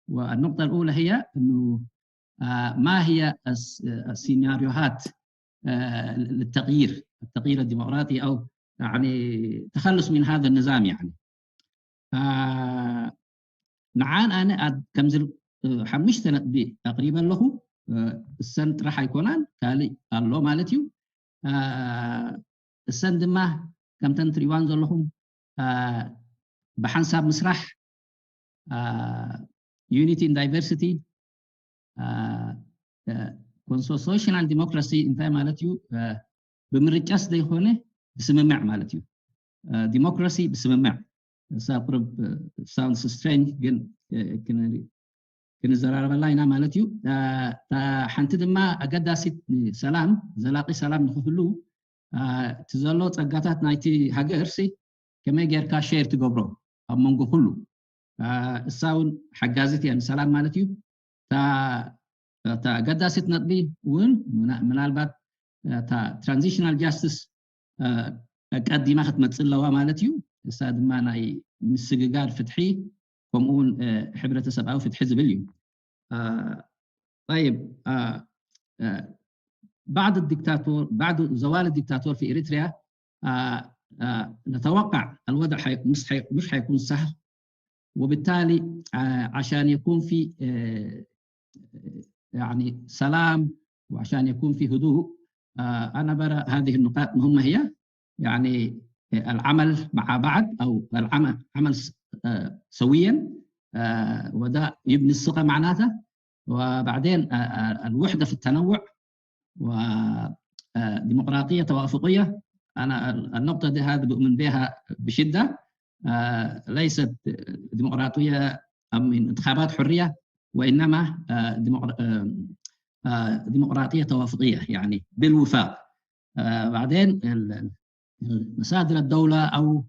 والنقطة الأولى هي أنه آه، ما هي الس- السيناريوهات آه، للتغيير، التغيير الديمقراطي أو يعني تخلص من هذا النظام يعني. ንዓን ኣነ ኣብ ከምዚ ሓሙሽተ ነጥቢ ኣቕሪበ ኣለኹ። እሰን ጥራሕ ኣይኮናን፣ ካልእ ኣሎ ማለት እዩ። እሰን ድማ ከምተን ትሪእዋን ዘለኹም ብሓንሳብ ምስራሕ፣ unity in diversity፣ consociational democracy እንታይ ማለት እዩ? ብምርጫስ ዘይኮነ ብስምምዕ ማለት እዩ። ዲሞክራሲ ብስምምዕ። እሳ ቁርብ sounds strange፣ ግን ክንዘራረበላ ኢና ማለት እዩ። ሓንቲ ድማ ኣገዳሲት ሰላም፣ ዘላቂ ሰላም ንክህሉ እቲ ዘሎ ጸጋታት ናይቲ ሃገር ሲ ከመይ ጌርካ ሼር ትገብሮ ኣብ መንጎ ኩሉ፣ እሳ እውን ሓጋዚት እያ ንሰላም ማለት እዩ። እታ ኣገዳሲት ነጥቢ እውን ምናልባት እታ ትራንዚሽናል ጃስቲስ ቀዲማ ክትመፅእ ኣለዋ ማለት እዩ። እሳ ድማ ናይ ምስግጋር ፍትሒ ከምኡውን ሕብረተሰብኣዊ ፍትሒ ዝብል እዩ። طيب بعد الدكتاتور بعد زوال الدكتاتور في إريتريا نتوقع الوضع مش حيكون سهل، وبالتالي عشان يكون في يعني سلام وعشان يكون في هدوء، أنا برى هذه النقاط مهمة، هي يعني العمل مع بعض أو العمل عمل سويا، وده يبني الثقة معناته. وبعدين الوحدة في التنوع وديمقراطية توافقية. أنا النقطة دي هذه بؤمن بها بشدة. ليست ديمقراطية أم انتخابات حرية، وإنما ديمقراطية توافقية، يعني بالوفاق. بعدين مصادر الدولة أو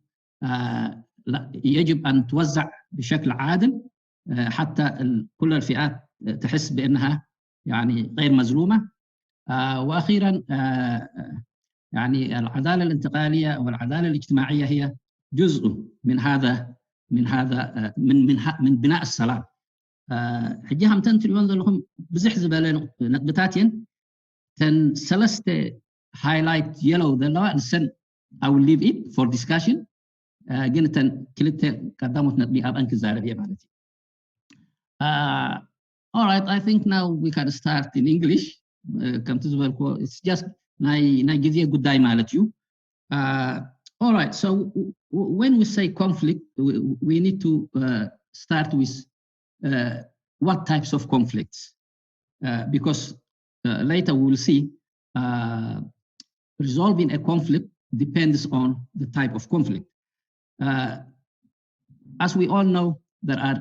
يجب أن توزع بشكل عادل حتى كل الفئات تحس بأنها يعني غير مظلومة. وأخيرا يعني العدالة الانتقالية والعدالة الاجتماعية هي جزء من هذا من هذا من من من بناء السلام. ሕጂ ከምተን ትሪእወን ዘለኹም ብዙሕ ዝበለ ነጥብታት እየን። ተን ሰለስተ ሃይላይት የለው ዘለዋ ንሰን I will leave it for discussion። ግን እተን ክልተ ቀዳሞት ነጥቢ ኣብአን ክዛረብ እየ ማለት እዩ። All right, I think now we can start in English. ከምቲ ዝበልኮ it's just ናይ ናይ ግዜ ጉዳይ ማለት እዩ። All right, so when we say conflict, we need to start with what types of conflicts, because later we will see resolving a conflict depends on the type of conflict. As we all know, there are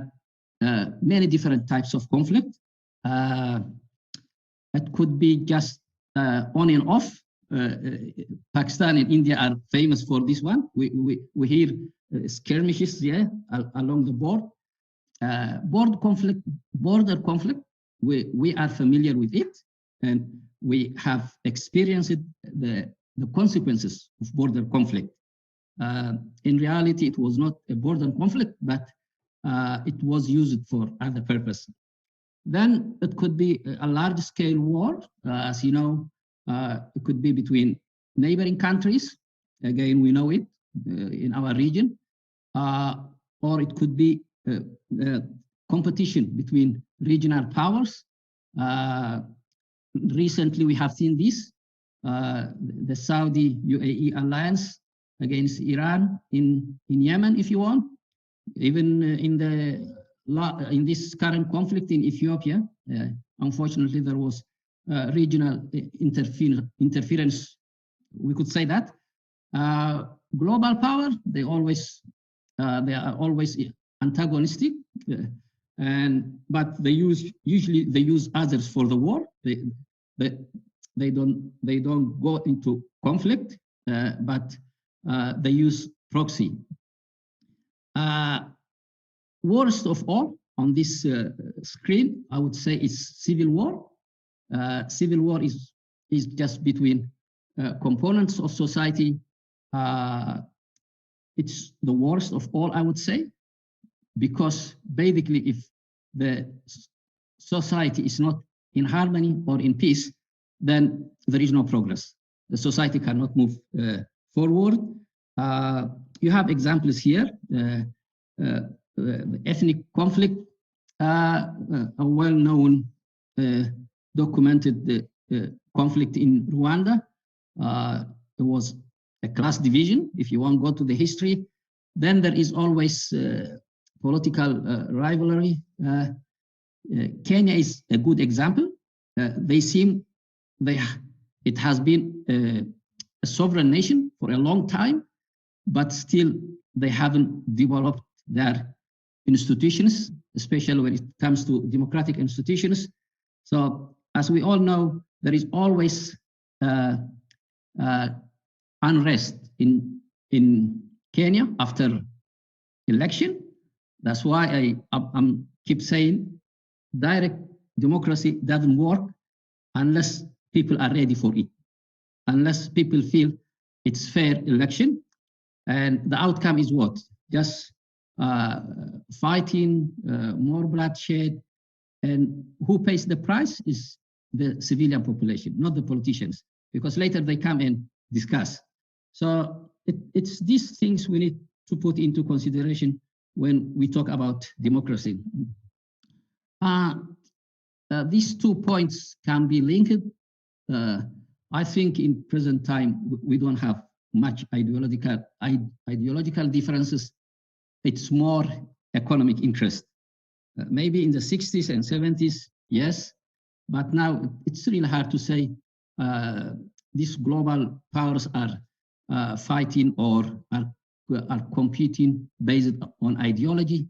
many different types of conflict. It could be just on and off. Pakistan and India are famous for this one. We we we hear skirmishes, yeah, along the border. Border conflict, border conflict. We we are familiar with it, and we have experienced the the consequences of border conflict. In reality, it was not a border conflict, but it was used for other purpose. Then it could be a large scale war. As you know, it could be between neighboring countries. Again, we know it in our region. Or it could be competition between regional powers. Recently, we have seen this, the Saudi U A E alliance against Iran in, in Yemen, if you want. Even in the in this current conflict in Ethiopia, unfortunately, there was regional interference. We could say that global power, they always they are always antagonistic, and but they use usually they use others for the war. They they they don't they don't go into conflict, but they use proxy. Worst of all on this screen, I would say, is civil war. Civil war is is just between components of society. It's the worst of all, I would say, because basically, if the society is not in harmony or in peace, then there is no progress. The society cannot move uh, forward. Uh, you have examples here. Uh, uh, uh, ethnic conflict, uh, uh, a well-known uh, documented uh, uh, conflict in Rwanda. Uh, there was a class division. If you want to go to the history, then there is always uh, political uh, rivalry. Uh, uh, Kenya is a good example. Uh, they seem they it has been uh, a sovereign nation for a long time, but still they haven't developed their institutions, especially when it comes to democratic institutions. So, as we all know, there is always uh, uh, unrest in in Kenya after election. That's why I I'm keep saying direct democracy doesn't work unless people are ready for it, unless people feel it's fair election, and the outcome is what? Just uh, fighting, uh, more bloodshed, and who pays the price is the civilian population, not the politicians, because later they come and discuss. So it, it's these things we need to put into consideration when we talk about democracy. Uh, uh, these two points can be linked. Uh, I think in present time, we don't have much ideological, ideological differences. It's more economic interest. Uh, maybe in the sixties and seventies, yes, but now it's really hard to say uh, these global powers are uh, fighting or are, are competing based on ideology.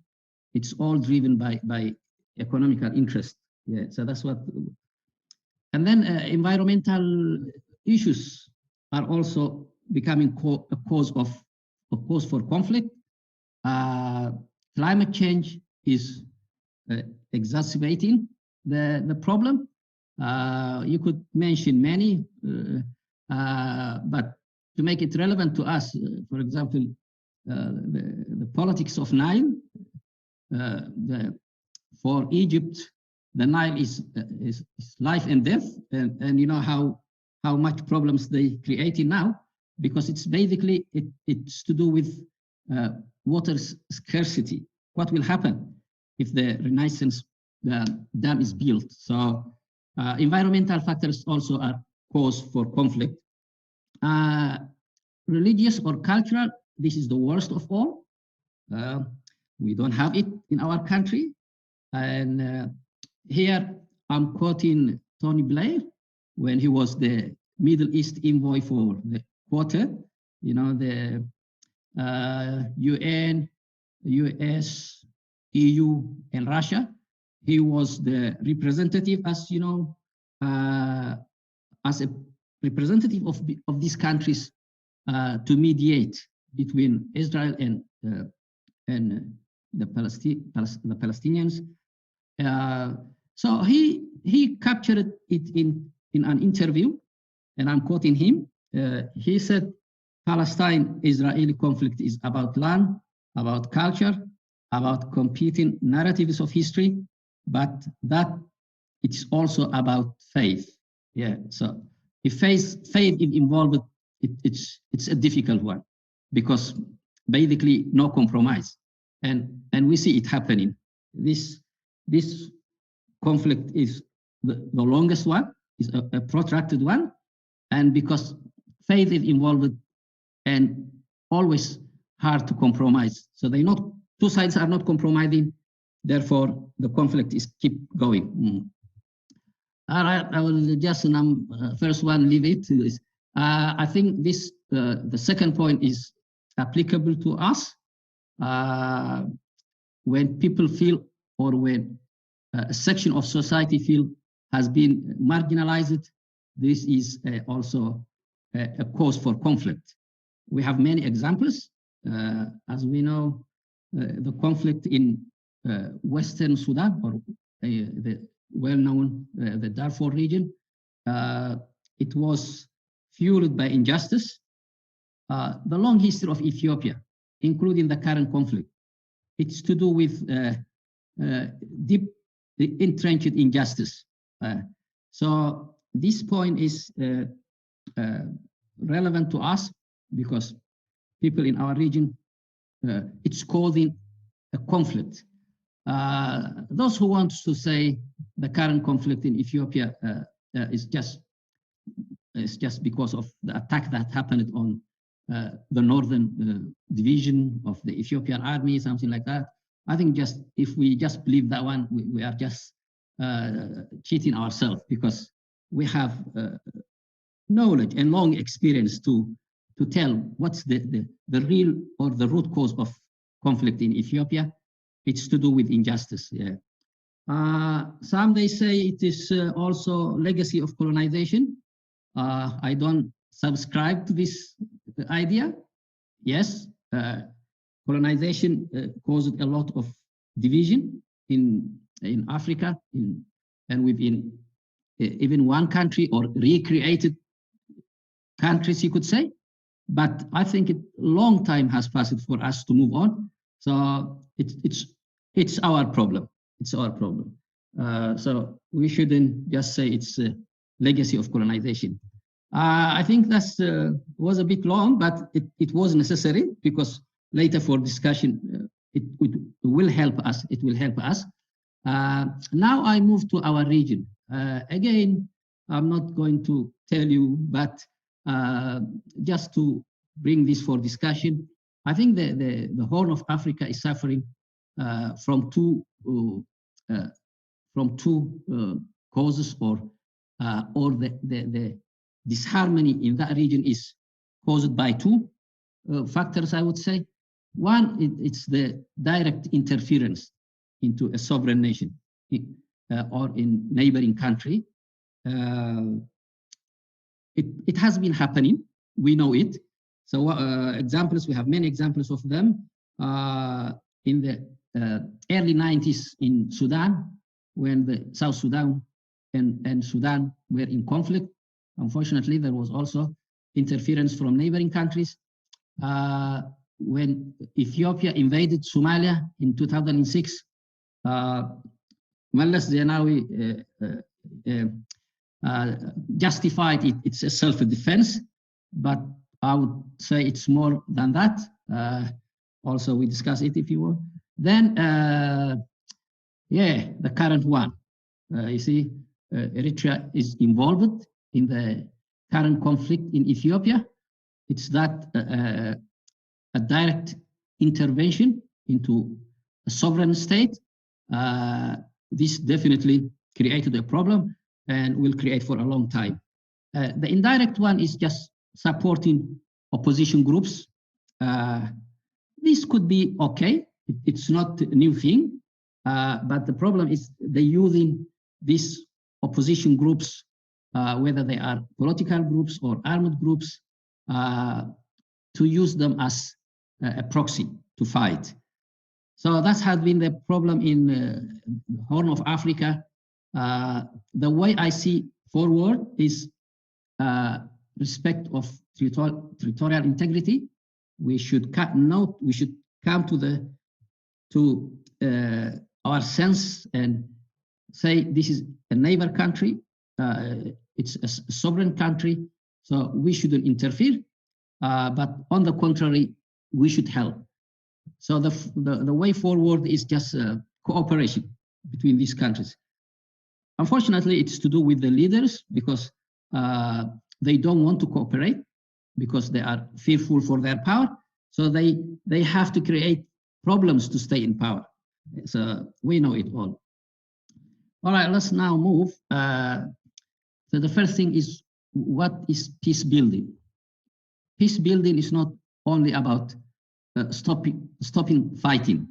It's all driven by, by economical interest. Yeah, so that's what. And then uh, environmental issues are also becoming co- a cause of a cause for conflict. Uh, climate change is uh, exacerbating the, the problem. Uh, you could mention many, uh, uh, but to make it relevant to us, uh, for example, uh, the, the politics of Nile, uh, the, for Egypt, the Nile is, uh, is, is life and death, and, and you know how how much problems they creating now, because it's basically it, it's to do with uh, water scarcity. What will happen if the Renaissance uh, dam is built? So uh, environmental factors also are cause for conflict. Uh, religious or cultural, this is the worst of all. Uh, we don't have it in our country. And uh, here I'm quoting Tony Blair when he was the Middle East envoy for the quarter, you know, the uh, U N, U S, E U, and Russia. He was the representative, as you know, uh, as a representative of, of these countries uh, to mediate between Israel and uh, and the, Palesti- the Palestinians. Uh, so he he captured it in in an interview, and I'm quoting him. Uh, he said, "Palestine-Israeli conflict is about land, about culture, about competing narratives of history, but that it's also about faith." Yeah. So if faith faith is involved, it, it's it's a difficult one because basically no compromise, and and we see it happening. This this conflict is the, the longest one, is a, a protracted one, and because faith is involved and always hard to compromise. So they not two sides are not compromising. Therefore, the conflict is keep going. Mm. All right, I will just um, uh, first one leave it. Uh, I think this uh, the second point is applicable to us uh, when people feel or when uh, a section of society feel has been marginalized. This is uh, also a, a cause for conflict. We have many examples. Uh, as we know, uh, the conflict in uh, Western Sudan, or uh, the well-known uh, the Darfur region, uh, it was fueled by injustice. Uh, the long history of Ethiopia, including the current conflict, it's to do with uh, uh, deep entrenched injustice. Uh, so this point is uh, uh, relevant to us because people in our region, uh, it's causing a conflict. Uh, those who want to say the current conflict in Ethiopia uh, uh, is just is just because of the attack that happened on uh, the northern uh, division of the Ethiopian army, something like that. I think just if we just believe that one, we, we are just uh, cheating ourselves because we have uh, knowledge and long experience to to tell what's the, the, the real or the root cause of conflict in Ethiopia. It's to do with injustice. Yeah. Uh, some they say it is uh, also legacy of colonization. Uh, I don't subscribe to this idea. Yes, uh, colonization uh, caused a lot of division in in Africa in, and within uh, even one country or recreated countries, you could say. But I think a long time has passed for us to move on. So it's it's it's our problem. It's our problem. Uh, so we shouldn't just say it's a legacy of colonization. Uh, I think that uh, was a bit long, but it, it was necessary because later for discussion, uh, it, it will help us. It will help us. Uh, now I move to our region. Uh, again, I'm not going to tell you, but uh, just to bring this for discussion, I think the, the, the Horn of Africa is suffering uh, from two uh, uh, from two uh, causes, or uh, or the, the, the disharmony in that region is caused by two uh, factors, I would say. One, it, it's the direct interference into a sovereign nation uh, or in neighboring country. Uh, it, it has been happening. We know it. So uh, examples, we have many examples of them. Uh, in the uh, early nineties in Sudan, when the South Sudan and, and Sudan were in conflict, unfortunately, there was also interference from neighboring countries. Uh, when Ethiopia invaded Somalia in two thousand six, uh, Meles Zenawi uh, uh, uh, uh, justified it, it's a self-defense, but I would say it's more than that. Uh, also, we discuss it if you want. Then, uh, yeah, the current one. Uh, you see, uh, Eritrea is involved in the current conflict in Ethiopia. It's that uh, a direct intervention into a sovereign state. Uh, this definitely created a problem and will create for a long time. Uh, the indirect one is just supporting opposition groups. Uh, this could be okay. It's not a new thing, uh, but the problem is they're using these opposition groups, uh, whether they are political groups or armed groups, uh, to use them as a proxy to fight. So that has been the problem in uh, Horn of Africa. Uh, the way I see forward is uh, respect of territorial integrity. We should cut note. We should come to the to uh, our sense and say this is a neighbor country. Uh, it's a sovereign country, so we shouldn't interfere. Uh, but on the contrary, we should help. So the, the, the way forward is just uh, cooperation between these countries. Unfortunately, it's to do with the leaders because uh, they don't want to cooperate because they are fearful for their power. So they, they have to create problems to stay in power. So we know it all. All right, let's now move. Uh, so the first thing is, what is peace building? Peace building is not only about uh, stopping, stopping fighting.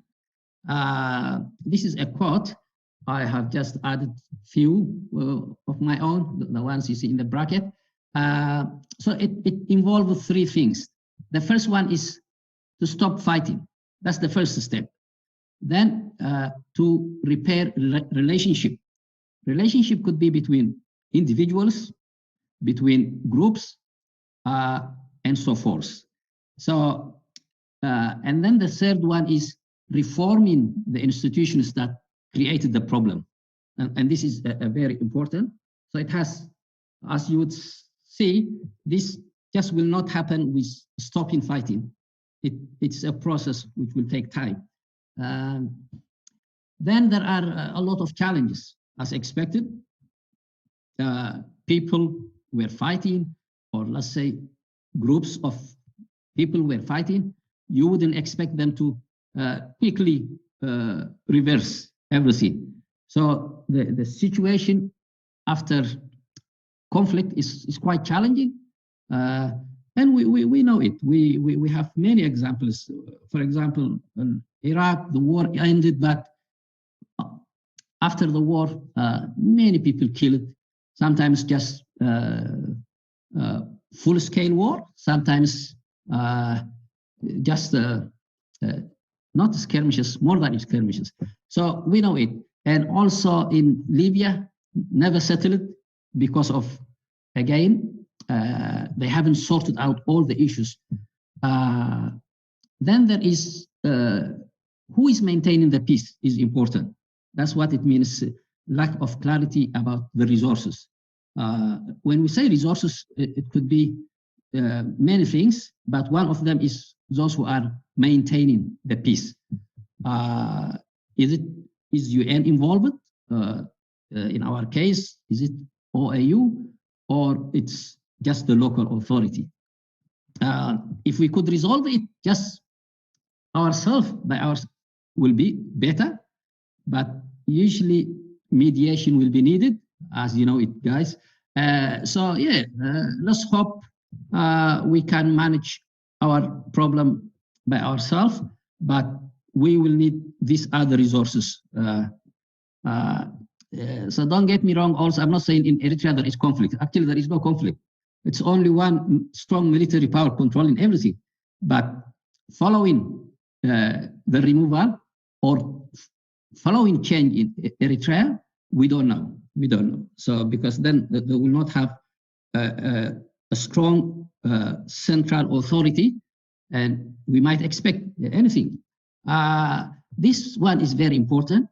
Uh, this is a quote. I have just added few uh, of my own, the, the ones you see in the bracket. Uh, so it, it involves three things. The first one is to stop fighting. That's the first step. Then uh, to repair re- relationship. Relationship could be between individuals, between groups, uh, and so forth. So, uh, and then the third one is reforming the institutions that created the problem. and, and this is a, a very important. So it has, as you would see, this just will not happen with stopping fighting. It, it's a process which will take time. Um, then there are uh, a lot of challenges, as expected. Uh, people were fighting, or let's say groups of people were fighting. You wouldn't expect them to uh, quickly uh, reverse everything. So the, the situation after conflict is, is quite challenging. Uh, and we, we, we know it. We, we, we have many examples. For example, in Iraq, the war ended, but after the war, uh, many people killed, sometimes just uh, uh, full-scale war, sometimes uh, just uh, uh, not skirmishes, more than skirmishes. So we know it. And also in Libya, never settled because of, again, uh, they haven't sorted out all the issues. Uh, then there is uh, who is maintaining the peace is important. That's what it means, lack of clarity about the resources. Uh, when we say resources, it, it could be uh, many things, but one of them is those who are maintaining the peace. Uh, is it, is U N involved? Uh, uh, in our case, is it O A U or it's just the local authority? Uh, if we could resolve it just ourselves by ourselves, will be better, but usually mediation will be needed, as you know it, guys. Uh, so yeah, uh, let's hope uh, we can manage our problem by ourselves, but we will need these other resources. Uh, uh, uh, so don't get me wrong. Also, I'm not saying in Eritrea there is conflict. Actually, there is no conflict. It's only one strong military power controlling everything. But following uh, the removal or following change in Eritrea, we don't know. We don't know. So because then they will not have a, a, a strong uh, central authority, and we might expect anything. Uh, this one is very important.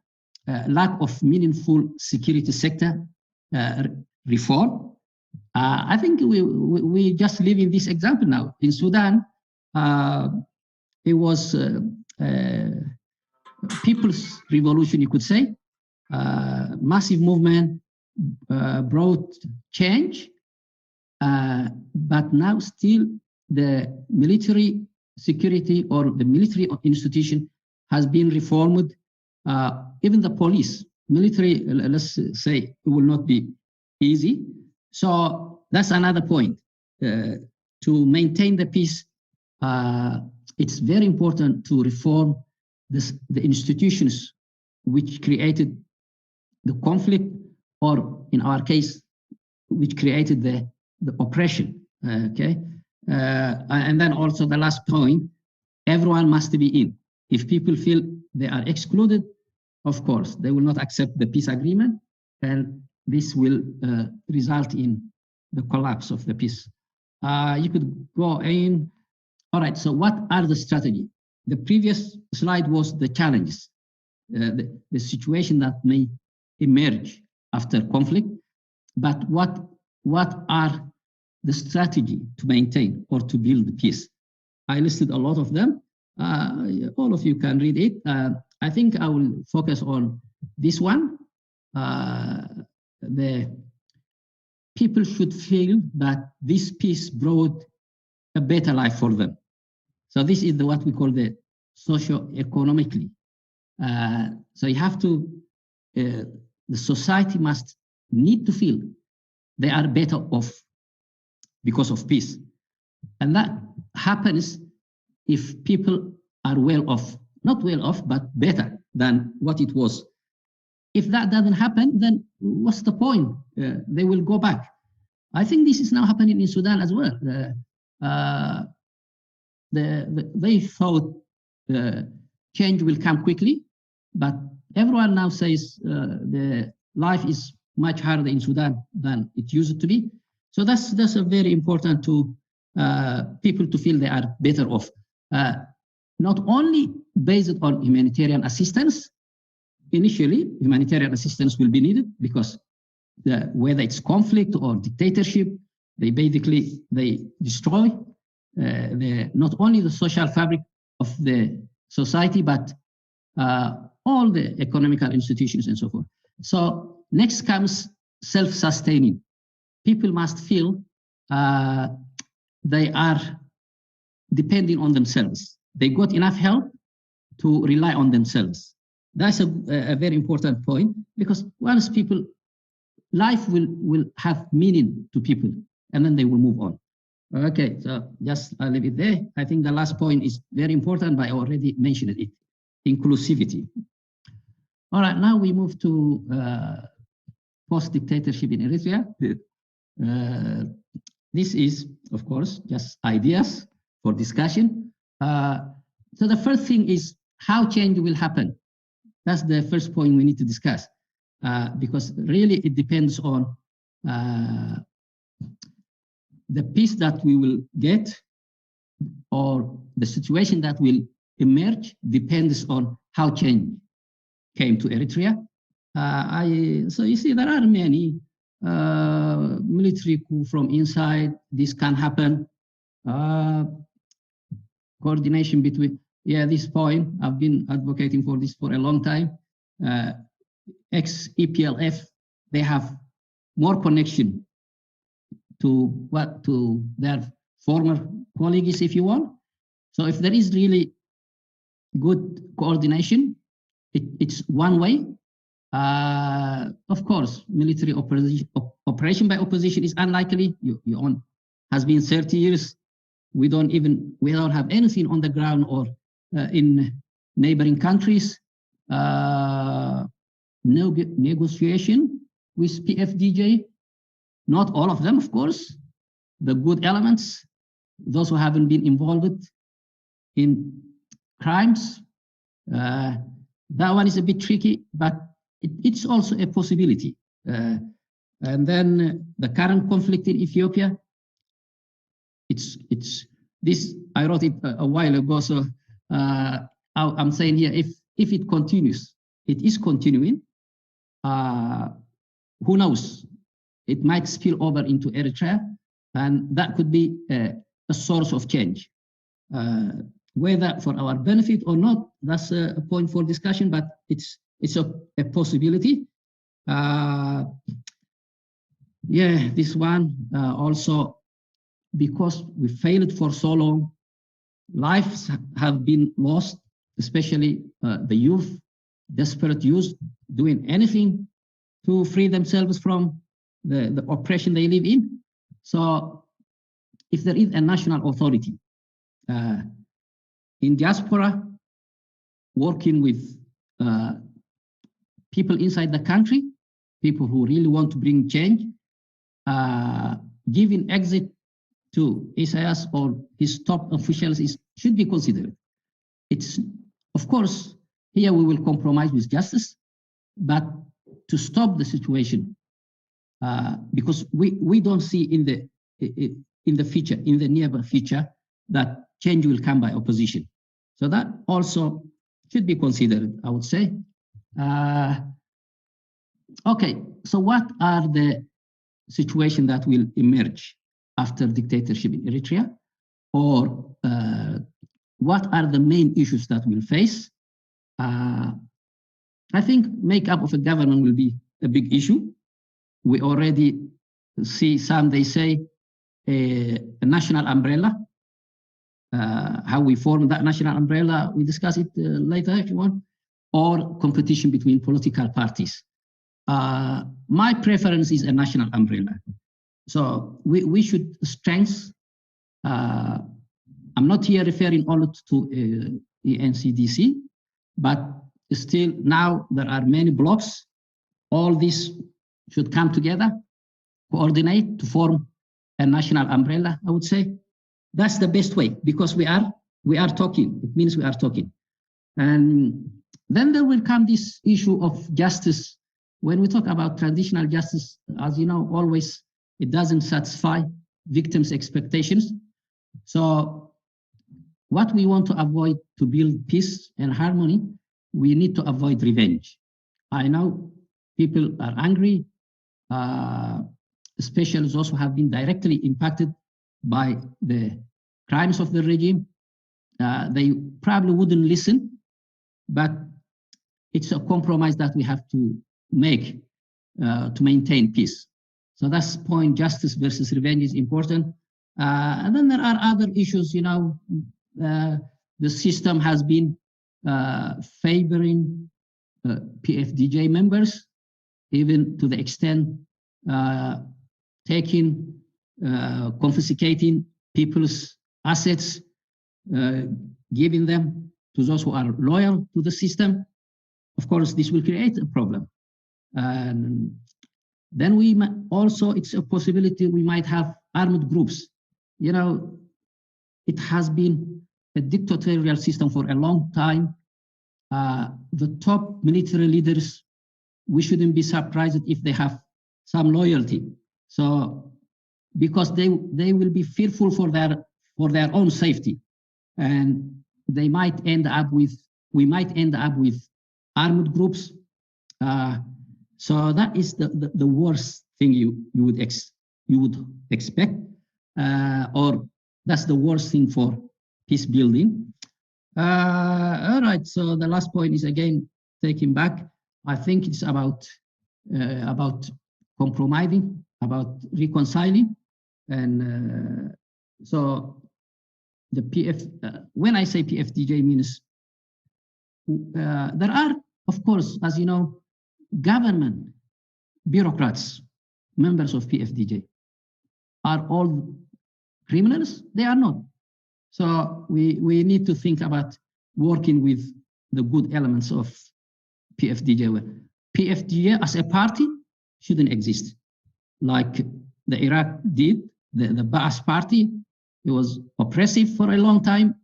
Uh, lack of meaningful security sector uh, reform. Uh, I think we, we, we just live in this example now. In Sudan, uh, it was uh, uh, people's revolution, you could say, uh, massive movement uh, brought change, uh, but now still the military security or the military institution has been reformed. Uh, even the police, military, let's say, it will not be easy. So that's another point. Uh, to maintain the peace, uh, it's very important to reform this, the institutions which created the conflict, or in our case, which created the, the oppression. Uh, okay, uh, and then also the last point: everyone must be in. If people feel they are excluded, of course they will not accept the peace agreement, and this will uh, result in the collapse of the peace. Uh, you could go in. All right, so what are the strategy? The previous slide was the challenges, uh, the, the situation that may emerge after conflict, but what, what are the strategy to maintain or to build peace? I listed a lot of them. Uh, all of you can read it. Uh, I think I will focus on this one. Uh, the people should feel that this peace brought a better life for them. So this is the, what we call the socio-economically. Uh, so you have to, uh, the society must need to feel they are better off because of peace. And that happens if people are well off, not well off, but better than what it was. If that doesn't happen, then what's the point? Uh, they will go back. I think this is now happening in Sudan as well. Uh, uh, the, the, they thought uh, change will come quickly, but everyone now says uh, the life is much harder in Sudan than it used to be. So that's, that's a very important to uh, people to feel they are better off. Uh, not only based on humanitarian assistance, initially, humanitarian assistance will be needed because the, whether it's conflict or dictatorship, they basically they destroy uh, the, not only the social fabric of the society, but uh, all the economical institutions and so forth. So next comes self-sustaining. People must feel uh, they are depending on themselves. They got enough help to rely on themselves. That's a, a very important point, because once people, life will, will have meaning to people, and then they will move on. Okay, so just I'll leave it there. I think the last point is very important, but I already mentioned it, inclusivity. All right, now we move to uh, post-dictatorship in Eritrea. Uh, this is, of course, just ideas for discussion. Uh, so the first thing is how change will happen. That's the first point we need to discuss, uh, because really it depends on uh, the peace that we will get, or the situation that will emerge depends on how change came to Eritrea. Uh, I, so you see, there are many uh, military coup from inside. This can happen. Uh, coordination between, yeah, this point, I've been advocating for this for a long time. Uh, ex E P L F, they have more connection to what, to their former colleagues, if you want. So if there is really good coordination, it, it's one way. Uh, of course, military opposition, op- operation by opposition is unlikely. You, you on has been thirty years. We don't even, we don't have anything on the ground or uh, in neighboring countries. Uh, no negotiation with P F D J. Not all of them, of course. The good elements, those who haven't been involved in crimes. Uh, that one is a bit tricky, but it, it's also a possibility. Uh, and then the current conflict in Ethiopia, it's it's this. I wrote it a, a while ago, so uh, I, I'm saying here, if if it continues, it is continuing. Uh, who knows? It might spill over into Eritrea, and that could be a, a source of change. Uh, whether for our benefit or not, that's a, a point for discussion, but it's it's a, a possibility. Uh, yeah, this one uh, also, because we failed for so long, lives have been lost, especially uh, the youth, desperate youth, doing anything to free themselves from the, the oppression they live in. So if there is a national authority uh, in diaspora, working with uh, people inside the country, people who really want to bring change, uh, giving exit to Isaias or his top officials is, should be considered. It's, of course, here we will compromise with justice, but to stop the situation, uh, because we, we don't see in the in the future, in the near future, that change will come by opposition. So that also should be considered, I would say. Uh, okay, so what are the situations that will emerge after dictatorship in Eritrea, or uh, what are the main issues that we'll face? Uh, I think makeup of a government will be a big issue. We already see some, they say, a, a national umbrella. Uh, how we form that national umbrella, we discuss it uh, later if you want, or competition between political parties. Uh, my preference is a national umbrella. So we, we should strengthen. Uh, I'm not here referring all to uh, E N C D C, but still now there are many blocs. All this should come together, coordinate to form a national umbrella, I would say. That's the best way, because we are we are talking. It means we are talking. And then there will come this issue of justice. When we talk about transitional justice, as you know, always it doesn't satisfy victims' expectations. So what we want to avoid to build peace and harmony, we need to avoid revenge. I know people are angry, uh, especially those who have been directly impacted by the crimes of the regime. Uh, they probably wouldn't listen, but it's a compromise that we have to make uh, to maintain peace. So that's point, justice versus revenge is important. Uh, and then there are other issues, you know, uh, the system has been uh, favoring uh, P F D J members, even to the extent uh, taking, uh, confiscating people's assets, uh, giving them to those who are loyal to the system. Of course, this will create a problem. And then we might also, it's a possibility we might have armed groups. You know, it has been a dictatorial system for a long time. Uh, the top military leaders, we shouldn't be surprised if they have some loyalty. So, because they they will be fearful for their for their own safety, and they might end up with we might end up with armed groups. Uh, so that is the, the, the worst thing you you would ex, you would expect, uh, or that's the worst thing for peace building. Uh, all right. So the last point is again taking back. I think it's about uh, about compromising, about reconciling, and uh, so the P F. Uh, when I say P F D J means uh, there are, of course, as you know, government bureaucrats, members of P F D J. Are all criminals? They are not. So we we need to think about working with the good elements of P F D J. P F D J as a party shouldn't exist, like the Iraq did. The, the Ba'ath Party, it was oppressive for a long time.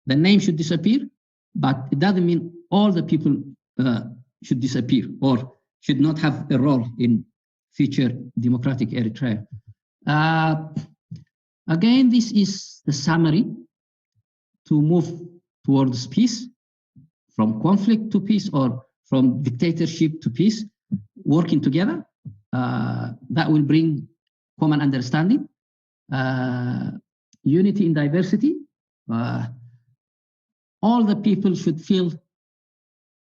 The name should disappear, but it doesn't mean all the people uh, should disappear or should not have a role in future democratic Eritrea. Uh, again, this is the summary to move towards peace, from conflict to peace, or from dictatorship to peace, working together. Uh, that will bring common understanding, uh, unity in diversity. Uh, all the people should feel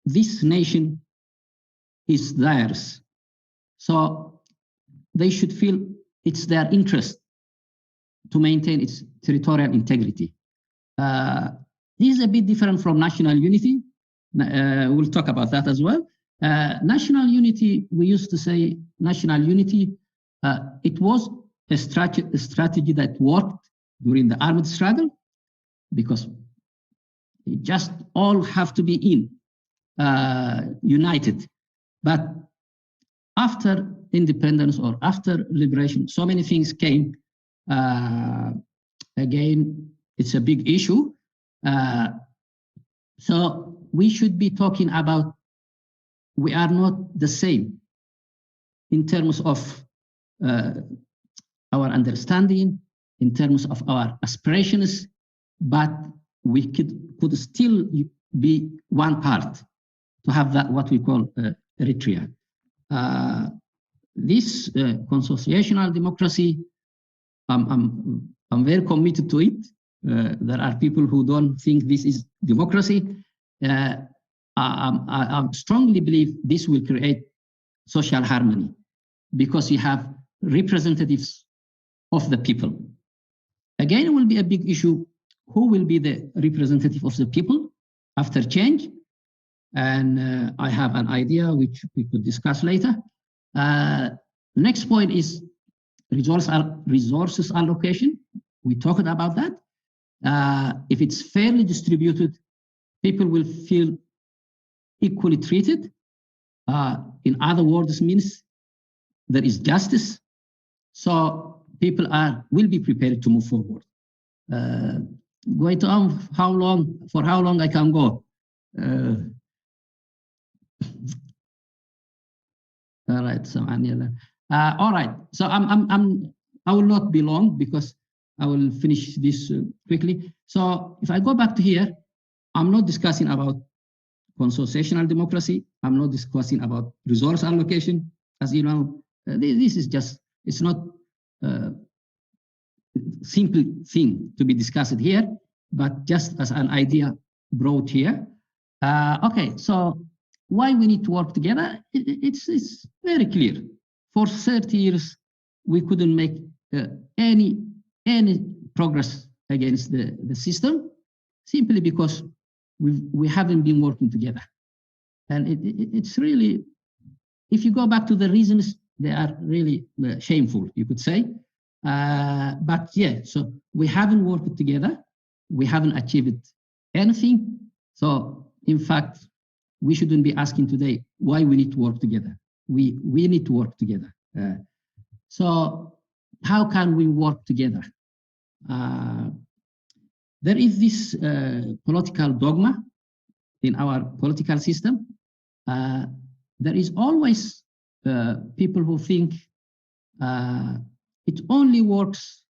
this nation is theirs. So they should feel it's their interest to maintain its territorial integrity. Uh, this is a bit different from national unity. Uh, we'll talk about that as well. Uh, national unity, we used to say national unity, uh, it was a, strate- a strategy that worked during the armed struggle because you just all have to be in, uh, united. But after independence or after liberation, so many things came. Uh, again, it's a big issue. Uh, so we should be talking about we are not the same in terms of uh, our understanding, in terms of our aspirations, but we could, could still be one part to have that what we call uh, Eritrea. Uh, this uh, consociational democracy, I'm, I'm, I'm very committed to it. Uh, there are people who don't think this is democracy. Uh, I, I, I strongly believe this will create social harmony because you have representatives of the people. Again, it will be a big issue. Who will be the representative of the people after change? And uh, I have an idea which we could discuss later. Uh, next point is resource al- resources allocation. We talked about that. Uh, if it's fairly distributed, people will feel equally treated. Uh, in other words, means there is justice. So people are will be prepared to move forward. Uh, going to um, how long for how long I can go. Uh, all right, so Aniela. Uh, all right, so I'm I'm I'm I will not be long because I will finish this uh, quickly. So if I go back to here, I'm not discussing about consociational democracy. I'm not discussing about resource allocation. As you know, uh, thi- this is just, it's not a simple thing to be discussed here, but just as an idea brought here. Uh, okay, so why we need to work together? It- it's, it's very clear. For thirty years, we couldn't make uh, any any progress against the, the system simply because we we haven't been working together. And it, it- it's really, if you go back to the reasons, they are really uh, shameful, you could say. Uh, but yeah, so we haven't worked together. We haven't achieved anything. So in fact, we shouldn't be asking today why we need to work together. We we need to work together. Uh, so how can we work together? Uh, there is this uh, political dogma in our political system. Uh, there is always uh, people who think uh, it only works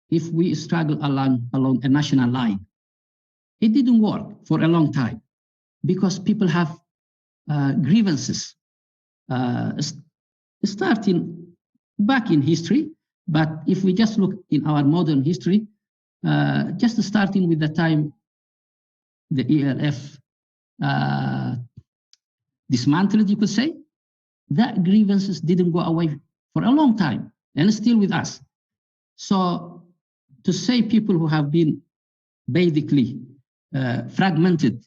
if we struggle along, along a national line. It didn't work for a long time because people have uh, grievances uh, s- starting back in history. But if we just look in our modern history, uh, just starting with the time the E L F uh, dismantled, you could say, that grievances didn't go away for a long time and it's still with us. So to say people who have been basically uh, fragmented,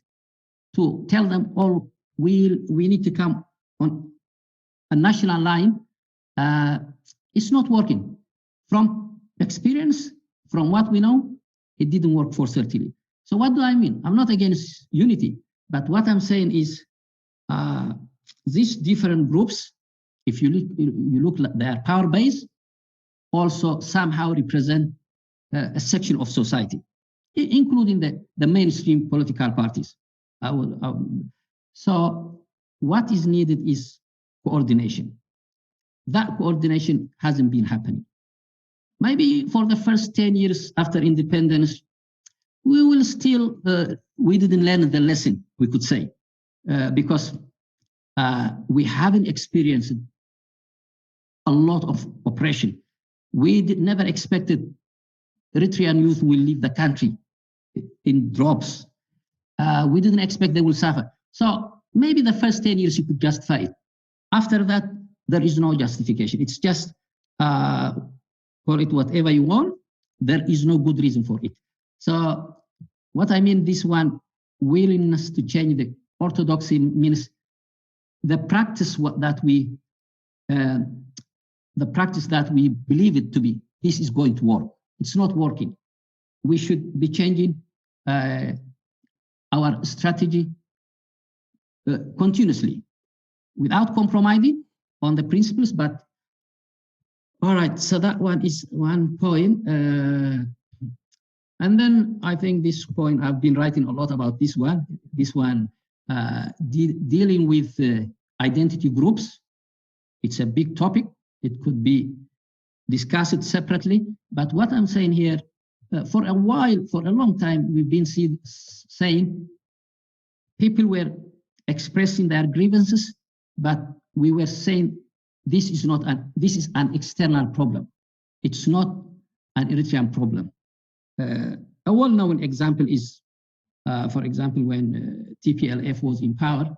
to tell them all we we need to come on a national line, uh, it's not working. From experience, from what we know, it didn't work for thirty years. So what do I mean? I'm not against unity, but what I'm saying is uh, these different groups, if you look, you look at their power base, also somehow represent uh, a section of society, i- including the, the mainstream political parties. I would, um, so what is needed is coordination. That coordination hasn't been happening. Maybe for the first ten years after independence, we will still, uh, we didn't learn the lesson, we could say, uh, because uh, we haven't experienced a lot of oppression. We did, never expected Eritrean youth will leave the country in drops. Uh, we didn't expect they will suffer. So maybe the first ten years you could justify it. After that, there is no justification. It's just uh, call it whatever you want. There is no good reason for it. So what I mean, this one willingness to change the orthodoxy means the practice what that we uh, the practice that we believe it to be. This is going to work. It's not working. We should be changing uh, our strategy uh, continuously without compromising on the principles. But all right, so that one is one point. Uh, and then I think this point, I've been writing a lot about this one. This one uh, de- dealing with uh, identity groups. It's a big topic. It could be discussed separately. But what I'm saying here, uh, for a while, for a long time, we've been see- saying people were expressing their grievances, but we were saying this is not an this is an external problem. It's not an Eritrean problem. Uh, a well-known example is, uh, for example, when uh, T P L F was in power,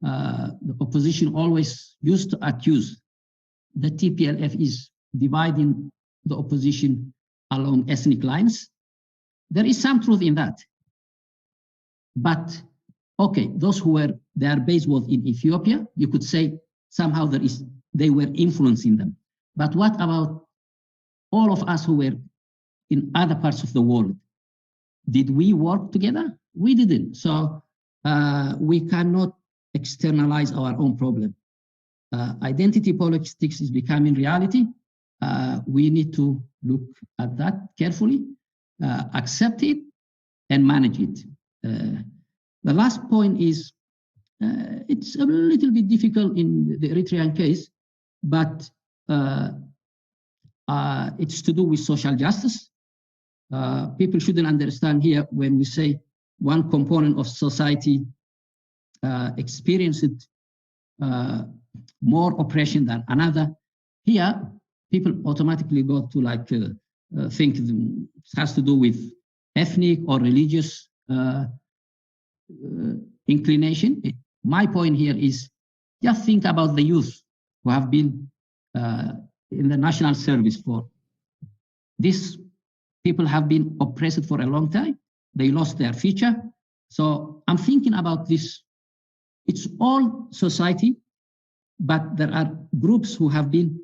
uh, the opposition always used to accuse the T P L F is dividing the opposition along ethnic lines. There is some truth in that. But okay, those who were their base was in Ethiopia, you could say somehow there is they were influencing them. But what about all of us who were in other parts of the world? Did we work together? We didn't. So uh, we cannot externalize our own problem. Uh, identity politics is becoming reality. Uh, we need to look at that carefully, uh, accept it, and manage it. Uh, the last point is uh, it's a little bit difficult in the Eritrean case, but uh, uh, it's to do with social justice. Uh, people shouldn't understand here when we say one component of society uh, experienced uh, more oppression than another. Here, people automatically go to like uh, uh, think it has to do with ethnic or religious uh, uh, inclination. My point here is just think about the youth who have been uh, in the national service for these people have been oppressed for a long time. They lost their future. So I'm thinking about this. It's all society, but there are groups who have been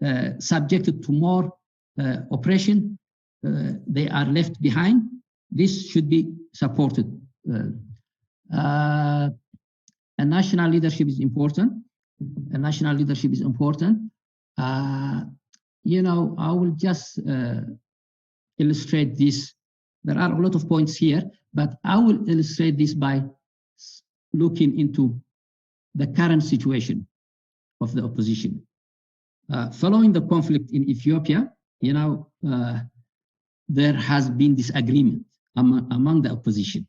uh, subjected to more uh, oppression. Uh, they are left behind. This should be supported. Uh, uh, a national leadership is important. A national leadership is important. Uh, you know, I will just uh, illustrate this. There are a lot of points here, but I will illustrate this by looking into the current situation of the opposition. Uh, following the conflict in Ethiopia, you know, uh, there has been disagreement among, among the opposition.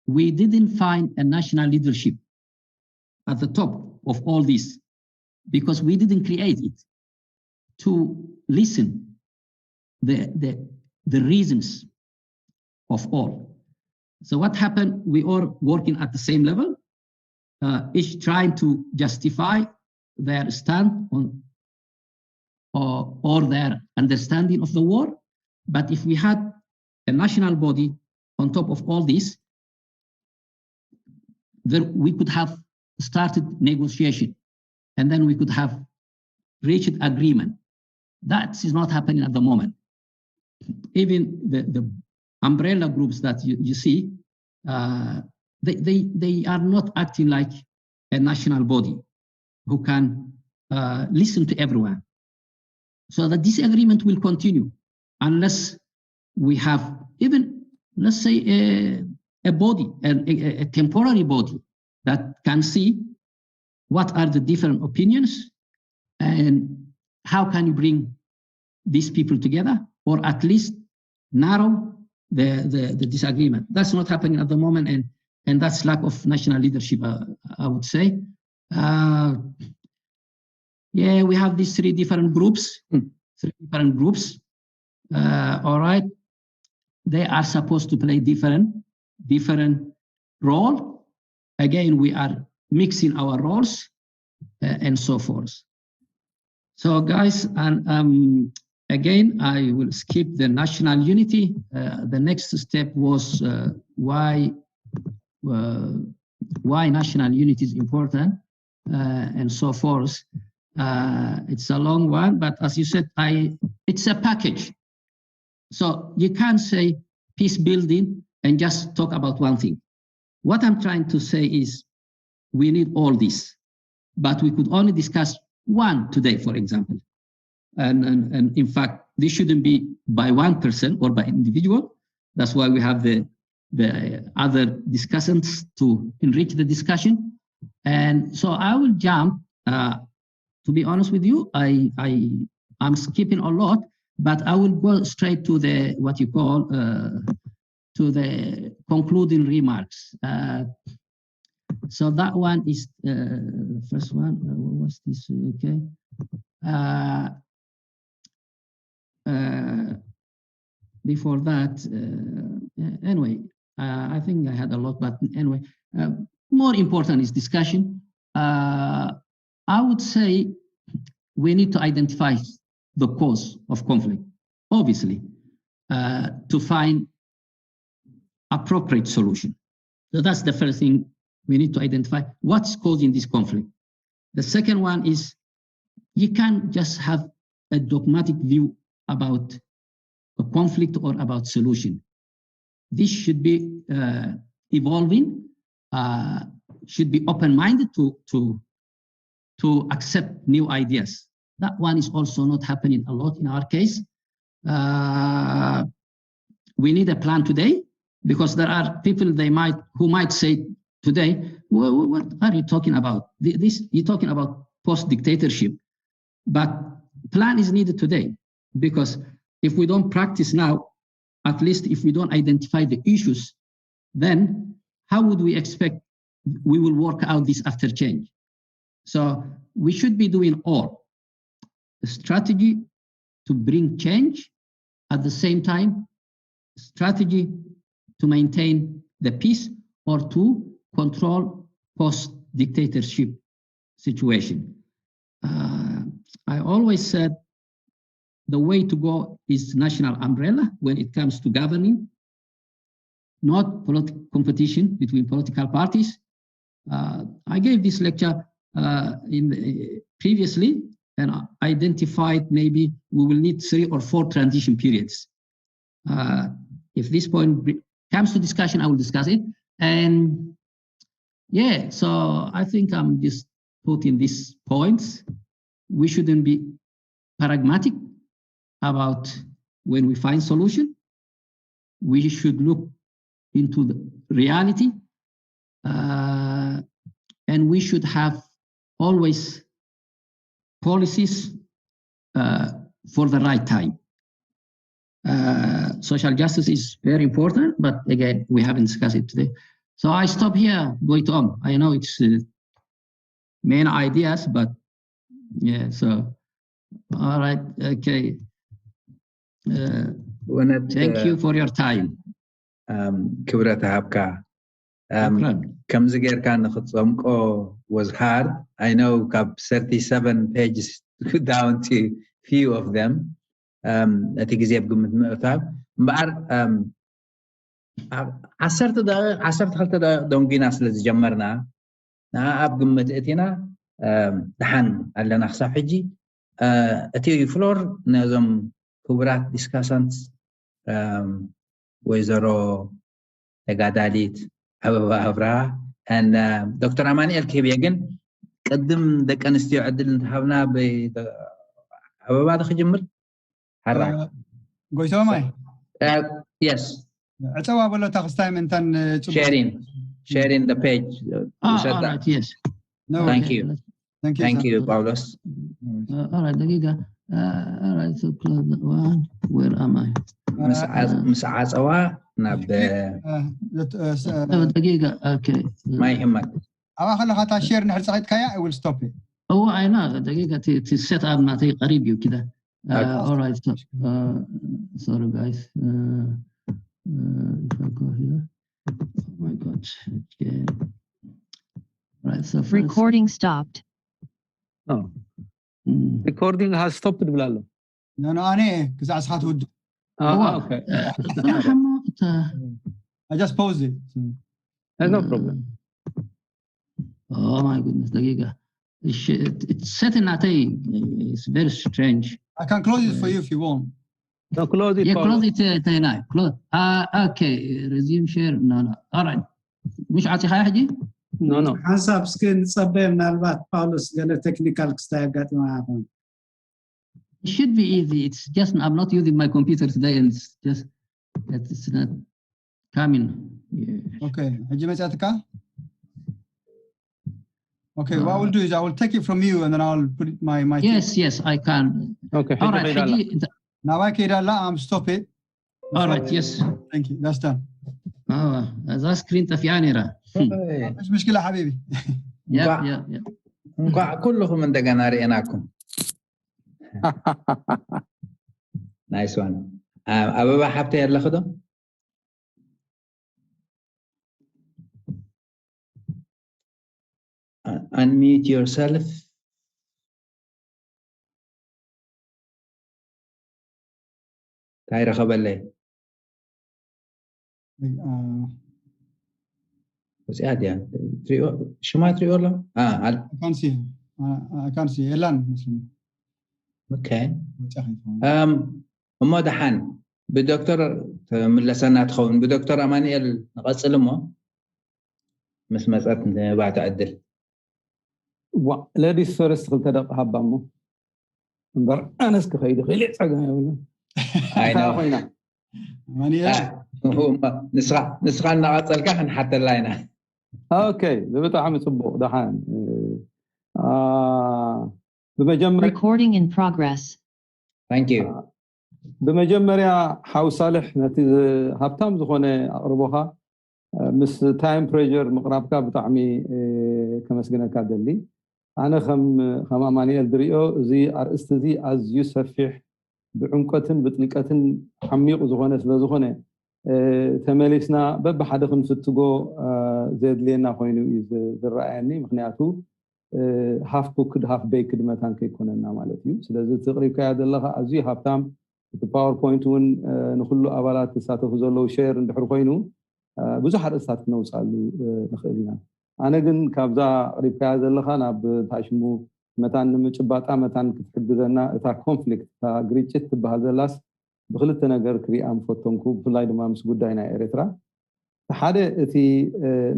We didn't find a national leadership at the top of all this because we didn't create it to listen the, the, the reasons of all. So what happened? We are working at the same level, uh, each trying to justify their stand on or, or their understanding of the war. But if we had a national body on top of all this, there we could have started negotiation, and then we could have reached agreement. That is not happening at the moment. Even the, the umbrella groups that you, you see, uh, they, they, they are not acting like a national body who can uh, listen to everyone. So the disagreement will continue unless we have even, let's say, a, a body, a, a, a temporary body that can see what are the different opinions and how can you bring these people together, or at least narrow the, the, the disagreement. That's not happening at the moment, and, and that's lack of national leadership, uh, I would say. Uh, yeah, we have these three different groups, three different groups. Uh, all right, they are supposed to play different, different role. Again, we are mixing our roles uh, and so forth. So, guys, and um, again, I will skip the national unity. Uh, the next step was uh, why uh, why national unity is important uh, and so forth. Uh, it's a long one, but as you said, I it's a package. So you can't say peace building and just talk about one thing. What I'm trying to say is we need all this, but we could only discuss one today, for example. And, and, and in fact, this shouldn't be by one person or by individual. That's why we have the, the other discussants to enrich the discussion. And so I will jump. Uh, to be honest with you, I, I, I'm skipping a lot, but I will go straight to the, what you call, uh, to the concluding remarks. Uh, so that one is uh, the first one. Uh, what was this? Okay. Uh, uh, before that, uh, anyway, uh, I think I had a lot, but anyway, uh, more important is discussion. Uh, I would say we need to identify the cause of conflict, obviously, uh, to find appropriate solution. So that's the first thing we need to identify what's causing this conflict. The second one is you can't just have a dogmatic view about a conflict or about solution. This should be uh, evolving, uh, should be open-minded to, to, to accept new ideas. That one is also not happening a lot in our case. Uh, we need a plan today because there are people they might who might say today, what are you talking about? This you're talking about post dictatorship, but plan is needed today because if we don't practice now, at least if we don't identify the issues, then how would we expect We will work out this after change. So we should be doing all the strategy to bring change, at the same time, strategy to maintain the peace or to control post dictatorship situation. Uh, I always said the way to go is national umbrella when it comes to governing, not political competition between political parties. Uh, I gave this lecture uh, in the, previously and identified maybe we will need three or four transition periods. Uh, if this point comes to discussion, I will discuss it. And yeah, so I think I'm just putting these points. We shouldn't be paradigmatic about when we find solution. We should look into the reality, uh, and we should have always policies uh, for the right time. Uh, social justice is very important, but again, we haven't discussed it today. So I stop here, Goitom. I know it's uh, main ideas, but yeah, so all right, okay. Uh, እውነት thank you for your time. ክብረት ሃብካ። ከምዚ ጌርካ ንክትፀምቆ was hard. I know ካብ thirty-seven pages down to few of them እቲ ግዜ ኣብ ግምት ምእታው እምበኣር ዓሰርተ ደቂቕ ዓሰርተ ክልተ ደቂቕ ደንጒና ስለ ዝጀመርና ንኣ ኣብ ግምት እቲና ደሓን ኣለና ክሳብ ሕጂ። እቲ ፍሎር ነዞም ክቡራት ዲስካሳንት ወይዘሮ ተጋዳሊት ኣበባ ኣብርሃ ዶክተር ኣማንኤል ክህብ እየ። ግን ቅድም ደቂ ኣንስትዮ ዕድል እንተሃብና ኣበባ ዶ ክጅምር? ሓራ ጎይቶማይ yes ዕፀዋ በሎታ ክስታይ ምእንታን sharing sharing the page ውሰዳ። Yes. Thank you. Thank you ጳውሎስ። All right, ደቂቃ. Uh, all right, so close that one. Where am I? ምስ ዓፀዋ ናብ ደቂቃ. Okay. ማይ ህመት ኣብኣ ከለካ እታ share እንድሕር ፀቂጥካያ I will stop it. እዎ ኣይና ደቂቃ እቲ set up ናተይ ቀሪብ እዩ ኪዳ። Uh, all right, so, uh, sorry guys. Uh, uh, if I go here, oh my God. Okay. Right, so first, Recording stopped. Oh, mm. Recording has stopped ብላ ኣሎ። No, no, ኣነ ክሳዕ ስኻ ትውድእ። Ah, Wow. Okay. Uh, I just paused it. So. Uh, no problem. Oh my goodness, ደቂቃ. It's set in ናተይ. It's very strange. I can close it for you if you want. No, close it. Yeah, Paulo. Close it. Uh, ተይና close. Uh, okay, resume share. No, no. All right. مش عاطي حاجة? No, no. ሓንሳብ እስኪ ንፀበ ምናልባት ጳውሎስ ገለ ቴክኒካል ክስታይ ኣጋጢማ ይኾን። It should be easy. It's just I'm not using my computer today, and it's just it's not coming. Yeah. Okay, ሕጂ መፅያትካ? Okay, what I will do is I will take it from you and then I'll put it my my Yes, yes, I can. Okay. All right, ሕጂ ኸይዳ ኣላ። ሕጂ እንተ- ናባይ ከይዳ ኣላ። I'm stop it. All right, yes. Thank you. That's done. آه، እዛ ስክሪን ጠፊኣ ነይራ። مش مشكلة حبيبي. Yeah, እንኳዕ- yeah, yeah. እንኳዕ ኩልኹም እንደገና ርኤናኩም። Nice one. ኣበባ ሓብተይ ኣለኺ ዶ? Unmute yourself. እንታይ ረኸበለይ? ወፂኣ ድያ? ሽማ ትሪኦ ኣሎ? I can't see. I can't see. የላን መስለኒ። Okay. ወፂኣ ከይትኸውን። እሞ ደሓን ብዶክተር ተምለሰና ትኸውን። ብዶክተር ኣማንኤል ንቐፅል እሞ ምስ መፀት ንባዕቲ ዕድል። ዋ ladies first ክልተ ደቂ ሃባ እሞ እምበር ኣነስ ክኸይድ ክእል ጸገም የብሉን። I know. ኮይና ማንኤል ንስኻ እናቐፀልካ ክንሓተላ ኢና። Okay ብጣዕሚ ፅቡቕ። ደሓን ብመጀመርያ Recording in progress. Thank you. ብመጀመርያ ሓው ሳልሕ ነቲ ሃብታም ዝኾነ ኣቕርቦኻ ምስ time pressure ምቕራብካ ብጣዕሚ ከመስግነካ ደሊ። ኣነ ከም ኣማኑኤል ዝሪኦ እዚ ኣርእስቲ እዚ ኣዝዩ ሰፊሕ፣ ብዕምቀትን ብጥልቀትን ዓሚቑ ዝኾነ ስለዝኾነ ተመሊስና በብሓደ ክንፍትጎ ዘድልየና ኮይኑ እዩ ዝረኣየኒ። ምክንያቱ half cooked half baked መታን ከይኮነና ማለት እዩ። ስለዚ እቲ ኣቕሪብካዮ ዘለኻ ኣዝዩ ሃብታም፣ እቲ ፓወርፖይንት እውን ንኩሉ ኣባላት ዝሳተፉ ዘለዉ ሼር እንድሕር ኮይኑ ብዙሕ ኣርእስታት ክነውፅኣሉ ንኽእል ኢና። ኣነ ግን ካብዛ ኣቕሪብካያ ዘለኻ ናብ ታሽሙ መታን ንምጭባጣ መታን ክትሕግዘና እታ ኮንፍሊክት እታ ግርጭት ትበሃል ዘላስ ብክልተ ነገር ክሪኣ ምፈተንኩ፣ ብፍላይ ድማ ምስ ጉዳይ ናይ ኤርትራ። ሓደ እቲ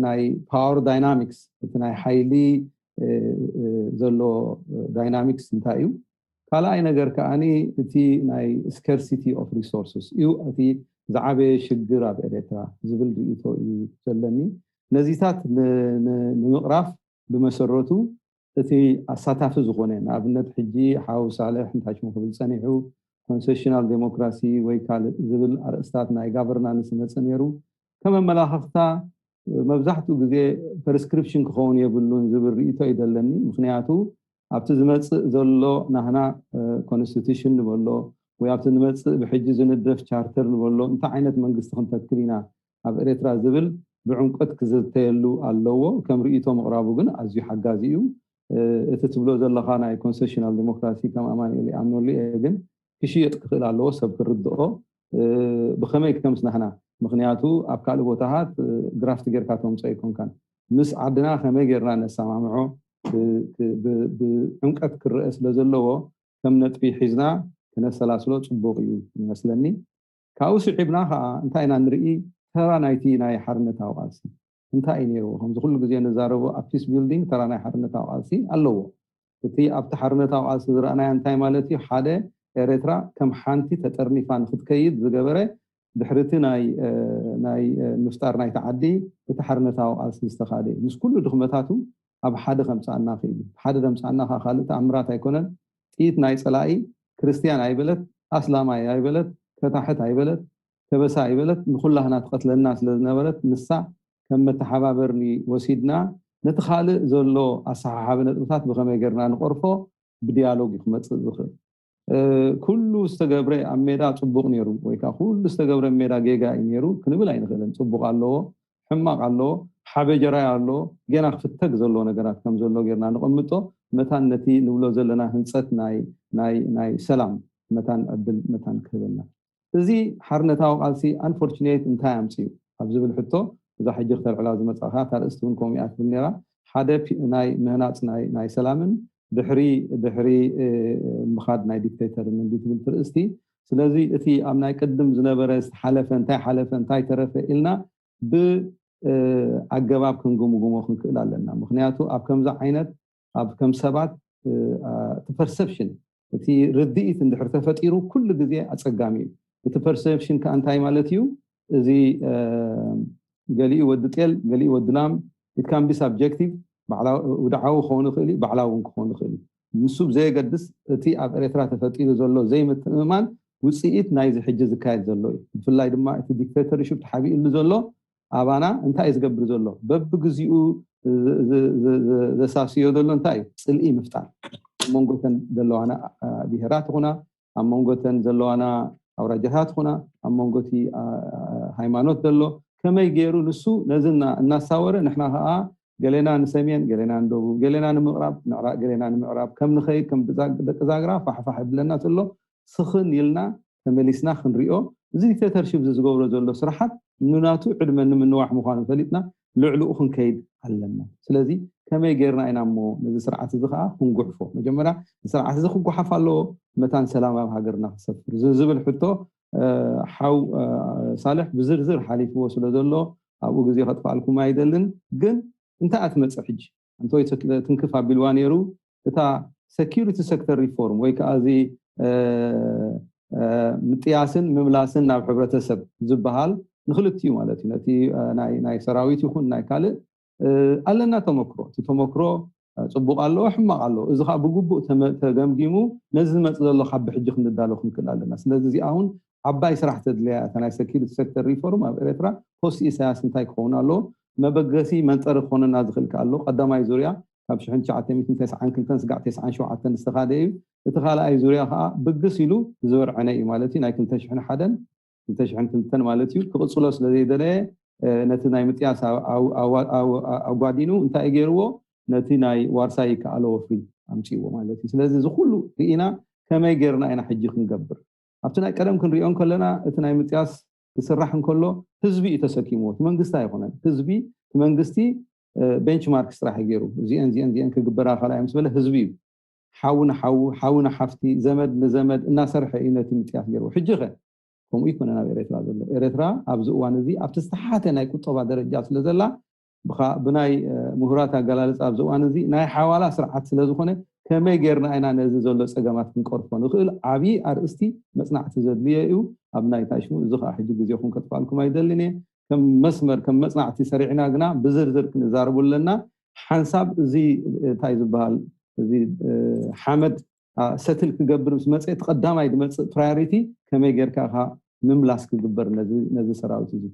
ናይ ፓወር ዳይናሚክስ፣ እቲ ናይ ሓይሊ ዘሎ ዳይናሚክስ እንታይ እዩ? ካልኣይ ነገር ከዓኒ እቲ ናይ scarcity of resources እዩ እቲ ዝዓበየ ሽግር ኣብ ኤርትራ ዝብል ርእይቶ እዩ ዘለኒ። ነዚታት ንምቕራፍ ብመሰረቱ እቲ ኣሳታፊ ዝኾነ፣ ንኣብነት ሕጂ ሓው ሳልሕ እንታይ ሽሙ ክብል ጸኒሑ፣ ኮንሴሽናል ዴሞክራሲ ወይ ካልእ ዝብል ኣርእስታት ናይ ጋቨርናንስ ይመጽእ ነይሩ። ከመመላኽኽታ መብዛሕትኡ ግዜ ፕሪስክሪፕሽን ክኸውን የብሉን ዝብል ርእይቶ እዩ ዘለኒ። ምክንያቱ ኣብቲ ዝመጽእ ዘሎ ናህና ኮንስቲቱሽን ንበሎ ወይ ኣብቲ ዝመጽእ ብሕጂ ዝንደፍ ቻርተር ንበሎ እንታይ ዓይነት መንግስቲ ክንተክል ኢና ኣብ ኤርትራ ዝብል ብዕምቆት ክዝተየሉ ኣለዎ። ከም ርእይቶ ምቕራቡ ግን ኣዝዩ ሓጋዚ እዩ። እቲ ትብሎ ዘለኻ ናይ ኮንስቲቱሽናል ዴሞክራሲ ከም ኣማኑኤል ይኣምነሉ እየ፣ ግን ክሽየጥ ክኽእል ኣለዎ፣ ሰብ ክርድኦ ብኸመይ ከም ዝነህና። ምክንያቱ ኣብ ካልእ ቦታታት ግራፍት ጌርካ ተምፅኦ ኣይኮንካን። ምስ ዓድና ከመይ ጌርና ነሰማምዖ፣ ብዕምቀት ክረአ ስለ ዘለዎ ከም ነጥቢ ሒዝና ክነሰላስሎ ፅቡቕ እዩ ይመስለኒ። ካብኡ ስዒብና ከዓ እንታይ ኢና ንርኢ? ተራ ናይቲ ናይ ሓርነታዊ ቃልሲ እንታይ እዩ ነይርዎ? ከምዚ ኩሉ ግዜ ንዛረቦ ኣብ ፒስ ቢልዲንግ ተራ ናይ ሓርነታዊ ቃልሲ ኣለዎ። እቲ ኣብቲ ሓርነታዊ ቃልሲ ዝረኣናዮ እንታይ ማለት እዩ? ሓደ ኤርትራ ከም ሓንቲ ተጠርኒፋ ንክትከይድ ዝገበረ ድሕሪ እቲ ናይ ናይ ምፍጣር ናይቲ ዓዲ እቲ ሓርነታዊ ቃልሲ ዝተኻደ እዩ። ምስ ኩሉ ድኽመታቱ ኣብ ሓደ ከምፅኣና ክኢሉ። ሓደ ደምፅኣና ከዓ ካልእ ተኣምራት ኣይኮነን። ጥይት ናይ ፀላኢ ክርስትያን ኣይበለት፣ ኣስላማይ ኣይበለት፣ ከታሕት ኣይበለት፣ ከበሳ ኣይበለት፣ ንኩላህና ትቐትለና ስለ ዝነበረት ንሳ ከም መተሓባበርኒ ወሲድና ነቲ ካልእ ዘሎ ኣሰሓሓቢ ነጥብታት ብኸመይ ጌርና ንቐርፎ ብዲያሎግ እዩ ክመፅእ ዝኽእል። ኩሉ ዝተገብረ ኣብ ሜዳ ፅቡቕ ነይሩ ወይ ከዓ ኩሉ ዝተገብረ ኣብ ሜዳ ጌጋ እዩ ነይሩ ክንብል ኣይንኽእልን። ፅቡቕ ኣለዎ፣ ሕማቕ ኣለዎ፣ ሓበጀራይ ኣለዎ፣ ጌና ክፍተግ ዘለዎ ነገራት ከም ዘሎ ጌርና ንቐምጦ መታን ነቲ ንብሎ ዘለና ህንፀት ናይ ናይ ናይ ሰላም መታን ዕድል መታን ክህበና። እዚ ሓርነታዊ ቃልሲ ኣንፎርቹኔት እንታይ ኣምፅኡ ኣብ ዝብል ሕቶ እዛ ሕጂ ክተልዕላ ዝመፃእካ እታ ርእስቲ እውን ከምኡ እያ ትብል ነይራ። ሓደ ናይ ምህናፅ ናይ ሰላምን ድሕሪ ድሕሪ ምኻድ ናይ ዲክቴተርን እንዲ ትብል ትርእስቲ። ስለዚ እቲ ኣብ ናይ ቅድም ዝነበረ ዝተሓለፈ እንታይ ሓለፈ እንታይ ተረፈ ኢልና ብኣገባብ ክንግምግሞ ክንክእል ኣለና። ምክንያቱ ኣብ ከምዚ ዓይነት ኣብ ከም ሰባት እቲ ፐርሰፕሽን እቲ ርድኢት እንድሕር ተፈጢሩ ኩሉ ግዜ ኣፀጋሚ እዩ። እቲ ፐርሰፕሽን ከዓ እንታይ ማለት እዩ? እዚ ገሊኡ ወዲ ጤል ገሊኡ ወዲ ላም ኢት ካን ቢ ሳብጀክቲቭ፣ ውድዓዊ ክኸውን ይኽእል እዩ፣ ባዕላዊ እውን ክኸውን ይኽእል እዩ። ንሱ ብዘየገድስ እቲ ኣብ ኤርትራ ተፈጢሩ ዘሎ ዘይምትእምማን ውፅኢት ናይዚ ሕጂ ዝካየድ ዘሎ እዩ። ብፍላይ ድማ እቲ ዲክቴተርሽፕ ተሓቢእሉ ዘሎ ኣባና እንታይ እዩ ዝገብር ዘሎ? በብግዚኡ ዘሳስዮ ዘሎ እንታይ እዩ? ፅልኢ ምፍጣር። ኣብ መንጎተን ዘለዋና ብሄራት ይኹና ኣብ መንጎተን ዘለዋና ኣውራጃታት ይኹና ኣብ መንጎቲ ሃይማኖት ዘሎ ከመይ ገይሩ ንሱ ነዚ እናሳወረ ንሕና ከዓ ገሌና ንሰሜን ገሌና ንደቡብ ገሌና ንምቕራብ ገሌና ንምዕራብ ከም ንኸይድ ከም ደቂ ዛግራ ፋሕፋሕ ይብለና ዘሎ ስኽን ኢልና ተመሊስና ክንሪኦ እዚ ዲክቴተርሽፕ ዝገብሮ ዘሎ ስራሓት ንናቱ ዕድመ ንምንዋሕ ምዃኑ ፈሊጥና ልዕልኡ ክንከይድ ኣለና። ስለዚ ከመይ ጌርና ኢና እሞ ነዚ ስርዓት እዚ ከዓ ክንጉሕፎ? መጀመርያ ስርዓት እዚ ክጓሓፍ ኣለዎ፣ መታን ሰላም ኣብ ሃገርና ክሰፍር ዝብል ሕቶ ሓው ሳልሕ ብዝርዝር ሓሊፍዎ ስለ ዘሎ ኣብኡ ግዜ ከጥፋኣልኩም ኣይደልን። ግን እንታይ ኣትመፅእ ሕጂ? ኣንቶይ ትንክፍ ኣቢልዋ ነይሩ። እታ ሴኪሪቲ ሴክተር ሪፎርም ወይ ከዓ እዚ ምጥያስን ምምላስን ናብ ሕብረተሰብ ዝበሃል ንክልቲኡ ማለት እዩ። ነቲ ናይ ሰራዊት ይኹን ናይ ካልእ ኣለና ተመክሮ። እቲ ተመክሮ ፅቡቕ ኣለዎ፣ ሕማቕ ኣለዎ። እዚ ከዓ ብግቡእ ተገምጊሙ ነዚ ዝመፅእ ዘሎ ካብ ብሕጂ ክንዳሎ ክንክእል ኣለና። ስለዚ እዚኣ እውን ዓባይ ስራሕ ተድልያ እታ ናይ ሰኪሪቲ ሴክተር ሪፎርም ኣብ ኤርትራ ፖስት ኢሳያስ እንታይ ክኸውን ኣለዎ? መበገሲ መንጠሪ ክኾነና ዝኽእል ከ ኣሎ? ቀዳማይ ዙርያ ካብ ሽሕን ትሽዓተ ሚእትን ተስዓን ክልተን ስጋዕ ተስዓን ሸውዓተን ዝተኻደ እዩ። እቲ ካልኣይ ዙርያ ከዓ ብግስ ኢሉ ዝበርዐነ እዩ ማለት እዩ። ናይ ክልተ ሽሕን ሓደን ክልተ ሽሕን ክልተን ማለት እዩ። ክቕጽሎ ስለ ዘይደለየ ነቲ ናይ ምጥያስ ኣጓዲኑ እንታይ ገይርዎ? ነቲ ናይ ዋርሳይ ይከኣሎ ወፍሪ ኣምፅዎ ማለት እዩ። ስለዚ እዚ ኩሉ ርኢና ከመይ ገይርና ኢና ሕጂ ክንገብር? ኣብቲ ናይ ቀደም ክንሪኦ እንከለና እቲ ናይ ምጥያስ ክስራሕ እንከሎ ህዝቢ እዩ ተሰኪምዎ። እቲ መንግስቲ ኣይኮነን። ህዝቢ እቲ መንግስቲ ቤንችማርክ ስራሕ ገይሩ እዚአን እዚአን እዚአን ክግበራ ካልኣይ ምስ በለ ህዝቢ እዩ ሓዊ ንሓዊ ሓዊ ንሓፍቲ ዘመድ ንዘመድ እናሰርሐ እዩ ነቲ ምጥያስ ገይሩ። ሕጂ ኸ ከምኡ ይኮነን ኣብ ኤርትራ ዘሎ። ኤርትራ ኣብዚ እዋን እዚ ኣብቲ ዝተሓተ ናይ ቁጠባ ደረጃ ስለ ዘላ ብናይ ምሁራት ኣገላልፃ ኣብዚ እዋን እዚ ናይ ሓዋላ ስርዓት ስለ ዝኾነ ከመይ ጌርና ኢና ነዚ ዘሎ ፀገማት ክንቀርፎ ንኽእል ዓብዪ ኣርእስቲ መፅናዕቲ ዘድልዮ እዩ። ኣብ ናይ ታሽሙ እዚ ከዓ ሕጂ ግዜኹም ከጥፋልኩም ኣይደልን እየ። ከም መስመር ከም መፅናዕቲ ሰሪዕና ግና ብዝርዝር ክንዛረቡ ኣለና። ሓንሳብ እዚ እንታይ ዝበሃል እዚ ሓመድ ሰትል ክገብር ምስ መፀ እቲ ቀዳማይ ዝመፅእ ፕራዮሪቲ ከመይ ጌርካ ኢኻ ምምላስ ክግበር ነዚ ሰራዊት እዚ።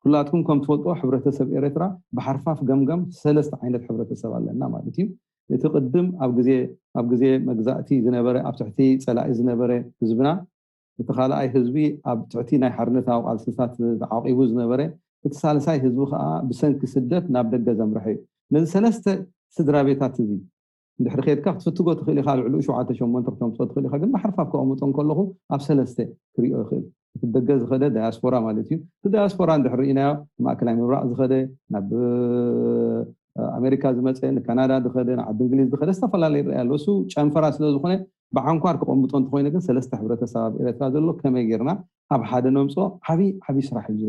ኩላትኩም ከም ትፈልጦ ሕብረተሰብ ኤርትራ ብሓርፋፍ ገምገም ሰለስተ ዓይነት ሕብረተሰብ ኣለና ማለት እዩ። እቲ ቅድም ኣብ ግዜ ኣብ ግዜ መግዛእቲ ዝነበረ ኣብ ትሕቲ ፀላኢ ዝነበረ ህዝብና፣ እቲ ካልኣይ ህዝቢ ኣብ ትሕቲ ናይ ሓርነታዊ ቃልስታት ተዓቂቡ ዝነበረ፣ እቲ ሳልሳይ ህዝቢ ከዓ ብሰንኪ ስደት ናብ ደገ ዘምርሐ እዩ። ነዚ ሰለስተ ስድራ ቤታት እዚ እንድሕሪ ከድካ ክትፍትጎ ትኽእል ኢኻ። ልዕሊኡ ሸውዓተ ሸሞንተ ክተምፅኦ ትኽእል ኢኻ። ግን ብሓርፋፍ ከቐምጦ እንከለኹ ኣብ ሰለስተ ክሪኦ ይኽእል። እቲ ደገ ዝኸደ ዳያስፖራ ማለት እዩ። እቲ ዳያስፖራ እንድሕር ርኢናዮ ማእከላይ ምብራቕ ዝኸደ ናብ ኣሜሪካ ዝመፀ ንካናዳ ዝኸደ ንዓዲ እንግሊዝ ዝኸደ ዝተፈላለየ ይረአ ኣሎ። እሱ ጨንፈራ ስለ ዝኾነ ብዓንኳር ክቐምጦ እንተኮይነ ግን ሰለስተ ሕብረተሰብ ኣብ ኤርትራ ዘሎ ከመይ ጌርና ኣብ ሓደ ነምፅኦ ዓብዪ ዓብዪ ስራሕ እዩ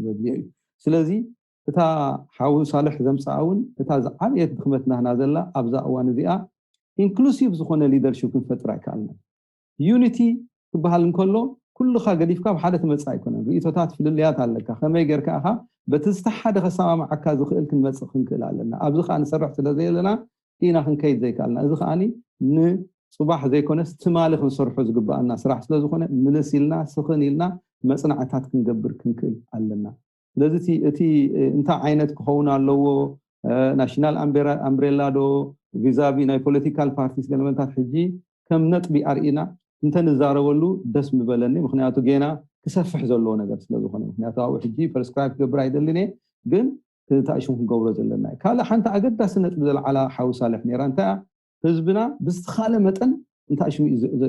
ዘድልዮ እዩ። ስለዚ እታ ሓው ሳልሕ ዘምፅኣ እውን እታ ዝዓበየት ድኽመት ናህና ዘላ ኣብዛ እዋን እዚኣ ኢንክሉሲቭ ዝኾነ ሊደርሽፕ ክንፈጥር ኣይከኣልናን። ዩኒቲ ክበሃል እንከሎ ኩልኻ ገዲፍካ ኣብ ሓደ ትመፅእ ኣይኮነን። ርእቶታት ፍልልያት ኣለካ። ከመይ ጌርካ ኢኻ በቲ ዝተሓደ ከሰማምዓካ ዝኽእል ክንመፅእ ክንክእል ኣለና። ኣብዚ ከዓ ንሰርሕ ስለ ዘየለና ኢና ክንከይድ ዘይከኣልና። እዚ ከዓ ንፅባሕ ዘይኮነስ ትማሊ ክንሰርሖ ዝግበኣና ስራሕ ስለ ዝኾነ ምልስ ኢልና ስኽን ኢልና መፅናዕታት ክንገብር ክንክእል ኣለና። ስለዚ እቲ እንታይ ዓይነት ክኸውን ኣለዎ? ናሽናል ኣምብሬላ ዶ ቪዛቪ ናይ ፖለቲካል ፓርቲስ ገለመንታት ሕጂ ከም ነጥቢ ኣርኢና እንተንዛረበሉ ደስ ምበለኒ። ምክንያቱ ጌና ክሰፍሕ ዘለዎ ነገር ስለዝኾነ። ምክንያቱ ኣብኡ ሕጂ ፐርስክራይብ ክገብር ኣይደልን እየ፣ ግን ታሽሙ ክንገብሮ ዘለና እዩ። ካልእ ሓንቲ ኣገዳሲ ነጥቢ ዘልዓላ ሓው ሳልሕ ነይራ እንታይ ህዝብና ብዝተኻለ መጠን እንታይ ሽሙ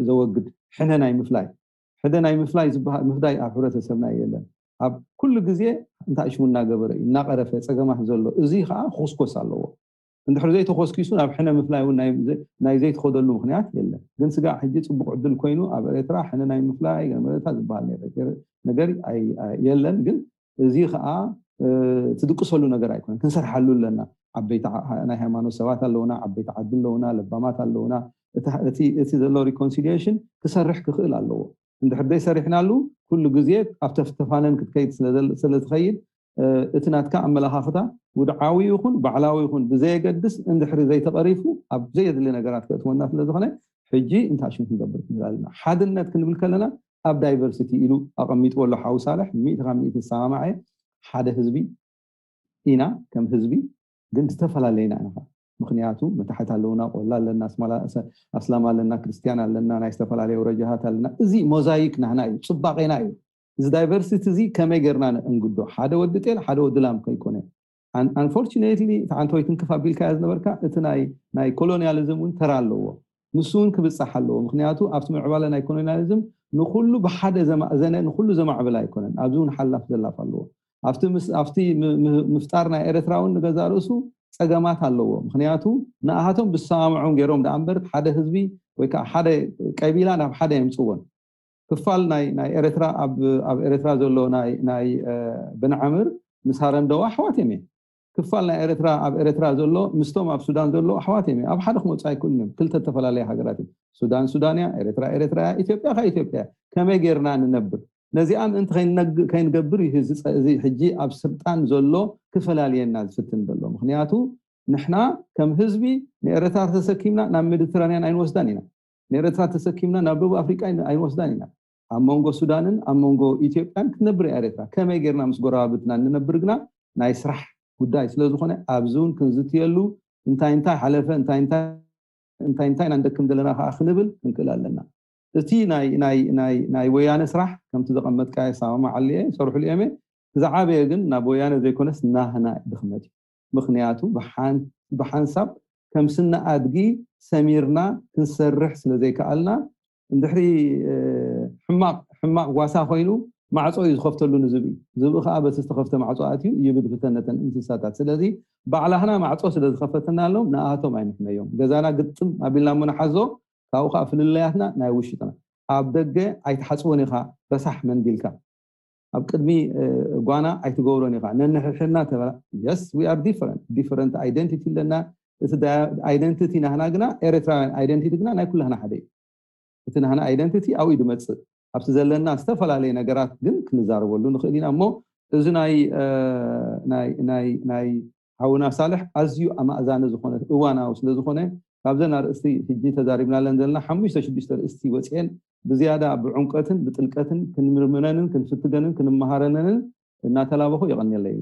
ዘወግድ ሕነ ናይ ምፍላይ ሕደ ናይ ምፍላይ ዝበሃል ምፍዳይ ኣብ ሕብረተሰብና የለን። ኣብ ኩሉ ግዜ እንታይ ሽሙ እናገበረ እዩ እናቐረፈ ፀገማት ዘሎ። እዚ ከዓ ክኹስኮስ ኣለዎ። እንድሕር ዘይተኾስኪሱ ናብ ሕነ ምፍላይ እውን ናይ ዘይትኸደሉ ምክንያት የለን። ግን ስጋዕ ሕጂ ፅቡቅ ዕድል ኮይኑ ኣብ ኤርትራ ሕነ ናይ ምፍላይ ገመለታ ዝበሃል ነገር የለን። ግን እዚ ከዓ ትድቅሰሉ ነገር ኣይኮነን። ክንሰርሓሉ ኣለና። ዓበይቲ ናይ ሃይማኖት ሰባት ኣለውና፣ ዓበይቲ ዓዲ ኣለውና፣ ለባማት ኣለውና። እቲ ዘሎ ሪኮንሲሊሽን ክሰርሕ ክኽእል ኣለዎ። እንድሕር ዘይሰሪሕናሉ ኩሉ ግዜ ኣብ ተፍተፋነን ክትከይድ ስለዝኸይድ እቲ ናትካ ኣመላኻኽታ ውድዓዊ ይኹን ባዕላዊ ይኹን ብዘየገድስ እንድሕሪ ዘይተቐሪፉ ኣብ ዘየድሊ ነገራት ከእትወና ስለዝኾነ ሕጂ እንታይ ሽም ክንገብር ክንብል ኣለና። ሓድነት ክንብል ከለና ኣብ ዳይቨርሲቲ ኢሉ ኣቐሚጥዎ ኣሎ ሓው ሳልሕ። ሚእቲ ካብ ሚእቲ ዝሰማማዐ ሓደ ህዝቢ ኢና ከም ህዝቢ፣ ግን ዝተፈላለየና ኢና። ምክንያቱ መታሕት ኣለውና፣ ቆላ ኣለና፣ ኣስላም ኣለና፣ ክርስትያን ኣለና፣ ናይ ዝተፈላለዩ ረጃሃት ኣለና። እዚ ሞዛይክ ናህና እዩ፣ ፅባቄና እዩ። እዚ ዳይቨርሲቲ እዚ ከመይ ጌርና ንእንግዶ? ሓደ ወዲ ጤል ሓደ ወዲ ላም ከይኮነ። ኣንፎርቹኔትሊ እቲ ዓንተ ወይ ትንክፍ ኣቢልካያ ዝነበርካ እቲ ናይ ኮሎኒያሊዝም እውን ተራ ኣለዎ። ንሱ እውን ክብፃሕ ኣለዎ። ምክንያቱ ኣብቲ ምዕባለ ናይ ኮሎኒያሊዝም ንኩሉ ብሓደ ዘማእዘነ ንኩሉ ዘማዕበለ ኣይኮነን። ኣብዚ እውን ሓላፍ ዘላፍ ኣለዎ። ኣብቲ ምፍጣር ናይ ኤርትራ እውን ንገዛ ርእሱ ፀገማት ኣለዎ። ምክንያቱ ንኣሃቶም ብሰማምዖም ገይሮም ደኣ እምበር ሓደ ህዝቢ ወይ ከዓ ሓደ ቀቢላ ናብ ሓደ የምፅዎን። ክፋል ናይ ኤርትራ ኣብ ኤርትራ ዘሎ ናይ ብንዓምር ምስ ሃረንደዋ ኣሕዋት እዮም። ክፋል ናይ ኤርትራ ኣብ ኤርትራ ዘሎ ምስቶም ኣብ ሱዳን ዘሎ ኣሕዋት እዮም። ኣብ ሓደ ክመፁ ኣይክእሉን እዮም። ክልተ ዝተፈላለየ ሃገራት እዮም። ሱዳን ሱዳን እያ፣ ኤርትራ ኤርትራ እያ፣ ኢትዮጵያ ከ ኢትዮጵያ እያ። ከመይ ጌርና ንነብር? ነዚኣ ምእንቲ ከይንገብር እዩ እዚ ሕጂ ኣብ ስልጣን ዘሎ ክፈላልየና ዝፍትን ዘሎ። ምክንያቱ ንሕና ከም ህዝቢ ንኤርትራ ተሰኪምና ናብ ሜዲትራንያን ኣይንወስዳን ኢና። ንኤርትራ ተሰኪምና ናብ ደቡብ ኣፍሪቃ ኣይንወስዳን ኢና። ኣብ መንጎ ሱዳንን ኣብ መንጎ ኢትዮጵያን ክትነብር እያ ኤርትራ። ከመይ ጌርና ምስ ጎረባብትና እንነብር ግና ናይ ስራሕ ጉዳይ ስለ ዝኾነ ኣብዚ እውን ክንዝትየሉ እንታይ እንታይ ሓለፈ እንታይ እንታይ እንታይ ኢና ንደክም ዘለና ከዓ ክንብል ክንክእል ኣለና። እቲ ናይ ናይ ናይ ናይ ወያነ ስራሕ ከምቲ ዘቐመጥካ የሰማማዓሉ እየ ይሰርሕሉ እዮም። ዝዓበየ ግን ናብ ወያነ ዘይኮነስ ናህና ድኽመት እዩ። ምክንያቱ ብሓንሳብ ከም ስነ ኣድጊ ሰሚርና ክንሰርሕ ስለ ዘይከኣልና እንድሕሪ ሕማቕ ሕማቕ ጓሳ ኮይኑ ማዕፆ እዩ ዝኸፍተሉ ንዝብኢ። ዝብኢ ከዓ በቲ ዝተኸፍተ ማዕፆ ኣትዩ ይብድብተን ነተን እንስሳታት። ስለዚ ባዕላህና ማዕፆ ስለ ዝኸፈተናሎም ንኣቶም ኣይንሕመዮም። ገዛና ግጥም ኣቢልና እሞ ንሓዞ። ካብኡ ከዓ ፍልለያትና ናይ ውሽጥና። ኣብ ደገ ኣይትሓፅቦን ኢኻ ረሳሕ መንዲልካ። ኣብ ቅድሚ ጓና ኣይትገብሮን ኢኻ። ነንሕድሕድና ተበላ yes we are different different identity ኣለና። እቲ identity ናህና ግና ኤርትራውያን identity ግና ናይ ኩላህና ሓደ እዩ። እቲ ናህና identity ኣብኡ ድመፅእ። ኣብቲ ዘለና ዝተፈላለየ ነገራት ግን ክንዛረበሉ ንኽእል ኢና እሞ እዚ ናይ ናይ ናይ ናይ ሓውና ሳልሕ ኣዝዩ ኣማእዛኒ ዝኾነ እዋናዊ ስለ ዝኾነ ካብዘን ኣርእስቲ ሕጂ ተዛሪብናለን ዘለና ሓሙሽተ ሽዱሽተ ርእስቲ ወፅኤን ብዝያዳ ብዕምቀትን ብጥልቀትን ክንምርምረንን ክንፍትገንን ክንመሃረነንን እናተላበኹ የቐንየለይ።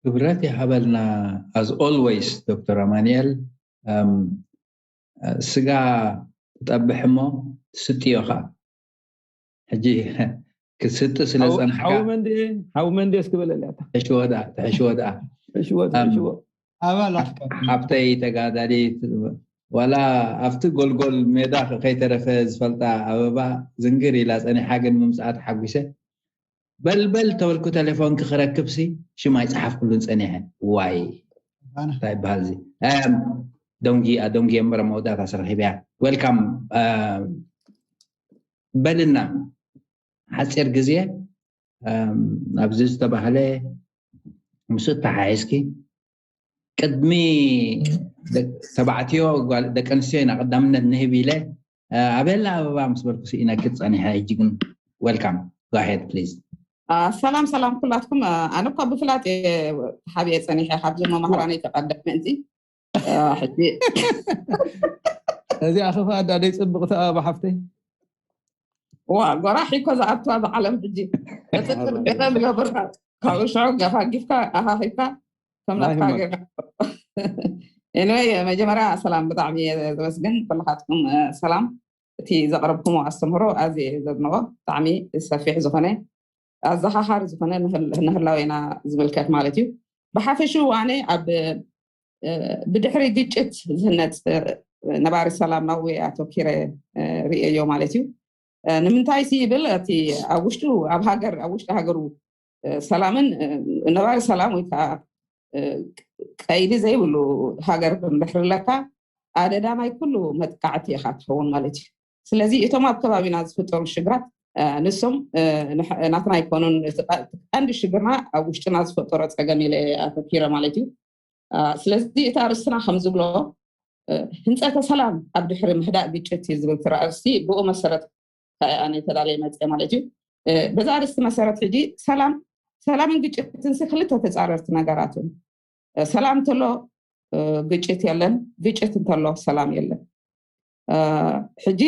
ክብረት ይሃበልና። As always ዶክተር ኣማንኤል ስጋ ትጠብሕ እሞ ትስጥዮ ኸዓ ሕጂ ክትስጢ ስለ ዝፀናሕካ ሓው መንዴ እስክበለልያ ትሕሽወ ደኣ ትሕሽወ ደኣ ኣባል ሓብተይ ተጋዳሊት ዋላ ኣብቲ ጎልጎል ሜዳ ከይተረፈ ዝፈልጣ ኣበባ ዝንግር ኢላ ፀኒሓ ግን ምምፃኣ ተሓጒሰ በልበል ተበልኩ ቴሌፎን ክክረክብሲ ሽም ኣይፀሓፍኩሉን ፀኒሐ ዋይ እንታይ ይበሃል እዚ ደንጊ ደንጊ እምበር መወዳእታ ስረኪብያ ወልካም በልና ሓፂር ግዜ ኣብዚ ዝተባህለ ምስ ተሓሒዝኪ ቅድሚ ተባዕትዮ ደቂ ኣንስትዮ ኢና ቀዳምነት ንህብ ኢለ ኣበላ ኣበባ ምስ በልኩ ስኢነኪ ፀኒሐ ሕጂ ግን ወልካም go ahead please ሰላም ሰላም ኩላትኩም ኣነ እኳ ብፍላጥ ሓብየ ፀኒሐ ካብዚ መማህራነይ ተቀደም ምእንቲ እዚኣ ክፋ ኣዳ ደይ ፅብቕቲ ኣበባ ሓፍተይ ዋ ጎራሕ እኮ ዝኣትዋ ብዓለም ሕጂ እቲ ጥርቅረ ዝገብርካ ካብኡ ሽዑ ገፋጊፍካ ኣሃኺብካ ከም ናትካ ጌርካ anyway መጀመርያ ሰላም ብጣዕሚ እየ ዘመስግን ኩልኻትኩም ሰላም እቲ ዘቕረብኩሞ ኣስተምህሮ ኣዝየ እየ ዘድንቖ ብጣዕሚ ሰፊሕ ዝኾነ ኣዘኻኻሪ ዝኾነ ንህላዌና ዝምልከት ማለት እዩ ብሓፈሽኡ ኣነ ኣብ ብድሕሪ ግጭት ዝህነፅ ነባሪ ሰላም ናዊ ኣተኪረ ርእየዮ ማለት እዩ ንምንታይ ሲ ይብል እቲ ኣብ ውሽጡ ኣብ ሃገር ኣብ ውሽጢ ሃገሩ ሰላምን ነባሪ ሰላም ወይ ከዓ ቀይዲ ዘይብሉ ሃገር እንድሕር ኣለካ ኣደዳ ናይ ኩሉ መጥቃዕቲ ኢኻ ትኸውን ማለት እዩ ስለዚ እቶም ኣብ ከባቢና ዝፍጠሩ ሽግራት ንሶም ናትና ኣይኮኑን ቀንዲ ሽግርና ኣብ ውሽጥና ዝፈጠሮ ፀገም ኢለ ኣተኪረ ማለት እዩ ስለዚ እቲ ኣርእስትና ከም ዝብሎ ህንፀተ ሰላም ኣብ ድሕሪ ምህዳእ ግጭት እዩ ዝብል ትርኣርስቲ ብኡ መሰረት ኣነ ተዳለየ መፅአ ማለት እዩ በዛ ኣርእስቲ መሰረት ሕጂ ሰላም ሰላምን ግጭትን ሲ ክልተ ተፃረርቲ ነገራት እዮም ሰላም እንተሎ ግጭት የለን ግጭት እንተሎ ሰላም የለን ሕጂ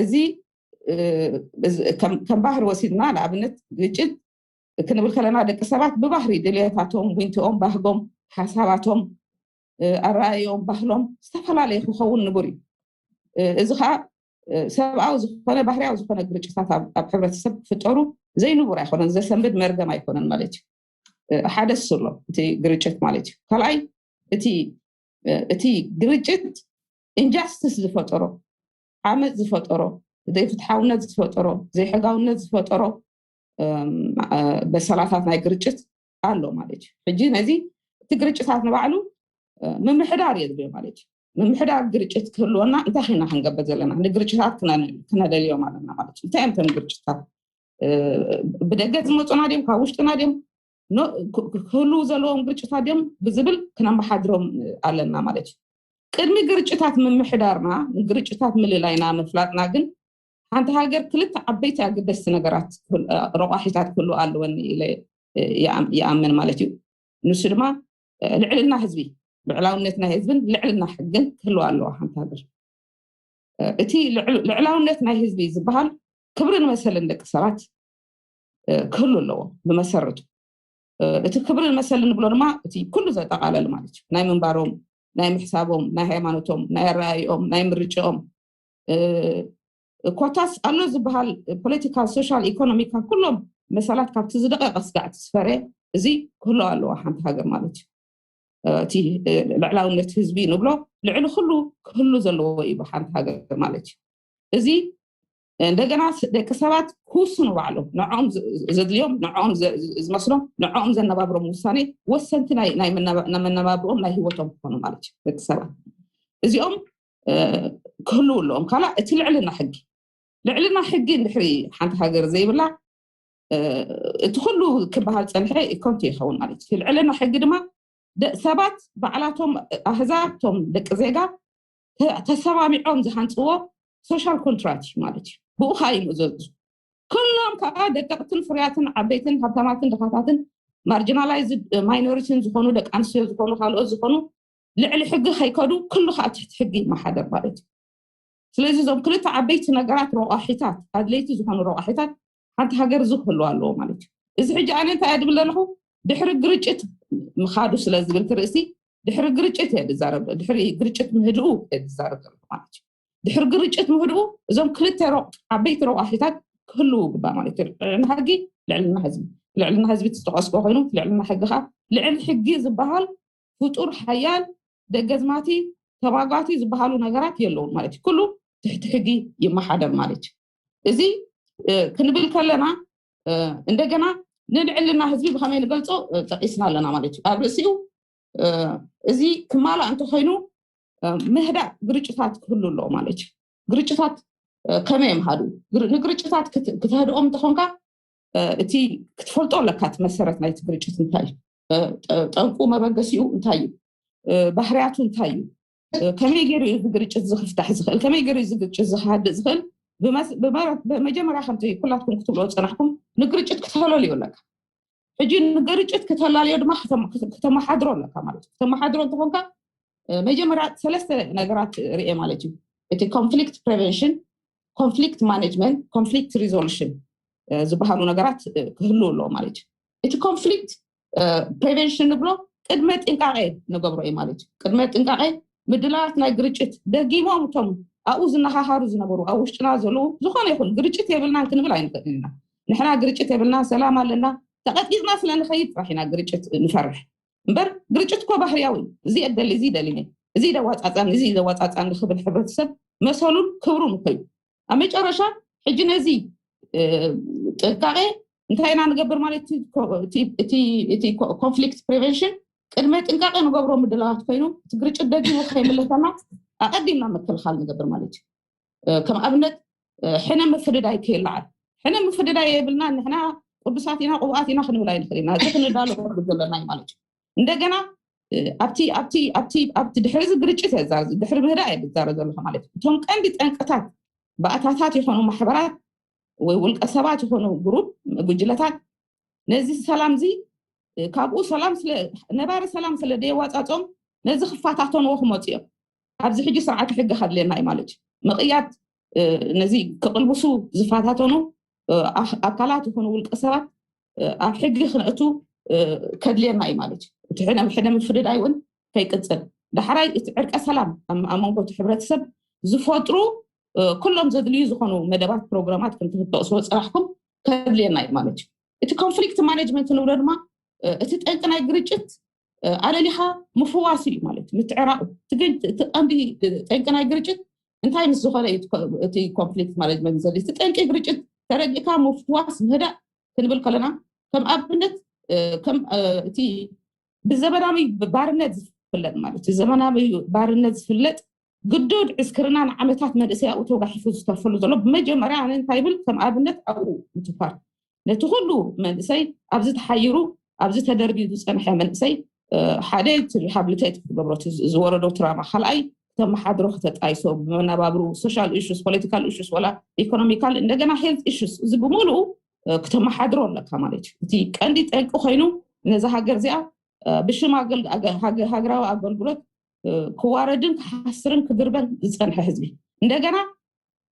እዚ ከም ባህር ወሲድና ንኣብነት ግጭት ክንብል ከለና ደቂ ሰባት ብባህሪ ድልየታቶም ዊንትኦም ባህጎም ሓሳባቶም ኣረኣዮም ባህሎም ዝተፈላለየ ክኸውን ንቡር እዩ እዚ ከዓ ሰብኣዊ ዝኾነ ባህርያዊ ዝኾነ ግርጭታት ኣብ ሕብረተሰብ ክፍጠሩ ዘይንቡር ኣይኮነን ዘሰንብድ መርገም ኣይኮነን ማለት እዩ ሓደ ስሎ እቲ ግርጭት ማለት እዩ ካልኣይ እቲ እቲ ግርጭት injustice ዝፈጠሮ ዓመፅ ዝፈጠሮ ዘይፍትሓውነት ዝፈጠሮ ዘይሕጋውነት ዝፈጠሮ በሰላታት ናይ ግርጭት ኣሎ ማለት እዩ ሕጂ ነዚ እቲ ግርጭታት ንባዕሉ ምምሕዳር የድልዮ ማለት እዩ ምምሕዳር ግርጭት ክህልወና እንታይ ኮይና ክንገብር ዘለና ንግርጭታት ክነደልዮም ኣለና ማለት እዩ እንታይ እዮም ግርጭታት ብደገ ዝመፁና ድዮም ካብ ውሽጥና ድዮም ክህልው ዘለዎም ግርጭታት ድዮም ብዝብል ክነመሓድሮም ኣለና ማለት እዩ ቅድሚ ግርጭታት ምምሕዳርና ንግርጭታት ምልላይና ምፍላጥና ግን ሓንቲ ሃገር ክልተ ዓበይቲ ኣገደስቲ ነገራት ረቋሒታት ክህሉ ኣለወኒ ኢለ ይኣምን ማለት እዩ ንሱ ድማ ልዕልና ህዝቢ ልዕላውነት ናይ ህዝብን ልዕልና ሕግን ክህልዋ ኣለዋ ሓንቲ ሃገር እቲ ልዕላውነት ናይ ህዝቢ ዝበሃል ክብርን መሰልን ደቂ ሰባት ክህሉ ኣለዎ። ብመሰረቱ እቲ ክብርን መሰልን ንብሎ ድማ እቲ ኩሉ ዘጠቓለል ማለት እዩ። ናይ ምንባሮም፣ ናይ ምሕሳቦም፣ ናይ ሃይማኖቶም፣ ናይ ኣረኣይኦም፣ ናይ ምርጭኦም፣ ኮታስ ኣሎ ዝበሃል ፖለቲካል፣ ሶሻል፣ ኢኮኖሚካል ኩሎም መሰላት ካብቲ ዝደቀቀ ስጋዕ ትስፈረ፣ እዚ ክህሉ ኣለዎ ሓንቲ ሃገር ማለት እዩ። እቲ ልዕላውነት ህዝቢ ንብሎ ልዕሊ ኩሉ ክህሉ ዘለዎ እዩ ብሓንቲ ሃገር ማለት እዩ። እዚ እንደገና ደቂ ሰባት ክውስኑ ባዕሎም ንዕኦም ዘድልዮም፣ ንዕኦም ዝመስሎም፣ ንዕኦም ዘነባብሮም ውሳኔ ወሰንቲ ናይ መነባብሮኦም ናይ ህይወቶም ክኾኑ ማለት እዩ። ደቂ ሰባት እዚኦም ክህልው ኣለዎም። ካልእ እቲ ልዕልና ሕጊ፣ ልዕልና ሕጊ እንድሕሪ ሓንቲ ሃገር ዘይብላ እቲ ኩሉ ክበሃል ፀንሐ ኮንቱ ይኸውን ማለት እዩ። ልዕልና ሕጊ ድማ ሰባት ባዕላቶም ኣህዛብቶም ደቂ ዜጋ ተሰማሚዖም ዝሃንፅዎ ሶሻል ኮንትራክት ማለት እዩ። ብኡ ከዓ ይምእዘዙ። ኩሎም ከዓ ደቀቅትን ፍርያትን ዓበይትን ሃብታማትን ድኻታትን ማርጂናላይዝድ ማይኖሪቲን ዝኾኑ ደቂ ኣንስትዮ ዝኾኑ ካልኦት ዝኾኑ ልዕሊ ሕጊ ከይከዱ ኩሉ ከዓ ትሕቲ ሕጊ ይመሓደር ማለት እዩ። ስለዚ እዞም ክልተ ዓበይቲ ነገራት ረቋሒታት ኣድለይቲ ዝኾኑ ረቋሒታት ሓንቲ ሃገር እዚ ክህልዋ ኣለዎ ማለት እዩ። እዚ ሕጂ ኣነ እንታይ እየ ድብል ዘለኹ? ድሕሪ ግርጭት ምኻዱ ስለ ዝብል ትርእሲ ድሕሪ ግርጭት እየ ዝዛረብ፣ ድሕሪ ግርጭት ምህድኡ እየ ዝዛረብ ዘለኹ ማለት እዩ። ድሕሪ ግርጭት ምህድኡ እዞም ክልተ ዓበይቲ ረቋሒታት ክህልው ግባ ማለት እዩ። ልዕልና ሕጊ፣ ልዕልና ህዝቢ። ልዕልና ህዝቢ ዝጠቀስኮ ኮይኑ ልዕልና ሕጊ ከዓ ልዕሊ ሕጊ ዝበሃል ፍጡር ሓያል ደገዝማቲ ተባጓቲ ዝበሃሉ ነገራት የለውን ማለት እዩ። ኩሉ ትሕቲ ሕጊ ይመሓደር ማለት እዩ። እዚ ክንብል ከለና እንደገና ንልዕልና ህዝቢ ብከመይ ንገልፆ ጠቂስና ኣለና ማለት እዩ። ኣብ ርእሲኡ እዚ ክማላእ እንተኮይኑ ምህዳእ ግርጭታት ክህሉ ኣለዎ ማለት እዩ። ግርጭታት ከመይ እዮም ሃዱ? ንግርጭታት ክትህድኦም እንተኾንካ እቲ ክትፈልጦ ኣለካ እቲ መሰረት ናይቲ ግርጭት እንታይ እዩ፣ ጠንቁ መበገሲኡ እንታይ እዩ፣ ባህርያቱ እንታይ እዩ፣ ከመይ ገይሩ እዩ እዚ ግርጭት ዝክፍታሕ ዝኽእል፣ ከመይ ገይሩ እዚ ግርጭት ዝሃድእ ዝኽእል ብመጀመርያ ከምቲ ኩላትኩም ክትብሎ ዝፀናሕኩም ንግርጭት ክተለልዮ ኣለካ። ሕጂ ንግርጭት ክተላልዮ ድማ ክተመሓድሮ ኣለካ ማለት እዩ። ክተመሓድሮ እንተኾንካ መጀመርያ ሰለስተ ነገራት ርኤ ማለት እዩ። እቲ ኮንፍሊክት ፕሪቨንሽን፣ ኮንፍሊክት ማኔጅመንት፣ ኮንፍሊክት ሪዞሉሽን ዝበሃሉ ነገራት ክህልው ኣለዎ ማለት እዩ። እቲ ኮንፍሊክት ፕሪቨንሽን ንብሎ ቅድመ ጥንቃቄ ንገብሮ እዩ ማለት እዩ። ቅድመ ጥንቃቄ ምድላዋት ናይ ግርጭት ደጊሞም እቶም ኣብኡ ዝነሃሃሩ ዝነበሩ ኣብ ውሽጥና ዘለዉ ዝኾነ ይኹን ግርጭት የብልናን ክንብል ኣይንኽእልን ኢና። ንሕና ግርጭት የብልናን፣ ሰላም ኣለና። ተቐጢጥና ስለ ንኸይድ ጥራሕ ኢና ግርጭት ንፈርሕ እምበር ግርጭት እኮ ባህርያዊ እዩ። እዚ እደሊ፣ እዚ ደሊኒ፣ እዚ ደዋፃፃኒ፣ እዚ ደዋፃፃኒ ክብል ሕብረተሰብ መሰሉን ክብሩን እኮ እዩ። ኣብ መጨረሻ ሕጂ ነዚ ጥንቃቄ እንታይ ኢና ንገብር ማለት እቲ ኮንፍሊክት ፕሪቨንሽን ቅድመ ጥንቃቄ ንገብሮ ምድላዋት ኮይኑ እቲ ግርጭት ደጊሙ ከይምለሰና ኣቀዲምና ምክልኻል ንገብር ማለት እዩ። ከም ኣብነት ሕነ ምፍድዳይ ከይለዓል፣ ሕነ ምፍድዳይ የብልና። ንሕና ቅዱሳት ኢና ቅቡኣት ኢና ክንብል ኣይንኽእል ኢና። እዚ ክንዳሎ ዘለና ማለት እዩ። እንደገና ኣብቲ ኣብቲ ኣብቲ ኣብቲ ድሕሪ እዚ ግርጭት እየ ዝዛረብ፣ ድሕሪ ምህዳእ እየ ዝዛረብ ዘለኹ ማለት እዩ። እቶም ቀንዲ ጠንቅታት ባእታታት ይኾኑ ማሕበራት ወይ ውልቀ ሰባት ይኾኑ ግሩፕ ጉጅለታት ነዚ ሰላም እዚ ካብኡ ሰላም ስለ ነባሪ ሰላም ስለ ደየዋፃፆም ነዚ ክፈታተንዎ ክመፁ እዮም። ኣብዚ ሕጂ ስርዓተ ሕጊ ከድልየና እዩ ማለት እዩ። ምቕያድ ነዚ ክቕልብሱ ዝፈታተኑ ኣካላት ይኾኑ ውልቀ ሰባት ኣብ ሕጊ ክነእቱ ከድልየና እዩ ማለት እዩ። እቲ ሕነ ምፍድዳይ እውን ከይቅፅል ዳሕራይ እቲ ዕርቀ ሰላም ኣብ መንጎ እቲ ሕብረተሰብ ዝፈጥሩ ኩሎም ዘድልዩ ዝኾኑ መደባት ፕሮግራማት ከምቲ ክትጠቕስዎ ዝፀናሕኩም ከድልየና እዩ ማለት እዩ። እቲ ኮንፍሊክት ማኔጅመንት ንብሎ ድማ እቲ ጠንቂ ናይ ግርጭት ኣለሊኻ ምፍዋስ እዩ ማለት እዩ። ምትዕራቑ እቲ ቀንዲ ጠንቂ ናይ ግርጭት እንታይ ምስ ዝኾነ እዩ እቲ ኮንፍሊክት ማኔጅመንት ዘድልዩ? እቲ ጠንቂ ግርጭት ተረዲእካ ምፍዋስ ምህዳእ ክንብል ከለና ከም ኣብነት ከም እቲ ብዘመናዊ ባርነት ዝፍለጥ ማለት እዩ። ዘመናዊ ባርነት ዝፍለጥ ግዱድ ዕስክርና ንዓመታት መንእሰይ ኣብኡ ተጓሒፉ ዝተፈሉ ዘሎ ብመጀመርያ ኣነ እንታይ ብል ከም ኣብነት ኣብኡ ምትኳር ነቲ ኩሉ መንእሰይ ኣብዚ ተሓይሩ ኣብዚ ተደርቢዩ ዝፀንሐ መንእሰይ ሓደ እቲ ሪሃብሊቴት ክትገብሮ ዝወረዶ ትራማ ካልኣይ ክተመሓድሮ ክተጣይሶ ብመናባብሩ ሶሻል ኢሹስ ፖለቲካል ኢሹስ ወላ ኢኮኖሚካል እንደገና ሄልት ኢሹስ እዚ ብምሉኡ ክተመሓድሮ ኣለካ ማለት እዩ። እቲ ቀንዲ ጠንቂ ኮይኑ ነዚ ሃገር እዚኣ ብሽም ሃገራዊ ኣገልግሎት ክዋረድን ክሓስርን ክድርበን ዝፀንሐ ህዝቢ፣ እንደገና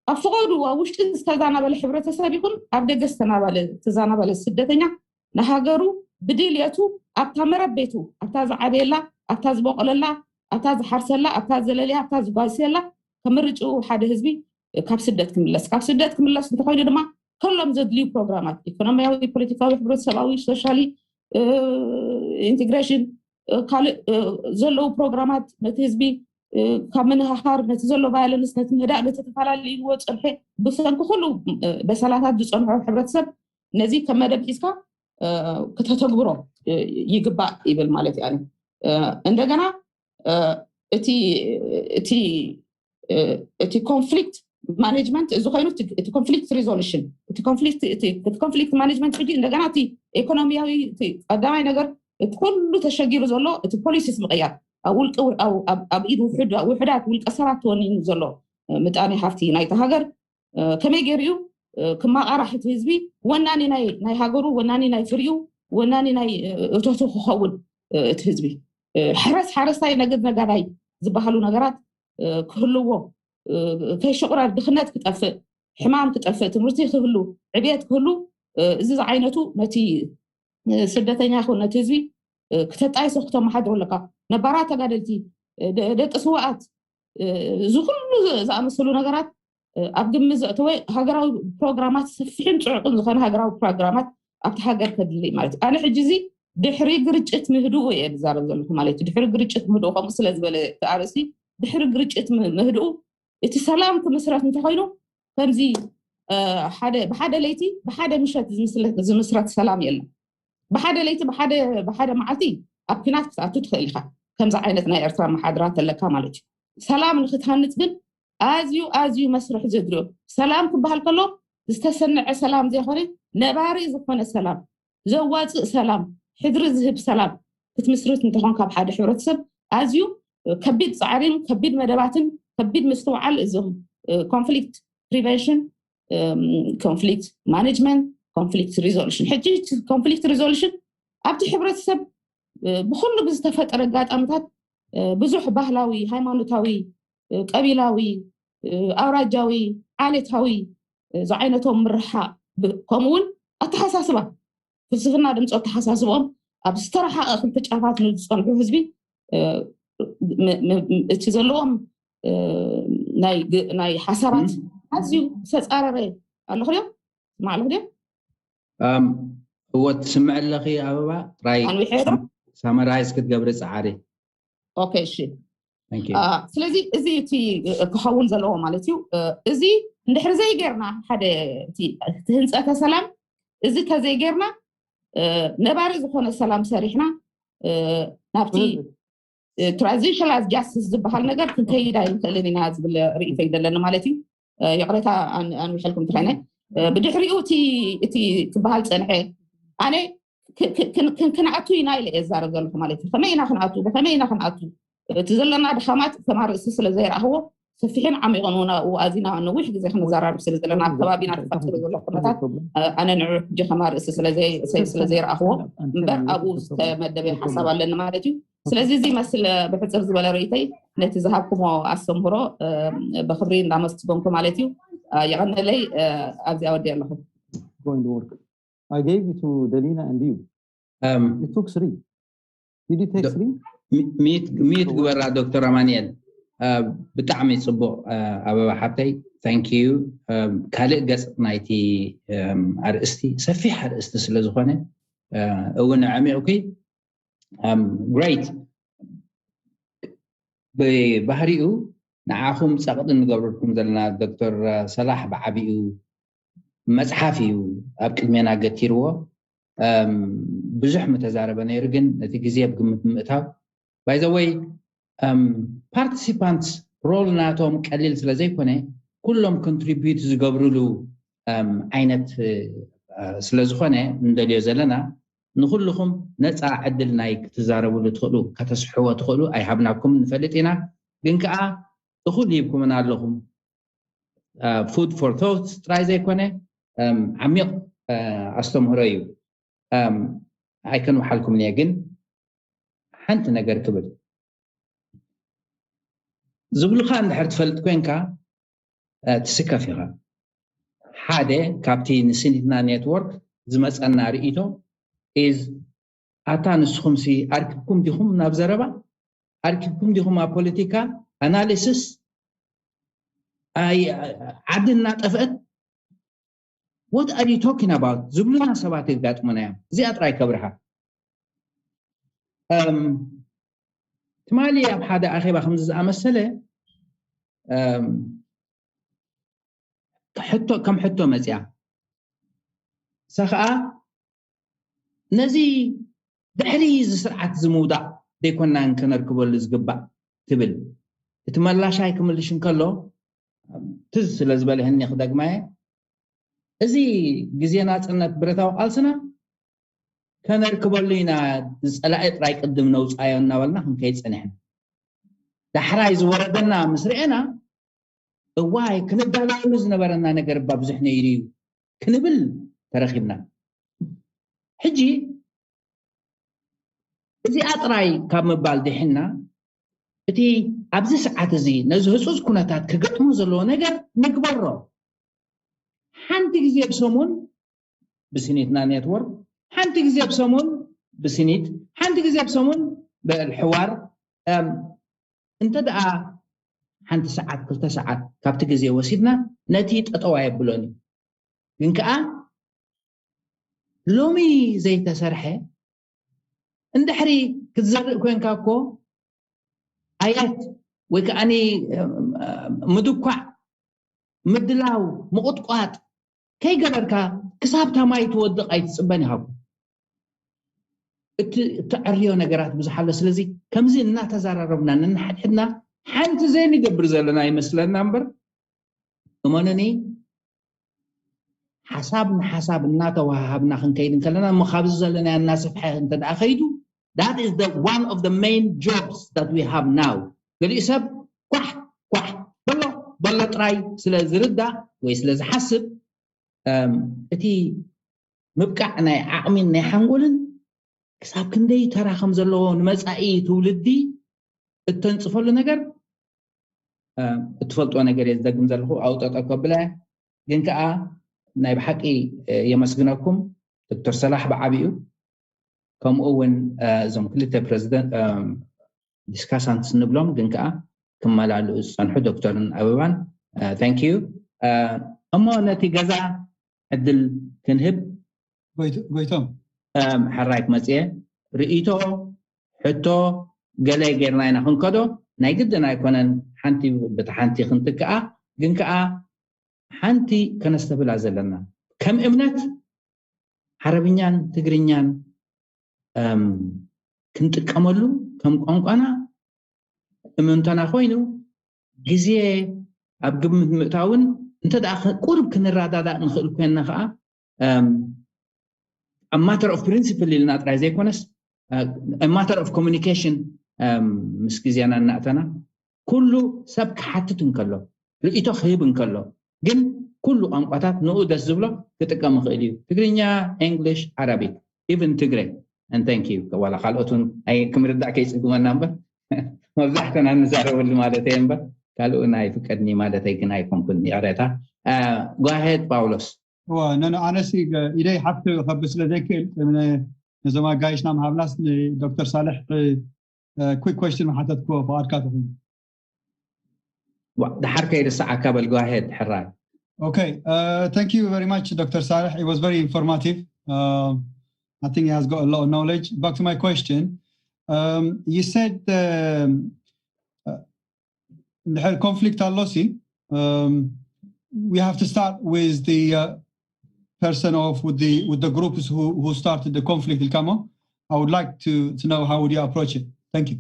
ኣብ ፈቐዱ ኣብ ውሽጢ ዝተዛናበለ ሕብረተሰብ ይኹን ኣብ ደገ ዝተዛናበለ ስደተኛ ንሃገሩ ብድልየቱ ኣብታ መረብ ቤቱ፣ ኣብታ ዝዓበየላ፣ ኣብታ ዝበቆለላ፣ ኣብታ ዝሓርሰላ፣ ኣብታ ዘለልያ፣ ኣብታ ዝጓስየላ ከምርጭኡ ሓደ ህዝቢ ካብ ስደት ክምለስ፣ ካብ ስደት ክምለስ እንተኮይኑ ድማ ከሎም ዘድልዩ ፕሮግራማት ኢኮኖሚያዊ፣ ፖለቲካዊ፣ ሕብረተሰባዊ፣ ሶሻሊ ኢንቴግሬሽን፣ ካልእ ዘለዉ ፕሮግራማት ነቲ ህዝቢ ካብ ምንሃሃር፣ ነቲ ዘሎ ቫዮለንስ፣ ነቲ ምህዳእ፣ ነቲ ተፈላለዩ ዝወ ፀንሐ ብሰንኪ ኩሉ በሰላታት ዝፀንሖ ሕብረተሰብ ነዚ ከም መደብ ሒዝካ ከተተግብሮ ይግባእ ይብል ማለት እዩ። እንደገና እቲ እቲ እቲ ኮንፍሊክት ማኔጅመንት እዚ ኮይኑ እቲ ኮንፍሊክት ሪዞሉሽን እቲ ኮንፍሊክት ማኔጅመንት ሕጂ እንደገና እቲ ኢኮኖሚያዊ ቀዳማይ ነገር እቲ ኩሉ ተሸጊሩ ዘሎ እቲ ፖሊሲስ ምቕያር ኣብ ውልቂ ኣብ ኢድ ውሑዳት ውልቀ ሰባት ተወኒኑ ዘሎ ምጣኔ ሃፍቲ ናይቲ ሃገር ከመይ ገይሩ እዩ ክማቓራሕ እቲ ህዝቢ ወናኒ ናይ ሃገሩ ወናኒ ናይ ፍርዩ ወናኒ ናይ እቶቱ ክኸውን እቲ ህዝቢ ሕረስ ሓረስታይ ነገድ ነጋዳይ ዝበሃሉ ነገራት ክህልዎ ከይሸቑረር ድኽነት ክጠፍእ ሕማም ክጠፍእ ትምህርቲ ክህሉ ዕብየት ክህሉ እዚ ዝዓይነቱ ነቲ ስደተኛ ይኹን ነቲ ህዝቢ ክተጣይሶ ክተመሓድሮ ኣለካ። ነባራት ተጋደልቲ ደቂ ስዋኣት እዚ ኩሉ ዝኣመሰሉ ነገራት ኣብ ግምት ዘእተወ ሃገራዊ ፕሮግራማት ሰፊሕን ፅዑቅን ዝኾነ ሃገራዊ ፕሮግራማት ኣብቲ ሃገር ከድሊ ማለት እዩ። ኣነ ሕጂ እዚ ድሕሪ ግርጭት ምህድኡ እየ ዝዛረብ ዘለኹ ማለት እዩ። ድሕሪ ግርጭት ምህድኡ ከምኡ ስለ ዝበለ ኣርእሲ ድሕሪ ግርጭት ምህድኡ እቲ ሰላም ክምስረት እንተኮይኑ ከምዚ ሓደ ብሓደ ለይቲ ብሓደ ምሸት ዝምስረት ሰላም የለን። ብሓደ ለይቲ ብሓደ መዓልቲ ኣብ ኲናት ክትኣቱ ትኽእል ኢኻ። ከምዚ ዓይነት ናይ ኤርትራ መሓድራት ተለካ ማለት እዩ። ሰላም ንክትሃንፅ ግን ኣዝዩ ኣዝዩ መስርሕ ዘድልዮ ሰላም ክበሃል ከሎ ዝተሰነዐ ሰላም ዘይኮነ ነባሪ ዝኾነ ሰላም ዘዋፅእ ሰላም ሕድሪ ዝህብ ሰላም ክትምስርት እንተኾን ካብ ሓደ ሕብረተሰብ ኣዝዩ ከቢድ ፃዕሪን ከቢድ መደባትን ከቢድ ምስትውዓል እዞም ኮንፍሊክት ፕሪቨንሽን ኮንፍሊክት ማኔጅመንት ኮንፍሊክት ሪዞሉሽን ሕጂ ኮንፍሊክት ሪዞሉሽን ኣብቲ ሕብረተሰብ ብኩሉ ብዝተፈጠረ ኣጋጣምታት ብዙሕ ባህላዊ ሃይማኖታዊ ቀቢላዊ ኣውራጃዊ ዓሌታዊ ዝዓይነቶም ምርሓቕ ከምኡውን ኣተሓሳስባ ፍልስፍና ድምፂ ኣተሓሳስቦም ኣብ ዝተረሓቐ ክልተ ጫፋት ንዝፀንሑ ህዝቢ እቲ ዘለዎም ናይ ሓሳባት ኣዝዩ ዝተፃረረ ኣለኹ ድዮም ማዕለኹ ድዮም እወ ትስምዕ ኣለኺ ኣበባ ጥራይ ሳመራይዝ ክትገብሪ ፀዓሪ ኦኬ እሺ ስለዚ እዚ እቲ ክኸውን ዘለዎ ማለት እዩ። እዚ እንድሕር ዘይጌርና ሓደ እቲ ህንፀተ ሰላም እዚ ተዘይጌርና ነባሪ ዝኾነ ሰላም ሰሪሕና ናብቲ ትራንዚሽናል ጃስቲስ ዝበሃል ነገር ክንከይድ ኣይንኽእልን ኢና ዝብል ርእይቶ እዩ ዘለኒ ማለት እዩ። ይቕሬታ ኣንዊሐልኩም እንተኾይነ ብድሕሪኡ እቲ ክበሃል ፀንሐ ኣነ ክንኣቱ ኢና ኢለ እየ ዝዛረብ ዘለኹ ማለት እዩ። ከመይ ኢና ክንኣቱ ብኸመይ ኢና ክንኣቱ እቲ ዘለና ድኻማት ከማርእሲ ስለ ዘይረኣኽዎ ሰፊሕን ዓሚቑን እውን ኣብኡ ኣዚና ነዊሕ ግዜ ክንዘራርብ ስለ ዘለና ኣብ ከባቢና ተፈጢሩ ዘሎ ኩነታት ኣነ ንዑ ሕጂ ከማርእሲ ስለ ዘይረኣኽዎ እምበር ኣብኡ ዝተመደበ ሓሳብ ኣለኒ ማለት እዩ። ስለዚ እዚ መስል ብሕፅር ዝበለ ርእይተይ ነቲ ዝሃብኩሞ ኣስተምህሮ ብክብሪ እንዳመስገንኩ ማለት እዩ። የቐነለይ ኣብዚኣ ወዲ ኣለኹ። I gave it to Delina and you. Um, you took three. Did you take three? ሚዩት ግበራ ዶክተር ኣማንኤል። ብጣዕሚ ፅቡቕ ኣበባ ሓብተይ፣ thank you። ካልእ ገፅ ናይቲ ኣርእስቲ ሰፊሕ ኣርእስቲ ስለ ዝኾነ እውን ኣዕሚቑኪ great ብባህሪኡ ንዓኹም ጸቕጢ ንገብረልኩም ዘለና ዶክተር ሰላሕ ብዓቢኡ መጽሓፍ እዩ ኣብ ቅድሜና ገቲርዎ። ብዙሕ ምተዛረበ ነይሩ፣ ግን ነቲ ግዜ ኣብ ግምት ምእታው ባይዘወይ ፓርቲሲፓንትስ ሮል ናቶም ቀሊል ስለ ዘይኮነ ኩሎም ኮንትሪቢዩት ዝገብርሉ ዓይነት ስለ ዝኾነ እንደልዮ ዘለና ንኩልኹም ነፃ ዕድል ናይ ክትዛረብሉ ትኽእሉ ከተስሕዎ ትኽእሉ ኣይሃብናኩም ንፈልጥ ኢና። ግን ከዓ እኹል ሂብኩምና ኣለኹም። ፉድ ፎር ቶትስ ጥራይ ዘይኮነ ዓሚቕ ኣስተምህሮ እዩ። ኣይከንውሓልኩምን እየ ግን ሓንቲ ነገር ክብል ዝብሉኻ እንድሕር ትፈልጥ ኮንካ ትስከፍ ኢኻ። ሓደ ካብቲ ንስኒትና ኔትወርክ ዝመፀና ርእይቶ ኢዝ ኣታ ንስኹምሲ ኣርኪብኩም ዲኹም ናብ ዘረባ ኣርኪብኩም ዲኹም ኣብ ፖለቲካ ኣናሊሲስ ዓዲ እናጠፍአት what are you talking about ዝብሉና ሰባት የጋጥሙና እዮም። እዚኣ ጥራይ ከብርሃ ትማሊ ኣብ ሓደ ኣኼባ ከምዚ ዝኣመሰለ ከም ሕቶ መፅያ እሳ ከዓ ነዚ ድሕሪ እዚ ስርዓት ዝምውዳቕ ዘይኮናን ከነርክበሉ ዝግባእ ትብል እቲ መላሻይ ክምልሽ እንከሎ ትዝ ስለ ዝበለህኒ ክደግማየ እዚ ግዜ ናፅነት ብረታዊ ቃልስና ከነርክበሉ ኢና ዝፀላኢ ጥራይ ቅድም ነውፃዮ እናበልና ክንከይድ ፀኒሕና ዳሕራይ ዝወረደና ምስ ርኤና እዋይ ክንዳለወሉ ዝነበረና ነገር እባ ብዙሕ ነይሩ እዩ ክንብል ተረኪብና ሕጂ እዚኣ ጥራይ ካብ ምባል ድሕና እቲ ኣብዚ ሰዓት እዚ ነዚ ህፁፅ ኩነታት ክገጥሞ ዘለዎ ነገር ንግበሮ ሓንቲ ግዜ ብሰሙን ብስኒትና ኔትወርክ ሓንቲ ግዜ ብሰሙን ብስኒት ሓንቲ ግዜ ብሰሙን ብሕዋር እንተ ደኣ ሓንቲ ሰዓት ክልተ ሰዓት ካብቲ ግዜ ወሲድና ነቲ ጠጠው ኣየብሎን እዩ ግን ከዓ ሎሚ ዘይተሰርሐ እንድሕሪ ክትዘርእ ኮንካ እኮ ኣየት ወይ ከዓ ምድኳዕ ምድላው ምቁጥቋጥ ከይገበርካ ክሳብ ታማይ ትወድቕ ኣይትፅበን ኢኻ እቲ እተዕርዮ ነገራት ብዙሕ ኣሎ ስለዚ ከምዚ እናተዘራረብና ነንሓድሕድና ሓንቲ ዘይንገብር ዘለና ይመስለና እምበር እመኑኒ ሓሳብ ንሓሳብ እናተወሃሃብና ክንከይድ እንከለና እሞ ካብዚ ዘለና እናሰፍሐ እንተ ደኣ ከይዱ that is the one of the main jobs that we have now ገሊኡ ሰብ ኳሕ ኳሕ በሎ በሎ ጥራይ ስለ ዝርዳእ ወይ ስለ ዝሓስብ እቲ ምብቃዕ ናይ ዓቕሚን ናይ ሓንጎልን ክሳብ ክንደይ ተራ ከም ዘለዎ ንመፃኢ ትውልዲ እተንፅፈሉ ነገር እትፈልጥዎ ነገር እየ ዝደግም ዘለኹ ኣውጠጠ ከብለ ግን ከዓ ናይ ብሓቂ የመስግነኩም ዶክተር ሰላሕ ብዓብኡ ከምኡ እውን እዞም ክልተ ፕረዚደንት ዲስካሳንትስ ንብሎም ግን ከዓ ክመላልኡ ዝፀንሑ ዶክተርን ኣበባን thank you እሞ ነቲ ገዛ ዕድል ክንህብ ጎይቶም ሕራይ ክመፅየ ርእይቶ ሕቶ ገለ ጌርና ኢና ክንከዶ ናይ ግድን ኣይኮነን ሓንቲ ብቲ ሓንቲ ክንትክኣ ግን ከዓ ሓንቲ ከነስተብላ ዘለና ከም እምነት ዓረብኛን ትግርኛን ክንጥቀመሉ ከም ቋንቋና እምንቶና ኮይኑ ግዜ ኣብ ግምት ምእታውን እንተ ቁርብ ክንረዳዳእ ንኽእል ኮይንና ከዓ ኣብ matter of principle ኢልና ጥራይ ዘይኮነስ matter of communication ምስ ግዜና እናእተና ኩሉ ሰብ ክሓትት እንከሎ ርእይቶ ክህብ እንከሎ ግን ኩሉ ቋንቋታት ንኡ ደስ ዝብሎ ክጥቀም ይኽእል እዩ ትግርኛ English Arabic even ትግረ ንተንኪዩ ዋላ ካልኦት እውን ክምርዳእ ከይፅግመና እምበር መብዛሕትና እንዛረበሉ ማለት እየ እምበር ካልኡ ናይ ፍቀድኒ ማለተይ ግን ኣይኮንኩን ይቕሬታ go ahead ጳውሎስ እዋ ነነ ኣነሲ ኢደይ ሓፍቲ ከብድ ስለ ዘይክእል ነዞም ኣጋይሽና ምሃብናስ ንዶክተር ሳልሕ quick question ምሓተትክዎ ፍቓድካ ተኾይኑ ድሓር ከይርስዓካ በል go ahead ሕራይ Okay, uh, thank you very much, Doctor Saleh. It was very informative. Uh, I think he has got a lot of knowledge. Back to my question. Um, you said um, uh, the conflict alosi, um, we have to start with the uh, person of with the with the groups who, who started the conflict. Ilkamo, I would like to, to know how would you approach it. Thank you.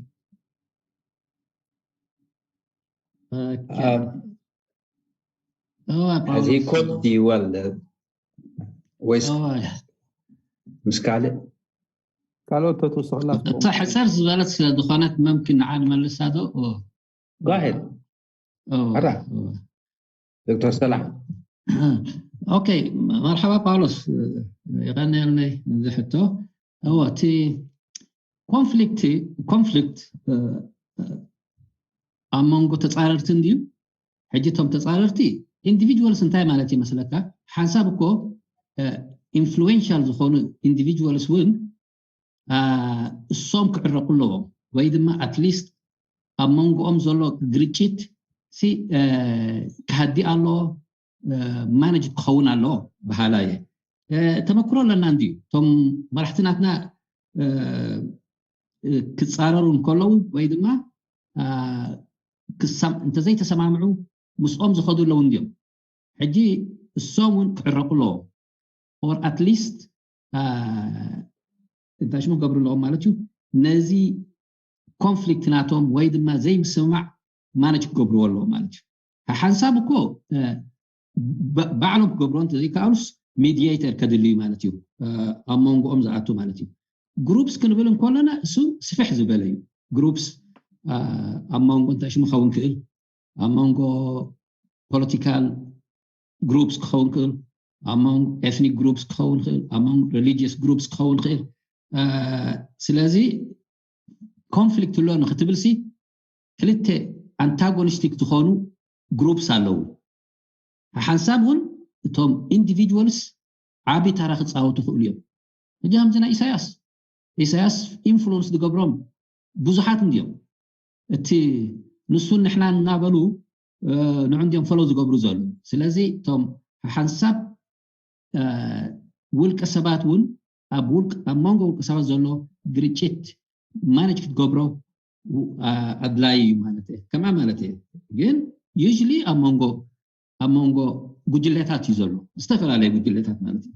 Okay. Um, Has he caught the world? ወይስ ምስ ካልእ ካልኦት ተትውስኽላ እታ ሕፅር ዝበለት ስለ ዝኾነት መምኪን ንዓ ንመልሳ ዶ ጓሄድ ራ ዶክተር ሰላም ኦኬ መርሓባ ጳውሎስ የቐንየልኒ እዚ ሕቶ እዎ እቲ ኮንፍሊክት ኮንፍሊክት ኣብ መንጎ ተፃረርቲ እንድዩ። ሕጂ እቶም ተፃረርቲ ኢንዲቪጁዋልስ እንታይ ማለት ይመስለካ? ሓንሳብ እኮ ኢንፍሉዌንሻል ዝኾኑ ኢንዲቪጁዋልስ እውን እሶም ክዕረቁ ኣለዎም፣ ወይ ድማ ኣትሊስት ኣብ መንጎኦም ዘሎ ግርጭት ሲ ክሃዲ ኣለዎ፣ ማነጅ ክኸውን ኣለዎ በሃላ እየ። ተመክሮ ኣለና እንድዩ። እቶም መራሕቲ ናትና ክፃረሩ እንከለዉ ወይ ድማ እንተዘይተሰማምዑ ምስኦም ዝኸዱ ኣለዉ እንድዮም። ሕጂ እሶም እውን ክዕረቁ ኣለዎም። ኦር ኣትሊስት እንታይ ሽሙ ክገብሩ ኣለዎም ማለት እዩ። ነዚ ኮንፍሊክት ናቶም ወይ ድማ ዘይምስምማዕ ማነጅ ክገብርዎ ኣለዎም ማለት እዩ። ሓንሳብ እኮ ባዕሎም ክገብርዎ እንተዘይከኣሉስ ሚድየተር ከድልዩ ማለት እዩ። ኣብ መንጎኦም ዝኣቱ ማለት እዩ። ግሩፕስ ክንብል እንከለና እሱ ስፍሕ ዝበለ እዩ። ግሩፕስ ኣብ መንጎ እንታይ ሽሙ ክኸውን ክእል፣ ኣብ መንጎ ፖለቲካል ግሩፕስ ክኸውን ክእል፣ ኣብ መንጎ ኤትኒክ ግሩፕስ ክኸውን ክእል፣ ኣብ መንጎ ሪሊጂየስ ግሩፕስ ክኸውን ክእል። ስለዚ ኮንፍሊክት ኣሎ ንክትብልሲ ክልተ ኣንታጎኒስቲክ ዝኾኑ ግሩፕስ ኣለዉ። ሓንሳብ እውን እቶም ኢንዲቪጁዋልስ ዓቢ ታራ ክፃወቱ ክእሉ እዮም። ሕጂ ከምዚ ናይ ኢሳያስ ኢሳያስ ኢንፍሉንስ ዝገብሮም ብዙሓት እንድዮም። እቲ ንሱን ንሕና እናበሉ ንዑ እንድዮም ፈሎ ዝገብሩ ዘለዉ። ስለዚ እቶም ሓንሳብ ውልቀ ሰባት እውን ኣብ መንጎ ውልቀ ሰባት ዘሎ ግርጭት ማነጅ ክትገብሮ ኣድላይ እዩ ማለት እየ። ከምኣ ማለት እየ። ግን ዩሊ ኣብ መንጎ ኣብ መንጎ ጉጅለታት እዩ ዘሎ፣ ዝተፈላለየ ጉጅለታት ማለት እዩ።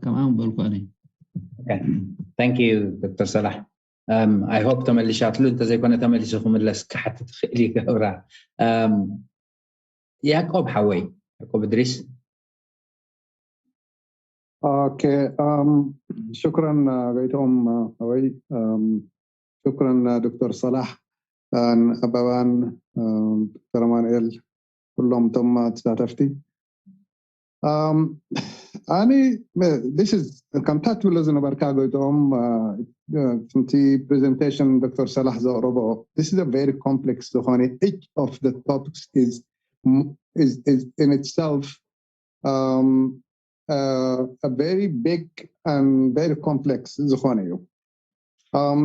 ከምኣ በልኩ ኣነ። Thank you ዶክተር ሰላሕ። ኣይ ሆፕ ተመሊሻትሉ፣ እንተዘይኮነ ተመሊሱ ክምለስ ክሓትት ክእል ይገብራ። ያዕቆብ ሓወይ፣ ያዕቆብ እድሪስ። ኦኬ፣ ሽክረን ጎይትኦም ሓወይ፣ ሽክረን ዶክተር ሰላሕ፣ ኣበባን ዶክተር ኣማኑኤል፣ ኩሎም እቶም ተሳተፍቲ። ኣነ ከምታ ትብሎ ዝነበርካ ጎይትኦም፣ ከምቲ ፕሬዘንቴሽን ዶክተር ሰላሕ ዘቕረቦ፣ this is a very complex ዝኾነ, each of the topics is is is in itself um, uh, a very big and very complex ዝኾነ እዩ። Um,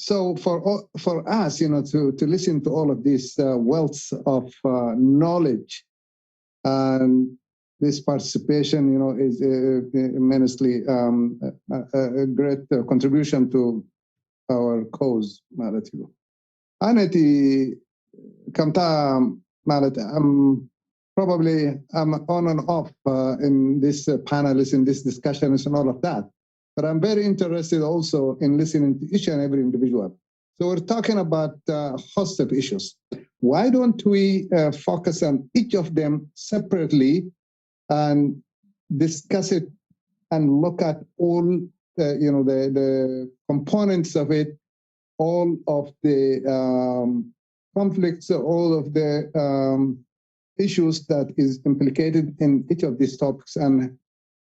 so for for us, you know, to to listen to all of this uh, wealth of uh, knowledge and this participation, you know, is uh, immensely um, a, a great uh, contribution to our cause ማለት እዩ። ኣነ እቲ ከምታ ማለት I'm probably I'm on and off uh, in this uh, panels, in this discussions and all of that. But I'm very interested also in listening to each and every individual. So we're talking about a host of issues. Why don't we uh, focus on each of them separately and discuss it and look at all uh, you know the, the components of it, all of the um, conflicts, all of the um, issues that is implicated in each of these topics, and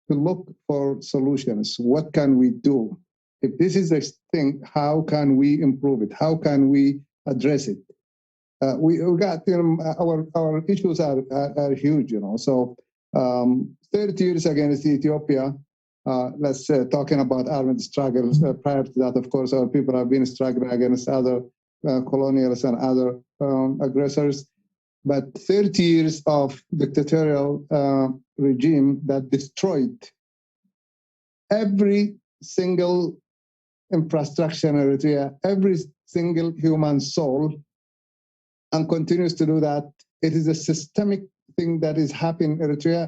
to look for solutions. What can we do? If this is a thing, how can we improve it? How can we address it? Uh, we, we got you know, our our issues are, are, are huge, you know. So um, thirty years against Ethiopia. Uh, let's uh, talking about armed struggles. Uh, prior to that, of course, our people have been struggling against other uh, colonials and other um, aggressors. But thirty years of dictatorial uh, regime that destroyed every single infrastructure in Eritrea, every single human soul, and continues to do that. It is a systemic thing that is happening in Eritrea.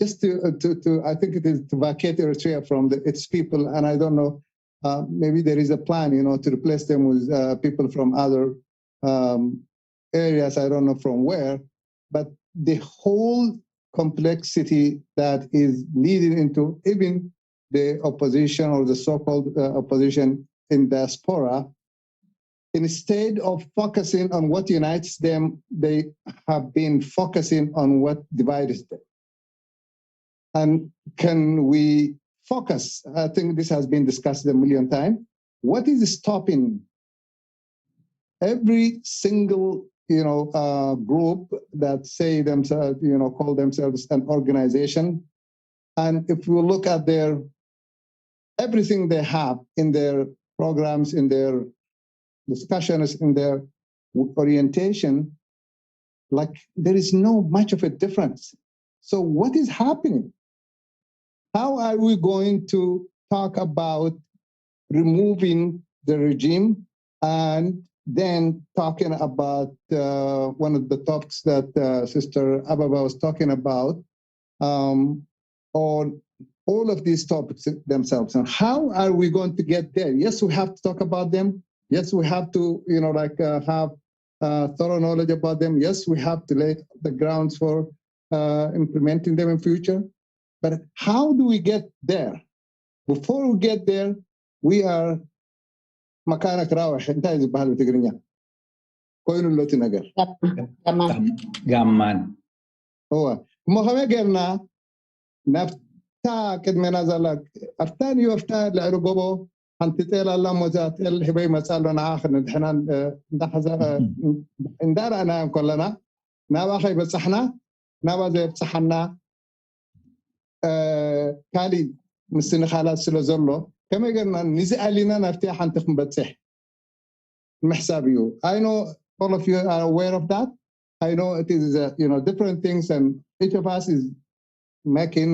Just to, uh, to, to, I think it is to vacate Eritrea from the, its people, and I don't know. Uh, maybe there is a plan, you know, to replace them with uh, people from other um, areas. I don't know from where, but the whole complexity that is leading into even the opposition or the so-called uh, opposition in diaspora, instead of focusing on what unites them, they have been focusing on what divides them. And can we focus? I think this has been discussed a million times. What is stopping every single, you know, uh, group that say themselves, you know, call themselves an organization, and if you look at their everything they have in their programs, in their discussions, in their orientation, like, there is no much of a difference. So what is happening? How are we going to talk about removing the regime and then talking about uh, one of the topics that uh, Sister Ababa was talking about, um, on all of these topics themselves? And how are we going to get there? Yes, we have to talk about them. Yes, we have to, you know, like uh, have uh, thorough knowledge about them. Yes, we have to lay the grounds for uh, implementing them in future. But how do we get there? Before we get there, we are መካነክ ራውሕ እንታይ እዩ ዝበሃል ብትግርኛ? ኮይኑ ኣሎ እቲ ነገር። ጋማን ጋማን እወ። እሞ ከመይ ጌርና ናብታ ቅድሜና ዘላ ኣብታ ኒዮፍታ ልዕሊ ጎቦ ሓንቲ ጤል ኣላ እሞ እዛ ጤል ሂበ ይመፃ ኣሎ ንዓ ክንድሕና እንዳረኣናዮም ከለና ናባ ከይበፃሕና ናባ ዘየብፅሓና ካሊእ ምስንኻላት ስለ ዘሎ ከመይ ገርና ንዚ ኣሊና ናብቲ ሓንቲ ክንበፅሕ ምሕሳብ እዩ። I know all of you are aware of that. I know it is uh, you know different things, and each of us is making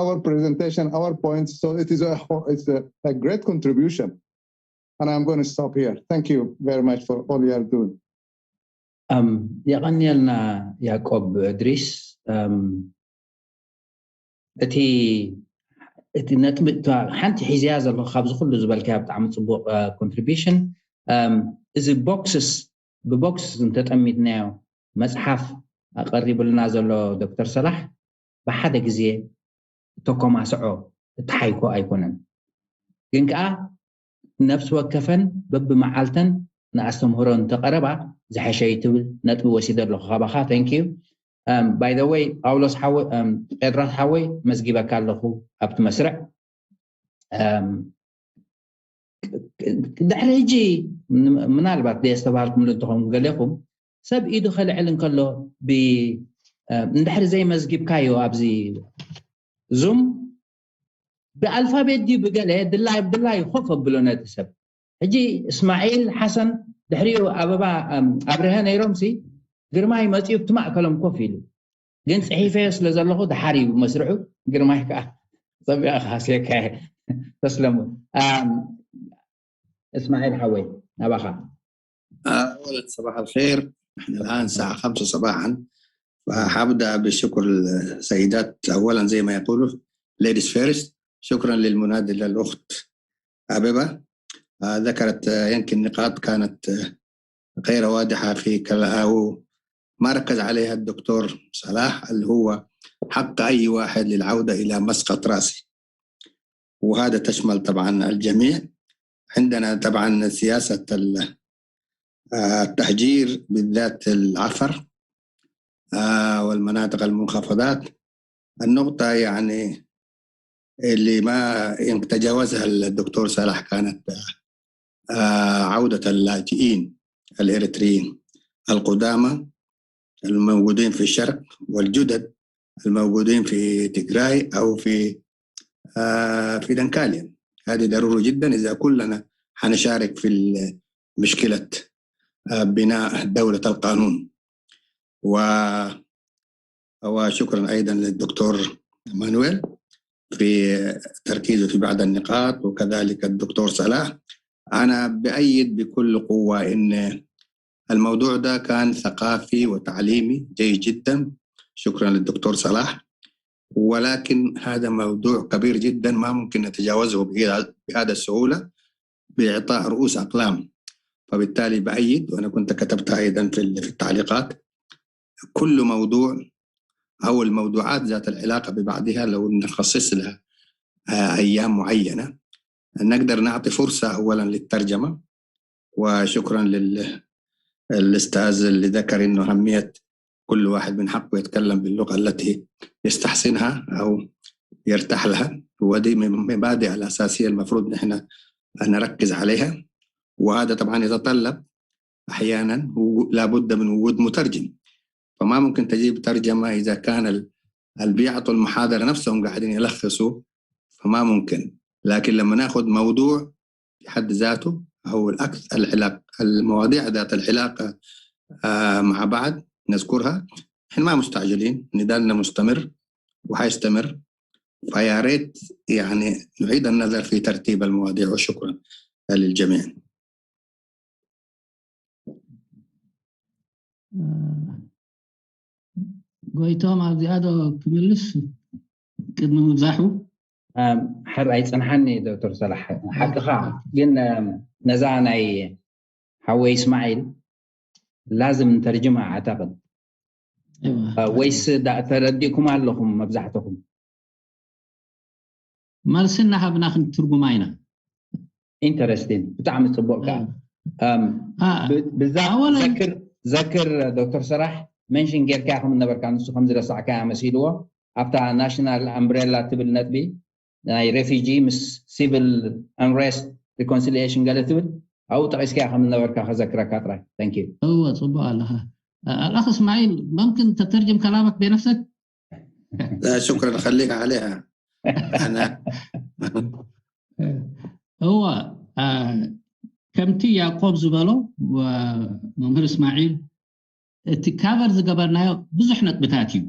our presentation, our points. So it is a, it's a, a great contribution, and I'm going to stop here. Thank you very much for all you are doing. የቐንየልና ያቆብ እድሪስ። እቲ እቲ ነጥቢ ሓንቲ ሒዝያ ዘለኹ ካብዚ ኩሉ ዝበልካዮ ብጣዕሚ ፅቡቅ ኮንትሪቢሽን። እዚ ቦክስስ ብቦክስ እንተጠሚድናዮ መፅሓፍ ኣቀሪብልና ዘሎ ዶክተር ሰላሕ ብሓደ ግዜ እተኮማስዖ እተሓይኮ ኣይኮነን። ግን ከዓ ነፍሲ ወከፈን በብመዓልተን ንኣስተምህሮ እንተቐረባ ዝሐሸ እዩ ትብል ነጥቢ ወሲደ ኣለኹ ካባኻ። Thank you. By the way ጳውሎስ ሓወይ ጴጥሮስ ሓወይ መዝጊበካ ኣለኹ ኣብቲ መስርዕ። ድሕሪ ሕጂ ምናልባት ዘየስተባሃልኩምሉ እንተኾን ገሌኹም ሰብ ኢዱ ከልዕል እንከሎ እንድሕሪ ዘይመዝጊብካዮ ኣብዚ ዙም ብኣልፋቤት ድዩ ብገለ ድላይ ብድላይ ኮፍ ኣብሎ ነቲ ሰብ። ሕጂ እስማዒል ሓሰን ድሕሪኡ ኣበባ ኣብርሀ ነይሮምሲ ግርማይ መፂኡ ኣብቲ ማእከሎም ኮፍ ኢሉ ግን ፅሒፈዮ ስለ ዘለኹ ድሓር እዩ መስርዑ። ግርማይ ከዓ ፀቢቐ ክሃስየካ እየ። ተስለሙ እስማዒል ሓወይ ናባኻ። أولا صباح الخير. احنا الآن الساعة خمسة صباحا، فحبدأ بالشكر للسيدات أولا زي ما يقولوا ladies first. شكرا للمنادلة الأخت أبيبة. ذكرت يمكن نقاط كانت غير واضحة في كلام ما ركز عليها الدكتور صلاح، اللي هو حق أي واحد للعودة إلى مسقط رأسه، وهذا تشمل طبعا الجميع. عندنا طبعا سياسة التهجير بالذات العفر والمناطق المنخفضات. النقطة يعني اللي ما يتجاوزها الدكتور صلاح كانت عودة اللاجئين الإريتريين القدامى الموجودين في الشرق والجدد الموجودين في تجراي أو في في دنكاليا. هذه ضروري جدا إذا كلنا حنشارك في مشكلة بناء دولة القانون. و وشكرا أيضا للدكتور مانويل في تركيزه في بعض النقاط، وكذلك الدكتور صلاح. أنا بأيد بكل قوة إن الموضوع ده كان ثقافي وتعليمي جيد جدا. شكرا للدكتور صلاح. ولكن هذا موضوع كبير جدا ما ممكن نتجاوزه بهذا السهولة بإعطاء رؤوس أقلام. فبالتالي بأيد، وأنا كنت كتبتها أيضا في التعليقات، كل موضوع أو الموضوعات ذات العلاقة ببعضها لو نخصص لها أيام معينة نقدر نعطي فرصة أولا للترجمة. وشكرا للأستاذ اللي ذكر إنه أهمية كل واحد من حقه يتكلم باللغة التي يستحسنها أو يرتاح لها، ودي من المبادئ الأساسية المفروض نحن نركز عليها. وهذا طبعا يتطلب أحيانا لابد من وجود مترجم. فما ممكن تجيب ترجمة إذا كان اللي بيعطوا المحاضرة نفسهم قاعدين يلخصوا، فما ممكن. لكن لما ناخذ موضوع في حد ذاته هو الأكثر العلاقة، المواضيع ذات العلاقة آه، مع بعض نذكرها. احنا ما مستعجلين، نضالنا مستمر وحيستمر. فيا ريت يعني نعيد النظر في ترتيب المواضيع، وشكرا للجميع. ጎይቶም ኣብዚኣ ዶ ክምልስ ቅድሚ ምብዛሑ? ሕር ኣይፀንሓኒ ዶክተር ሰላሕ፣ ሓቅኻ። ግን ነዛ ናይ ሓወይ እስማዒል ላዝም ንተርጅማ ኣዕተቅድ። ወይስ ተረዲእኩም ኣለኹም መብዛሕትኹም? መልሲ እናሃብና ክንትርጉማ ኢና። ኢንተረስቲን፣ ብጣዕሚ ፅቡቅ። ብዛ ዘክር ዶክተር ሰራሕ መንሽን ጌርካ ከም ነበርካ፣ ንሱ ከም ዝረሳዕካ መሲልዎ ኣብታ ናሽናል ኣምብሬላ ትብል ነጥቢ ናይ ሬፊጂ ምስ ሲቪል ኣንሬስት ሪኮንሲሊሽን ገለ ትብል ኣብኡ ጠቂስካ ከም ነበርካ ከዘክረካ ጥራይ። Thank you። እወ፣ ፅቡቅ ኣለኻ። ኣልኣኽ እስማዒል፣ መምክን ተተርጅም ከላመክ ቤነፍሰክ? ሽክረን፣ ከሊካ ዓለይሃ። እወ፣ ከምቲ ያዕቆብ ዝበሎ፣ መምህር እስማዒል፣ እቲ ካቨር ዝገበርናዮ ብዙሕ ነጥብታት እዩ።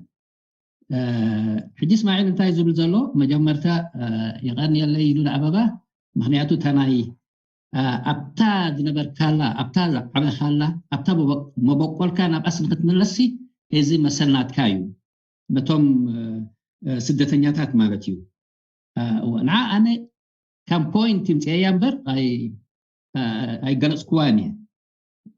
ሕጂ እስማዒል እንታይ ዝብል ዘሎ፣ መጀመርታ የቐንየለይ ኢሉ ንኣበባ፣ ምክንያቱ እታ ናይ ኣብታ ዝነበርካላ፣ ኣብታ ዝዓበኻላ፣ ኣብታ መበቆልካ ናብኣስ ንክትምለሲ እዚ መሰል ናትካ እዩ፣ ነቶም ስደተኛታት ማለት እዩ። ንዓ ኣነ ከም ፖይንት ይምፅአያ እምበር ኣይገለፅኩዋን እየ።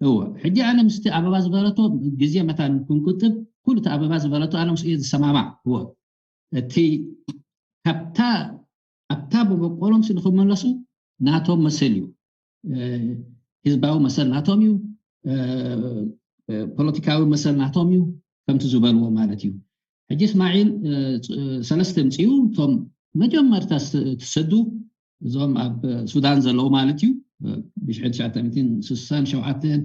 እወ፣ ሕጂ ኣነ ምስቲ ኣበባ ዝበለቶ ግዜ መታን ክንቁጥብ፣ ኩሉ እቲ ኣበባ ዝበለቶ ኣነ ምስኡ እየ ዝሰማማዕ። እወ፣ እቲ ካብታ ኣብታ ብመቆሎም ንክመለሱ ናቶም መሰል እዩ። ህዝባዊ መሰል ናቶም እዩ፣ ፖለቲካዊ መሰል ናቶም እዩ፣ ከምቲ ዝበልዎ ማለት እዩ። ሕጂ እስማዒል ሰለስተ ምፅኡ፣ እቶም መጀመርታ ዝተሰዱ እዞም ኣብ ሱዳን ዘለዉ ማለት እዩ፣ ብሽሕን ትሽዓተ ሚእትን ስሳን ሸውዓተን፣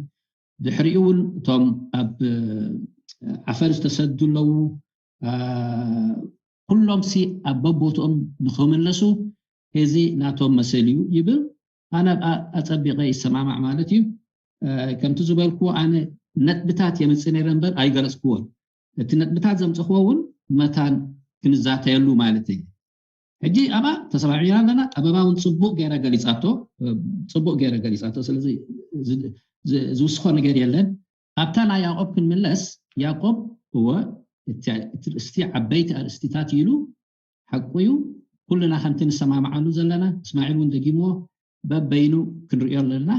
ድሕሪኡ እውን እቶም ኣብ ዓፈር ዝተሰዱ ኣለዉ። ኩሎም ሲ ኣብ በቦትኦም ንክምለሱ እዚ ናቶም መሰል እዩ ይብል። ኣነ ኣብኣ ኣፀቢቐ ይሰማማዕ ማለት እዩ። ከምቲ ዝበልክዎ ኣነ ነጥብታት የምፅእ ነይረ እምበር ኣይገለፅክዎን። እቲ ነጥብታት ዘምፅኽዎ እውን መታን ክንዛተየሉ ማለት እዩ። ሕጂ ኣብኣ ተሰማሚዕና ኣለና። ኣበባ እውን ፅቡቅ ገይራ ገሊፃቶ፣ ፅቡቅ ገይራ ገሊፃቶ። ስለዚ ዝውስኾ ነገር የለን። ኣብታ ናይ ያዕቆብ ክንምለስ፣ ያዕቆብ እወ እቲ ኣርእስቲ ዓበይቲ ኣርእስቲታት ኢሉ፣ ሓቁ እዩ። ኩልና ከምቲ ንሰማምዓሉ ዘለና፣ እስማዒል እውን ደጊምዎ፣ በበይኑ ክንርእዮ ኣለና።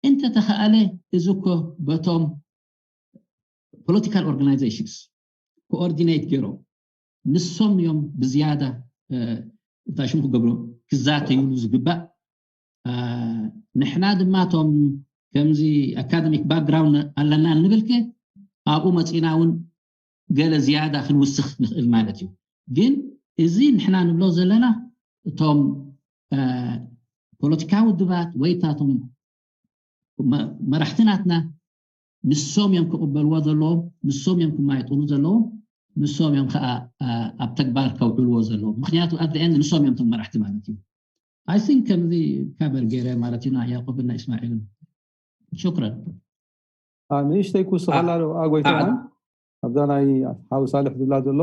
እንተተኸኣለ እዚ እኮ በቶም ፖለቲካል ኦርጋናይዜሽንስ ኮኦርዲኔት ገይሮም ንሶም እዮም ብዝያዳ እንታይ ሽሙ ክገብሮ ክዛተይሉ ዝግባእ። ንሕና ድማ እቶም ከምዚ ኣካደሚክ ባክግራውንድ ኣለና እንብልከ ኣብኡ መፂና እውን ገለ ዝያዳ ክንውስኽ ንኽእል ማለት እዩ። ግን እዚ ንሕና ንብሎ ዘለና እቶም ፖለቲካዊ ውድባት ወይ እታቶም መራሕቲ ናትና ንሶም እዮም ክቕበልዎ ዘለዎም፣ ንሶም እዮም ክማይጥሉ ዘለዎም፣ ንሶም እዮም ከዓ ኣብ ተግባር ከውዕልዎ ዘለዎም። ምክንያቱ ኣት ኤንድ ንሶም እዮም ቶም መራሕቲ ማለት እዩ። ኣይ ቲንክ ከምዚ ካቨር ገይረ ማለት እዩ፣ ያዕቆብና እስማዒልን። ሽክረን። ንእሽተይ ክውስኸላ ዶ ኣጎይታ? ኣብዛ ናይ ሓው ሳልሕ ዝብላ ዘሎ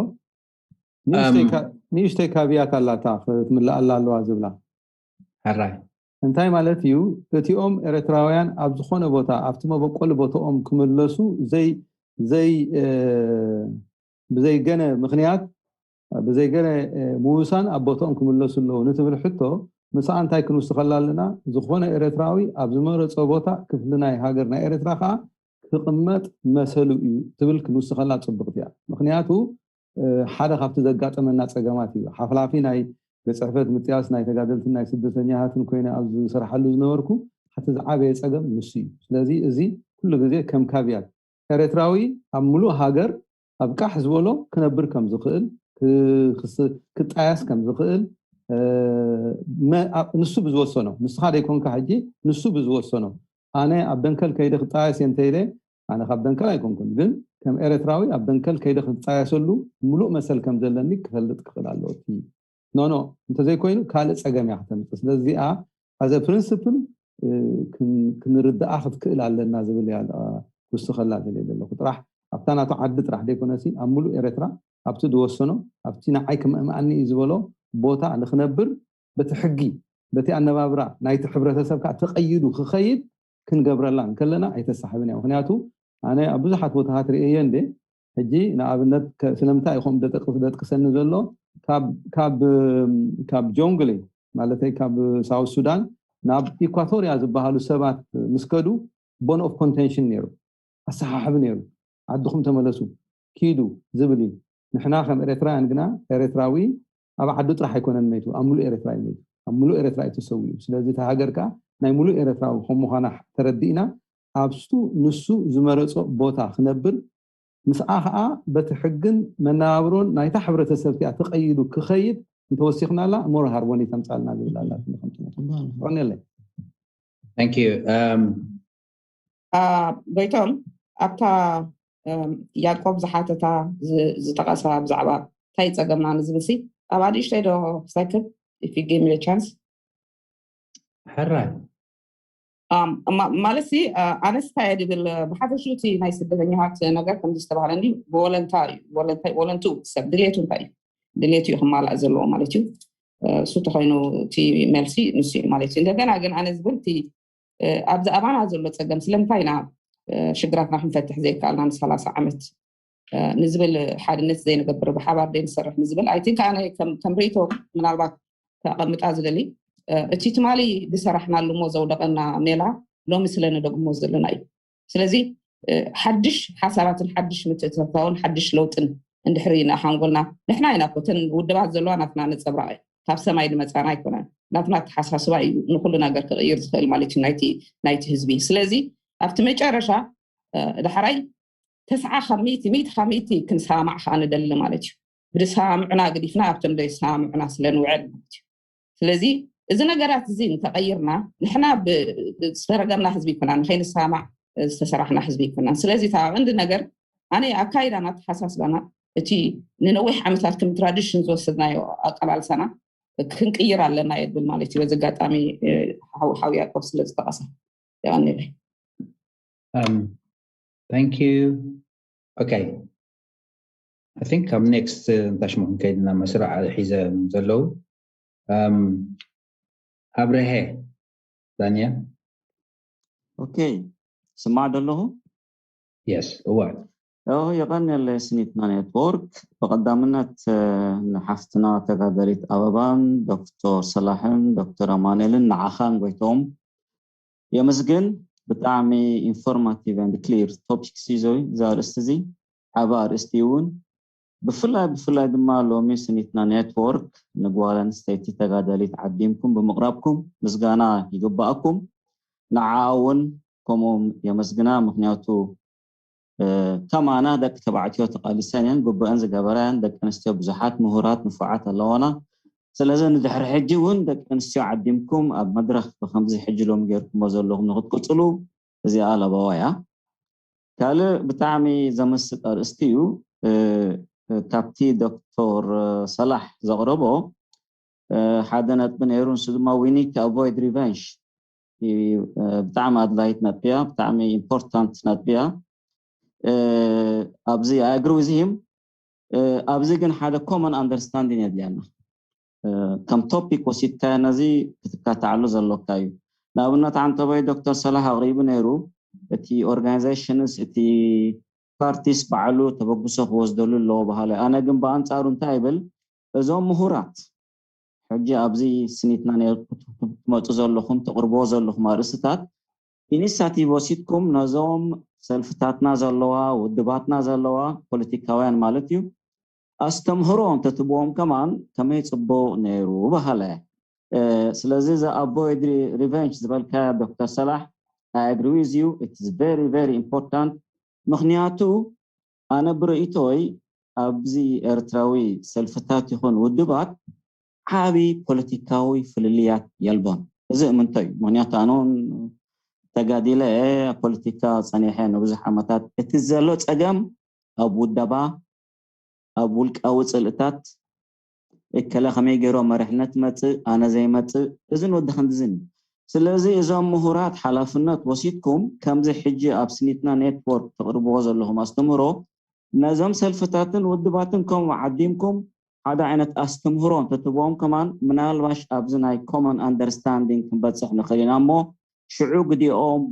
ንእሽተይ ካብያት ኣላታ ክትምልኣላ ኣለዋ ዝብላ። ሕራይ እንታይ ማለት እዩ? እቲኦም ኤርትራውያን ኣብ ዝኾነ ቦታ ኣብቲ መበቆሊ ቦታኦም ክምለሱ ዘይ ዘይ ብዘይገነ ምክንያት ብዘይገነ ምውሳን ኣብ ቦታኦም ክምለሱ ኣለዉ ንትብል ሕቶ፣ ምስኣ እንታይ ክንውስኸላ ኣለና? ዝኾነ ኤርትራዊ ኣብ ዝመረጾ ቦታ ክፍሊ ናይ ሃገር ናይ ኤርትራ ከዓ ክቕመጥ መሰሉ እዩ ትብል ክንውስኸላ ጽብቕቲ እያ። ምክንያቱ ሓደ ካብቲ ዘጋጠመና ጸገማት እዩ። ሓፍላፊ ናይ ቤት ጽሕፈት ምጥያስ ናይ ተጋደልትን ናይ ስደተኛታትን ኮይነ ኣብ ዝሰርሓሉ ዝነበርኩ፣ እቲ ዝዓበየ ጸገም ንሱ እዩ። ስለዚ እዚ ኩሉ ግዜ ከም ካብያት ኤርትራዊ ኣብ ምሉእ ሃገር ኣብ ቃሕ ዝበሎ ክነብር ከም ዝኽእል፣ ክጣያስ ከም ዝኽእል፣ ንሱ ብዝወሰኖ፣ ንስኻ ዘይኮንካ ሕጂ፣ ንሱ ብዝወሰኖ ኣነ ኣብ ደንከል ከይደ ክጣየስ እየ እንተኢለ ኣነ ካብ ደንከል ኣይኮንኩን፣ ግን ከም ኤርትራዊ ኣብ ደንከል ከይደ ክጣየሰሉ ምሉእ መሰል ከም ዘለኒ ክፈልጥ ክኽእል ኣለዎ። እቲ ኖ ኖ እንተዘይኮይኑ ካልእ ጸገም እያ ክተምጽእ። ስለዚኣ ኣዘ ፕሪንስፕል ክንርድኣ ክትክእል ኣለና ዝብል እያ ክውስኸላ ዝደልየ ዘለኹ። ጥራሕ ኣብታ ናቱ ዓዲ ጥራሕ ዘይኮነሲ ኣብ ሙሉእ ኤርትራ ኣብቲ ዝወሰኖ ኣብቲ ንዓይ ክምእምኣኒ እዩ ዝበሎ ቦታ ንክነብር በቲ ሕጊ በቲ ኣነባብራ ናይቲ ሕብረተሰብ ከዓ ተቐይዱ ክኸይድ ክንገብረላ እንከለና ኣይተሳሕብን እያ። ምክንያቱ ኣነ ኣብ ብዙሓት ቦታታት ርእየ እንደ ሕጂ ንኣብነት ከ- ስለምንታይ ይኹም ደጠቅስ ደጥቅሰኒ ዘሎ ካብ ካብ ካብ ጆንግሊ ማለተይ ካብ ሳውት ሱዳን ናብ ኢኳቶሪያ ዝበሃሉ ሰባት ምስ ከዱ ቦን ኦፍ ኮንቴንሽን ነይሩ፣ ኣሰሓሕቢ ነይሩ። ዓድኹም ተመለሱ ኪዱ ዝብል እዩ። ንሕና ከም ኤርትራውያን ግና ኤርትራዊ ኣብ ዓዱ ጥራሕ ኣይኮነን መይቱ፣ ኣብ ሙሉእ ኤርትራ እዩ መይቱ፣ ኣብ ሙሉእ ኤርትራ እዩ ተሰዊኡ። ስለዚ እታ ሃገር ከዓ ናይ ሙሉእ ኤርትራዊ ከም ምዃና ተረዲእና ኣብሱ ንሱ ዝመረፆ ቦታ ክነብር ምስኣ ከዓ በቲ ሕግን መነባብሮን ናይታ ሕብረተሰብ እቲኣ ተቐይዱ ክኸይድ እንተወሲኽናላ ሞር ሃርሞኒ ተምፃልና ዝብል ኣላ። Thank you. ጎይቶም ኣብታ ያዕቆብ ዝሓተታ ዝጠቐሳ ብዛዕባ እንታይ ፀገምና ንዝብልሲ ኣብ ኣድእሽተይ ዶ ክሳይክብ if you give me the chance ሕራይ ማለት ሲ ኣነስ እንታይ እየ ድብል ብሓፈሽኡ እቲ ናይ ስደተኛታት ነገር ከምዚ ዝተባሃለ እንዲ ብወለንታ እዩ። ወለንትኡ ሰብ ድሌቱ እንታይ እዩ ድሌቱ እዩ ክማላእ ዘለዎ ማለት እዩ። እሱ ተኮይኑ እቲ መልሲ ንሱ እዩ ማለት እዩ። እንደገና ግን ኣነ ዝብል እቲ ኣብዚ ኣባና ዘሎ ፀገም ስለምንታይ ኢና ሽግራትና ክንፈትሕ ዘይከኣልና ንሰላሳ ዓመት ንዝብል ሓድነት ዘይንገብር ብሓባር ዘይንሰርሕ ንዝብል ኣይ ቲንክ ኣነ ከም ርእቶ ምናልባት ከቐምጣ ዝደሊ እቲ ትማሊ ዝሰራሕናሉ እሞ ዘውደቐና ሜላ ሎሚ ስለ ንደግሞ ዘለና እዩ። ስለዚ ሓድሽ ሓሳባትን ሓድሽ ምትእትታውን ሓድሽ ለውጥን እንድሕሪ ንሓንጎልና ንሕና ኢና ኮተን ውድባት ዘለዋ ናትና ነፀብራቕ ካብ ሰማይ ዝመፃና ኣይኮነን። ናትና ኣተሓሳስባ እዩ ንኩሉ ነገር ክቕይር ዝኽእል ማለት እዩ ናይቲ ህዝቢ። ስለዚ ኣብቲ መጨረሻ ዳሕራይ ተስዓ ካብ ሚእቲ ሚእቲ ካብ ሚእቲ ክንሰማማዕ ከዓ ንደሊ ማለት እዩ። ብዝሰማምዑና ገዲፍና ኣብቶም ዘይሰማምዑና ስለ ንውዕል ማለት እዩ። ስለዚ እዚ ነገራት እዚ እንተቐይርና ንሕና ዝተረገምና ህዝቢ ይኮና ንኸይንሰማማዕ ዝተሰራሕና ህዝቢ ይኮና። ስለዚ እታ ቀንዲ ነገር ኣነ ኣካይዳና ኣተሓሳስባና እቲ ንነዊሕ ዓመታት ከም ትራዲሽን ዝወሰድናዮ ኣቀላልሳና ክንቅይር ኣለና የብል ማለት እዩ። በዚ ኣጋጣሚ ሓው ያዕቆብ ስለ ዝጠቐሰ የቐንለይ። Thank you. Okay. I think ኣብ next እንታይ ሽሙ ክንከይድ ኢና መስርዕ ሒዘ ዘለዉ ኣብርሀ ዳንኤል okay ስማዕ ደለኹ yes እዋ የቐንየለ ስኒትና ኔትወርክ ብቐዳምነት ንሓፍትና ተጋደሊት ኣበባን ዶክተር ሰላሕን ዶክተር ኣማኑኤልን ንዓኻን ጎይቶም የመስግን። ብጣዕሚ informative and clear topics እዩ እዚ ኣርእስቲ እዚ ዓቢ ኣርእስቲ እውን ብፍላይ ብፍላይ ድማ ሎሚ ስኒትና ኔትወርክ ንጓል ኣንስተይቲ ተጋዳሊት ዓዲምኩም ብምቕራብኩም ምስጋና ይግባኣኩም። ንዓኣ እውን ከምኡ የመስግና ምክንያቱ ከማና ደቂ ተባዕትዮ ተቓሊሰን እየን ግቡአን ዝገበራ እየን። ደቂ ኣንስትዮ ብዙሓት ምሁራት ንፉዓት ኣለዋና። ስለዚ ንድሕሪ ሕጂ እውን ደቂ ኣንስትዮ ዓዲምኩም ኣብ መድረኽ ብከምዚ ሕጂ ሎም ጌርኩሞ ዘለኹም ንክትቅፅሉ እዚኣ ለበዋ እያ። ካልእ ብጣዕሚ ዘመስጥ ኣርእስቲ እዩ። ካብቲ ዶክተር ሰላሕ ዘቕረቦ ሓደ ነጥቢ ነይሩ ንሱ ድማ we need to avoid revenge ብጣዕሚ ኣድላይት ነጥቢ እያ ብጣዕሚ important ነጥቢ እያ። ኣብዚ I agree with him ኣብዚ ግን ሓደ common understanding የድልያና። ከም topic ወሲድካዮ ነዚ ክትካተዓሉ ዘሎካ እዩ። ንኣብነት ዓንተቦይ ዶክተር ሰላሕ ኣቕሪቡ ነይሩ እቲ organizations እቲ parties ባዕሉ ተበግሶ ክወስደሉ ኣለዎ በሃለ። ኣነ ግን ብኣንፃሩ እንታይ ይብል እዞም ምሁራት ሕጂ ኣብዚ ስኒትና ትመፁ ዘለኹም ትቕርብዎ ዘለኹም ኣርእስትታት initiative ወሲድኩም ነዞም ሰልፍታትና ዘለዋ ውድባትና ዘለዋ ፖለቲካውያን ማለት እዩ ኣስተምህሮ እንተትብዎም ከማን ከመይ ፅቡቕ ነይሩ በሃለ። ስለዚ እዚ avoid revenge ዝበልካዮ ዶክተር ሰላሕ I agree with you it's very very important ምክንያቱ ኣነ ብርእይቶይ ኣብዚ ኤርትራዊ ሰልፍታት ይኹን ውድባት ዓቢ ፖለቲካዊ ፍልልያት የልቦን። እዚ እምንቶ እዩ። ምክንያቱ ኣነ እውን ተጋዲለ እየ፣ ኣብ ፖለቲካ ጸኒሐ ንብዙሕ ዓመታት። እቲ ዘሎ ጸገም ኣብ ውደባ፣ ኣብ ውልቃዊ ጽልእታት፣ እከለ ከመይ ገይሮ መሪሕነት መጽእ፣ ኣነ ዘይመጽእ፣ እዝን ወዲ ክንድዝን እዩ። ስለዚ እዞም ምሁራት ሓላፍነት ወሲድኩም፣ ከምዚ ሕጂ ኣብ ስኒትና ኔትወርክ ተቕርብዎ ዘለኹም ኣስተምህሮ፣ ነዞም ሰልፍታትን ውድባትን ከምኡ ዓዲምኩም ሓደ ዓይነት ኣስተምህሮ እንተትህብዎም ከማን፣ ምናልባሽ ኣብዚ ናይ ኮመን ኣንደርስታንዲንግ ክንበጽሕ ንኽእል ኢና እሞ፣ ሽዑ ግዲኦም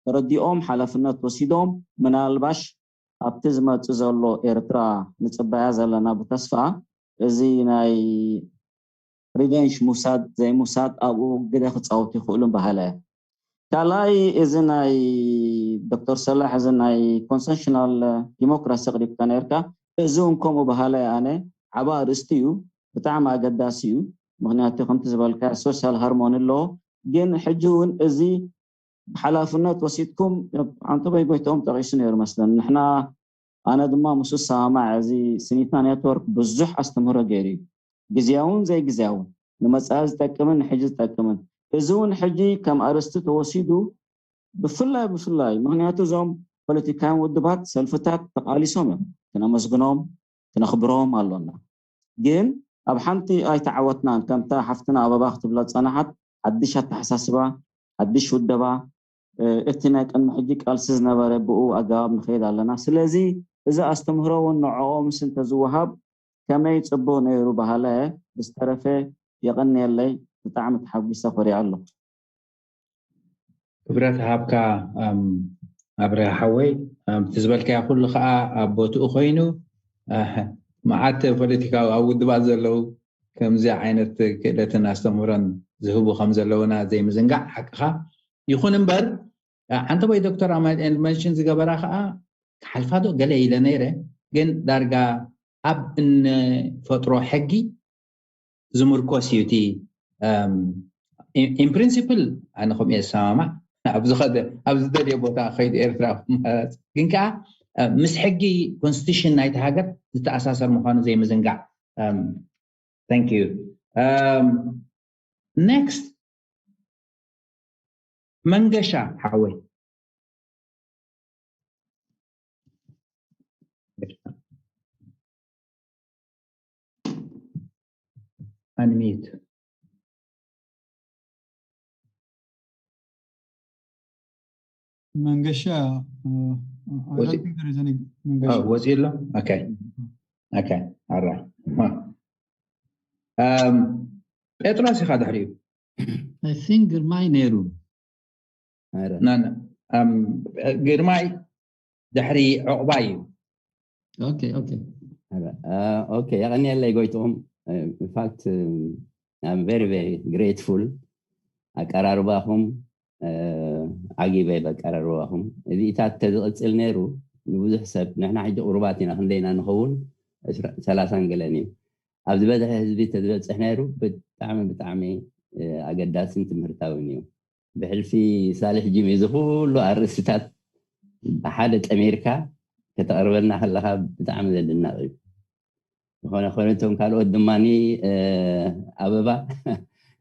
ተረዲኦም ሓላፍነት ወሲዶም፣ ምናልባሽ ኣብቲ ዝመጽእ ዘሎ ኤርትራ ንጽበያ ዘለና ብተስፋ፣ እዚ ናይ ሪቨንጅ ምውሳድ ዘይምውሳድ ኣብኡ ግደ ክጻወቱ ይኽእሉ በሃለ። ካልኣይ፣ እዚ ናይ ዶክተር ሰላሕ፣ እዚ ናይ ኮንሰንሽናል ዲሞክራሲ ኣቕሪብካ ነርካ፣ እዚ እውን ከምኡ በሃለ። ኣነ ዓቢ ኣርእስቲ እዩ፣ ብጣዕሚ ኣገዳሲ እዩ። ምኽንያቱ ከምቲ ዝበልካ ሶሻል ሃርሞኒ ኣለዎ። ግን ሕጂ እውን እዚ ብሓላፍነት ወሲድኩም፣ ኣንተበይ ጎይትኦም ጠቒሱ ነይሩ መስለን። ንሕና፣ ኣነ ድማ ምስ ዝሰማማዕ፣ እዚ ስኒትና ኔትወርክ ብዙሕ ኣስተምህሮ ገይሩ እዩ፣ ግዝያውን ዘይግዝያውን፣ ንመጻኢ ዝጠቅምን ንሕጂ ዝጠቅምን። እዚ እውን ሕጂ ከም ኣርእስቲ ተወሲዱ፣ ብፍላይ ብፍላይ ምኽንያቱ እዞም ፖለቲካውያን ውድባት፣ ሰልፍታት ተቓሊሶም እዮም። ክነመስግኖም፣ ክነኽብሮም ኣሎና። ግን ኣብ ሓንቲ ኣይተዓወትናን። ከምታ ሓፍትና ኣበባ ክትብላ ዝጸናሓት፣ ሓድሽ ኣተሓሳስባ፣ ሓድሽ ውደባ፣ እ፣ እቲ ናይ ቅድሚ ሕጂ ቃልሲ ዝነበረ ብኡ ኣገባብ ንኸይድ ኣለና። ስለዚ እዚ ኣስተምህሮ እውን ንዕኦምስ እንተዝወሃብ ከመይ ጽቡቕ ነይሩ በሃለ። ብዝተረፈ የቐንየለይ፣ ብጣዕሚ ተሓጒሰ ኮሪዐ ኣለኹ። ክብረት ሃብካ፣ ኣም፣ ኣብርሃ ሓወይ። ኣም፣ እቲ ዝበልካዮ ኩሉ ከዓ ኣብ ቦትኡ ኮይኑ፣ ኣህ፣ መዓት ፖለቲካዊ ኣብ ውድባት ዘለዉ ከምዚ ዓይነት ክእለትን ኣስተምህሮን ዝህቡ ከም ዘለውና ዘይምዝንጋዕ ሓቅኻ። ይኹን እምበር፣ ኣንተ ወይ ዶክተር ኣማኑኤል መንሽን ዝገበራ ከዓ ክሓልፋ ዶ ገለ ኢለ ነይረ፣ ግን ዳርጋ ኣብ እንፈጥሮ ሕጊ ዝምርኮስ እዩ። እቲ ኢን ፕሪንሲፕል ኣነ ከምኡ እየ ዝሰማማዕ። ኣብ ዝኸደ፣ ኣብ ዝደልዮ ቦታ ከይዱ ኤርትራ ክመሃዝ፣ ግን ከዓ፣ እ፣ ምስ ሕጊ ኮንስቲቱሽን ናይቲ ሃገር ዝተኣሳሰር ምዃኑ ዘይምዝንጋዕ። ታንክ ዩ። ኔክስት መንገሻ ሓወይ። Unmute. መንገሻ፣ እ፣ I don't ወፂ-፣ think there is any መንገሻ። ኦ፣ ወፂኡ ኣሎ? ኦኬ። ኦኬ። ኣራ። እም፣ ጴጥሮስ ኢኻ ድሕሪኡ። I think ግርማይ ነይሩ። ና፣ ና። እም፣ ግርማይ ድሕሪ ዕቑባይ እዩ። ኦኬ፣ ኦኬ። ኦኬ፣ የቐንየለይ ጎይትኦም። ኢንፋክት I'm very very grateful። ኣቀራርባኹም፣ እ፣ ዓጊበ በኣቀራርባኹም። እዚታት ተዝቕጽል ነይሩ ንብዙሕ ሰብ፣ ንሕና ሕጂ ቁሩባት ኢና፣ ክንደይና ንኸውን? ዕስራ፣ ሰላሳን ገለን እዩ። ኣብ ዝበዝሐ ህዝቢ ተዝበጽሕ ነይሩ ብጣዕሚ ብጣዕሚ፣ እ፣ ኣገዳስን ትምህርታውን እዩ። ብሕልፊ ሳልሕ ጂሚ እዚ ኩሉ ኣርእስትታት ብሓደ ጠሚርካ ከተቕርበልና ከለኻ ብጣዕሚ ዘድነቕ እዩ። ዝኾነ ኮይኑ እቶም ካልኦት ድማ፣ እ፣ ኣበባ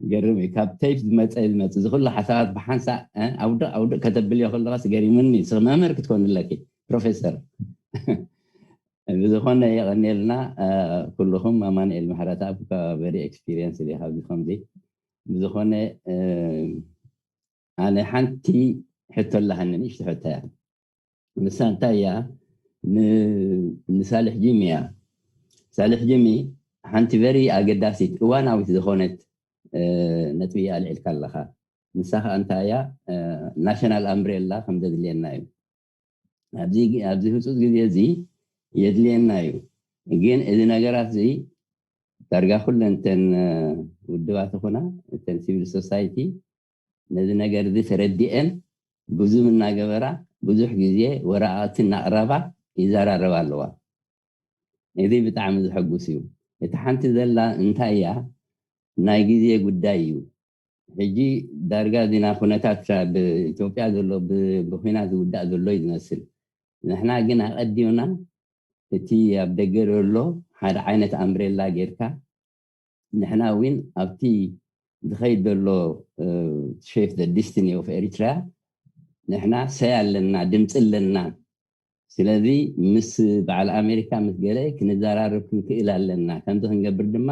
ገርም እዩ። ካብ ቴፕ ዝመፀ ዝመፅ እዚ ኩሉ ሓሳባት ብሓንሳእ፣ እ፣ ኣውድቕ ኣውድቕ ከተብልዮ ከለኻስ ገሪሙኒ። ንስኺ መምህር ክትኮኒ ኣለኪ፣ ፕሮፌሰር። ብዝኾነ የቐንየልና፣ እ፣ ኩልኹም። ኣማኑኤል ምሕረተኣብ ቨሪ ኤክስፒሪየንስ ኢኻ ኣብዚ ከምዚ። ብዝኾነ፣ እ፣ ኣነ ሓንቲ ሕቶ ኣለሃኒ፣ ንእሽቶ ሕቶ እያ። ንሳ እንታይ እያ? ን-፣ ንሳልሕ ጂሚ እያ። ሳልሕ ጂሚ ሓንቲ ቨሪ ኣገዳሲት እዋናዊት ዝኾነት፣ እ፣ ነጥቢ ኣልዒልካ ኣለኻ። ንሳ ኸኣ እንታይ እያ? እ፣ ናሽናል ኣምብሬላ ከም ዘድልየና እዩ። ኣብዚ፣ ኣብዚ ህጹጽ ግዜ እዚ የድልየና እዩ። ግን እዚ ነገራት እዚ ዳርጋ ኩለን እተን፣ እ፣ ውድባት ይኹና እተን ሲቪል ሶሳይቲ ነዚ ነገር እዚ ተረዲኤን ብዙም እናገበራ ብዙሕ ግዜ ወረቓቕቲ እናቕረባ ይዘራረባ ኣለዋ። እዚ ብጣዕሚ ዘሐጉስ እዩ። እቲ ሓንቲ ዘላ እንታይ እያ? ናይ ግዜ ጉዳይ እዩ። ሕጂ ዳርጋ ዚና ኩነታት ብኢትዮጵያ ዘሎ ብ-፣ ብኹናት ዝውዳእ ዘሎ እዩ ዝመስል። ንሕና ግን ኣቐዲምና እቲ ኣብ ደገ ዘሎ ሓደ ዓይነት ኣምብሬላ ጌርካ ንሕና እውን ኣብቲ ዝኸይድ ዘሎ፣ እ፣ ሼፕ ዘ ዲስቲኒ ኦፍ ኤሪትሪያ ንሕና ሰይ ኣለና፣ ድምፂ ኣለና። ስለዚ ምስ በዓል ኣሜሪካ ምስ ገለ ክንዘራረብ ክንክእል ኣለና። ከምዚ ክንገብር ድማ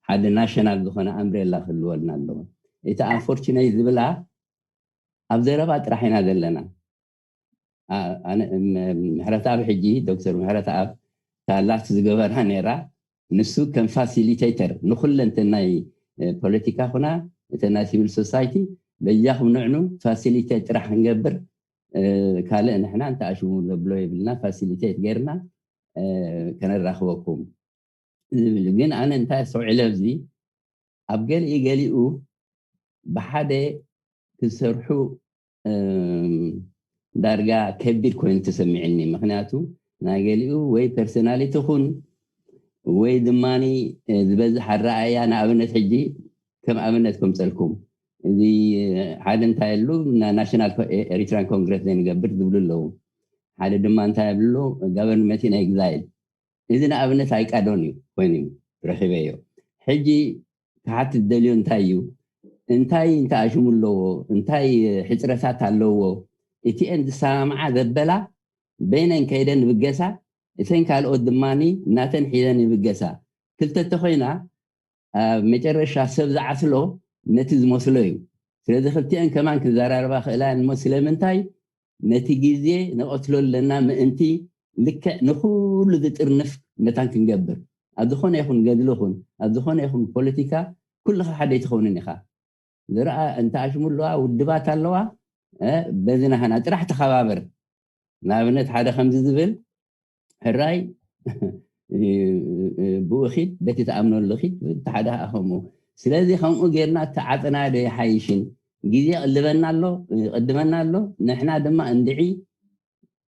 ሓደ ናሽናል ዝኾነ ኣምብሬላ ክህልወልና ኣለዎ። እቲ ኣንፎርቹኔት ዝብላ ኣብ ዘረባ ጥራሕ ኢና ዘለና። ምሕረተኣብ ሕጂ፣ ዶክተር ምሕረተኣብ፣ ታላት ዝገበራ ነይራ። ንሱ ከም ፋሲሊቴተር ንኩለንተ ናይ ፖለቲካ ኩና እተ ናይ ሲቪል ሶሳይቲ በጃኹም ንዕኑ ፋሲሊቴት ጥራሕ ክንገብር፣ ካልእ ንሕና እንተኣሽሙ ዘብሎ የብልና፣ ፋሲሊቴት ጌርና ከነራኽበኩም ዝብል። ግን ኣነ እንታይ ኣስተውዒለ ኣብዚ፣ ኣብ ገሊኡ ገሊኡ ብሓደ ክሰርሑ ዳርጋ ከቢድ ኮይኑ ተሰሚዕኒ። ምክንያቱ ናይ ገሊኡ ወይ ፐርሶናሊቲ ኩን ወይ ድማ ዝበዝሕ ኣረኣያ፣ ንኣብነት ሕጂ ከም ኣብነት ከምፀልኩም፣ እዚ ሓደ እንታይ ሉ ናሽናል ኤሪትራን ኮንግረስ ዘይንገብር ዝብሉ ኣለዉ። ሓደ ድማ እንታይ ብሉ፣ ጋቨርንመንት ናይ ኤግዛይል። እዚ ንኣብነት ኣይቃዶን እዩ ኮይኑ ረኺበዮ። ሕጂ ክሓትት ደልዮ እንታይ እዩ፣ እንታይ እንተኣሽሙ ኣለዎ፣ እንታይ ሕፅረታት ኣለዎ፣ እቲአን ዝሰማምዓ ዘበላ በይነን ከይደን ይብገሳ፣ እተን ካልኦት ድማ ናተን ሒዘን ይብገሳ። ክልተ ተኮይና ኣብ መጨረሻ ሰብ ዝዓስሎ ነቲ ዝመስሎ እዩ። ስለዚ ክልቲአን ከማን ክዘራረባ ክእላ እሞ ስለምንታይ ነቲ ግዜ ንቐትሎ ኣለና ምእንቲ ልክዕ ንኩሉ ዝጥርንፍ መታን ክንገብር። ኣብ ዝኾነ ይኹን ገድሊ ኹን ኣብ ዝኾነ ይኹን ፖለቲካ ኩልኻ ሓደ ኣይትኸውንን ኢኻ። ዝረኣ እንተ ኣሽሙ ኣለዋ፣ ውድባት ኣለዋ፣ በዚ ናህና ጥራሕ ተኸባበር። ንኣብነት ሓደ ከምዚ ዝብል ሕራይ ብኡ ኺድ፣ በቲ ትኣምነሉ ኺድ፣ እቲ ሓደ ከዓ ከምኡ። ስለዚ ከምኡ ጌርና ተዓፅና ዶ ይሓይሽን? ግዜ ይቕልበና ኣሎ፣ ይቕድመና ኣሎ። ንሕና ድማ እንድዒ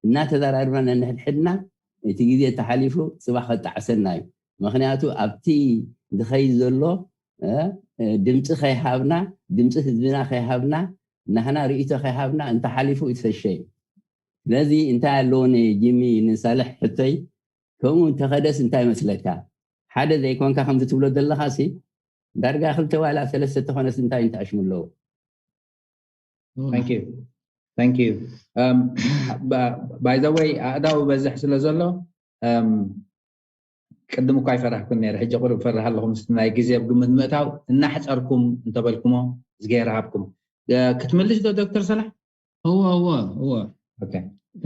እናተዘራርብና ነንሕድሕድና እቲ ግዜ ተሓሊፉ ፅባሕ ከጣዕሰና እዩ። ምክንያቱ ኣብቲ ዝኸይድ ዘሎ ድምፂ ከይሃብና፣ ድምፂ ህዝብና ከይሃብና፣ ናህና ርእይቶ ከይሃብና እንተሓሊፉ ይትፈሸ እዩ። ስለዚ እንታይ ኣለዎ ንጂሚ ንሳልሕ ሕቶይ፣ ከምኡ እንተኸደስ እንታይ መስለካ? ሓደ ዘይኮንካ ከምዚ ትብሎ ዘለኻ ሲ ዳርጋ ክልተ ዋላ ሰለስተ ተኾነስ እንታይ እንተኣሽሙ ኣለዎ? ባይዘወይ ኣእዳው በዝሕ ስለ ዘሎ ቅድም እኳ ይፈራህኩን ነረ፣ ሕጂ ቁሩብ ፈርህ ኣለኹ። ምስ ናይ ግዜ ኣብ ግምት ምእታው እናሕፀርኩም እንተበልኩሞ ዝገይር ሃብኩም ክትምልሽ ዶ ዶክተር ሰላሕ? እወ እወ እወ።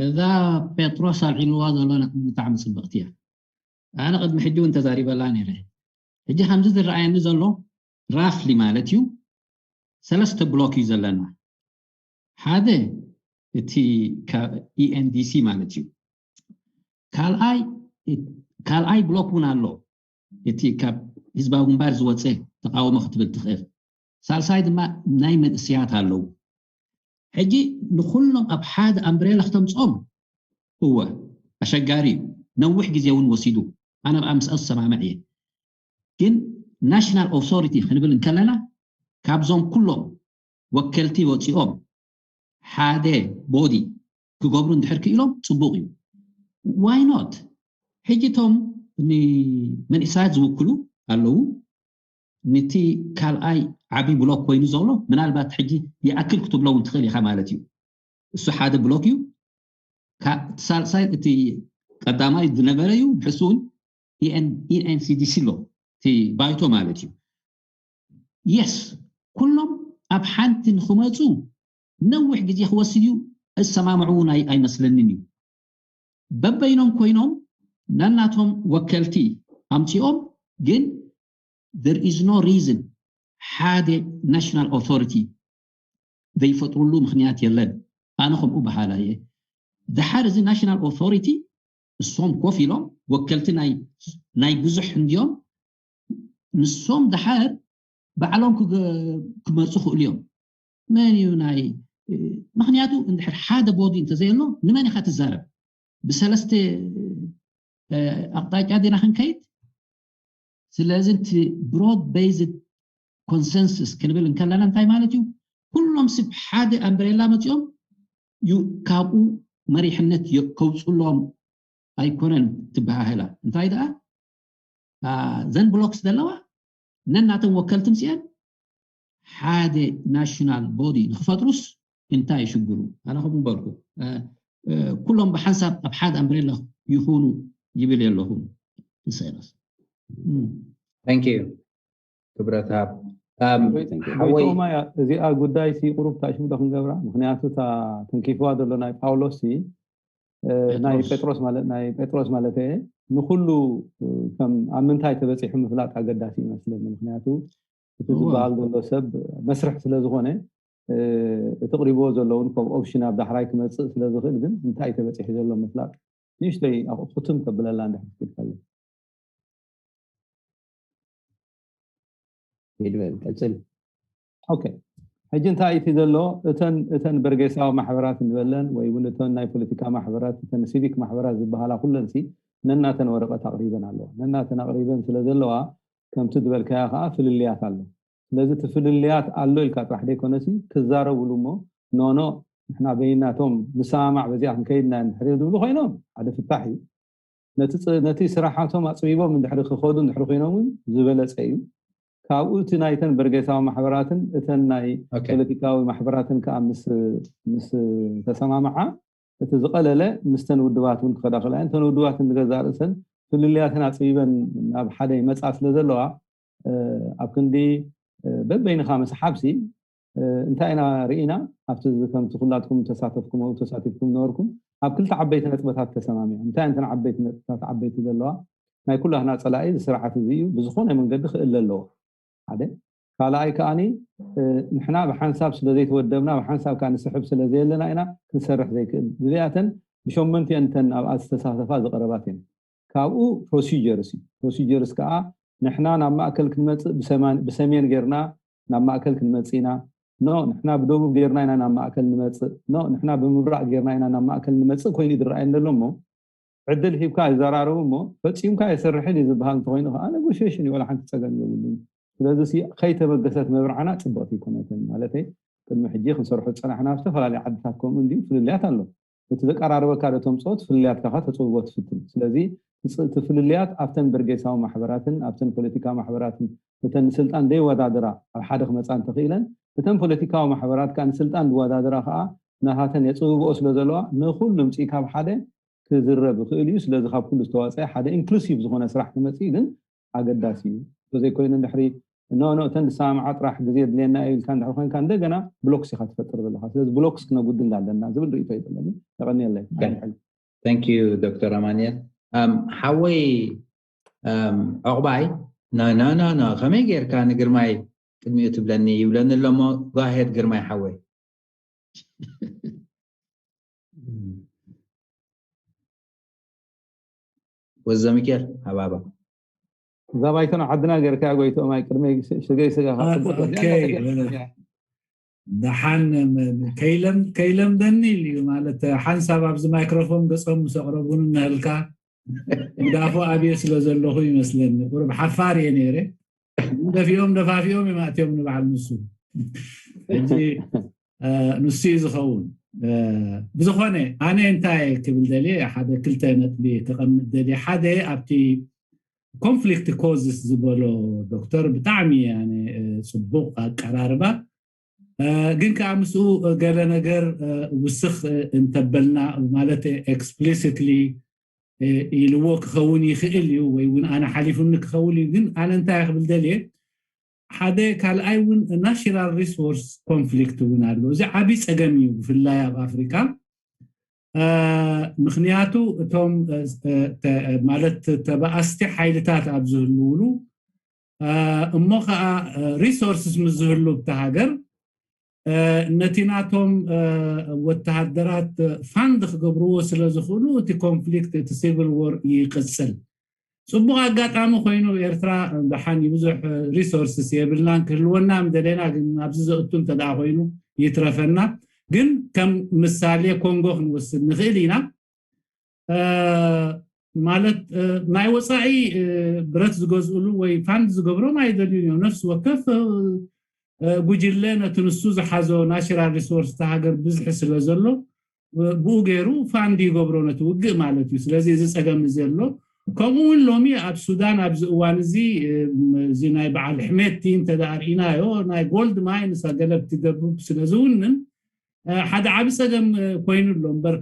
እዛ ጴጥሮስ ኣልዒልዋ ዘሎ ነጥቢ ብጣዕሚ ፅብቕቲ እያ። ኣነ ቅድሚ ሕጂ እውን ተዛሪበላ ነይረ። ሕጂ ከምዚ ዝረኣየኒ ዘሎ ራፍሊ ማለት እዩ ሰለስተ ብሎክ እዩ ዘለና። ሓደ እቲ ኢኤንዲሲ ማለት እዩ። ካልኣይ ካልኣይ ብሎክ እውን ኣሎ። እቲ ካብ ህዝባዊ ግንባር ዝወፀ ተቃውሞ ክትብል ትኽእል። ሳልሳይ ድማ ናይ መንእሰያት ኣለዉ። ሕጂ ንኩሎም ኣብ ሓደ ኣምብሬላ ክተምፅኦም እወ ኣሸጋሪ እዩ። ነዊሕ ግዜ እውን ወሲዱ። ኣነ ብኣ ምስኣ ዝሰማምዕ እየ። ግን ናሽናል ኦቶሪቲ ክንብል እንከለና ካብዞም ኩሎም ወከልቲ ወፂኦም ሓደ ቦዲ ክገብሩ እንድሕር ክኢሎም ፅቡቅ እዩ። ዋይ ኖት? ሕጂ እቶም ንመንእሰያት ዝውክሉ ኣለዉ። ንቲ ካልኣይ ዓብይ ብሎክ ኮይኑ ዘሎ ምናልባት ሕጂ ይኣክል ክትብሎ እውን ትኽእል ኢኻ ማለት እዩ። እሱ ሓደ ብሎክ እዩ። ሳልሳይ እቲ ቀዳማይ ዝነበረ እዩ። ንሕሱ እውን ኢኤንሲዲሲ ኣሎ እቲ ባይቶ ማለት እዩ። የስ ኩሎም ኣብ ሓንቲ ንክመፁ ነዊሕ ግዜ ክወስድ እዩ። እሰማምዑ እውን ኣይመስለንን እዩ። በበይኖም ኮይኖም ነናቶም ወከልቲ ኣምፂኦም ግን there is no reason ሓደ ናሽናል ኦቶሪቲ ዘይፈጥሩሉ ምክንያት የለን። ኣነ ከምኡ በሃላ እየ። ድሓር እዚ ናሽናል ኦቶሪቲ እሶም ኮፍ ኢሎም ወከልቲ ናይ ብዙሕ እንድዮም ንሶም ድሓር ባዕሎም ክመርፁ ክእሉ እዮም። መን እዩ ናይ ምክንያቱ እንድሕር ሓደ ቦዲ እንተዘየሎ ንመን ኢካ ትዛረብ? ብሰለስተ ኣቅጣጫ ዲና ክንከይድ። ስለዚ እቲ ብሮድ ቤዝድ ኮንሰንስስ ክንብል እንከለና እንታይ ማለት እዩ? ኩሎም ስብ ሓደ ኣምብሬላ መፂኦም ካብኡ መሪሕነት ከውፅሎም ኣይኮነን ትበሃህላ። እንታይ ደኣ ዘን ብሎክስ ዘለዋ ነናተን ወከልቲ ምፅአን ሓደ ናሽናል ቦዲ ንክፈጥሩስ እንታይ እዩ ሽግሩ? ኣነ ከምኡ በልኩ። ኩሎም ብሓንሳብ ኣብ ሓደ ኣምብሬላ ይኹኑ ይብል የለኹም። ንሳይነስ Thank you ክብረት ሃብ። ጎይቶማ፣ እዚኣ ጉዳይ ሲ ቁሩብ ታሽቡ ዶ ክንገብራ? ምክንያቱ እታ ተንኪፍዋ ዘሎ ናይ ጳውሎስ ሲ ናይ ጴጥሮስ ማለት ናይ ጴጥሮስ ማለት እየ ንኩሉ ከም ኣብ ምንታይ ተበፂሑ ምፍላጥ ኣገዳሲ ይመስለኒ። ምክንያቱ እቲ ዝበሃል ዘሎ ሰብ መስርሕ ስለ ዝኾነ እቲ ቅሪብዎ ዘለውን ከም ኦፕሽን ኣብ ዳሕራይ ክመፅእ ስለ ዝኽእል ግን እንታይ ተበፂሑ ዘሎ ምፍላጥ ንእሽተይ ክትም ከብለላ እንድሕር ክኢልካ ኣሎ። ይድበል ቀፅል። ኦኬ፣ ሕጂ እንታይ እቲ ዘሎ እተን እተን በርጌሳዊ ማሕበራት እንበለን ወይ እውን እተን ናይ ፖለቲካ ማሕበራት እተን ሲቪክ ማሕበራት ዝበሃላ ኩለን ሲ ነናተን ወረቀት ኣቅሪበን ኣለዋ። ነናተን ኣቅሪበን ስለ ዘለዋ ከምቲ ዝበልካያ ከዓ ፍልልያት ኣሎ። ስለዚ እቲ ፍልልያት ኣሎ ኢልካ ጥራሕ ደይኮነሲ ክዛረብሉ እሞ ኖኖ ንሕና በይናቶም ንሰማማዕ በዚኣ ክንከይድና እንድሕር ዝብሉ ኮይኖም ሓደ ፍታሕ እዩ። ነቲ ስራሓቶም ኣፅቢቦም እንድሕሪ ክኸዱ እንድሕሪ ኮይኖም እውን ዝበለፀ እዩ። ካብኡ እቲ ናይተን በርጌሳዊ ማሕበራትን እተን ናይ ፖለቲካዊ ማሕበራትን ከዓ ምስ ተሰማምዓ እቲ ዝቐለለ ምስተን ውድባት እውን ክኸዳ ክእላ እየን። እተን ውድባት ንገዛእ ርእሰን ፍልልያተን ኣፅቢበን ናብ ሓደ ይመፃ ስለ ዘለዋ ኣብ ክንዲ በበይንኻ ምስሓብሲ እንታይ ኢና ርኢና? ኣብቲ ከምቲ ኩላትኩም ተሳተፍኩም ተሳቲፍኩም ነበርኩም ኣብ ክልተ ዓበይቲ ነጥበታት ተሰማሚዖም። እንታይ እንተን ዓበይቲ ነጥበታት ዓበይቲ ዘለዋ ናይ ኩላትና ፀላኢ እዚ ስርዓት እዚ እዩ። ብዝኾነ መንገዲ ክእለ ኣለዎ ሓደ። ካልኣይ ከዓኒ ንሕና ብሓንሳብ ስለ ዘይተወደብና ብሓንሳብ ከዓ ንስሕብ ስለ ዘየለና ኢና ክንሰርሕ ዘይክእል። እዚኣተን ብሸመንቲአን እተን ኣብኣ ዝተሳተፋ ዝቐረባት እየን። ካብኡ ፕሮሲጀርስ እዩ። ፕሮሲጀርስ ከዓ ንሕና ናብ ማእከል ክንመፅእ ብሰሜን ጌርና ናብ ማእከል ክንመፅእ ኢና። ኖ ንሕና ብደቡብ ጌርና ኢና ናብ ማእከል ንመፅእ። ኖ ንሕና ብምብራቕ ጌርና ኢና ናብ ማእከል ንመፅእ ኮይኑ ዝረኣየን ዘሎ እሞ ዕድል ሂብካ ይዘራረቡ እሞ ፈፂምካ የሰርሕን እዩ ዝበሃል እንተኮይኑ ከዓ ነጎሽሽን እዩ። ዋላ ሓንቲ ፀገም የብሉን። ስለዚ ከይተበገሰት ምብርዓና ፅብቕቲ ይኮነትን ማለተይ ቅድሚ ሕጂ ክንሰርሖ ዝፀናሕና ኣብ ዝተፈላለዩ ዓድታት ከምኡ እንዲዩ ፍልልያት ኣሎ። እቲ ዘቀራርበካ ዶ ተምፅኦ እቲ ፍልልያትካ ከዓ ተፅብቦ ትፍትን። ስለዚ እቲ ፍልልያት ኣብተን በርጌሳዊ ማሕበራትን ኣብተን ፖለቲካዊ ማሕበራትን እተን ንስልጣን ዘይወዳደራ ኣብ ሓደ ክመፃ እንተኽኢለን እተን ፖለቲካዊ ማሕበራት ከዓ ንስልጣን ዝወዳደራ ከዓ ናታተን የፅብብኦ ስለ ዘለዋ ንኩሉ ምፅኢ ካብ ሓደ ክዝረብ ይኽእል እዩ። ስለዚ ካብ ኩሉ ዝተዋፀአ ሓደ ኢንክሉሲቭ ዝኾነ ስራሕ ክመፅእ ግን ኣገዳሲ እዩ። እንተዘይኮይኑ እንድሕሪ ኖ ኖ እተን ዝሰማምዓ ጥራሕ ግዜ የድልየና እዩ ኢልካ እንድሕሪ ኮይንካ እንደገና ብሎክስ ኢኻ ትፈጥር ዘለካ። ስለዚ ብሎክስ ክነጉድል ኣለና ዝብል ርእይቶ እዩ ዘለኒ። የቐንየለይ። Thank you ዶክተር ኣማንኤል። ሓወይ ዕቑባይ ኖ ኖ ኖ ኖ ከመይ ጌርካ ንግርማይ ቅድሚኡ ትብለኒ ይብለኒ ኣለሞ። ጓሄድ ግርማይ ሓወይ ወዘ ሚካኤል ሃባባ እዛ ባይቶና ዓድና ጌርካ ጎይቶም ኣይ ቅድመይ ሽገይ ስጋ ደሓን ከይለምደኒ ኢሉ እዩ ማለት ሓንሳብ ኣብዚ ማይክሮፎን ገፆም ምስ ኣቕረቡን እናህልካ ግዳፎ ኣብየ ስለ ዘለኹ ይመስለኒ። ቁሩብ ሓፋር እየ ነይረ። ደፊኦም ደፋፊኦም እዮም ኣትዮም ንበዓል ንሱ ሕጂ ንሱ እዩ ዝኸውን። ብዝኾነ ኣነ እንታይ ክብል ደልየ ሓደ ክልተ ነጥቢ ክቐምጥ ደልየ። ሓደ ኣብቲ ኮንፍሊክት ኮዝስ ዝበሎ ዶክተር ብጣዕሚ ኣነ ፅቡቕ ኣቀራርባ ግን ከዓ ምስኡ ገለ ነገር ውስኽ እንተበልና ማለት ኤክስፕሊሲትሊ ኢልዎ ክኸውን ይኽእል እዩ ወይ እውን ኣነ ሓሊፉኒ ክኸውን እዩ። ግን ኣነ እንታይ ክብል ደልየ ሓደ ካልኣይ እውን ናሽናል ሪሶርስ ኮንፍሊክት እውን ኣሎ። እዚ ዓብይ ፀገም እዩ ብፍላይ ኣብ ኣፍሪካ። ምክንያቱ እቶም ማለት ተባኣስቲ ሓይልታት ኣብ ዝህልውሉ እሞ ከዓ ሪሶርስስ ምስ ዝህሉ ብታ ሃገር ነቲ ናቶም ወተሃደራት ፋንድ ክገብርዎ ስለ ዝኽእሉ እቲ ኮንፍሊክት እቲ ሲቪል ወር ይቅፅል። ፅቡቅ ኣጋጣሚ ኮይኑ ኤርትራ ደሓን ብዙሕ ሪሶርስስ የብልናን ክህልወና ምደለና ግን ኣብዚ ዘእቱ እንተደኣ ኮይኑ ይትረፈና። ግን ከም ምሳሌ ኮንጎ ክንወስድ ንኽእል ኢና። ማለት ናይ ወፃኢ ብረት ዝገዝእሉ ወይ ፋንድ ዝገብሮም ኣይደልዩን እዮም። ነፍሲ ወከፍ ጉጅለ ነቲ ንሱ ዝሓዞ ናሽናል ሪሶርስ እታ ሃገር ብዝሒ ስለ ዘሎ ብኡ ገይሩ ፋንድ ይገብሮ ነቲ ውግእ ማለት እዩ። ስለዚ እዚ ፀገም እዚ ኣሎ። ከምኡ እውን ሎሚ ኣብ ሱዳን ኣብዚ እዋን እዚ እዚ ናይ በዓል ሕሜቲ እንተደኣ ርኢናዮ ናይ ጎልድ ማይንስ ኣገለብቲ ደቡብ ስለ ዝውንን ሓደ ዓብ ፀገም ኮይኑ ኣሎ እምበር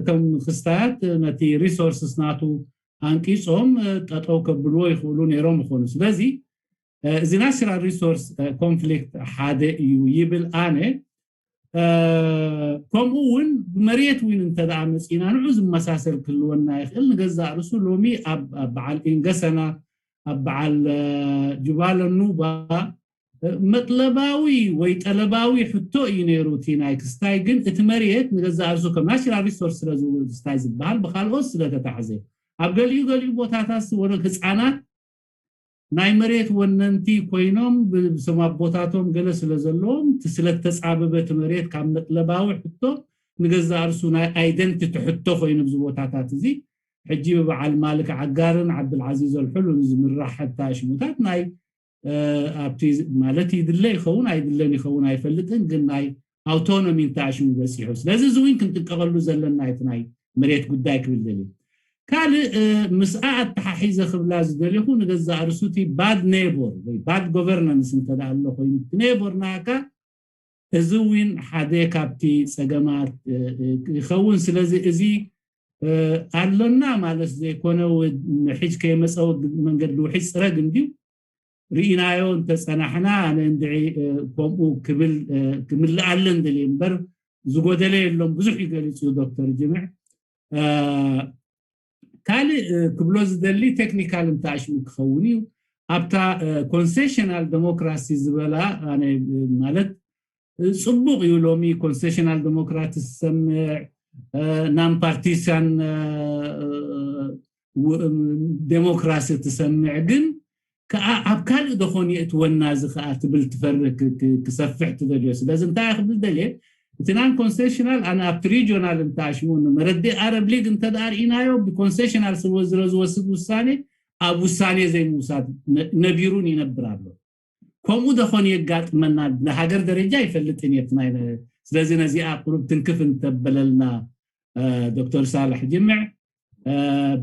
ከም ክስታያት ነቲ resources ናቱ ኣንቂፆም ጠጠው ከብልዎ ይኽእሉ ነይሮም ይኾኑ። ስለዚ እዚ natural resource conflict ሓደ እዩ ይብል ኣነ። ከምኡ እውን ብመሬት እውን እንተ ደኣ መፂና ንዑ ዝመሳሰል ክህልወና ይኽእል። ንገዛእ ርእሱ ሎሚ ኣብ በዓል ኢንገሰና ኣብ በዓል ጅባለ ኑባ መጥለባዊ ወይ ጠለባዊ ሕቶ እዩ ነይሩ እቲ ናይ ክስታይ። ግን እቲ መሬት ንገዛእ ርእሱ ከም natural resource ስለ ዝስታይ ዝበሃል ብካልኦት ስለተታሕዘ ኣብ ገሊኡ ገሊኡ ቦታታት ወደ ህፃናት ናይ መሬት ወነንቲ ኮይኖም ብሰም ኣቦታቶም ገለ ስለ ዘለዎም ስለተፃበበ እቲ መሬት ካብ መጥለባዊ ሕቶ ንገዛእ ርእሱ ናይ identity ሕቶ ኮይኑ ኣብዚ ቦታታት እዚ ሕጂ ብበዓል ማልክ ዓጋርን ዓብዱልዓዚዝ ኣልሑሉን ዝምራሕ ሕታ ሽሙታት ናይ ኣብቲ ማለት ይድለ ይኸውን ኣይድለን ይኸውን ኣይፈልጥን፣ ግን ናይ ኣውቶኖሚ እንተኣሽሙ በፂሑ። ስለዚ እዚ እውን ክንጥንቀቐሉ ዘለና እቲ ናይ መሬት ጉዳይ ክብል ደልየ። ካልእ ምስኣ ኣተሓሒዘ ክብላ ዝደልኹ ንገዛእ ርእሱ እቲ bad neighbor ወይ bad governance እንተ ደኣ ኣሎ ኮይኑ እቲ neighbor ናካ እዚ እውን ሓደ ካብቲ ፀገማት ይኸውን። ስለዚ እዚ ኣሎና ማለት ዘይኮነ ሕጅ ከየመፀወ መንገዲ ውሒድ ፅረግ እንድዩ ርኢናዮ እንተፀናሕና ኣነ እንድዒ ከምኡ ክብል ክምልኣለን ደልየ እምበር ዝጎደለ የሎም። ብዙሕ እዩ ገሊፁ ዶክተር ጅምዕ። ካልእ ክብሎ ዝደሊ ቴክኒካል እንተኣሽሙ ክኸውን እዩ። ኣብታ ኮንሴሽናል ዴሞክራሲ ዝበላ ማለት ፅቡቕ እዩ። ሎሚ ኮንስቲቱሽናል ዴሞክራሲ ዝሰምዕ non partisan ዴሞክራሲ ትሰምዕ ግን ከዓ ኣብ ካልእ ደኾን የእትወና እዚ ከዓ ትብል ትፈርህ ክሰፍሕ ትደልዮ። ስለዚ እንታይ ክብል ደልየ እቲ non constitutional ኣነ ኣብቲ ሪጂዮናል እንተኣሽሙ መረዲ ኣረብ ሊግ እንተ ደኣ ርኢናዮ ብኮንስቲቱሽናል ስለ ዝወስድ ውሳኔ ኣብ ውሳኔ ዘይምውሳድ ነቢሩን ይነብር ኣሎ። ከምኡ ደኾን የጋጥመና ብሃገር ደረጃ ይፈልጥን የት ናይ ስለዚ ነዚኣ ቁሩብ ትንክፍ እንተበለልና ዶክተር ሳልሕ ጅምዕ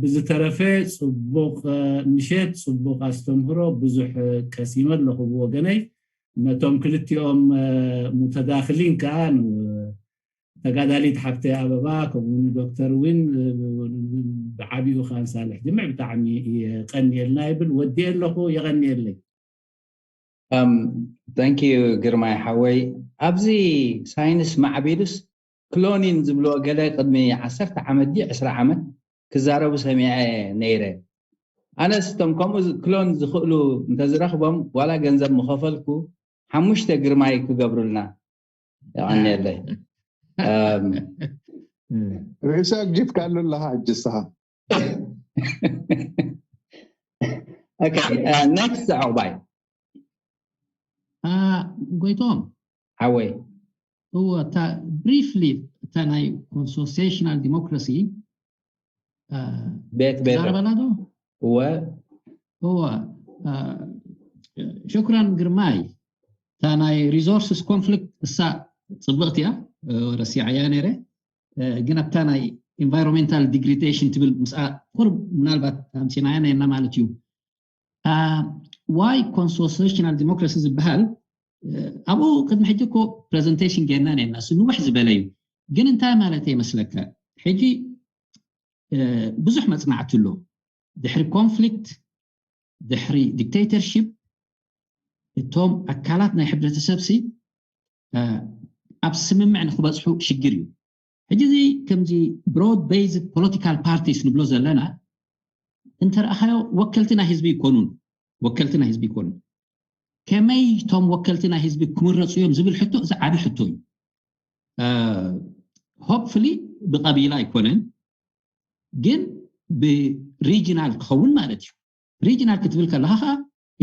ብዝተረፈ ፅቡቕ ምሸት ፅቡቕ ኣስተምህሮ ብዙሕ ቀሲመ ኣለኹ ብወገነይ ነቶም ክልቲኦም ሙተዳክሊን ከዓ ተጋዳሊት ሓፍተ ኣበባ ከምኡ ንዶክተር እውን ብዓቢኡ ከዓ ንሳልሕ ጅምዕ ብጣዕሚ የቀንየልና ይብል ወዲኤ ኣለኹ የቀንየለይ thank you ግርማይ ሓወይ ኣብዚ ሳይንስ ማዕቢሉስ ክሎኒን ዝብልዎ ገለ ቅድሚ ዓሰርተ ዓመት ድዩ ዕስራ ዓመት ክዛረቡ ሰሚዐ ነይረ ኣነስ እቶም ከምኡ ክሎን ዝኽእሉ እንተዝረኽቦም ዋላ ገንዘብ ምኸፈልኩ ሓሙሽተ ግርማይ ክገብሩልና የቐንየለይ ርእሰ ኣግዚፍካ ኣሎ ኣለኻ ሕጂ እስኻ next ዕቑባይ ጎይቶም ሓወይ እወ እታ ብሪፍሊ እታ ናይ ኮንሶሴሽናል ዲሞክራሲ ቤት ቤት ዛረበና ዶ እወ እወ ሽኩራን ግርማይ እታ ናይ ሪሶርስስ ኮንፍሊክት እሳ ፅብቕቲ እያ ረሲዓያ ነይረ ግን ኣብታ ናይ ኢንቫይሮንሜንታል ዲግሪዴሽን ትብል ምስኣ ቁርብ ምናልባት ኣምፂናያ ነርና ማለት እዩ why constitutional democracy ዝበሃል ኣብኡ ቅድሚ ሕጂ እኮ ፕሬዘንቴሽን ጌርና ነርና ንውሕ ዝበለ እዩ ግን እንታይ ማለት ይመስለካ ሕጂ ብዙሕ መፅናዕቲ ኣሎ ድሕሪ ኮንፍሊክት ድሕሪ ዲክቴተርሽፕ እቶም ኣካላት ናይ ሕብረተሰብ ሲ ኣብ ስምምዕ ንክበፅሑ ሽግር እዩ ሕጂ እዚ ከምዚ broad based political parties ንብሎ ዘለና እንተረኣኻዮ ወከልቲ ናይ ህዝቢ ይኮኑን ወከልቲ ናይ ህዝቢ ይኮኑን ከመይ እቶም ወከልቲ ናይ ህዝቢ ክምረፁ እዮም ዝብል ሕቶ እዚ ዓቢ ሕቶ እዩ hopefully ብቀቢላ ኣይኮነን ግን ብሪጂናል ክኸውን ማለት እዩ regional ክትብል ከለካ ከዓ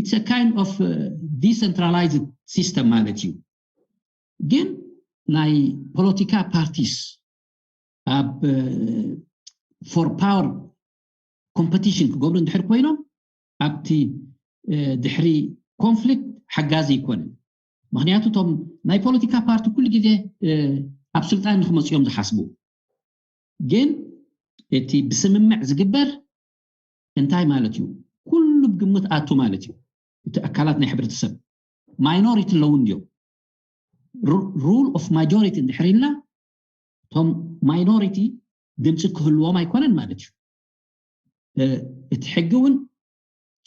it's kind of decentralized system ማለት እዩ ግን ናይ ፖለቲካ ፓርቲስ ኣብ for power competition ክገብሩ እንድሕር ኮይኖም ኣብቲ ድሕሪ ኮንፍሊክት ሓጋዚ ይኮንን ምክንያቱ እቶም ናይ ፖለቲካ ፓርቲ ኩሉ ግዜ ኣብ ስልጣን ንክመፅኦም ዝሓስቡ ግን እቲ ብስምምዕ ዝግበር እንታይ ማለት እዩ ኩሉ ብግምት ኣቱ ማለት እዩ እቲ ኣካላት ናይ ሕብረተሰብ ማይኖሪቲ ኣለውን ድዮም rule of majority እንድሕር ኢልና እቶም ማይኖሪቲ ድምፂ ክህልዎም ኣይኮነን ማለት እዩ። እቲ ሕጊ እውን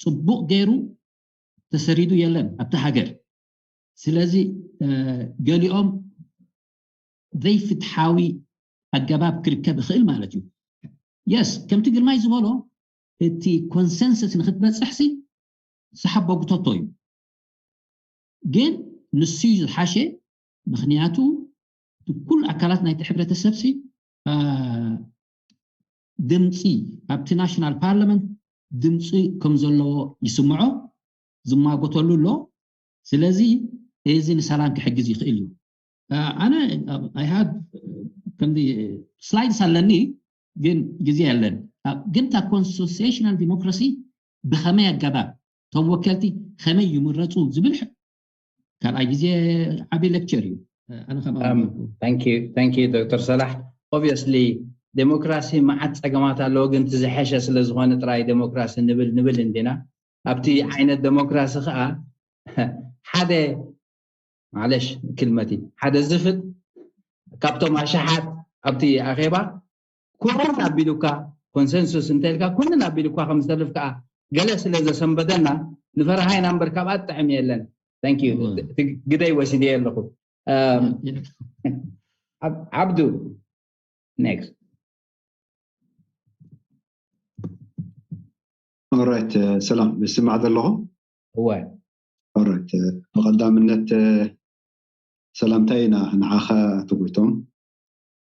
ፅቡቕ ገይሩ ተሰሪዱ የለን ኣብቲ ሃገር። ስለዚ ገሊኦም ዘይፍትሓዊ ኣገባብ ክርከብ ይኽእል ማለት እዩ። የስ፣ ከምቲ ግርማይ ዝበሎ እቲ ኮንሰንሰስ ንክትበፅሕሲ ሰሓቦ ጉተቶ እዩ። ግን ንሱ እዩ ዝሓሸ። ምክንያቱ እቲ ኩሉ ኣካላት ናይቲ ሕብረተሰብሲ ድምፂ ኣብቲ ናሽናል ፓርላመንት ድምፂ ከም ዘለዎ ይስምዖ፣ ዝማጎተሉ ኣሎ። ስለዚ እዚ ንሰላም ክሕግዝ ይኽእል እዩ። ኣነ ኣይሃድ ከምዚ ስላይድስ ኣለኒ፣ ግን ግዜ የለን። ግን እታ ኮንስቲቱሽናል ዲሞክራሲ ብኸመይ ኣገባብ እቶም ወከልቲ ከመይ ይምረፁ ዝብል ካልኣይ ግዜ ዓብዪ ሌክቸር እዩ። ኣነ ከም ዶክተር ሰላሕ፣ ኦብቪየስሊ ዴሞክራሲ መዓት ፀገማት ኣለዎ፣ ግን እቲ ዝሐሸ ስለዝኾነ ጥራይ ዴሞክራሲ ንብል ንብል እንዲና። ኣብቲ ዓይነት ዴሞክራሲ ከዓ ሓደ ማለሽ ክልመቲ ሓደ ዝፍጥ ካብቶም ኣሽሓት ኣብቲ ኣኼባ ኩሉን ኣቢሉካ ኮንሰንሱስ እንተልካ ኩሉን ኣቢሉካ ከም ዝተልፍ ከዓ ገለ ስለ ዘሰንበደና ንፈርሃ ኢና እምበር ካብኣ ጥዕም የለን። ግደይ ወሲደ ኣለኹ። ዓብዱ ኔክስት። ኦራይት፣ ሰላም ይስማዕ ዘለኹ? እወ። ኦራይት፣ ብቐዳምነት ሰላምታይ ኢና ንዓኻ ኣቶ ጎይቶም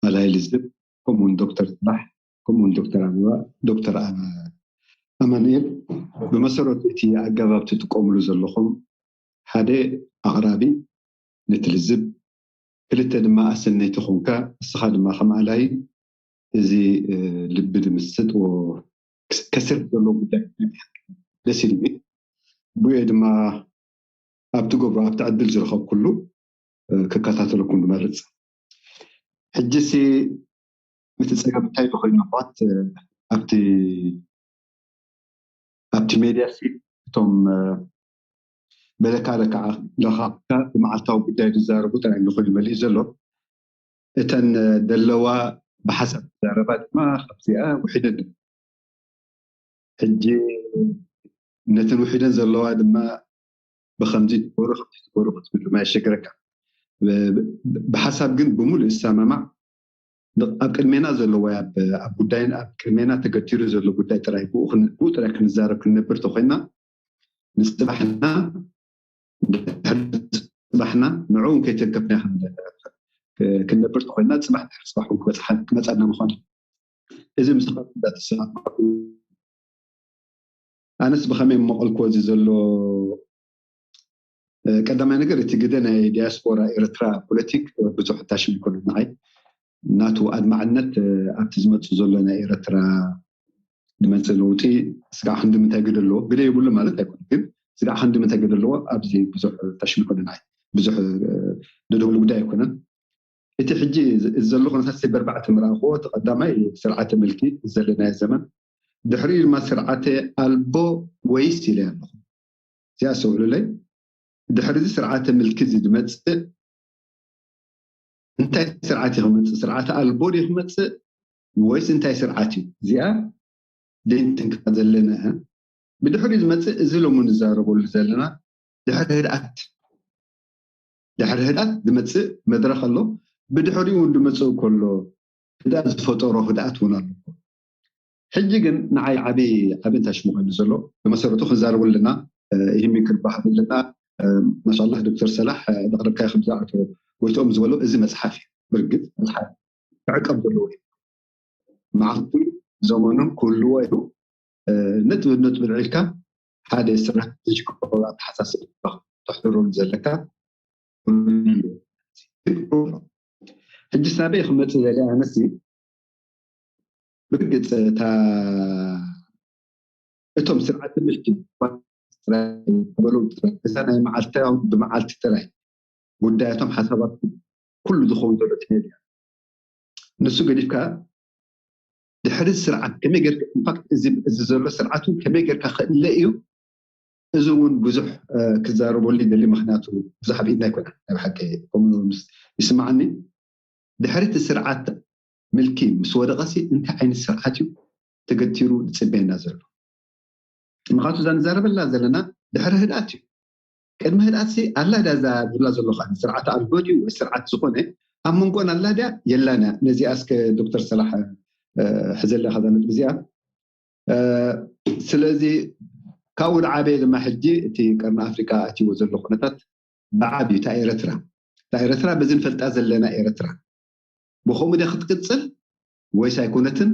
ኣላይ ልዝብ፣ ከምኡውን ዶክተር ጽባሕ፣ ከምኡውን ዶክተር ኣበባ፣ ዶክተር ኣማኑኤል። ብመሰረቱ እቲ ኣገባብ ትጥቀምሉ ዘለኹም ሓደ ኣቕራቢ ነቲ ልዝብ፣ ክልተ ድማ ኣሰነይቲ ኮንካ፣ እስኻ ድማ ከም ኣላይ እዚ ልቢ ድምስጥ ከስር ዘሎ ጉዳይ ደስ ኢሉ። ብኡ ድማ ኣብቲ ገብሮ ኣብቲ ዕድል ዝረኸብኩሉ ክከታተለኩም ዝመርፅ። ሕጂሲ እቲ ፀገም እንታይ ኮይኑ ኣሕዋት ኣብቲ ኣብቲ ሜድያ ሲ እቶም በለካ ለካ ለኻካ ብመዓልታዊ ጉዳይ ዝዛረቡ ጥራይ እንድኾኑ መሊኡ ዘሎ እተን ደለዋ ብሓሳብ ዝዛረባ ድማ ካብዚኣ ውሒደን ሕጂ ነተን ውሒደን ዘለዋ ድማ ብከምዚ ትበሩ ከምዚ ትበሩ ክትብል ድማ የሸግረካ። ብሓሳብ ግን ብምሉእ ይሰማማዕ። ኣብ ቅድሜና ዘሎ ወይ ኣብ ጉዳይን ኣብ ቅድሜና ተገቲሩ ዘሎ ጉዳይ ጥራይ ብኡ ጥራይ ክንዛረብ ክንነብር ተኮይና ንፅባሕና ንፅባሕና ንዕኡ ከይተንከፍና ክንነብር ተኮይና ፅባሕ ድሕሪ ፅባሕ ክመፀና ምኳኑ እዚ ምስ እንዳተሰማማዕኩ ኣነስ ብኸመይ መቐልኮ እዚ ዘሎ ቀዳማይ ነገር እቲ ግደ ናይ ዲያስፖራ ኤርትራ ፖለቲክ ብዙሕ ታሽም ይኮነ ንዓይ ናቱ ኣድማዕነት ኣብቲ ዝመፅእ ዘሎ ናይ ኤርትራ ዝመፅእ ለውጢ ስጋዕ ክንዲ ምንታይ ግደ ኣለዎ ግደ የብሉ ማለት ኣይኮነ ግን ስጋዕ ክንዲ ምንታይ ግደ ኣለዎ ኣብዚ ብዙሕ ታሽም ይኮነ ንዓይ ብዙሕ ደደብሉ ጉዳይ ኣይኮነን እቲ ሕጂ ዘሎ ኩነታት በርባዕተ ምርኣኽዎ እቲ ቀዳማይ ስርዓተ ምልኪ ዘለናዮ ዘመን ድሕሪኡ ድማ ስርዓተ ኣልቦ ወይስ ኢለ ኣለኹ እዚኣ ኣስተውዕሉለይ ድሕሪ እዚ ስርዓተ ምልኪ እዚ ዝመፅእ እንታይ ስርዓት እዩ ክመፅእ ስርዓተ ኣልቦ ድዩ ክመፅእ ወይስ እንታይ ስርዓት እዩ እዚኣ ደይንትንካ ዘለና ብድሕሪኡ ዝመፅእ እዚ ሎሚ ንዛረበሉ ዘለና ድሕሪ ህድኣት ድሕሪ ህድኣት ዝመፅእ መድረክ ኣሎ ብድሕሪኡ እውን ዝመፅእ ከሎ ህድኣት ዝፈጠሮ ህድኣት እውን ኣሎ ሕጂ ግን ንዓይ ዓብይ ዓብይ እንታይ ሽሙ ኮይኑ ዘሎ ብመሰረቱ ክንዛረቡ ኣለና ይህሚ ክንባህል ኣለና ማሻላ ዶክተር ሰላሕ ዘቅረብካዮ ከምዚ ኣቶ ጎይትኦም ዝበሎ እዚ መፅሓፍ እዩ ብርግፅ መፅሓፍ ክዕቀብ ዘለዎ እዩ መዓልቱ ዘመኑን ክህልዎ እዩ ነጥቢ ነጥቢ ልዒልካ ሓደ ስትራቴጂካዊ ኣተሓሳስባ ተሕድረሉ ዘለካ ሕጂ ናበይ ክመፅእ ዘለ ኣነሲ ብርግፅ እታ እቶም ስርዓት ትምህርቲ በለው እዛ ናይ መዓልታዊ ብመዓልቲ ጥራይ ጉዳያቶም ሓሳባት ኩሉ ዝኸውን ዘሎ ትሄድ እያ ንሱ ገዲፍካ ድሕሪ ስርዓት ከመይ ጌርካ ኢንፋክት እዚ ዘሎ ስርዓት እውን ከመይ ጌርካ ክእለ እዩ እዚ እውን ብዙሕ ክዛረበሉ ይደሊ። ምክንያቱ ብዙሕ ኣብ ኢድና ኣይኮነ ናይ ብሓቂ ከምኡ ይስማዓኒ። ድሕሪ እቲ ስርዓት ምልኪ ምስ ወደቐሲ እንታይ ዓይነት ስርዓት እዩ ተገቲሩ ዝፅበየና ዘሎ? ምክንያቱ እዛ ንዛረበላ ዘለና ድሕሪ ህድኣት እዩ። ቅድሚ ህድኣትሲ ኣላ ዳዛ ዝብላ ዘሎ ከዓ ስርዓት ኣልጎ ድዩ ወይ ስርዓት ዝኾነ ኣብ መንጎን ኣላ ድያ የላን እያ። ነዚኣ እስከ ዶክተር ሰላሕ ሕዘለ ካዛ ነጥቢ እዚኣ። ስለዚ ካብኡ ንዓበየ ድማ ሕጂ እቲ ቀርኒ ኣፍሪካ ኣትይዎ ዘሎ ኩነታት ብዓብዩ እታ ኤረትራ እታ ኤረትራ በዚ ንፈልጣ ዘለና ኤረትራ ብከምኡ ደ ክትቅፅል ወይስ ኣይኮነትን?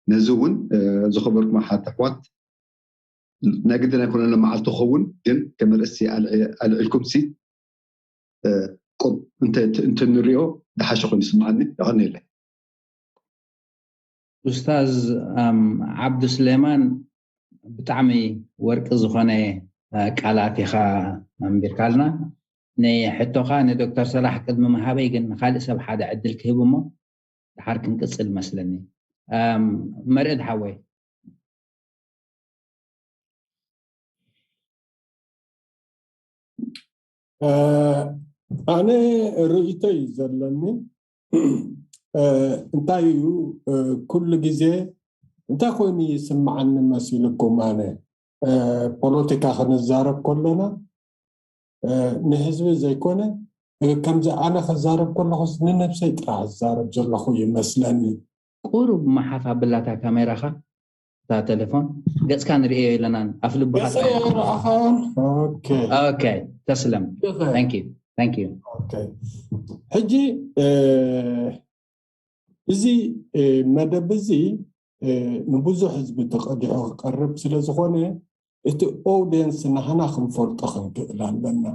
ነዚ እውን ዝኸበርኩም ኣሓት ኣሕዋት ናይ ግድን ኣይኮነን መዓልቲ ክኸውን ግን ከም ርእሲ ኣልዕልኩም ሲ ቁብ እንተንሪኦ ዝሓሸ ኮይኑ ይስምዓኒ። የቐንየለይ። ኡስታዝ ዓብዱ ስሌማን፣ ብጣዕሚ ወርቂ ዝኾነ ቃላት ኢኻ ኣንቢርካልና። ንሕቶኻ ንዶክተር ሰላሕ ቅድሚ ምሃበይ ግን ንካልእ ሰብ ሓደ ዕድል ክህብ እሞ ድሓር ክንቅፅል መስለኒ። መርዕድ ሓወይ። ኣነ ርእይቶ እዩ ዘለኒ። እንታይ እዩ ኩሉ ግዜ እንታይ ኮይኑ ይስምዓኒ መሲልኩም? ኣነ ፖለቲካ ክንዛረብ ከለና ንህዝቢ ዘይኮነ ከምዚ ኣነ ክዛረብ ከለኹስ ንነብሰይ ጥራሕ ዝዛረብ ዘለኹ ይመስለኒ። ቁሩብ መሓፍ ኣብላታ ካሜራኻ እታ ቴሌፎን ገጽካ ንርእዮ የለናን ኣፍ ልብኻ ገጸ ረኣኻን ኦኬ ተስለም thank you thank you ሕጂ እዚ መደብ እዚ ንብዙሕ ህዝቢ ተቐዲሑ ክቀርብ ስለ ዝኾነ እቲ ኦውድየንስ ናህና ክንፈልጦ ክንክእል ኣለና።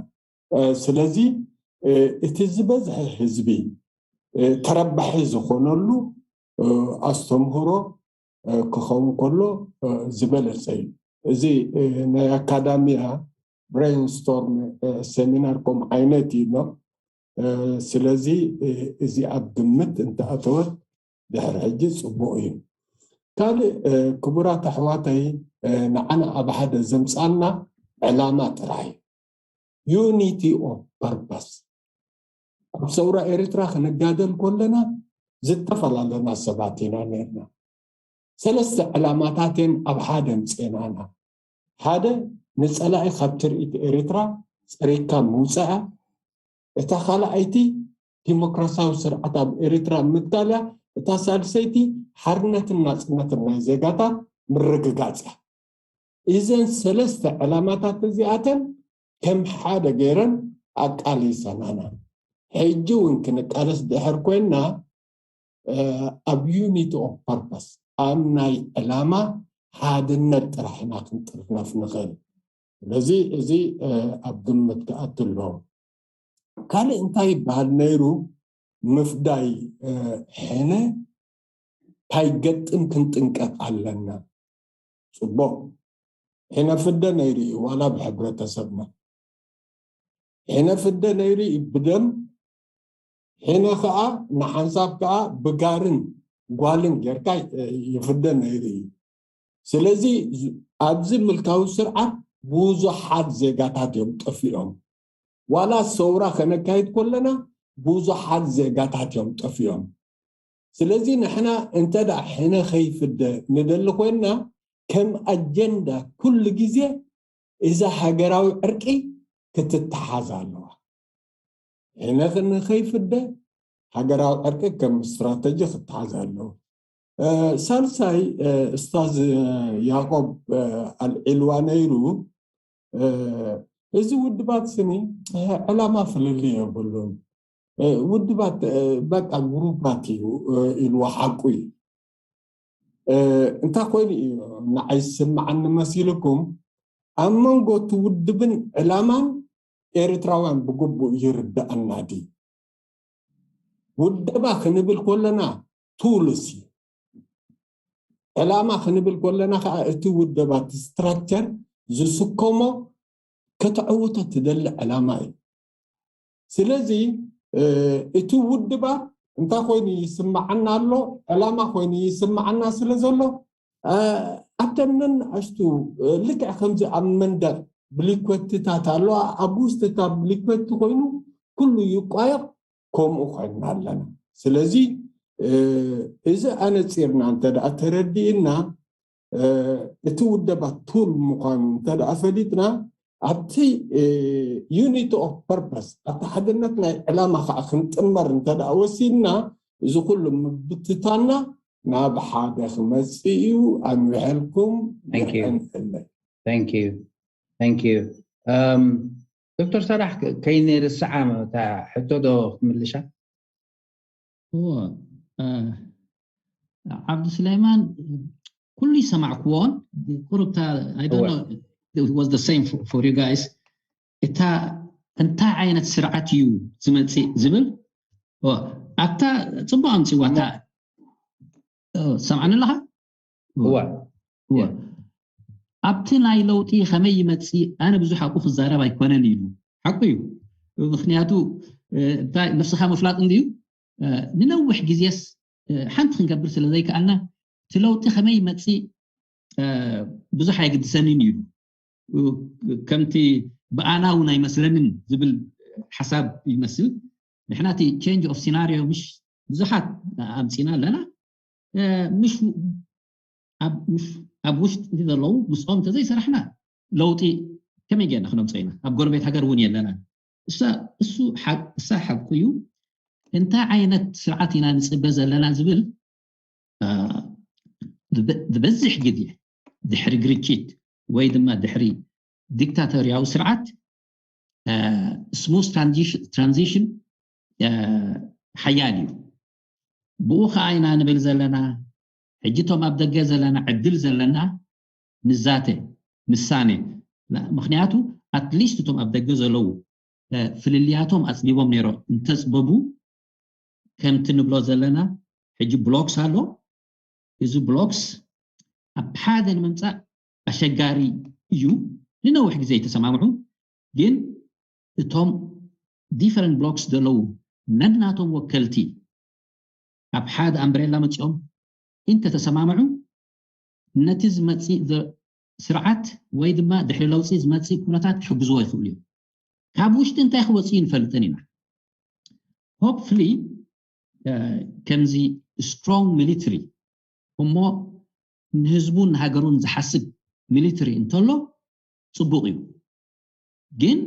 ስለዚ እቲ ዝበዝሐ ህዝቢ ተረባሒ ዝኾነሉ ኣስተምህሮ ክኸውን ከሎ ዝበለፀ እዩ። እዚ ናይ ኣካዳሚያ ብሬንስቶርም ሴሚናር ከም ዓይነት እዩ። ስለዚ እዚ ኣብ ግምት እንተኣተወት ድሕሪ ሕጂ ፅቡቅ እዩ። ካልእ ክቡራት ኣሕዋተይ ንዓና ኣብ ሓደ ዘምፃና ዕላማ ጥራይ እዩ። Unity of purpose። ኣብ ሰውራ ኤርትራ ክንጋደል ከለና ዝተፈላለና ሰባት ኢና ነርና። ሰለስተ ዕላማታትን ኣብ ሓደ ምፅእናና ሓደ ንፀላኢ ካብ ትርኢት ኤርትራ ፀሪግካ ምውፅኣ፣ እታ ካልኣይቲ ዲሞክራሲያዊ ስርዓት ኣብ ኤርትራ ምትካል እያ፣ እታ ሳልሰይቲ ሓርነትን ናፅነትን ናይ ዜጋታት ምርግጋፅ እያ። እዘን ሰለስተ ዕላማታት እዚኣተን ከም ሓደ ገይረን ኣቃሊሰናና። ሕጂ እውን ክንቃለስ ድሕር ኮይንና ኣብ unity of purpose ኣብ ናይ ዕላማ ሓድነት ጥራሕ ኢና ክንጥርነፍ ንኽእል። ስለዚ እዚ ኣብ ግምት ክኣቱ ኣለዎ። ካልእ እንታይ ይበሃል ነይሩ? ምፍዳይ ሕነ እንታይ ገጥም ክንጥንቀቕ ኣለና። ፅቡቅ ሕነ ፍደ ነይሩ እዩ ዋላ ብሕብረተሰብና ሕነ ፍደ ነይሩ እዩ ብደም ሕነ ከዓ ንሓንሳብ ከዓ ብጋርን ጓልን ጌርካ ይፍደ ነይሩ እዩ። ስለዚ ኣብዚ ምልካዊ ስርዓት ብዙሓት ዜጋታት እዮም ጠፊኦም። ዋላ ሰውራ ከነካይድ ከለና ብዙሓት ዜጋታት እዮም ጠፊኦም። ስለዚ ንሕና እንተ ደኣ ሕነ ከይፍደ ንደሊ ኮይንና ከም ኣጀንዳ ኩሉ ግዜ እዛ ሃገራዊ ዕርቂ ክትተሓዝ ኣለዋ። ሕነ ንኸይፍደ ሃገራዊ ዕርቂ ከም ስትራተጂ ክትሓዝ ኣለዎ። ሳልሳይ እስታዝ ያቆብ ኣልዒልዋ ነይሩ። እዚ ውድባት ስኒ ዕላማ ፍልልይ የብሉን። ውድባት በቃ ግሩባት እዩ ኢልዎ ሓቁ እዩ። እንታይ ኮይኑ እዩ ንዓይ ዝስምዓኒ መሲልኩም ኣብ መንጎ እቲ ውድብን ዕላማን ኤርትራውያን ብግቡእ ይርድኣና ድዩ? ውደባ ክንብል ከለና ቱልስ እዩ። ዕላማ ክንብል ከለና ከዓ እቲ ውደባ እቲ ስትራክቸር ዝስከሞ ከተዕውቶ ትደሊ ዕላማ እዩ። ስለዚ እቲ ውድባት እንታይ ኮይኑ ይስምዓና ኣሎ? ዕላማ ኮይኑ ይስምዓና ስለ ዘሎ ኣብተን ነንኣሽቱ ልክዕ ከምዚ ኣብ መንደር ብሊኮትታት ኣለዋ። ኣብ ውስጥታ ብሊኮቲ ኮይኑ ኩሉ ይቋየቕ። ከምኡ ኮይንና ኣለና። ስለዚ እዚ ኣነፂርና እንተ ደኣ ተረዲእና፣ እቲ ውደባ ቱል ምዃኑ እንተ ደኣ ፈሊጥና፣ ኣብቲ ዩኒቲ ኦፍ ፐርፐስ፣ ኣብቲ ሓድነት ናይ ዕላማ ከዓ ክንጥመር እንተ ደኣ ወሲንና፣ እዚ ኩሉ ምብትታና ናብ ሓደ ክመፅእ እዩ። ኣንውሐልኩም። Thank you. ይቐንለይ። Thank you. Thank you. Um, ዶክተር ሰራሕ ከይንርስዓ እታ ሕቶ ዶ ክትምልሻ? እዎ። ዓብዲ ስሌማን ኩሉ ይሰማዕክዎን ቁሩብታ I don't know, it was the same for you guys። እታ እንታይ ዓይነት ስርዓት እዩ ዝመፅእ ዝብል ኣብታ ፅቡቅ ኣምፅዋ። እታ ሰምዓኒ ኣለካ? እዋ እዋ። ኣብቲ ናይ ለውጢ ከመይ ይመፅእ ኣነ ብዙሕ ኣብኡ ክዛረብ ኣይኮነን ኢሉ። ሓቁ እዩ። ምክንያቱ እንታይ ነብስካ ምፍላጥ እንድዩ። ንነዊሕ ግዜስ ሓንቲ ክንገብር ስለ ዘይከኣልና እቲ ለውጢ ከመይ ይመፅእ ብዙሕ ኣይግድሰንን ኢሉ። ከምቲ ብኣና እውን ኣይመስለንን ዝብል ሓሳብ ይመስል። ንሕና እቲ change of scenario ምሽ ብዙሓት ኣምፂና ኣለና። ምሽ ኣብ ውሽጢ ዘለዉ ምስኦም እንተዘይሰራሕና ለውጢ ከመይ ጌርና ክነምፅኦ ኢና? ኣብ ጎረቤት ሃገር እውን የለና። እሳ ሓቁ እዩ። እንታይ ዓይነት ስርዓት ኢና ንፅበ ዘለና ዝብል ዝበዝሕ ግዜ ድሕሪ ግርጭት ወይ ድማ ድሕሪ ዲክታቶርያዊ ስርዓት smooth transition ሓያል እዩ። ብኡ ከዓ ኢና ንብል ዘለና። ሕጂ እቶም ኣብ ደገ ዘለና ዕድል ዘለና ንዛተ ንሳነ። ምክንያቱ ኣትሊስት እቶም ኣብ ደገ ዘለዉ ፍልልያቶም ኣፅቢቦም ነይሮም እንተፅበቡ ከምቲ ንብሎ ዘለና ሕጂ ብሎክስ ኣሎ። እዚ ብሎክስ ኣብ ሓደ ንምምፃእ ኣሸጋሪ እዩ። ንነዊሕ ግዜ ይተሰማምዑ። ግን እቶም different ብሎክስ ዘለዉ ነናቶም ወከልቲ ኣብ ሓደ ኣምብሬላ መፂኦም እንተተሰማምዑ ነቲ ዝመፅእ ስርዓት ወይ ድማ ድሕሪ ለውፂ ዝመፅእ ኩነታት ክሕግዝዎ ይኽእሉ እዮም። ካብ ውሽጢ እንታይ ክወፅእ ንፈልጥን ኢና። Hopefully ከምዚ strong military እሞ ንህዝቡን ንሃገሩን ዝሓስብ ሚሊተሪ እንተሎ ፅቡቅ እዩ። ግን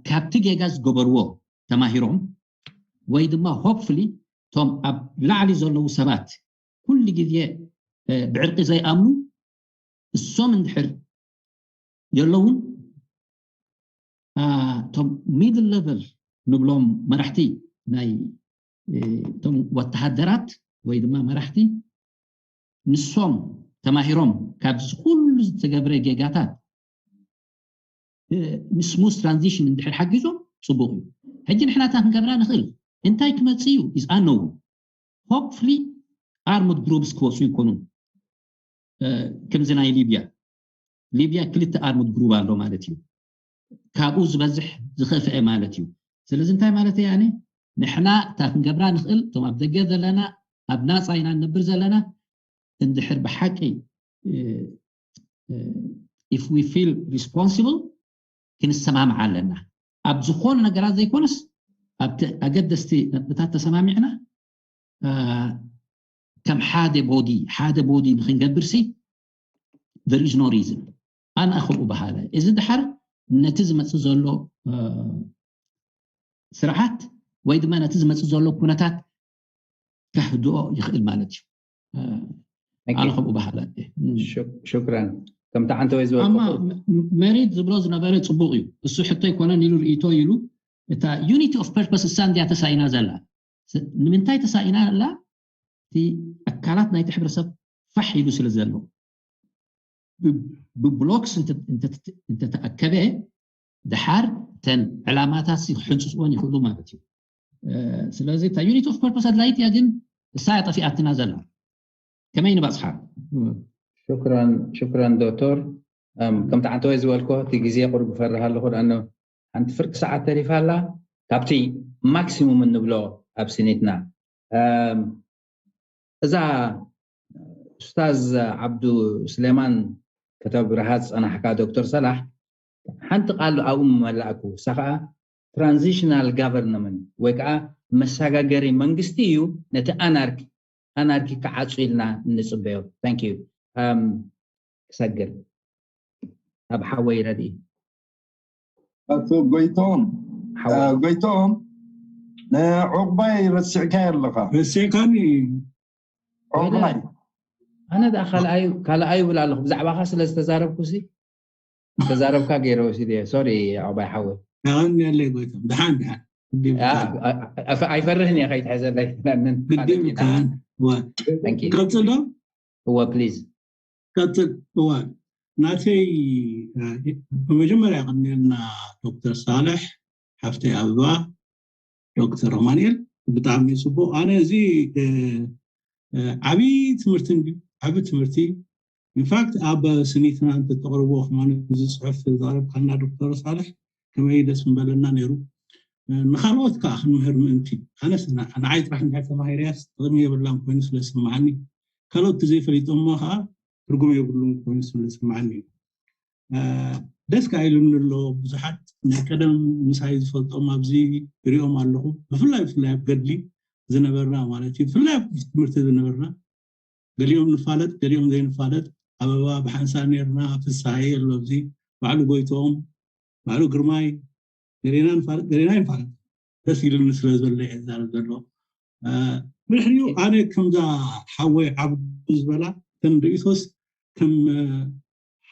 ካብቲ ጌጋ ዝገበርዎ ተማሂሮም ወይ ድማ hopefully እቶም ኣብ ላዕሊ ዘለዉ ሰባት ኩሉ ግዜ ብዕርቂ ዘይኣምኑ እሶም እንድሕር የለውን እቶም middle level ንብሎም መራሕቲ ናይ እቶም ወተሃደራት ወይ ድማ መራሕቲ ንሶም ተማሂሮም ካብዚ ኩሉ ዝተገብረ ጌጋታት ንስሙዝ ትራንዚሽን እንድሕር ሓጊዞም ፅቡቅ እዩ። ሕጂ ንሕናታ ክንገብራ ንኽእል እንታይ ክመፅእ እዩ is unknown። Hopefully armed groups ክወፁ ይኮኑ። ከምዚ ናይ ሊብያ ሊብያ ክልተ armed group ኣሎ ማለት እዩ። ካብኡ ዝበዝሕ ዝኸፍአ ማለት እዩ። ስለዚ እንታይ ማለት እየ ኣነ ንሕና እታ ክንገብራ ንኽእል እቶም ኣብ ደገ ዘለና ኣብ ናፃ ኢና ንነብር ዘለና እንድሕር ብሓቂ if we feel responsible ክንሰማምዓ ኣለና። ኣብ ዝኾኑ ነገራት ዘይኮነስ ኣብቲ ኣገደስቲ ነጥብታት ተሰማሚዕና ከም ሓደ ቦዲ ሓደ ቦዲ ንክንገብር ሲ there is no reason ኣነ ከምኡ በሃለ እዚ ድሓር ነቲ ዝመፅእ ዘሎ ስርዓት ወይ ድማ ነቲ ዝመፅእ ዘሎ ኩነታት ከህድኦ ይኽእል ማለት እዩ። ኣነ ከምኡ በሃለ ሽክራን ከምቲ ዓንተወይ ዝበልኩ መሪድ ዝብሎ ዝነበረ ፅቡቅ እዩ። እሱ ሕቶ ኣይኮነን ኢሉ ርእይቶ ኢሉ እታ unity of purpose እሳ እንድያ ተሳኢና ዘላ ንምንታይ ተሳኢና ኣላ? እቲ ኣካላት ናይቲ ሕብረተሰብ ፋሕ ኢሉ ስለ ዘሎ ብብሎክስ እንተተኣከበ ድሓር እተን ዕላማታት ክሕንፅፅወን ይኽእሉ ማለት እዩ። ስለዚ እታ unity of purpose ኣድላይት እያ፣ ግን እሳ እያ ጠፊኣትና ዘላ። ከመይ ንበፅሓ? ሽክራን ዶክተር። ከምቲ ዓንተወይ ዝበልኮ እቲ ግዜ ቁሩብ ይፈርህ ኣለኹ። ሓንቲ ፍርቂ ሰዓት ተሪፋ ኣላ ካብቲ ማክሲሙም እንብሎ ኣብ ስኒትና እዛ ኡስታዝ ዓብዱ ስሌማን ከተብርሃ ዝጸናሕካ ዶክተር ሰላሕ ሓንቲ ቃል ኣብኡ መላእኩ እሳ ከዓ transitional government ወይ ከዓ መሰጋገሪ መንግስቲ እዩ። ነቲ ኣናርኪ ኣናርኪ ክዓጹ ኢልና እንጽበዮ። Thank you። ክሰግር ኣብ ሓወይ ረድኢ ኣቶ ጎይቶም ጎይቶም ንዑቕባይ ረሲዕካ ኣለኻ። ረሲዕካኒ። ዑቕባይ ኣነ ዳ ካልኣዩ ይብል ኣለኹ። ብዛዕባኻ ስለ ዝተዛረብኩ ሲ ተዛረብካ ገይረ ወሲደ። ሶሪ ዑቕባይ ሓወይ። ያቐንየለይ ጎይቶም። ድሓን ድሓን። ኣይፈርህን እየ ከይትሕዘለይ። ግድም ካን። ቀጽል ዶ? እወ please። ቀጽል። እወ ናተይ ብመጀመርያ ቀንየልና ዶክተር ሳልሕ ሓፍተይ ኣበባ ዶክተር ኣማንኤል ብጣዕሚ ጽቡቅ። ኣነ እዚ ዓብይ ትምህርቲ ዓብ ትምህርቲ ኢንፋክት ኣብ ስኒትና እንተተቅርቦ ከማን እዚ ፅሑፍ ዘቅረብካልና ዶክተር ሳልሕ ከመይ ደስ ምበለና ነይሩ። ንካልኦት ከዓ ክንምህር ምእንቲ ኣነስ ንዓይ ጥራሕ እንድሕር ተማሂረያስ ጥቅሚ የብላን ኮይኑ ስለዝስምዓኒ ካልኦት ተዘይፈሊጦሞ ከዓ ትርጉም የብሉን ኮይኑ ስለዝስምዓኒ እዩ። ደስ ከዓ ኢሉኒ ኣሎ። ብዙሓት ናይ ቀደም ምሳይ ዝፈልጦም ኣብዚ ይሪኦም ኣለኹ። ብፍላይ ብፍላይ ኣብ ገድሊ ዝነበርና ማለት እዩ ብፍላይ ኣብ ትምህርቲ ዝነበርና ገሊኦም ንፋለጥ ገሊኦም ዘይንፋለጥ ኣበባ ብሓንሳብ ነርና ፍሳሃየ ኣሎ ኣብዚ ባዕሉ ጎይትኦም ባዕሉ ግርማይ ገሌና ንፋለጥ ገሌና ይንፋለጥ ደስ ኢሉኒ ስለ ዘሎ እየ ዝዛረብ ዘሎ ብድሕሪኡ ኣነ ከምዛ ሓወይ ዓብዱ ዝበላ ከም ርእቶስ ከም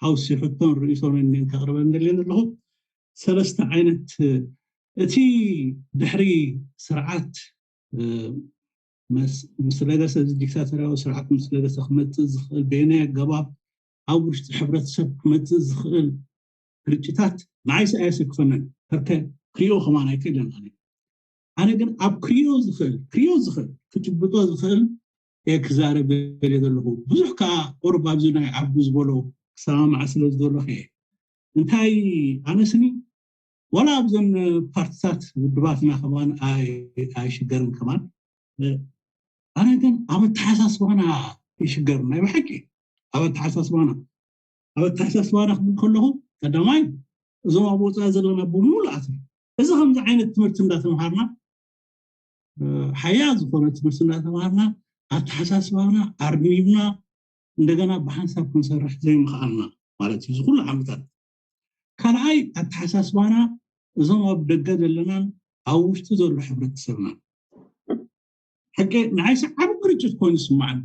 ሓውሲ ሕቶን ርእቶን እኔን ከቕርበ እንደልየ ዘለኹ ሰለስተ ዓይነት እቲ ድሕሪ ስርዓት ምስ ለገሰ እዚ ዲክታተርያዊ ስርዓት ምስ ለገሰ ክመፅእ ዝኽእል በየናይ ኣገባብ ኣብ ውሽጢ ሕብረተሰብ ክመፅእ ዝኽእል ግርጭታት ንዓይ ሰኣየ ስክፈነን ከርከ ክሪኦ ከማን ኣይክእልን ኣነ ኣነ ግን ኣብ ክሪኦ ዝኽእል ክሪኦ ዝኽእል ክጭብጦ ዝኽእል እየ ክዛረብ ደልየ ዘለኹ ብዙሕ ከዓ ቁርብ ኣብዚ ናይ ዓቡ ዝበሎ ክሰማማዕ ስለ ዝደለኹ እየ እንታይ ኣነስኒ ዋላ ኣብዘን ፓርትታት ውድባትና ከማን ኣይሽገርን ከማን ኣነ ግን ኣብ ኣተሓሳስባና ይሽገር ናይ ብሓቂ ኣብ ኣተሓሳስባና ኣብ ኣተሓሳስባና ክብል ከለኹ ቀዳማይ እዞም ኣብ ወፃኢ ዘለና ብምሉኣት እዚ ከምዚ ዓይነት ትምህርቲ እንዳተምሃርና ሓያ ዝኾነ ትምህርቲ እንዳተምሃርና ኣተሓሳስባና ኣርኒብና እንደገና ብሓንሳብ ክንሰርሕ ዘይምኽኣልና ማለት እዩ ዝኩሉ ዓመታት ካልኣይ ኣተሓሳስባና እዞም ኣብ ደገ ዘለናን ኣብ ውሽጢ ዘሎ ሕብረተሰብና ሕቂ ንዓይሲ ዓብ ግርጭት ኮይኑ ይስማዓኒ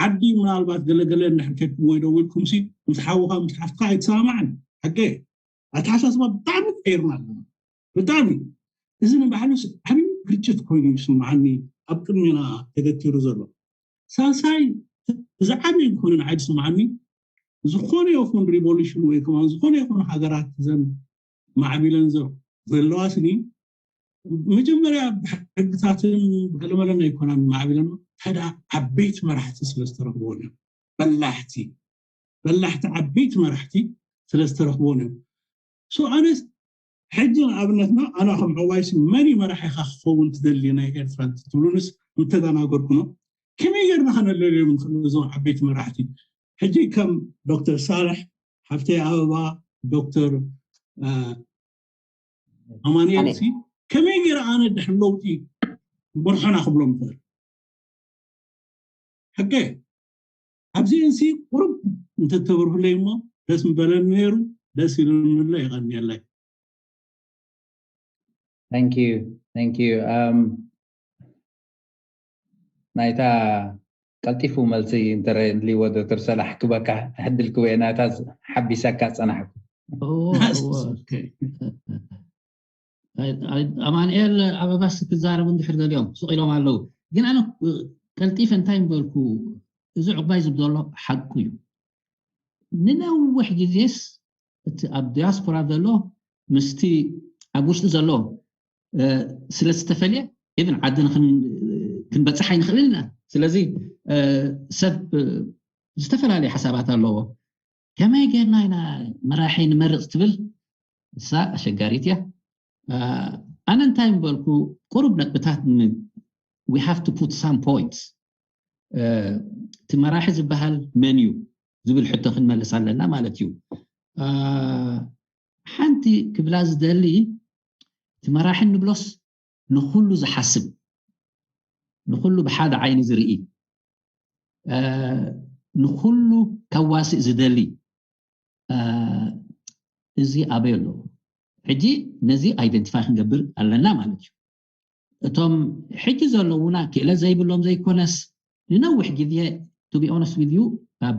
ዓዲ ምናልባት ገለገለ እንድሕር ከድኩም ወይ ደው ኢልኩም ሲ ምስ ሓውኻ ምስ ሓፍትካ ኣይትሰማማዕን ሕቂ ኣተሓሳስባ ብጣዕሚ ቀይርና ኣለና ብጣዕሚ እዚ ንባዕሉስ ዓብዪ ግርጭት ኮይኑ ይስምዓኒ ኣብ ቅድሜና ተገቲሩ ዘሎ ሳልሳይ እዚ ዓብዪ ዝኾነ ንዓይ ዝስምዓኒ ዝኾነ ይኹን ሪቮሉሽን ወይ ከማን ዝኾነ ይኹን ሃገራት ዘን ማዕቢለን ዘለዋ ስኒ መጀመርያ ብሕግታትን ብገለመለን ኣይኮናን ማዕቢለን ተዳ ዓበይቲ መራሕቲ ስለ ዝተረኽብዎ እዮም በላሕቲ በላሕቲ ዓበይቲ መራሕቲ ስለ ዝተረኽብዎ እዮም ሶ ኣነስ ሕጂ ንኣብነትና ኣና ከም ዕዋይሲ መን መራሒኻ ክኸውን ትደሊ ናይ ኤርትራ ትብሉንስ ምተደናገርኩ ነው ከመይ ጌርና ከነለልዮም ንኽእል እዞም ዓበይቲ መራሕቲ ሕጂ ከም ዶክተር ሳልሕ ሓፍተይ ኣበባ ዶክተር ኣማንኤል ሲ ከመይ ገይረ ኣነ ድሕሪ ለውጢ መርሖና ክብሎም ይኽእል ሕቀ ኣብዚአን ሲ ቁሩብ እንተተብርሁለይ እሞ ደስ ምበለኒ ነይሩ ደስ ኢሉኒ ኣሎ የቐንየለይ Thank you. Thank you. Um, ናይታ ቀልጢፉ መልሲ እንተረ ድልዎ ዶክተር ሰላሕ ክበካ ዕድል ክበየ ናታ ሓቢሰካ ጸናሕኩ ኣማንኤል ኣበባስ ክዛረቡ እንድሕር ደልዮም ስቕ ኢሎም ኣለዉ ግን ኣነ ቀልጢፈ እንታይ ምበልኩ እዚ ዕባይ ዝብሎ ሓቁ እዩ ንነዊሕ ግዜስ እቲ ኣብ ዲያስፖራ ዘሎ ምስቲ ኣብ ውሽጢ ዘሎ ስለ ዝተፈልየ ኢብን ዓዲ ክንበፅሕ ኣይንኽእል ኢና ስለዚ ሰብ ዝተፈላለየ ሓሳባት ኣለዎ ከመይ ጌርና ኢና መራሒ ንመርፅ ትብል እሳ ኣሸጋሪት እያ ኣነ እንታይ ምበልኩ ቁሩብ ነጥብታት we have to put some points እቲ መራሒ ዝበሃል መን እዩ ዝብል ሕቶ ክንመልስ ኣለና ማለት እዩ። ሓንቲ ክብላ ዝደሊ፣ እቲ መራሒ እንብሎስ ንኩሉ ዝሓስብ፣ ንኩሉ ብሓደ ዓይኒ ዝርኢ፣ ንኩሉ ከዋስእ ዝደሊ፣ እዚ ኣበይ ኣሎ? ሕጂ ነዚ ኣይደንቲፋይ ክንገብር ኣለና ማለት እዩ። እቶም ሕጂ ዘለዉና ክእለት ዘይብሎም ዘይኮነስ፣ ንነዊሕ ግዜ፣ to be honest with you፣ ኣብ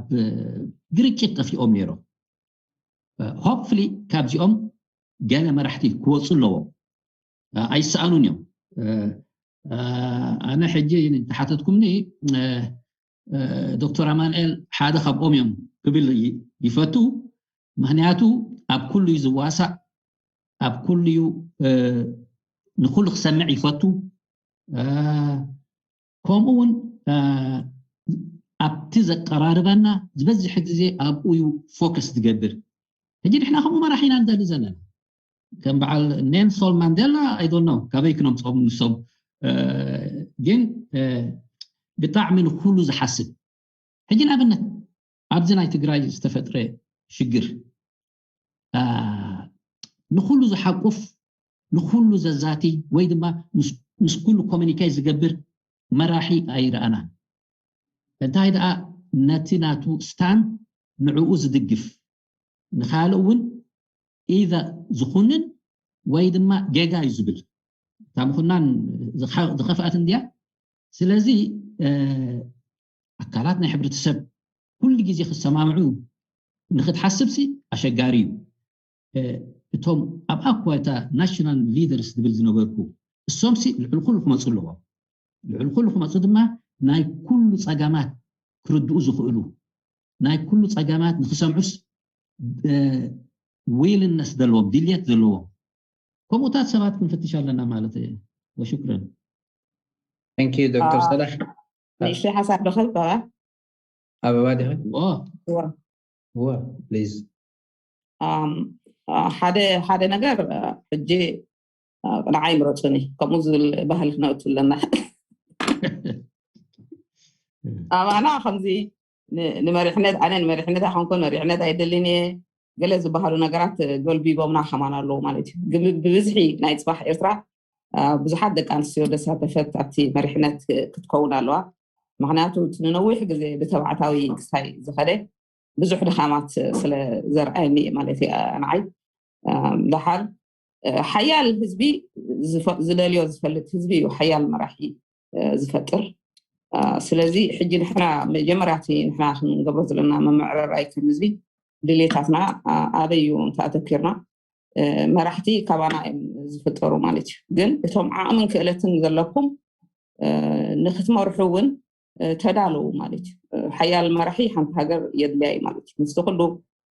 ግርጭት ጠፊኦም ነይሮም። Hopefully ካብዚኦም ገለ መራሕቲ ክወፁ ኣለዎም። ኣይሰኣኑን እዮም። ኣነ ሕጂ ተሓተትኩምኒ፣ ዶክተር ኣማንኤል ሓደ ካብኦም እዮም ክብል ይፈቱ። ምክንያቱ ኣብ ኩሉ እዩ ዝዋሳእ፣ ኣብ ኩሉ እዩ፣ ንኩሉ ክሰምዕ ይፈቱ። ከምኡ እውን ኣብቲ ዘቀራርበና ዝበዝሕ ግዜ ኣብኡ እዩ ፎከስ ዝገብር። ሕጂ ንሕና ከምኡ መራሒ ኢና ንደሊ ዘለና። ከም በዓል ኔልሶን ማንዴላ፣ I don't know ካበይ ክነምፅኦም ንሶም፣ ግን ብጣዕሚ ንኩሉ ዝሓስብ። ሕጂ ንኣብነት ኣብዚ ናይ ትግራይ ዝተፈጥረ ሽግር ንኩሉ ዝሓቁፍ፣ ንኩሉ ዘዛቲ ወይ ድማ ምስ ኩሉ ኮሚኒኬት ዝገብር መራሒ ኣይረኣናን። እንታይ ደኣ ነቲ ናቱ ስታንድ ንዕኡ ዝድግፍ፣ ንኻልእ እውን ኢዘ ዝኹንን ወይ ድማ ጌጋ እዩ ዝብል። እታ ምኹናን ዝኸፍኣት እንድያ። ስለዚ ኣካላት ናይ ሕብረተሰብ ኩሉ ግዜ ክሰማምዑ ንክትሓስብሲ ኣሸጋሪ እዩ። እቶም ኣብ ኣኳ እታ ናሽናል ሊደርስ ዝብል ዝነበርኩ እሶምሲ ልዕሊ ኩሉ ክመፁ ኣለዎም። ልዕሊ ኩሉ ክመፁ ድማ ናይ ኩሉ ፀገማት ክርድኡ ዝኽእሉ፣ ናይ ኩሉ ፀገማት ንክሰምዑስ ዊልነስ ዘለዎም፣ ድልየት ዘለዎም ከምኡታት ሰባት ክንፈትሽ ኣለና ማለት እዩ። ወሽክረን። Thank you ዶክተር ሰላሕ። ንእሽተይ ሓሳብ ዶ ክህብ? ኣበባ ዲኺ? ኦ እዋ ፕሊዝ። ሓደ ሓደ ነገር ሕጂ ንዓይ ምረፁኒ ከምኡ ዝብል ባህል ክነእቱ ኣለና። ኣባና ከምዚ ንመሪሕነት፣ ኣነ ንመሪሕነት ኣይኮንኩን፣ መሪሕነት ኣይደልን እየ፣ ገለ ዝበሃሉ ነገራት ጎልቢቦምና ከማን ኣለዉ ማለት እዩ። ብብዝሒ ናይ ፅባሕ ኤርትራ ብዙሓት ደቂ ኣንስትዮ ዘሳተፈት ኣብቲ መሪሕነት ክትከውን ኣለዋ። ምክንያቱ እቲ ንነዊሕ ግዜ ብተባዕታዊ ክሳይ ዝኸደ ብዙሕ ድኻማት ስለ ዘርኣየኒ ማለት እዩ። ንዓይ ደሓር ሓያል ህዝቢ ዝደልዮ ዝፈልጥ ህዝቢ እዩ ሓያል መራሒ ዝፈጥር። ስለዚ ሕጂ ንሕና መጀመርያ እቲ ንሕና ክንገብሮ ዘለና መመዕረራይ ከም ህዝቢ ድሌታትና ኣበይ እዩ እንተኣተኪርና መራሕቲ ካባና እዮም ዝፍጠሩ ማለት እዩ። ግን እቶም ዓቕምን ክእለትን ዘለኩም ንክትመርሑ እውን ተዳለዉ ማለት እዩ። ሓያል መራሒ ሓንቲ ሃገር የድልያ እዩ ማለት እዩ። ምስቲ ኩሉ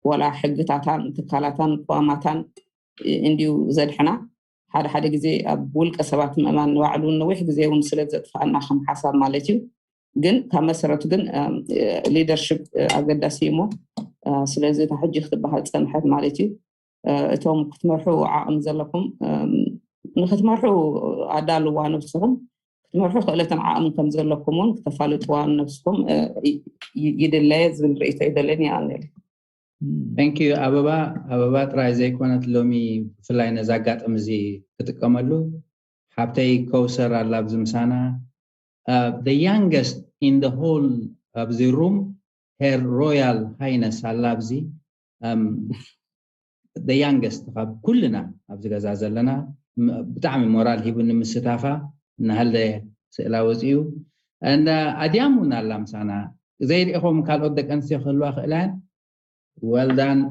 ዋላ ሕግታታን ትካላታን ቅዋማታን እንዲዩ ዘድሕና ሓደ ሓደ ግዜ ኣብ ውልቀ ሰባት ምእማን ንባዕሉ እውን ነዊሕ ግዜ እውን ስለ ዘጥፍኣና ከም ሓሳብ ማለት እዩ። ግን ካብ መሰረቱ ግን ሊደርሽፕ ኣገዳሲ እዩ እሞ ስለዚ እታ ሕጂ ክትበሃል ፀንሐት ማለት እዩ። እቶም ክትመርሑ ዓቕሚ ዘለኩም ንክትመርሑ ኣዳልዋ ነብስኹም ክትመርሑ ክእለትን ዓቕሚ ከም ዘለኩም እውን ክተፋልጥዋ ነብስኹም ይድለየ ዝብል ርእይቶ ይደለኒ ይኣነል። Thank you ኣበባ። ኣበባ ጥራይ ዘይኮነት ሎሚ ብፍላይ ነዚ ኣጋጣሚ እዚ ክጥቀመሉ ሓብተይ ከውሰር ኣላ ኣብዚ ምሳና። The youngest in the whole ኣብዚ ሩም፣ ሄር ሮያል ሃይነስ ኣላ ኣብዚ። The youngest ካብ ኩልና ኣብዚ ገዛ ዘለና ብጣዕሚ ሞራል ሂቡኒ ምስታፋ። እናሃለ ስእላ ወፂኡ ኣድያም እውን ኣላ ምሳና። ዘይሪእኹም ካልኦት ደቂ ኣንስትዮ ክህልዋ ክእላን። Well done.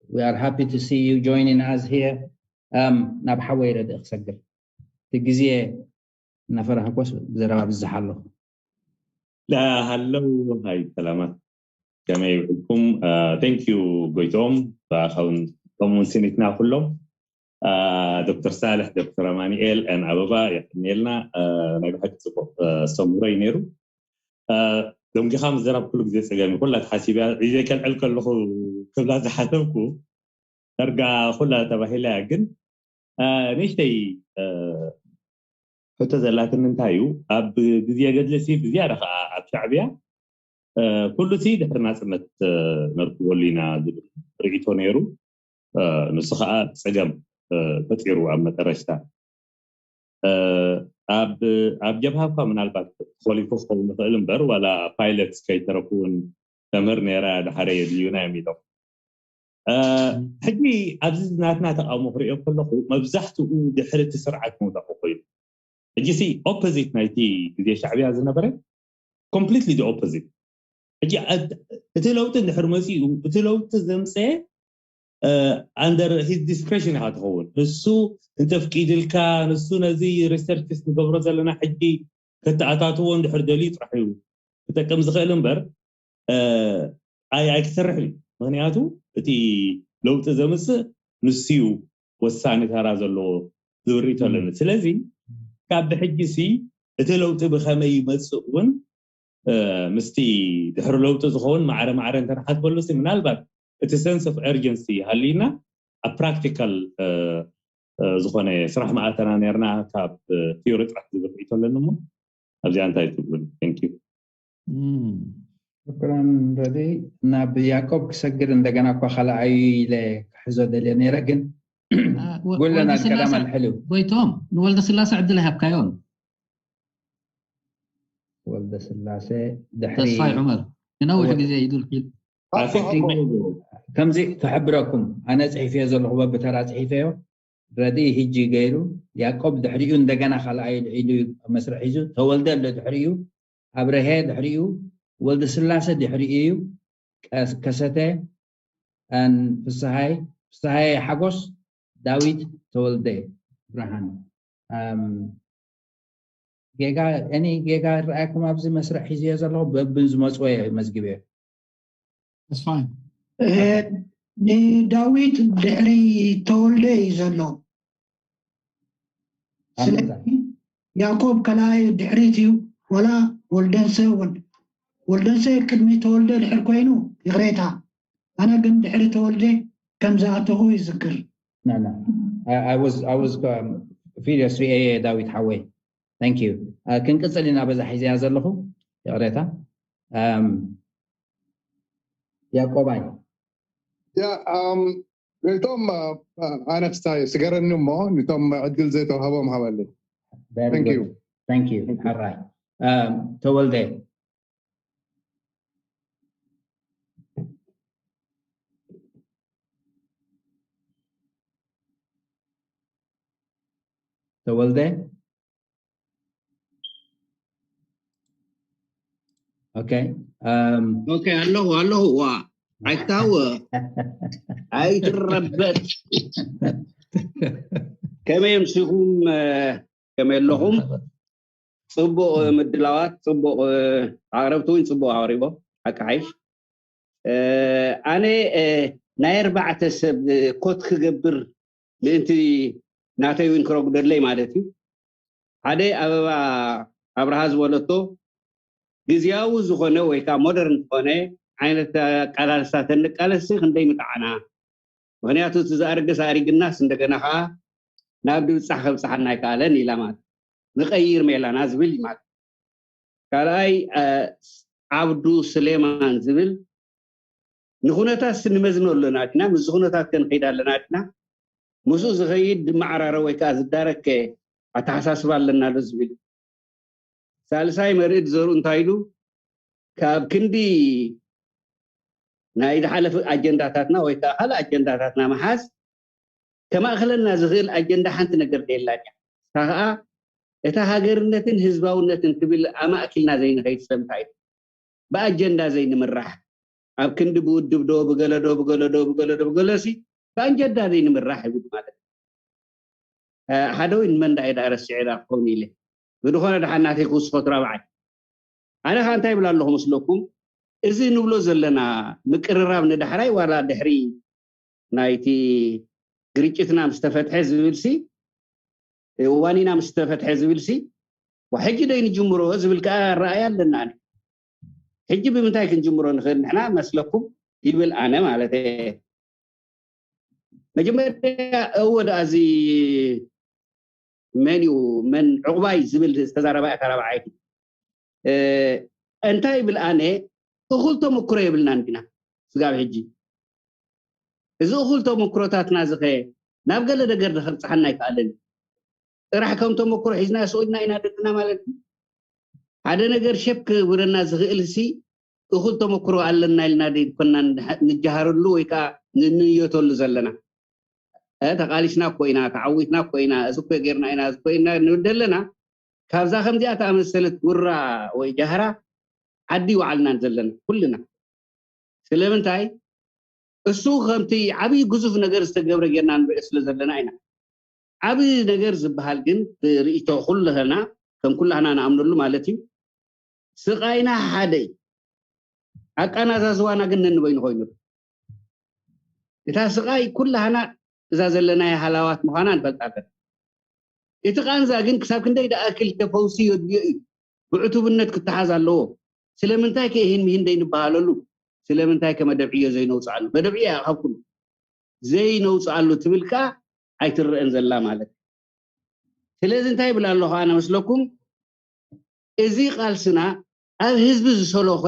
We are happy to see you joining us here. Um, ናብ ሓወይ ረድእ ክሰግር እቲ ግዜ እናፈራህኮስ ዘረባ ብዝሕ ኣለኹ። ሃለው ሃይ ሰላማት፣ ከመይ ይውዕልኩም? Thank you ጎይቶም፣ ብኣኻውን ከምኡውን ስኒትና ኩሎም፣ ዶክተር ሳልሕ፣ ዶክተር ኣማኒኤል ን ኣበባ የቀንየልና። ናይ ብሓቂ ፅቡቅ ኣስተምህሮ እዩ ነይሩ። ደንጊኻ ምዝራብ ኩሉ ግዜ ፀገም እዩ። ኩላ ተሓሲብ እያ ሒዘ ከልዕል ከለኹ ክብላ ዝሓሰብኩ፣ ደርጋ ኩላ ተባሂላ እያ። ግን ንእሽተይ ሕቶ ዘላትኒ እንታይ እዩ፣ ኣብ ግዜ ገድሊ ሲ ብዝያዳ ከዓ ኣብ ሻዕብያ ኩሉ ሲ ድሕሪ ናፅነት ነርክበሉ ኢና ዝብል ርእይቶ ነይሩ። ንሱ ከዓ ፀገም ፈጢሩ ኣብ መጠረሽታ ኣብ ጀብሃ እኳ ምናልባት ተኮሊፉ ክኸውን ይኽእል እምበር ዋላ ፓይለት ከይተረፉ እውን ተምህር ነይራ ድሓረ የድልዩና እዮም ኢሎም። ሕጂ ኣብዚ ናትና ተቃውሞ ክሪኦ ከለኹ መብዛሕትኡ ድሕሪ እቲ ስርዓት ምውዳቁ ኮይኑ ሕጂ ሲ ኦፖዚት ናይቲ ግዜ ሻዕብያ ዝነበረ ኮምፕሊትሊ ኦፖዚት። ሕጂ እቲ ለውጢ እንድሕር መፂኡ እቲ ለውጢ ዘምፀ under his discretion ኢኻ ትኸውን። ንሱ እንተፍቂድልካ ንሱ ነዚ ሪሰርችስ ንገብሮ ዘለና ሕጂ ከተኣታትዎ እንድሕር ደልዩ ጥራሕ እዩ ክጠቅም ዝኽእል እምበር ኣይ ኣይክሰርሕ እዩ። ምክንያቱ እቲ ለውጢ ዘምፅእ ንሱ እዩ ወሳኒ ተራ ዘለዎ ዝብል ርእይቶ ኣለኒ። ስለዚ ካብ ብሕጂ ሲ እቲ ለውጢ ብኸመይ ይመፅእ እውን ምስቲ ድሕሪ ለውጢ ዝኸውን ማዕረ ማዕረ እንተነሓስበሉ ሲ ምናልባት እቲ sense of urgency ሃልዩና ኣብ ፕራክቲካል ዝኾነ ስራሕ ምኣተና ነርና ካብ ቲዮሪ ጥራሕ ዝብል ርእይቶ ኣለኒ እሞ ኣብዚኣ እንታይ ትብሉ? Thank you። ሽኩራን ረዲ። ናብ ያዕቆብ ክሰግር እንደገና እኳ ካልኣዩ ኢለ ክሕዞ ደልየ ነይረ ግን ጉለና ቀዳማ ንሕልው ጎይቶም ንወልደ ስላሰ ዕድል ኣይሃብካዮን። ወልደ ስላሴ ድሕሪ ተስፋይ ዑመር ንነዊሕ ግዜ ኢዱ ልሒል ከምዚ ክሕብረኩም ኣነ ፅሒፈዮ ዘለኹ በብተራ ፅሒፈዮ ረድኢ ህጂ ገይሩ ያቆብ ድሕሪኡ እንደገና ካልኣይ ኢሉ መስርሕ ሒዙ ተወልደ ኣሎ ድሕሪኡ ኣብረሀ ድሕሪኡ ወልደ ስላሴ ድሕሪኡ እዩ ከሰተ ፍስሃይ ፍስሃይ ሓጎስ ዳዊት ተወልደ ብርሃን ጌጋ እኔ ጌጋ ይረኣየኩም ኣብዚ መስርዕ ሒዝዮ ዘለኹ በብን ዝመፅዎ እየ መዝግበዮ ንዳዊት ድሕሪ ተወልደ እዩ ዘሎ ስለዚ ያዕቆብ ከላይ ድሕሪት እዩ ወላ ወልደንሰ እውን ወልደንሰ ቅድሚ ተወልደ ድሕር ኮይኑ ይቕሬታ ኣነ ግን ድሕሪ ተወልደ ከም ዝኣተኹ ይዝክር ፊደስ ሪኤየ ዳዊት ሓወይ thank you ክንቅፅል ኢና በዛ ሒዘያ ዘለኹ ይቕሬታ ያቆባይ ቶም ኣነክስታይ ስገረኒ እሞ ንቶም ዕድል ዘይተዋህቦም ሃበለይ ሕራይ ተወልደ ተወልደ okay okay ኣለኹ ኣለኹ ዋ ኣይታወ ኣይትረበጥ ከመይ ኣምሲኹም ከመይ ኣለኹም ፅቡቕ ምድላዋት ፅቡቕ ኣቕረብቲ እውን ፅቡቕ ኣቕሪቦ ሓቂ ሓይሽ ኣነ ናይ ኣርባዕተ ሰብ ኮት ክገብር ምእንቲ ናተይ እውን ክረጉደለይ ማለት እዩ ሓደ ኣበባ ኣብርሃ ዝበለቶ ግዝያዊ ዝኾነ ወይ ከዓ ሞደርን ዝኾነ ዓይነት ኣቃላልሳ ተንቃለሲ ክንደይ ምጣዕና ምክንያቱ እቲ ዝኣርግስ ኣሪግናስ እንደገና ከዓ ናብ ድብፃሕ ከብፅሓና ኣይከኣለን ኢላ ማለት ንቀይር ሜላና ዝብል እዩ ማለት ካልኣይ ዓብዱ ስሌማን ዝብል ንኩነታት ንመዝኖ ኣለና ዲና ምስዚ ኩነታት ከንከይድ ኣለና ዲና ምስኡ ዝኸይድ ዝመዓራረ ወይ ከዓ ዝዳረከ ኣተሓሳስባ ኣለና ዶ ዝብል ሳልሳይ መርእ ዘርኡ እንታይ ኢሉ ካብ ክንዲ ናይ ዝሓለፈ ኣጀንዳታትና ወይ ከዓ ካልእ ኣጀንዳታትና ምሓዝ ከማእክለና ዝኽእል ኣጀንዳ ሓንቲ ነገር የላን እያ። እታ ከዓ እታ ሃገርነትን ህዝባውነትን ትብል ኣማእኪልና ዘይንኸይድ ስለምንታይ እዩ? ብኣጀንዳ ዘይንምራሕ ኣብ ክንዲ ብውድብ ዶ ብገለ ዶ ብገለ ዶ ብገለ ዶ ብገለሲ ብኣጀንዳ ዘይንምራሕ ይብል ማለት እዩ። ሓደ ወይ ንመን ዳኣ ዳ ረሲዐ ዳ ክኸውን ኢለ ብድኾነ ድሓን ናተይ ክውስኸቱ ራብዓይ ኣነ ከዓ እንታይ ይብል ኣለኹ መስለኩም እዚ ንብሎ ዘለና ምቅርራብ ንዳሕራይ ዋላ ድሕሪ ናይቲ ግርጭትና ምስ ተፈትሐ ዝብል ሲ እዋኒና ምስ ተፈትሐ ዝብል ሲ ሕጂ ዶ ንጅምሮ ዝብል ከዓ ረኣያ ኣለና ሕጂ ብምንታይ ክንጅምሮ ንኽእል ንሕና መስለኩም ይብል ኣነ ማለት መጀመርያ እወ ደኣ እዚ መን እዩ መን ዕቑባይ ዝብል ዝተዛረባ እያ ተራባዓይቲ። እንታይ ይብል ኣነ እኹል ተመክሮ የብልናን ዲና ስጋብ ሕጂ። እዚ እኹል ተመክሮታትና ዝኸ ናብ ገለ ነገር ከብፅሓና ኣይከኣለን። ጥራሕ ከም ተመክሮ ሒዝና ስኢድና ኢና ደድና ማለት እዩ። ሓደ ነገር ሸብ ክብረና ዝኽእል ሲ እኹል ተመክሮ ኣለና ኢልና ደይኮና ንጀሃረሉ ወይ ከዓ ንንየተሉ ዘለና። ተቃሊስና እኮ ኢና፣ ተዓዊትና እኮ ኢና፣ እዚ እኮ ጌርና ኢና፣ እዚ እኮ ኢና ንብል ዘለና። ካብዛ ከምዚኣ ተኣመሰለት ጉራ ወይ ጃህራ ዓዲ ይወዓልናን ዘለና ኩልና። ስለምንታይ እሱ ከምቲ ዓብዪ ግዙፍ ነገር ዝተገብረ ጌርና ንሪኦ ስለ ዘለና ኢና። ዓብዪ ነገር ዝበሃል ግን ብርእይቶ ኩልህና ከም ኩላህና ንኣምነሉ ማለት እዩ። ስቃይና ሓደ እዩ። ኣቃናዛዝዋና ግን ነንበይኑ ኮይኑ እታ ስቃይ ኩላህና እዛ ዘለናያ ሃላዋት ምዃና ንፈልጣ ኣለና። እቲ ቃንዛ ግን ክሳብ ክንደይ ደኣክል ከፈውሲ የድልዮ እዩ። ብዕቱብነት ክተሓዝ ኣለዎ። ስለምንታይ ከ ይህን ምሂን ደይንበሃለሉ? ስለምንታይ ከ መደብ ዕዮ ዘይነውፅኣሉ? መደብ ዕዮ እያ ካብ ኩሉ ዘይነውፅኣሉ ትብል ከዓ ኣይትረአን ዘላ ማለት እዩ። ስለዚ እንታይ ይብል ኣለኹ ኣነ መስለኩም? እዚ ቃልስና ኣብ ህዝቢ ዝሰለኾ፣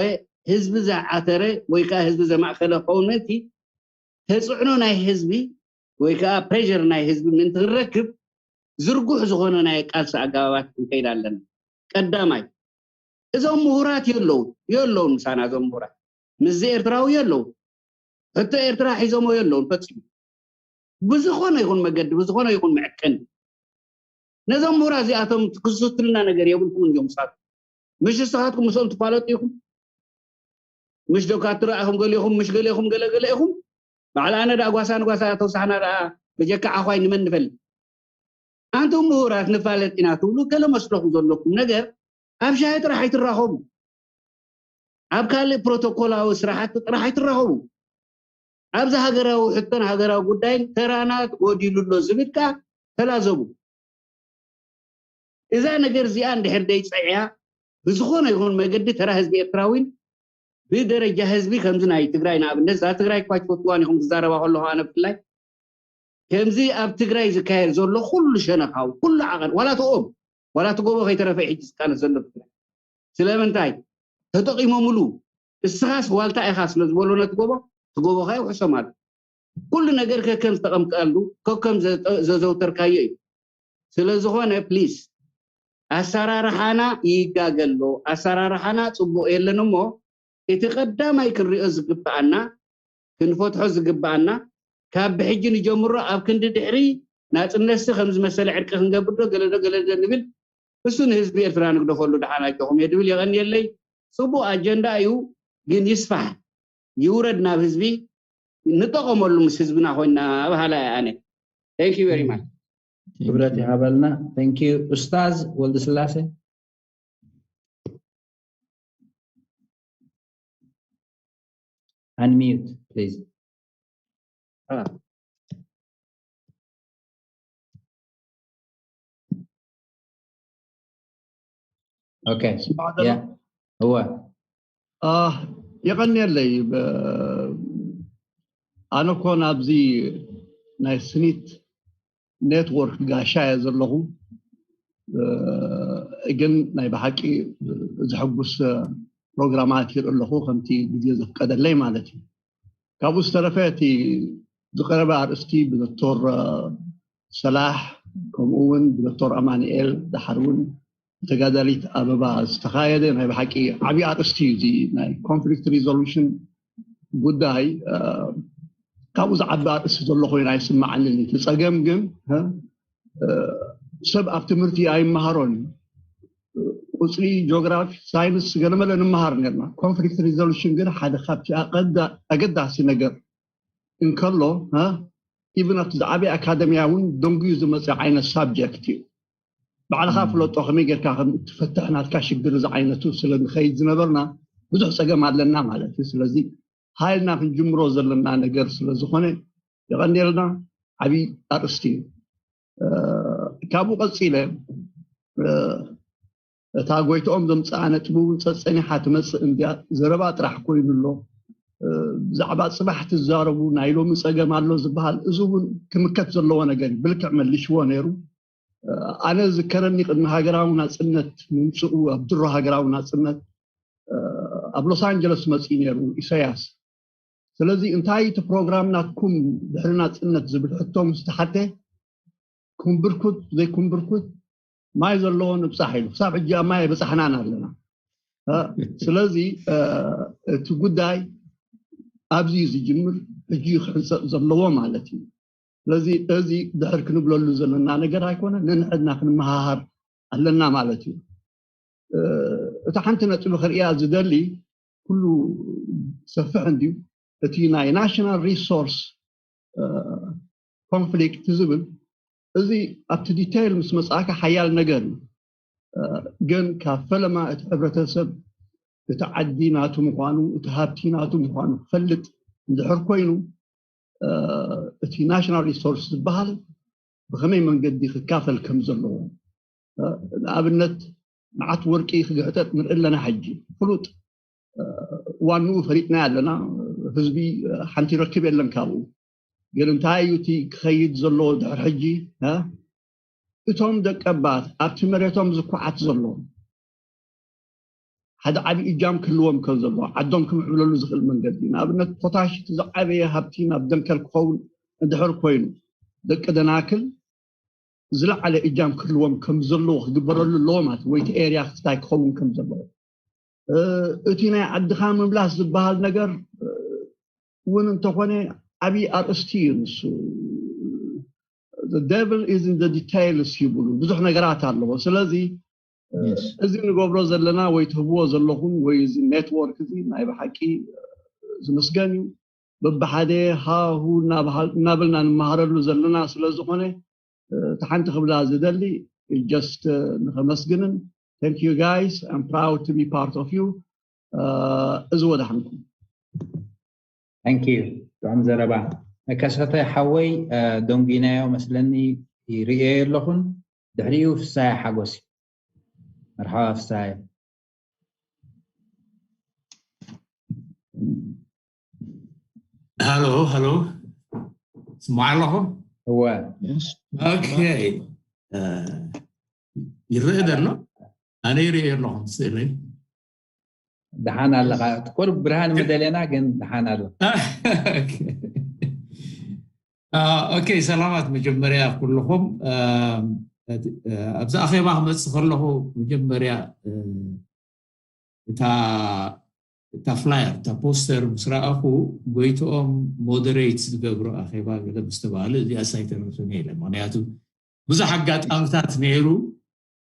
ህዝቢ ዝዓተረ ወይ ከዓ ህዝቢ ዘማእከለ ክኸውን ምእንቲ ተፅዕኖ ናይ ህዝቢ ወይ ከዓ ፕሬር ናይ ህዝቢ ምእንቲ ክንረክብ ዝርጉሕ ዝኾነ ናይ ቃልሲ ኣገባባት ክንከይድ ኣለና። ቀዳማይ እዞም ምሁራት የለውን የለውን ምሳና እዞም ምሁራት ምስዚ ኤርትራዊ የለውን። ሕቶ ኤርትራ ሒዞሞ የለውን ፈፂሙ። ብዝኾነ ይኹን መገዲ ብዝኾነ ይኹን መዐቀኒ ነዞም ምሁራት እዚኣቶም ክዝትሉና ነገር የብልኩም እዮም። ንሳት ምሽ ንስኻትኩም ምስኦም ትፋለጡ ኢኹም። ምሽ ደካ ትረኣኹም ገሊኹም ምሽ ገሊኹም ገለገለ ኢኹም። ባዕል ኣነ ደኣ ጓሳ ንጓሳ ተውሳሕና ደኣ በጀካ ዓዃይ ንመን ንፈልጥ። ኣንቱም ምሁራት ንፋለጥ ኢና ትብሉ ገለ መስለኹም ዘለኩም ነገር ኣብ ሻሂ ጥራሕ ኣይትራኸቡ። ኣብ ካልእ ፕሮቶኮላዊ ስራሓት ጥራሕ ኣይትራኸቡ። ኣብዚ ሃገራዊ ሕቶን ሃገራዊ ጉዳይን ተራና ተጎዲሉ ኣሎ ዝብል ከዓ ተላዘቡ። እዛ ነገር እዚኣ እንድሕር ደይፀዕያ ብዝኾነ ይኹን መገዲ ተራ ህዝቢ ኤርትራዊን ብደረጃ ህዝቢ ከምዚ ናይ ትግራይ ንኣብነት እዛ ትግራይ እኳ ትፈትዋን ኢኹም ክዛረባ ከለኹ ኣነ ብፍላይ ከምዚ ኣብ ትግራይ ዝካየድ ዘሎ ኩሉ ሸነኻዊ ኩሉ ዓቐን ዋላ ተኦም ዋላ ትጎቦ ከይተረፈ ሕጂ ዝቃለስ ዘሎ ትግራይ ስለምንታይ ተጠቂሞምሉ እስኻስ ዋልታ ኢኻ ስለ ዝበሎ ነቲ ጎቦ እቲ ጎቦ ከ ይውሕሶም ኣሎ ኩሉ ነገር ከከም ዝተቐምጠሉ ከከም ዘዘውተርካዮ እዩ ስለዝኾነ ፕሊስ ኣሰራርሓና ይጋገሎ ኣሰራርሓና ፅቡቕ የለን እሞ እቲ ቀዳማይ ክንሪኦ ዝግብኣና ክንፈትሖ ዝግብኣና ካብ ብሕጂ ንጀምሮ ኣብ ክንዲ ድሕሪ ናፅነትሲ ከም ዝመሰለ ዕርቂ ክንገብር ዶ ገለዶ ገለዶ ንብል እሱ ንህዝቢ ኤርትራ ንግደፈሉ ደሓን ኣጆኹም እየ ድብል የቐንየለይ ፅቡቕ ኣጀንዳ እዩ ግን ይስፋሕ ይውረድ ናብ ህዝቢ ንጠቐመሉ ምስ ህዝብና ኮይና በሃላ እየ ኣነ thank you very much ክብረት ይሃበልና thank you ኡስታዝ ወልድስላሴ Unmute, please. Okay. Yeah. هو. የቐንየለይ ኣነ እኮ ናብዚ ናይ ስኒት ኔትወርክ ጋሻ እየ ዘለኹ ግን ናይ ብሓቂ ዘሐጉስ ፕሮግራማት ይርኢ ኣለኹ ከምቲ ግዜ ዘፍቀደለይ ማለት እዩ ካብኡ ዝተረፈ እቲ ዝቀረበ ኣርእስቲ ብዶክተር ሰላሕ ከምኡ እውን ብዶክተር ኣማንኤል ድሓር እውን ተጋዳሊት ኣበባ ዝተኻየደ ናይ ብሓቂ ዓብዪ ኣርእስቲ እዩ እዚ ናይ ኮንፍሊክት ሪዞሉሽን ጉዳይ ካብኡ ዝዓቢ ኣርእስቲ ዘሎ ኮይኑ ኣይስማዓንን እቲ ፀገም ግን ሰብ ኣብ ትምህርቲ ኣይመሃሮን ቁፅሪ ጂኦግራፊ ሳይንስ ገለመለ ንምሃር ነርና ኮንፍሊክት ሪዞሉሽን ግን ሓደ ካብቲ ኣገዳሲ ነገር እንከሎ ኢቭን ኣብቲ ዝዓበየ ኣካደሚያ እውን ደንጉዩ ዝመፀ ዓይነት ሳብጀክት እዩ ባዕልኻ ፍለጦ ከመይ ጌርካ ከም እትፈትሕ ናትካ ሽግር ዝዓይነቱ ስለ ንኸይድ ዝነበርና ብዙሕ ፀገም ኣለና ማለት እዩ ስለዚ ሃይልና ክንጅምሮ ዘለና ነገር ስለ ዝኾነ የቐንየልና ዓብዪ ኣርእስቲ እዩ ካብኡ ቀፂለ እታ ጎይትኦም ዘምፅኣ ነጥቢ እውን ፀፀኒሓ ትመፅእ እንድያ ዘረባ ጥራሕ ኮይኑ ኣሎ ብዛዕባ ፅባሕ ትዛረቡ ናይ ሎሚ ፀገም ኣሎ ዝበሃል እዚ እውን ክምከት ዘለዎ ነገር እዩ ብልክዕ መሊሽዎ ነይሩ ኣነ ዝከረኒ ቅድሚ ሃገራዊ ናፅነት ምምፅኡ ኣብ ድሮ ሃገራዊ ናፅነት ኣብ ሎስ ኣንጀለስ መፅኡ ነይሩ ኢሳያስ። ስለዚ እንታይ እቲ ፕሮግራም ናትኩም ድሕሪ ናፅነት ዝብል ሕቶ ምስ ተሓተ፣ ኩምብርኩት ዘይኩምብርኩት ማይ ዘለዎ ንብፃሕ ኢሉ። ክሳብ ሕጂ ኣብ ማይ ኣይበፃሕናን ኣለና። ስለዚ እቲ ጉዳይ ኣብዚ እዩ ዝጅምር፣ ሕጂ እዩ ክሕንፀጥ ዘለዎ ማለት እዩ። ስለዚ እዚ ድሕር ክንብለሉ ዘለና ነገር ኣይኮነ፣ ነንሕድና ክንመሃሃር ኣለና ማለት እዩ። እታ ሓንቲ ነጥቢ ክርእያ ዝደሊ፣ ኩሉ ሰፍሕ እንድዩ፣ እቲ ናይ ናሽናል ሪሶርስ ኮንፍሊክት ዝብል፣ እዚ ኣብቲ ዲቴይል ምስ መፅኣካ ሓያል ነገር እዩ። ግን ካብ ፈለማ እቲ ሕብረተሰብ እቲ ዓዲ ናቱ ምዃኑ፣ እቲ ሃብቲ ናቱ ምዃኑ ክፈልጥ እንድሕር ኮይኑ፣ እቲ ናሽናል ሪሶርስ ዝበሃል ብኸመይ መንገዲ ክካፈል ከም ዘለዎ፣ ንኣብነት መዓት ወርቂ ክግሕጠጥ ንርኢ ኣለና። ሕጂ ፍሉጥ ዋንኡ ፈሊጥና ኣለና። ህዝቢ ሓንቲ ይረክብ የለን ካብኡ። ግን እንታይ እዩ እቲ ክኸይድ ዘለዎ ድሕር ሕጂ? እቶም ደቀባት ኣብቲ መሬቶም ዝኩዓት ዘሎ ሓደ ዓብዪ እጃም ክህልዎም ከም ዘለዎ፣ ዓዶም ክምዕብለሉ ዝኽእል መንገዲ፣ ንኣብነት ፖታሽ እቲ ዝዓበየ ሃብቲ ናብ ደንከል ክኸውን እንድሕር ኮይኑ፣ ደቂ ደናክል ዝለዓለ እጃም ክህልዎም ከም ዘለዎ ክግበረሉ ኣለዎ ማለት፣ ወይቲ ኤርያ ክስታይ ክኸውን ከም ዘለዎ። እቲ ናይ ዓድኻ ምምላስ ዝበሃል ነገር እውን እንተኾነ ዓብዪ ኣርእስቲ እዩ ንሱ። The devil is in the details ይብሉ፣ ብዙሕ ነገራት ኣለዎ። ስለዚ እዚ ንገብሮ ዘለና ወይ ትህብዎ ዘለኹም ወይ እዚ ኔትወርክ እዚ ናይ ብሓቂ ዝምስገን እዩ። በብሓደ ሃሁ እናበልና ንመሃረሉ ዘለና ስለ ዝኾነ፣ እቲ ሓንቲ ክብላ ዝደሊ just ንኸመስግንን፣ thank you guys, I'm proud to be part of you። እዚ ወዳሕንኩም። Thank you። ጥዑም ዘረባ። ከሰተ ሓወይ፣ ደንጒናዮ መስለኒ፣ ይርእዮ ኣለኹን። ድሕሪኡ ፍሳያ ሓጎስ እዩ። መርሓባ ፍሳያ። ሃሎ ሃሎ፣ ስማዕ ኣለኹ። እወ። ኦኬ፣ ይረአ ዘሎ? ኣነ ይርእዮ ኣለኹ ስእለይ። ደሓን ኣለኻ? ቁሩብ ብርሃን ምደለና፣ ግን ደሓን ኣሎ። ኦኬ፣ ሰላማት። መጀመርያ ኩልኹም ኣብዚ ኣኼባ ክመፅእ ከለኹ መጀመርያ እታ እታ ፍላየር፣ እታ ፖስተር ምስ ረኣኹ፣ ጎይትኦም ሞደሬት ዝገብሮ ኣኼባ ገለ ምስ ተባህለ፣ እዚኣስ ኣይተርፍን እየ ኢለ። ምኽንያቱ ብዙሕ ኣጋጣምታት ነይሩ።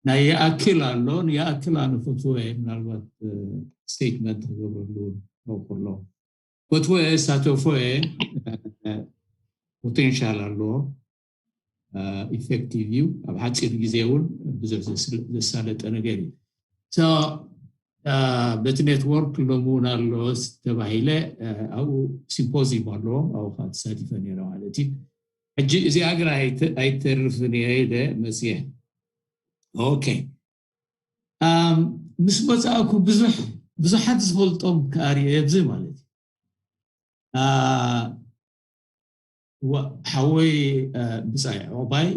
ናይ ይኣክል ኣሎ፣ ንይኣክል ኣነ ፈትዎ እየ። ምናልባት ስቴትመንት ክገብረሉ እውን ከሎ ፈትዎ እየ፣ እሳተፎ እየ። ፖቴንሻል ኣለዎ፣ ኢፌክቲቭ እዩ። ኣብ ሓፂር ግዜ እውን ብዙሕ ዘሳለጠ ነገር እዩ። በቲ ኔትወርክ ሎሚ እውን ኣሎ ተባሂለ፣ ኣብኡ ሲምፖዚየም ኣለዎም፣ ኣብኡ ከዓ ተሳቲፈ ነይረ ማለት እዩ። ሕጂ እዚኣ ግን ኣይተርፍን እየ ኢለ መፅየ። ኦኬ፣ ምስ መፃእኩ ብዙሕ ብዙሓት ዝፈልጦም ከዓ ርእየ ኣብዚ ማለት እዩ። ሓወይ ብፃይ ዑቕባይ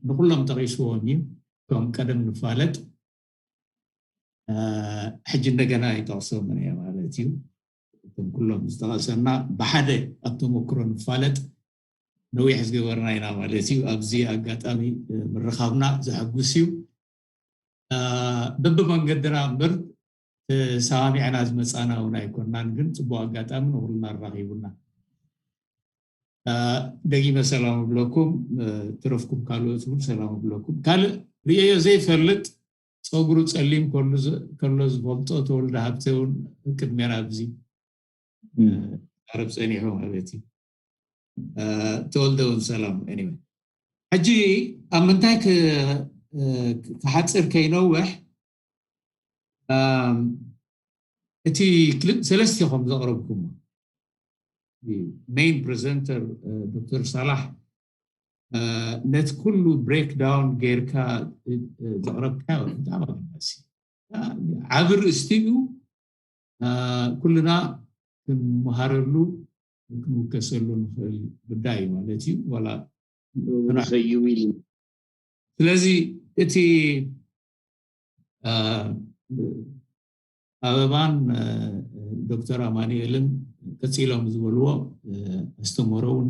ንኩሎም ጠቒስዎም እዩ። ከም ቀደም ንፋለጥ፣ ሕጂ እንደገና ይጠቕሶምን እየ ማለት እዩ። እቶም ኩሎም ዝጠቐሰና ብሓደ ኣብ ተመክሮ ንፋለጥ ነዊሕ ዝገበርና ኢና ማለት እዩ። ኣብዚ ኣጋጣሚ ምርኻብና ዘሐጉስ እዩ። በብመንገድና እምበር ተሰማሚዕና ዝመፃና እውን ኣይኮናን፣ ግን ፅቡቅ ኣጋጣሚ ንኩልና ኣራኺቡና። ደጊመ ሰላም እብለኩም፣ ትረፍኩም ካልኦት እውን ሰላም እብለኩም። ካልእ ርእየዮ ዘይፈልጥ ፀጉሩ ፀሊም ከሎ ዝፈልጦ ተወልደ ሃብተ እውን ቅድሜና ኣብዚ ዓረብ ፀኒሑ ማለት እዩ። ተወልደ እውን ሰላም። Anyway፣ ሕጂ ኣብ ምንታይ ክሓፅር ከይነውሕ፣ እቲ ክልተ ሰለስቲኹም ዘቕረብኩሞ ሜይን ፕሬዘንተር ዶክተር ሳላሕ ነቲ ኩሉ ብሬክዳውን ጌርካ ዘቕረብካዮ ብጣዕሚ ኣገዳሲ ዓቢ ርእስቲ እዩ። ኩልና ክንመሃረሉ ክንውከሰሉ ንኽእል ጉዳይ እዩ ማለት እዩ። ዋላ ሰዩሚል ስለዚ እቲ ኣበባን ዶክተር ኣማኑኤልን ቀፂሎም ዝበልዎ ኣስተምህሮ እውን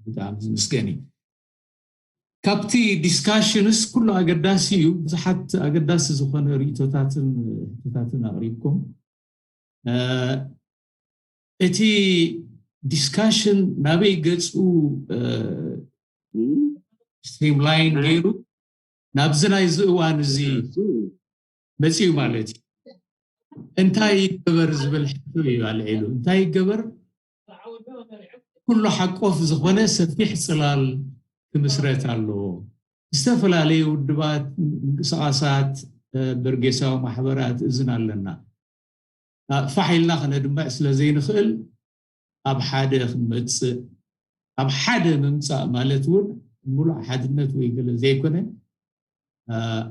ብጣዕሚ ዝምስገን እዩ። ካብቲ ዲስካሽንስ ኩሉ ኣገዳሲ እዩ። ብዙሓት ኣገዳሲ ዝኾነ ርእቶታትን ሕቶታትን ኣቕሪብኩም። እቲ ዲስካሽን ናበይ ገፁ ስትሪምላይን ገይሩ ናብዚ ናይዚ እዋን እዚ መፅኡ ማለት እዩ። እንታይ ይገበር ዝብል ሕቶ እዩ ኣልዒሉ። እንታይ ይገበር? ኩሉ ሓቆፍ ዝኾነ ሰፊሕ ፅላል ክምስረት ኣለዎ። ዝተፈላለዩ ውድባት፣ ምንቅስቃሳት፣ በርጌሳዊ ማሕበራት እዝን ኣለና። ፋሕ ኢልና ክነድምዕ ስለ ዘይንኽእል ኣብ ሓደ ክንመፅእ፣ ኣብ ሓደ ምምፃእ ማለት እውን ሙሉእ ሓድነት ወይ ገለ ዘይኮነ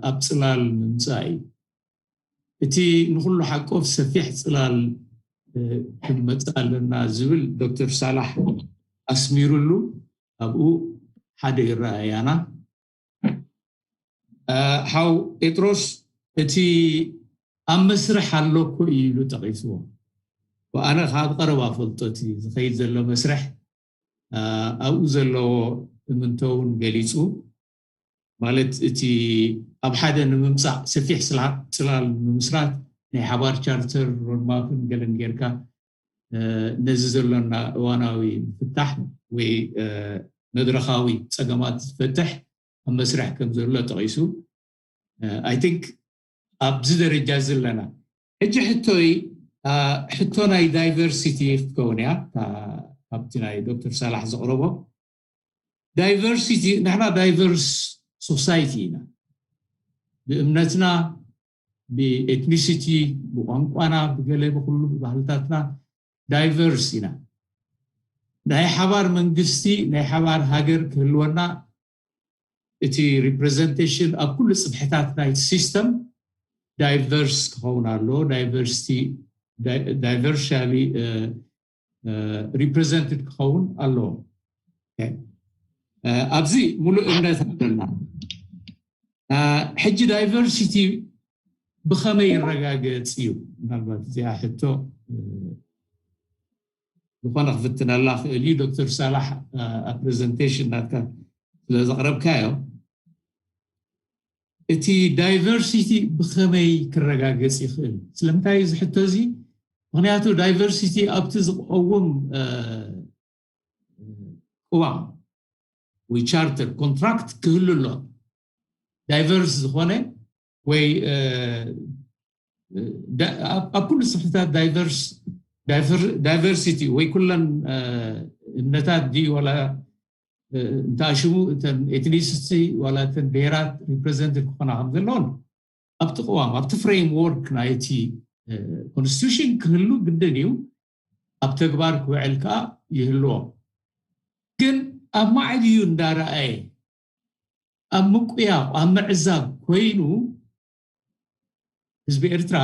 ኣብ ፅላል ምምፃእ እዩ። እቲ ንኩሉ ሓቆፍ ሰፊሕ ፅላል ክንመፅእ ኣለና ዝብል ዶክተር ሳላሕ ኣስሚሩሉ ኣብኡ ሓደ ይረኣያና። ሓው ጴጥሮስ እቲ ኣብ መስርሕ ኣሎ እኮ እዩ ኢሉ ጠቒስዎ። ኣነ ካብ ቀረባ ፈልጦ እቲ ዝኸይድ ዘሎ መስርሕ ኣብኡ ዘለዎ እምንቶ እውን ገሊፁ። ማለት እቲ ኣብ ሓደ ንምምፃእ ሰፊሕ ፅላል ንምምስራት ናይ ሓባር ቻርተር ሮድማፕን ገለን ጌርካ ነዚ ዘሎና እዋናዊ ምፍታሕ ወይ መድረኻዊ ፀገማት ዝፈትሕ ኣብ መስርሕ ከም ዘሎ ጠቒሱ። ኣይ ቲንክ ኣብዚ ደረጃ እዚ ኣለና። ሕጂ ሕቶይ ሕቶ ናይ ዳይቨርሲቲ ክትከውን እያ። ካብቲ ናይ ዶክተር ሳላሕ ዘቕረቦ ዳይቨርሲቲ፣ ንሕና ዳይቨርስ ሶሳይቲ ኢና። ብእምነትና፣ ብኤትኒሲቲ፣ ብቋንቋና፣ ብገለ ብኩሉ ብባህልታትና ዳይቨርስ ኢና። ናይ ሓባር መንግስቲ፣ ናይ ሓባር ሃገር ክህልወና እቲ ሪፕሬዘንቴሽን ኣብ ኩሉ ፅፍሕታት ናይቲ ሲስተም ዳይቨርስ ክኸውን ኣለዎ። ዳይቨርሲቲ ዳይቨርሻሊ ሪፕሬዘንትድ ክኸውን ኣለዎ። ኣብዚ ሙሉእ እምነት ኣለና። ሕጂ ዳይቨርሲቲ ብኸመይ ይረጋገፅ እዩ? ምናልባት እዚኣ ሕቶ ዝኾነ ክፍትነላ ክእል እዩ። ዶክተር ሳላሕ ኣብ ፕሬዘንቴሽን ናትካ ስለ ዘቕረብካዮ እቲ ዳይቨርሲቲ ብኸመይ ክረጋገፅ ይኽእል? ስለምንታይ እዚ ሕቶ እዚ? ምክንያቱ ዳይቨርሲቲ ኣብቲ ዝቀውም ቅዋም ወይ ቻርተር ኮንትራክት ክህሉ ኣሎ። ዳይቨርስ ዝኾነ ወይ ኣብ ኩሉ ስፍሕታት ዳይቨርሲቲ ወይ ኩለን እምነታት ድዩ ዋላ እንተኣሽሙ እተን ኤትኒሲቲ ዋላ እተን ብሄራት ሪፕሬዘንትድ ክኾና ከም ዘለዎን ኣብቲ ቅዋም ኣብቲ ፍሬምወርክ ናይቲ ኮንስቲቱሽን ክህሉ ግድን እዩ። ኣብ ተግባር ክውዕል ከዓ ይህልዎ። ግን ኣብ ማዕድዩ እንዳረኣየ ኣብ ምቁያቕ ኣብ ምዕዛብ ኮይኑ ህዝቢ ኤርትራ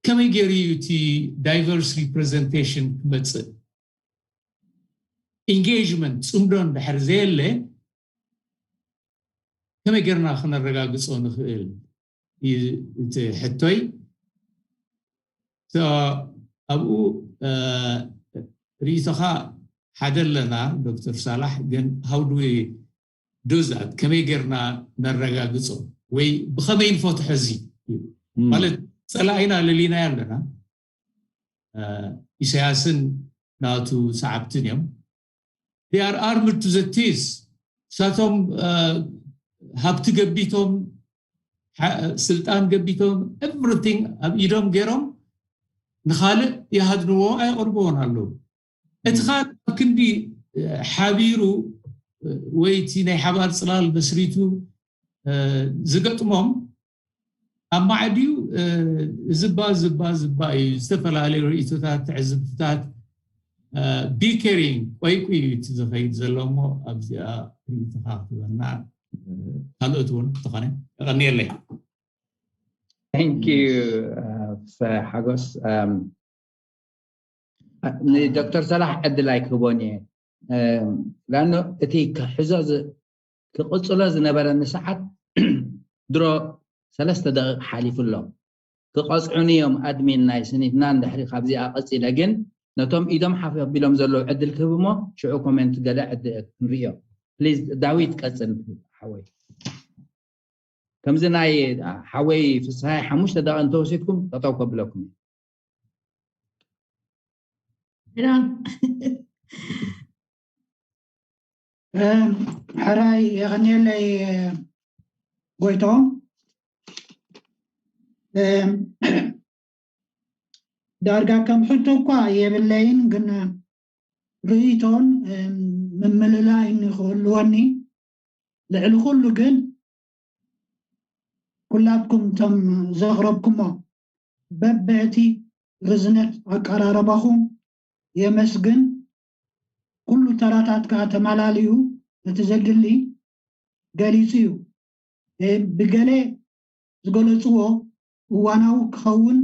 ከመይ ገይሩ እዩ እቲ ዳይቨርስ ሪፕሬዘንቴሽን ክመፅእ? ኢንጌጅመንት ፅምዶ እንድሕር ዘየለ ከመይ ጌርና ክነረጋግፆ ንኽእል? እቲ ሕቶይ ኣብኡ ርእይቶኻ ሓደ ኣለና ዶክተር ሳላሕ፣ ግን how do we do that? ከመይ ጌርና ነረጋግፆ ወይ ብኸመይ ንፈትሖ? እዚ ማለት ፀላኢና ለሊናዮ ኣለና። ኢሳያስን ናቱ ሰዓብትን እዮም። They are armed to the teeth። እሳቶም ሃብቲ ገቢቶም፣ ስልጣን ገቢቶም፣ everything ኣብ ኢዶም ገይሮም ንኻልእ ይሃድንዎ ኣየቕርብዎን ኣለዉ። እቲ ካልእ ኣብ ክንዲ ሓቢሩ ወይ እቲ ናይ ሓባር ፅላል መስሪቱ ዝገጥሞም ኣብ ማዕድዩ ዝባ ዝባ ዝባ እዩ። ዝተፈላለዩ ርእይቶታት፣ ትዕዝብትታት ቢኬሪንግ ቆይቁ እዩ እቲ ዝኸይድ ዘሎ እሞ ኣብዚኣ ርእይቶኻ ክትበና ካልኦት እውን ተኾነ የቐንየለይ። Thank you ሓጎስ። ንዶክተር ሰላሕ ዕድል ኣይክህቦን እየ። ላኖ እቲ ክሕዞ ክቕፅሎ ዝነበረኒ ሰዓት ድሮ ሰለስተ ደቂቕ ሓሊፉ ኣሎ። ክቐፅዑኒ እዮም ኣድሚን ናይ ስኒትና። እንድሕሪ ካብዚኣ ቀፂለ ግን ነቶም ኢዶም ሓፍ ኣቢሎም ዘለዉ ዕድል ክህብ እሞ ሽዑ ኮሜንት ገለ ዕድ- ክንርእዮ። ፕሊዝ ዳዊት ቀፅል ሓወይ። ከምዚ ናይ ሓወይ ፍስሃይ ሓሙሽተ ደቂቕ እንተወሲድኩም ጠጠው ከብለኩም እዩ። ሕራይ የቐንየለይ ጎይቶም። ዳርጋ ከም ሕቶ እኳ የብለይን፣ ግን ርእይቶን ምምልላይን ክህልወኒ፣ ልዕሊ ኩሉ ግን ኩላትኩም እቶም ዘቕረብኩሞ በበእቲ ርዝነት ኣቀራረባኹም የመስግን። ኩሉ ተራታት ከዓ ተማላልዩ እቲ ዘድሊ ገሊፁ እዩ። ብገለ ዝገለፅዎ እዋናዊ ክኸውን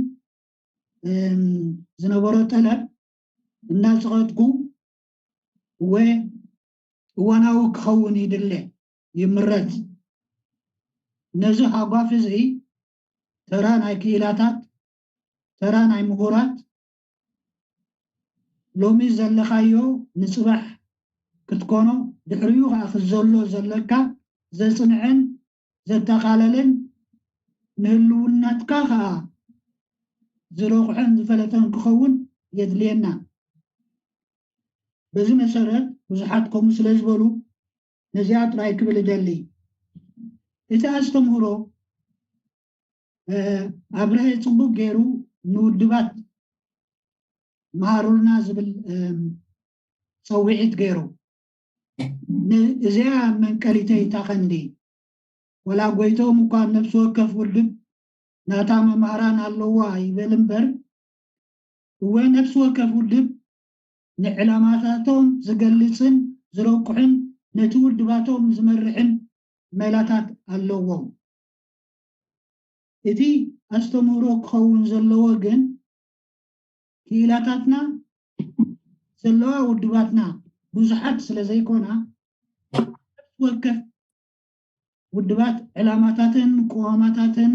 ዝነበሮ ጠለብ እናፀቐጥኩ እወ እዋናዊ ክኸውን ይድለ ይምረፅ። ነዚ ሃጓፍ እዚ ተራ ናይ ክኢላታት፣ ተራ ናይ ምሁራት፣ ሎሚ ዘለኻዮ ንፅባሕ ክትኮኖ ድሕሪኡ ከዓ ክዘሎ ዘለካ ዘፅንዕን ዘጠቓለልን ንህልውናትካ ከዓ ዝረቑሐን ዝፈለጠን ክኸውን የድልየና። በዚ መሰረት ብዙሓት ከምኡ ስለ ዝበሉ ነዚኣ ጥራይ ክብል እደሊ። እቲ ኣስተምህሮ ኣብርሀ ፅቡቅ ገይሩ ንውድባት መሃሩልና ዝብል ፀውዒት ገይሩ። እዚኣ መንቀሊተይ እታ ቀንዲ። ወላ ጎይቶም እኳ ነፍሲ ወከፍ ውድብ ናታ መማህራን ኣለዋ ይበል እምበር፣ እወ ነፍሲ ወከፍ ውድብ ንዕላማታቶም ዝገልፅን ዝረቁሕን ነቲ ውድባቶም ዝመርሕን መላታት ኣለዎም። እቲ ኣስተምህሮ ክኸውን ዘለዎ ግን ክኢላታትና ዘለዋ ውድባትና ብዙሓት ስለ ዘይኮና ወከፍ ውድባት ዕላማታትን ቅዋማታትን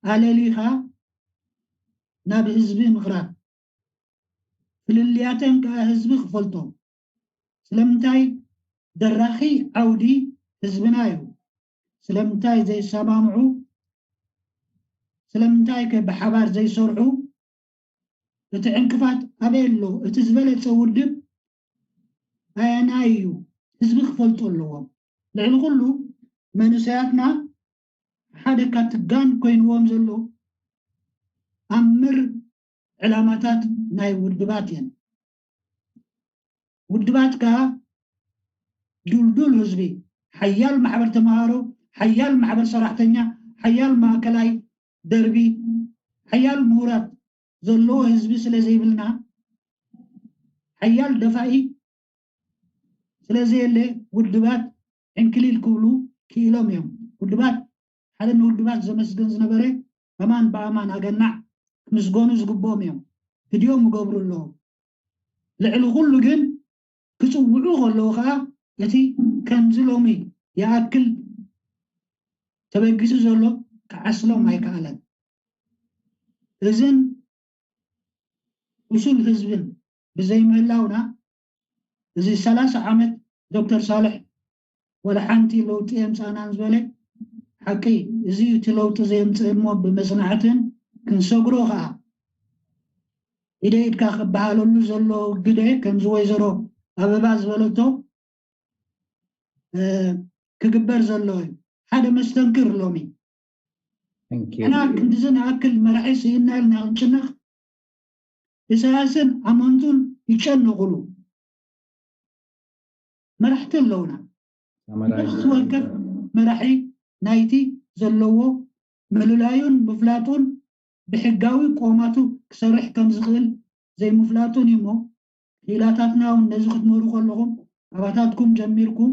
ኣለሊኻ ናብ ህዝቢ ምቕራብ፣ ፍልልያተን ከዓ ህዝቢ ክፈልጦ። ስለምንታይ ደራኺ ዓውዲ ህዝብና እዩ። ስለምንታይ ዘይሰማምዑ፣ ስለምንታይ ከ ብሓባር ዘይሰርሑ፣ እቲ ዕንቅፋት ኣበይ ኣሎ፣ እቲ ዝበለፀ ውድብ ኣየናይ እዩ፣ ህዝቢ ክፈልጦ ኣለዎም። ልዕሊ ኩሉ መንእሰያትና ሓደ ካብቲ ጋን ኮይንዎም ዘሎ ኣምር ዕላማታት ናይ ውድባት እየን። ውድባት ከዓ ዱልዱል ህዝቢ፣ ሓያል ማሕበር ተምሃሮ፣ ሓያል ማሕበር ሰራሕተኛ፣ ሓያል ማእከላይ ደርቢ፣ ሓያል ምሁራት ዘለዎ ህዝቢ ስለ ዘይብልና ሓያል ደፋኢ ስለ ዘየለ ውድባት ዕንክሊል ክብሉ ክኢሎም እዮም። ውድባት ሓደ ንውድባት ዘመስግን ዝነበረ ኣማን ብኣማን ኣገናዕ ክምስገኑ ዝግብኦም እዮም። ህድዮም ይገብሩ ኣለዎም። ልዕሊ ኩሉ ግን ክፅውዑ ከለዉ ከዓ እቲ ከምዚ ሎሚ ይኣክል ተበጊሱ ዘሎ ክዓስሎም ኣይከኣለን። እዝን ብሱል ህዝብን ብዘይምህላውና እዚ ሰላሳ ዓመት ዶክተር ሳልሕ ወላ ሓንቲ ለውጢ የምፃእናን ዝበለ ሓቂ እዚ እቲ ለውጢ ዘየምፅእ እሞ ብመፅናዕትን ክንሰግሮ ከዓ ኢደ ኢድካ ክበሃለሉ ዘሎ ግደ ከምዚ ወይዘሮ ኣበባ ዝበለቶ ክግበር ዘሎ እዩ። ሓደ መስተንክር ሎሚ ሕና ክንድዚ ንኣክል መራሒ ስኢና ኢልና ክንጭነቕ ኢሳያስን ኣመንቱን ይጨነቑሉ። መራሕቲ ኣለውና። ነፍሲ ወከፍ መራሒ ናይቲ ዘለዎ ምልላዩን ምፍላጡን ብሕጋዊ ቆማቱ ክሰርሕ ከም ዝኽእል ዘይምፍላጡን እዩ እሞ ክኢላታትና እውን ነዚ ክትምህሩ ከለኹም ኣባታትኩም ጀሚርኩም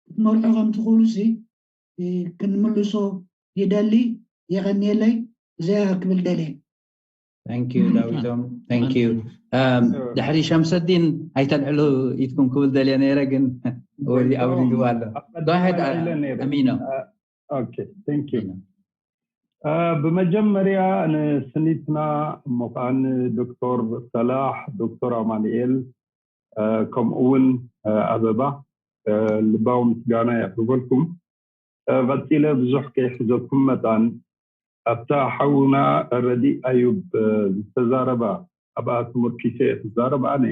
ክትመርሑ ከም ትኽእሉ ሲ ክንምልሶ ይደሊ። የቐንየለይ። እዚኣ ክብል ደልየ። Thank you ዳዊቶም። Thank you። ድሕሪ ሸምሰዲን ኣይተልዕሉ ኢትኩም ክብል ደልየ ነይረ ግን ወዲ ኣውሊድዋ ኣሎ። Go ahead, ኣሚኖ። ብመጀመርያ ንስኒትና እሞ ከዓ ንዶክተር ሰላሕ፣ ዶክተር ኣማንኤል፣ ከምኡ እውን ኣበባ ልባዊ ምስጋና የቕርበልኩም። ቀፂለ ብዙሕ ከይሕዘኩም መጣን ኣብታ ሓውና ረዲ ኣዩብ ዝተዛረባ ኣብኣ ተመርኪሰ ክዛረብ ኣነ።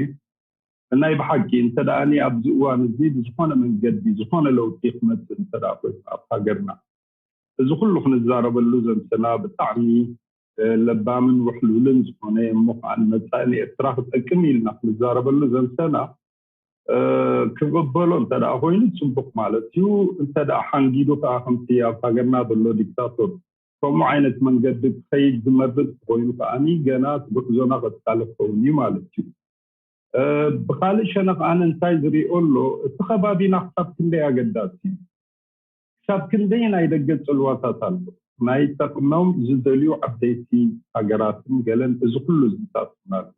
ናይ ብሓቂ እንተ ደኣኒ ኣብዚ እዋን እዚ ብዝኾነ መንገዲ ዝኾነ ለውጢ ክመፅእ እንተ ደኣ ኮይኑ ኣብ ሃገርና እዚ ኩሉ ክንዛረበሉ ዘምሰና ብጣዕሚ ለባምን ውሕሉልን ዝኾነ እሞ ከዓ ንመፃኢ ንኤርትራ ክጠቅም ኢልና ክንዛረበሉ ዘምሰና ክቕበሎ እንተ ደኣ ኮይኑ ፅቡቅ ማለት እዩ። እንተ ደኣ ሓንጊዱ ከዓ ከምቲ ኣብ ሃገርና ዘሎ ዲክታቶር ከምኡ ዓይነት መንገዲ ክኸይድ ዝመርፅ ኮይኑ ከዓኒ ገና እቲ ጉዕዞና ቀፃሊ ክኸውን እዩ ማለት እዩ። ብካልእ ሸነኽ ኣነ እንታይ ዝሪኦ ኣሎ እቲ ከባቢና ክሳብ ክንደይ ኣገዳሲ እዩ። ክሳብ ክንደይ ናይ ደገ ፅልዋታት ኣሎ ናይ ጠቕሞም ዝደልዩ ዓበይቲ ሃገራትን ገለን እዚ ኩሉ ዝታትና ኣሎ።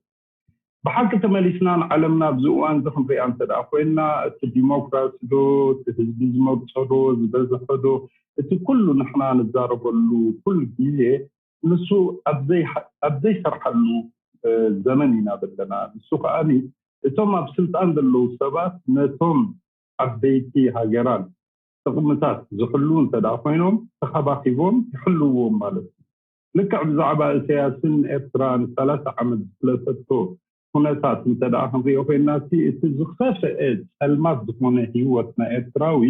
ብሓቂ ተመሊስና ንዓለምና ኣብዚ እዋን እዚ ክንሪኣ እንተ ደኣ ኮይና እቲ ዲሞክራሲ ዶ እቲ ህዝቢ ዝመርፆ ዶ ዝበዝሐ ዶ እቲ ኩሉ ንሕና ንዛረበሉ ኩሉ ግዜ ንሱ ኣብ ዘይሰርሓሉ ዘመን ኢና ዘለና። ንሱ ከዓኒ እቶም ኣብ ስልጣን ዘለዉ ሰባት ነቶም ዓበይቲ ሃገራን ጥቕምታት ዝሕልዉ እንተ ደኣ ኮይኖም ተኸባኺቦም ይሕልውዎም ማለት እዩ። ልክዕ ብዛዕባ እሰያስን ኤርትራ ንሰላሳ ዓመት ዝፍለሰቶ ኩነታት እንተ ደኣ ክንሪኦ ኮይና እቲ ዝኸፍአ ጸልማት ዝኾነ ህይወት ናይ ኤርትራዊ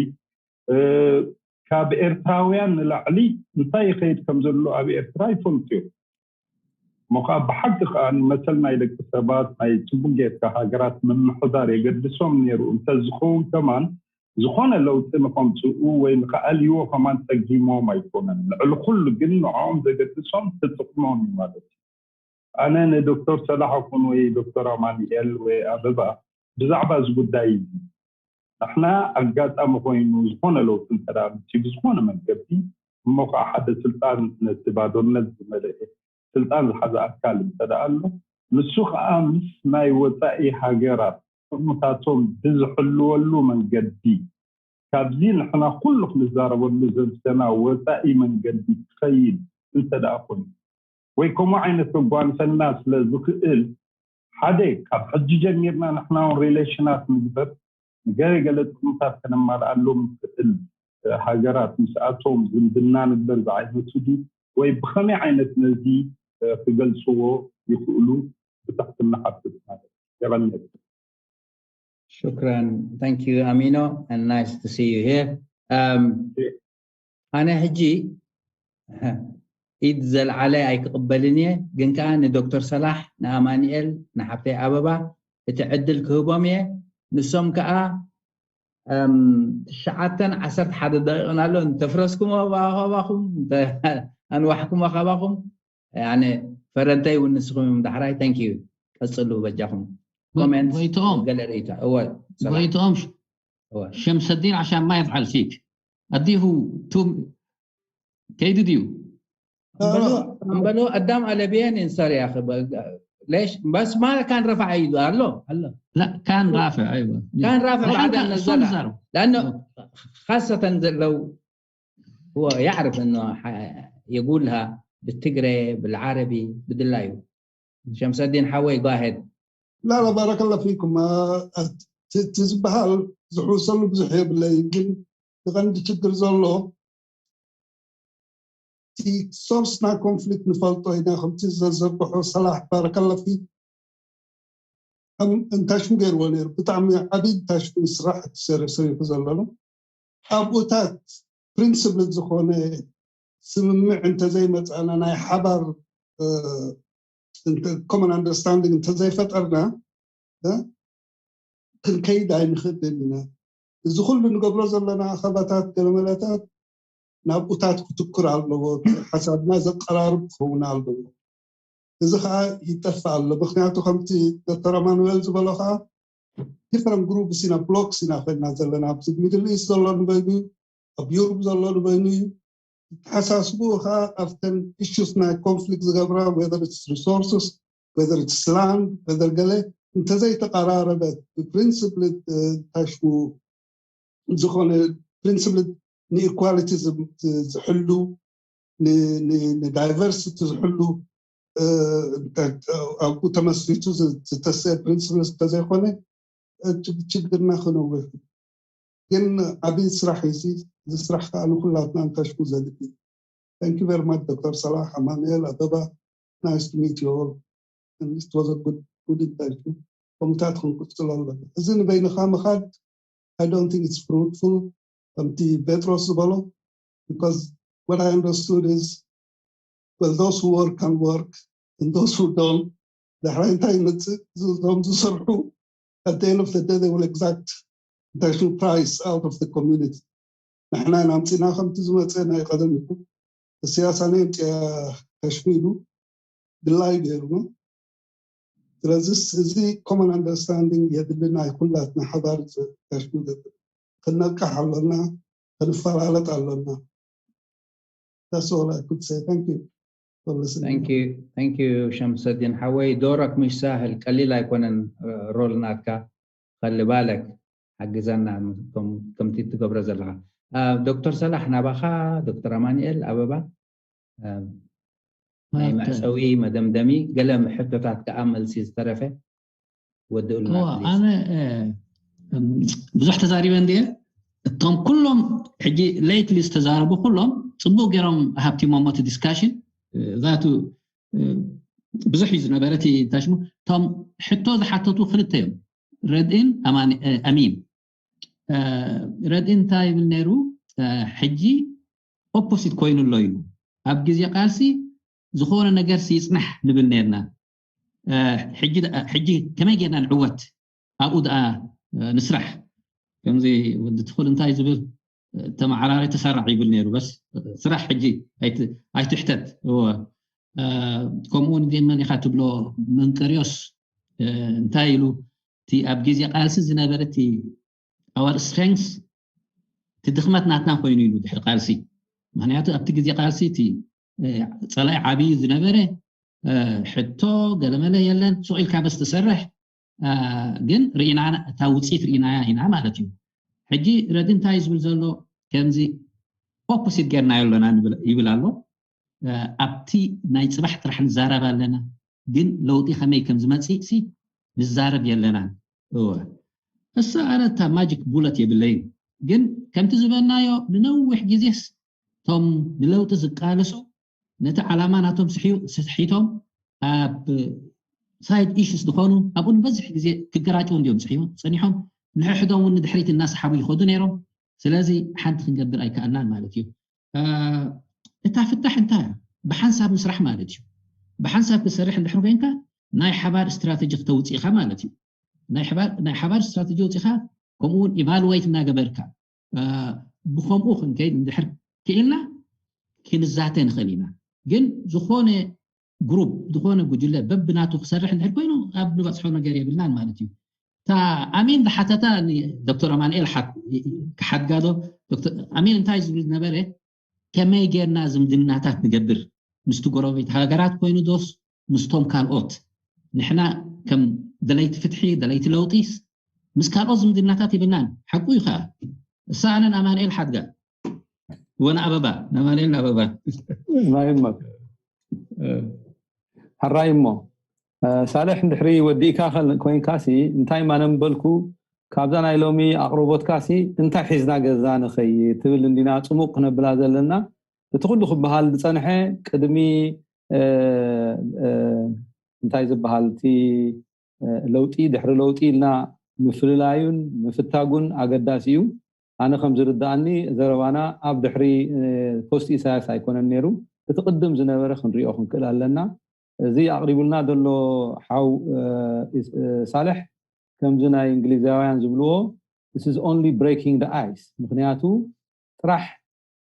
ካብ ኤርትራውያን ንላዕሊ እንታይ ይኸይድ ከም ዘሎ ኣብ ኤርትራ ይፈልጡ እዮም። እሞ ከዓ ብሓቂ ከዓ መሰል ናይ ደቂ ሰባት ናይ ፅቡቅ ጌርካ ሃገራት ምምሕዳር የገድሶም ነይሩ እንተዝኸውን ከማን ዝኾነ ለውጢ ንኸምፅኡ ወይ ንክኣልይዎ ከማን ፀጊሞም ኣይኮነን። ልዕሊ ኩሉ ግን ንዕኦም ዘገድሶም እቲ ጥቕሞም እዩ ማለት እዩ። ኣነ ንዶክተር ሰላሕ ኹን ወይ ዶክተር ኣማኒኤል ወይ ኣበባ ብዛዕባ እዚ ጉዳይ እዚ ንሕና ኣጋጣሚ ኮይኑ ዝኾነ ለውጢ እንተ ደኣ መፅዩ ብዝኾነ መንገዲ እሞ ከዓ ሓደ ስልጣን ነቲ ባዶነት ዝመለአ ስልጣን ዝሓዘ ኣካል እንተ ደኣ ኣሎ ንሱ ከዓ ምስ ናይ ወፃኢ ሃገራት ጥቕምታቶም ብዝሕልወሉ መንገዲ ካብዚ ንሕና ኩሉ ክንዛረበሉ ዘምሰና ወፃኢ መንገዲ ክኸይድ እንተ ደኣ ኮይኑ ወይ ከምኡ ዓይነት ከጓንፈና ስለ ዝኽእል ሓደ ካብ ሕጂ ጀሚርና ንሕና እውን ሪሌሽናት ንግበር ንገለ ገለ ጥቕምታት ከነማልኣሎም ንኽእል ሃገራት ምስኣቶም ዝምድና ንግበር ዝዓይነቱ ድዩ ወይ ብኸመይ ዓይነት ነዚ ክገልፅዎ ይኽእሉ ብትሕትና ሓትት ማለት የቐንየልኩም። Shukran. Thank you, Amino, and nice to see you here. Um, ኣነ ሕጂ ኢድ ዘልዓለ ኣይክቕበልን እየ፣ ግን ከዓ ንዶክተር ሰላሕ፣ ንኣማንኤል፣ ንሓብተይ ኣበባ እቲ ዕድል ክህቦም እየ። ንሶም ከዓ ትሽዓተን ዓሰርተ ሓደ ደቂቕን ኣሎ እንተፍረስኩሞ ካባኹም ኣንዋሕኩሞ ካባኹም ፈረንተይ እውን ንስኹም እዮም ዳሕራይ። Thank you። ቀፅሉ በጃኹም። ኮሜንት ጎይትኦም ገለ ርእይቶ እወ ሰላም። ጎይትኦም እወ ሸምሰዲን عشان ما يزعل فيك أديه تو كيد ديو እምበሎ ኣዳም ኣለብየን እንሰር ያኸ ليش بس ما كان رفع ايده ኣሎ ኣሎ لا كان رافع ايوه كان رافع الحين بعد كان نزلها صار زارو. لانه خاصه زي لو هو يعرف انه ح- يقولها بالتجري بالعربي بدلايو شمس الدين حوي go ahead لا لا بارك الله فيكم እቲ ዝበሃል ዝሕውሰሉ ብዙሕ የብለይ ግን ብቐንዲ ችግር ዘሎ እቲ ሶርስ ናይ ኮንፍሊክት ንፈልጦ ኢና ከምቲ ዘዘርግሖ ሰላሕ ባረከላ ፊክ ከም እንታሽም ገይርዎ ነይሩ ብጣዕሚ ዓብዪ እንታሽም ስራሕ ሰሪሑ ዘሎ ኣብኡታት ፕሪንስፕል ዝኾነ ስምምዕ እንተዘይመፃና ናይ ሓባር common understanding እንተዘይፈጠርና ክንከይድ ኣይንኽእልን ኢና እዚ ኩሉ ንገብሮ ዘለና ኣኸባታት ገለመለታት ናብኡታት ክትኩር ኣለዎ ሓሳብና ዘቀራርብ ክኸውን ኣለዎ እዚ ከዓ ይጠፍእ ኣሎ ምክንያቱ ከምቲ ዶክተር ኣማኑኤል ዝበሎ ከዓ different groups ኢና blocks ኢና ኮይና ዘለና ኣብዚ middle east ዘሎ ንበይኑ ኣብ Europe ዘሎ ንበይኑ እዩ ተሓሳስብኡ ከዓ ኣብተን issues ናይ ኮንፍሊክት ዝገብራ whether it's resources whether it's land whether ገለ እንተዘይተቀራረበት ብፕሪንስፕል ታሽሙ ዝኾነ principle ን equality ዝሕሉ፣ ን diversity ዝሕሉ፣ ኣብኡ ተመስሪቱ ዝተሰ principle እንተዘይኮነ ችግርና ክነውሕ። ግን ዓብዪ ስራሕ እዚ፣ እዚ ስራሕ ከዓ ንኩላትና እንተሽሙ ዘድሊ። Thank you very much, ዶክተር ሰላሕ፣ ኣማኑኤል፣ ኣበባ. Nice to meet you all. And it was a good, good interview. ከምታት ክንቅፅሎ ኣለና። እዚ ንበይንኻ ምኻድ I don't think it's fruitful. ከምቲ ጴጥሮስ ዝበሎ, because what I understood is, well, those who work can work, and those who don't, ዳሕራይ እንታይ ይመፅእ? እዞም ዝሰርሑ, at the end of the day, they will exact እንታይ ሽሙ price out of the community. ንሕና ኢና ኣምፂና ከምቲ ዝመፀ ናይ ቀደም ይኹን ስያሳ ናይ ምፅያ ከሽሚሉ ድላይ ገይሩ ነው። ስለዚህ እዚ common understanding የድልና፣ ናይ ኩላትና ሓባር ከሽሙ ክነቃሕ ኣለና፣ ክንፈላለጥ ኣለና። That's all I could say. Thank you for listening. Thank you. Thank you, ሸምሰዲን ሓወይ። ዶረክ ምሽ ሳህል ቀሊል ኣይኮነን። ሮል ናትካ ኸሊ ባለክ ሓግዘና፣ ከምቲ ትገብሮ ዘለኻ። ዶክተር ሰላሕ ናባኻ፣ ዶክተር ኣማኑኤል ኣበባ፣ ናይ መዕፀዊ መደምደሚ፣ ገለ ሕቶታት ከዓ መልሲ ዝተረፈ ወድኡልና። ኣነ ብዙሕ ተዛሪበ እንድየ። እቶም ኩሎም ሕጂ lately ዝተዛረቡ ኩሎም ፅቡቅ ገይሮም ሃብቲሞሞ እቲ discussion ዛቱ ብዙሕ እዩ ዝነበረ። እቲ እንታይ ሽሙ፣ እቶም ሕቶ ዝሓተቱ ክልተ እዮም፣ ረድኢን ኣማን-፣ እ፣ ኣሚን። እ፣ ረድኢ እንታይ ይብል ነይሩ? እ፣ ሕጂ ኦፖሲት ኮይኑ ኣሎ ኢሉ። ኣብ ግዜ ቃልሲ ዝኾነ ነገር ይፅናሕ ንብል ነርና። እ፣ ሕጂ ደኣ፣ ሕጂ ከመይ ጌርና ንዕወት? ኣብኡ ደኣ፣ እ፣ ንስራሕ። ከምዚ ወዲ ትኹል እንታይ ዝብል፣ እ፣ ተመዓራሪ ተሰራዕ ይብል ነይሩ። በስ ስራሕ ሕጂ ኣይት-፣ ኣይትሕተት። እወ። እ፣ ከምኡ እውን ግን መን ኢኻ ትብሎ መንቀርዮስ፣ እ፣ እንታይ ኢሉ? እቲ ኣብ ግዜ ቃልሲ ዝነበረ እቲ our strength፣ እቲ ድኽመት ናትና ኮይኑ ኢሉ ድሕሪ ቃልሲ። ምክንያቱ ኣብቲ ግዜ ቃልሲ እቲ፣ እ፣ ፀላኢ ዓብዩ ዝነበረ፣ እ፣ ሕቶ ገለመለ የለን፣ ሱቕ ኢልካ በስ ትሰርሕ። እ፣ ግን ርኢና፣ እታ ውፅኢት ርኢናያ ኢና ማለት እዩ። ሕጂ ረዲ እንታይ እዩ ዝብል ዘሎ? ከምዚ ኦፖሲት ጌርናዮ ኣለና ንብል-፣ ይብል ኣሎ። እ፣ ኣብቲ ናይ ፅባሕ ጥራሕ ንዛረብ ኣለና፣ ግን ለውጢ ከመይ ከም ዝመፅእ ሲ ንዛረብ የለናን። እወ፣ እሳ ኣነ እታ ማጂክ ቡለት የብለይን፣ ግን ከምቲ ዝበልናዮ ንነዊሕ ግዜስ እቶም ንለውጢ ዝቃለሱ ነቲ ዓላማ ናቶም ስሒ-፣ ስሒቶም ኣብ ሳይድ ኢሹስ ዝኾኑ ኣብኡ ንበዝሕ ግዜ ክገራጨው እንዲዮም ፅሒቦም፣ ፀኒሖም። ንሕሕዶም እውን ንድሕሪት እናሰሓቡ ይኸዱ ነይሮም። ስለዚ ሓንቲ ክንገብር ኣይከኣልናን ማለት እዩ። እ፣ እታ ፍታሕ እንታይ እያ? ብሓንሳብ ምስራሕ ማለት እዩ። ብሓንሳብ ክሰርሕ እንድሕር ኮንካ ናይ ሓባር ስትራተጂ ክተውፅእ ኢኻ ማለት እዩ። ናይ ሓባር፣ ናይ ሓባር ስትራተጂ ወፂኻ፣ ከምኡ እውን ኢቫሉዌት እናገበርካ፣ እ፣ ብከምኡ ክንከይድ እንድሕር ክኢልና ክንዛተ ንኽእል ኢና። ግን ዝኾነ ግሩፕ፣ ዝኾነ ጉጅለ በብናቱ ክሰርሕ እንድሕር ኮይኑ ኣብ ንበፅሖ ነገር የብልናን ማለት እዩ። እታ ኣሚን ዝሓተታ ዶክተር ኣማንኤል ሓት-፣ ክሓድጋ ዶ? ዶክተር ኣሚን እንታይ ዝብል ዝነበረ፣ ከመይ ጌርና ዝምድናታት ንገብር? ምስቲ ጎረቤት ሃገራት ኮይኑ ዶስ ምስቶም ካልኦት? ንሕና ከም ደለይቲ ፍትሒ፣ ደለይቲ ለውጢስ ምስ ካልኦት ዝምድናታት ይብልናን። ሓቁ እዩ ከዓ። እሳ ኣነን ኣማንኤል ሓድጋ ወን ኣበባ፣ ኣማንኤል ኣበባ። ማይማ። እ፣ ሕራይ እሞ፣ እ፣ ሳልሕ እንድሕሪ ወዲእካ ከል-፣ ኮይንካሲ እንታይ ማነም በልኩ፣ ካብዛ ናይ ሎሚ ኣቕርቦትካሲ እንታይ ሒዝና ገዛ ንኸይድ ትብል እንዲና ጽሙቕ ክነብላ ዘለና። እቲ ኩሉ ክበሃል ዝጸንሐ ቅድሚ፣ እ፣ እ፣ እንታይ ዝበሃል እቲ፣ እ፣ ለውጢ ድሕሪ ለውጢ ኢልና ምፍልላዩን ምፍታጉን ኣገዳሲ እዩ። ኣነ ከም ዝርድኣኒ ዘረባና ኣብ ድሕሪ፣ እ፣ ፖስት ኢሳያስ ኣይኮነን ነይሩ። እቲ ቅድም ዝነበረ ክንሪኦ ክንክእል ኣለና። እዚ ኣቕሪቡልና ዘሎ ሓው፣ እ፣ ኢስ-፣ እ፣ ሳልሕ ከምዚ ናይ እንግሊዛውያን ዝብልዎ this is only breaking the ice። ምክንያቱ ጥራሕ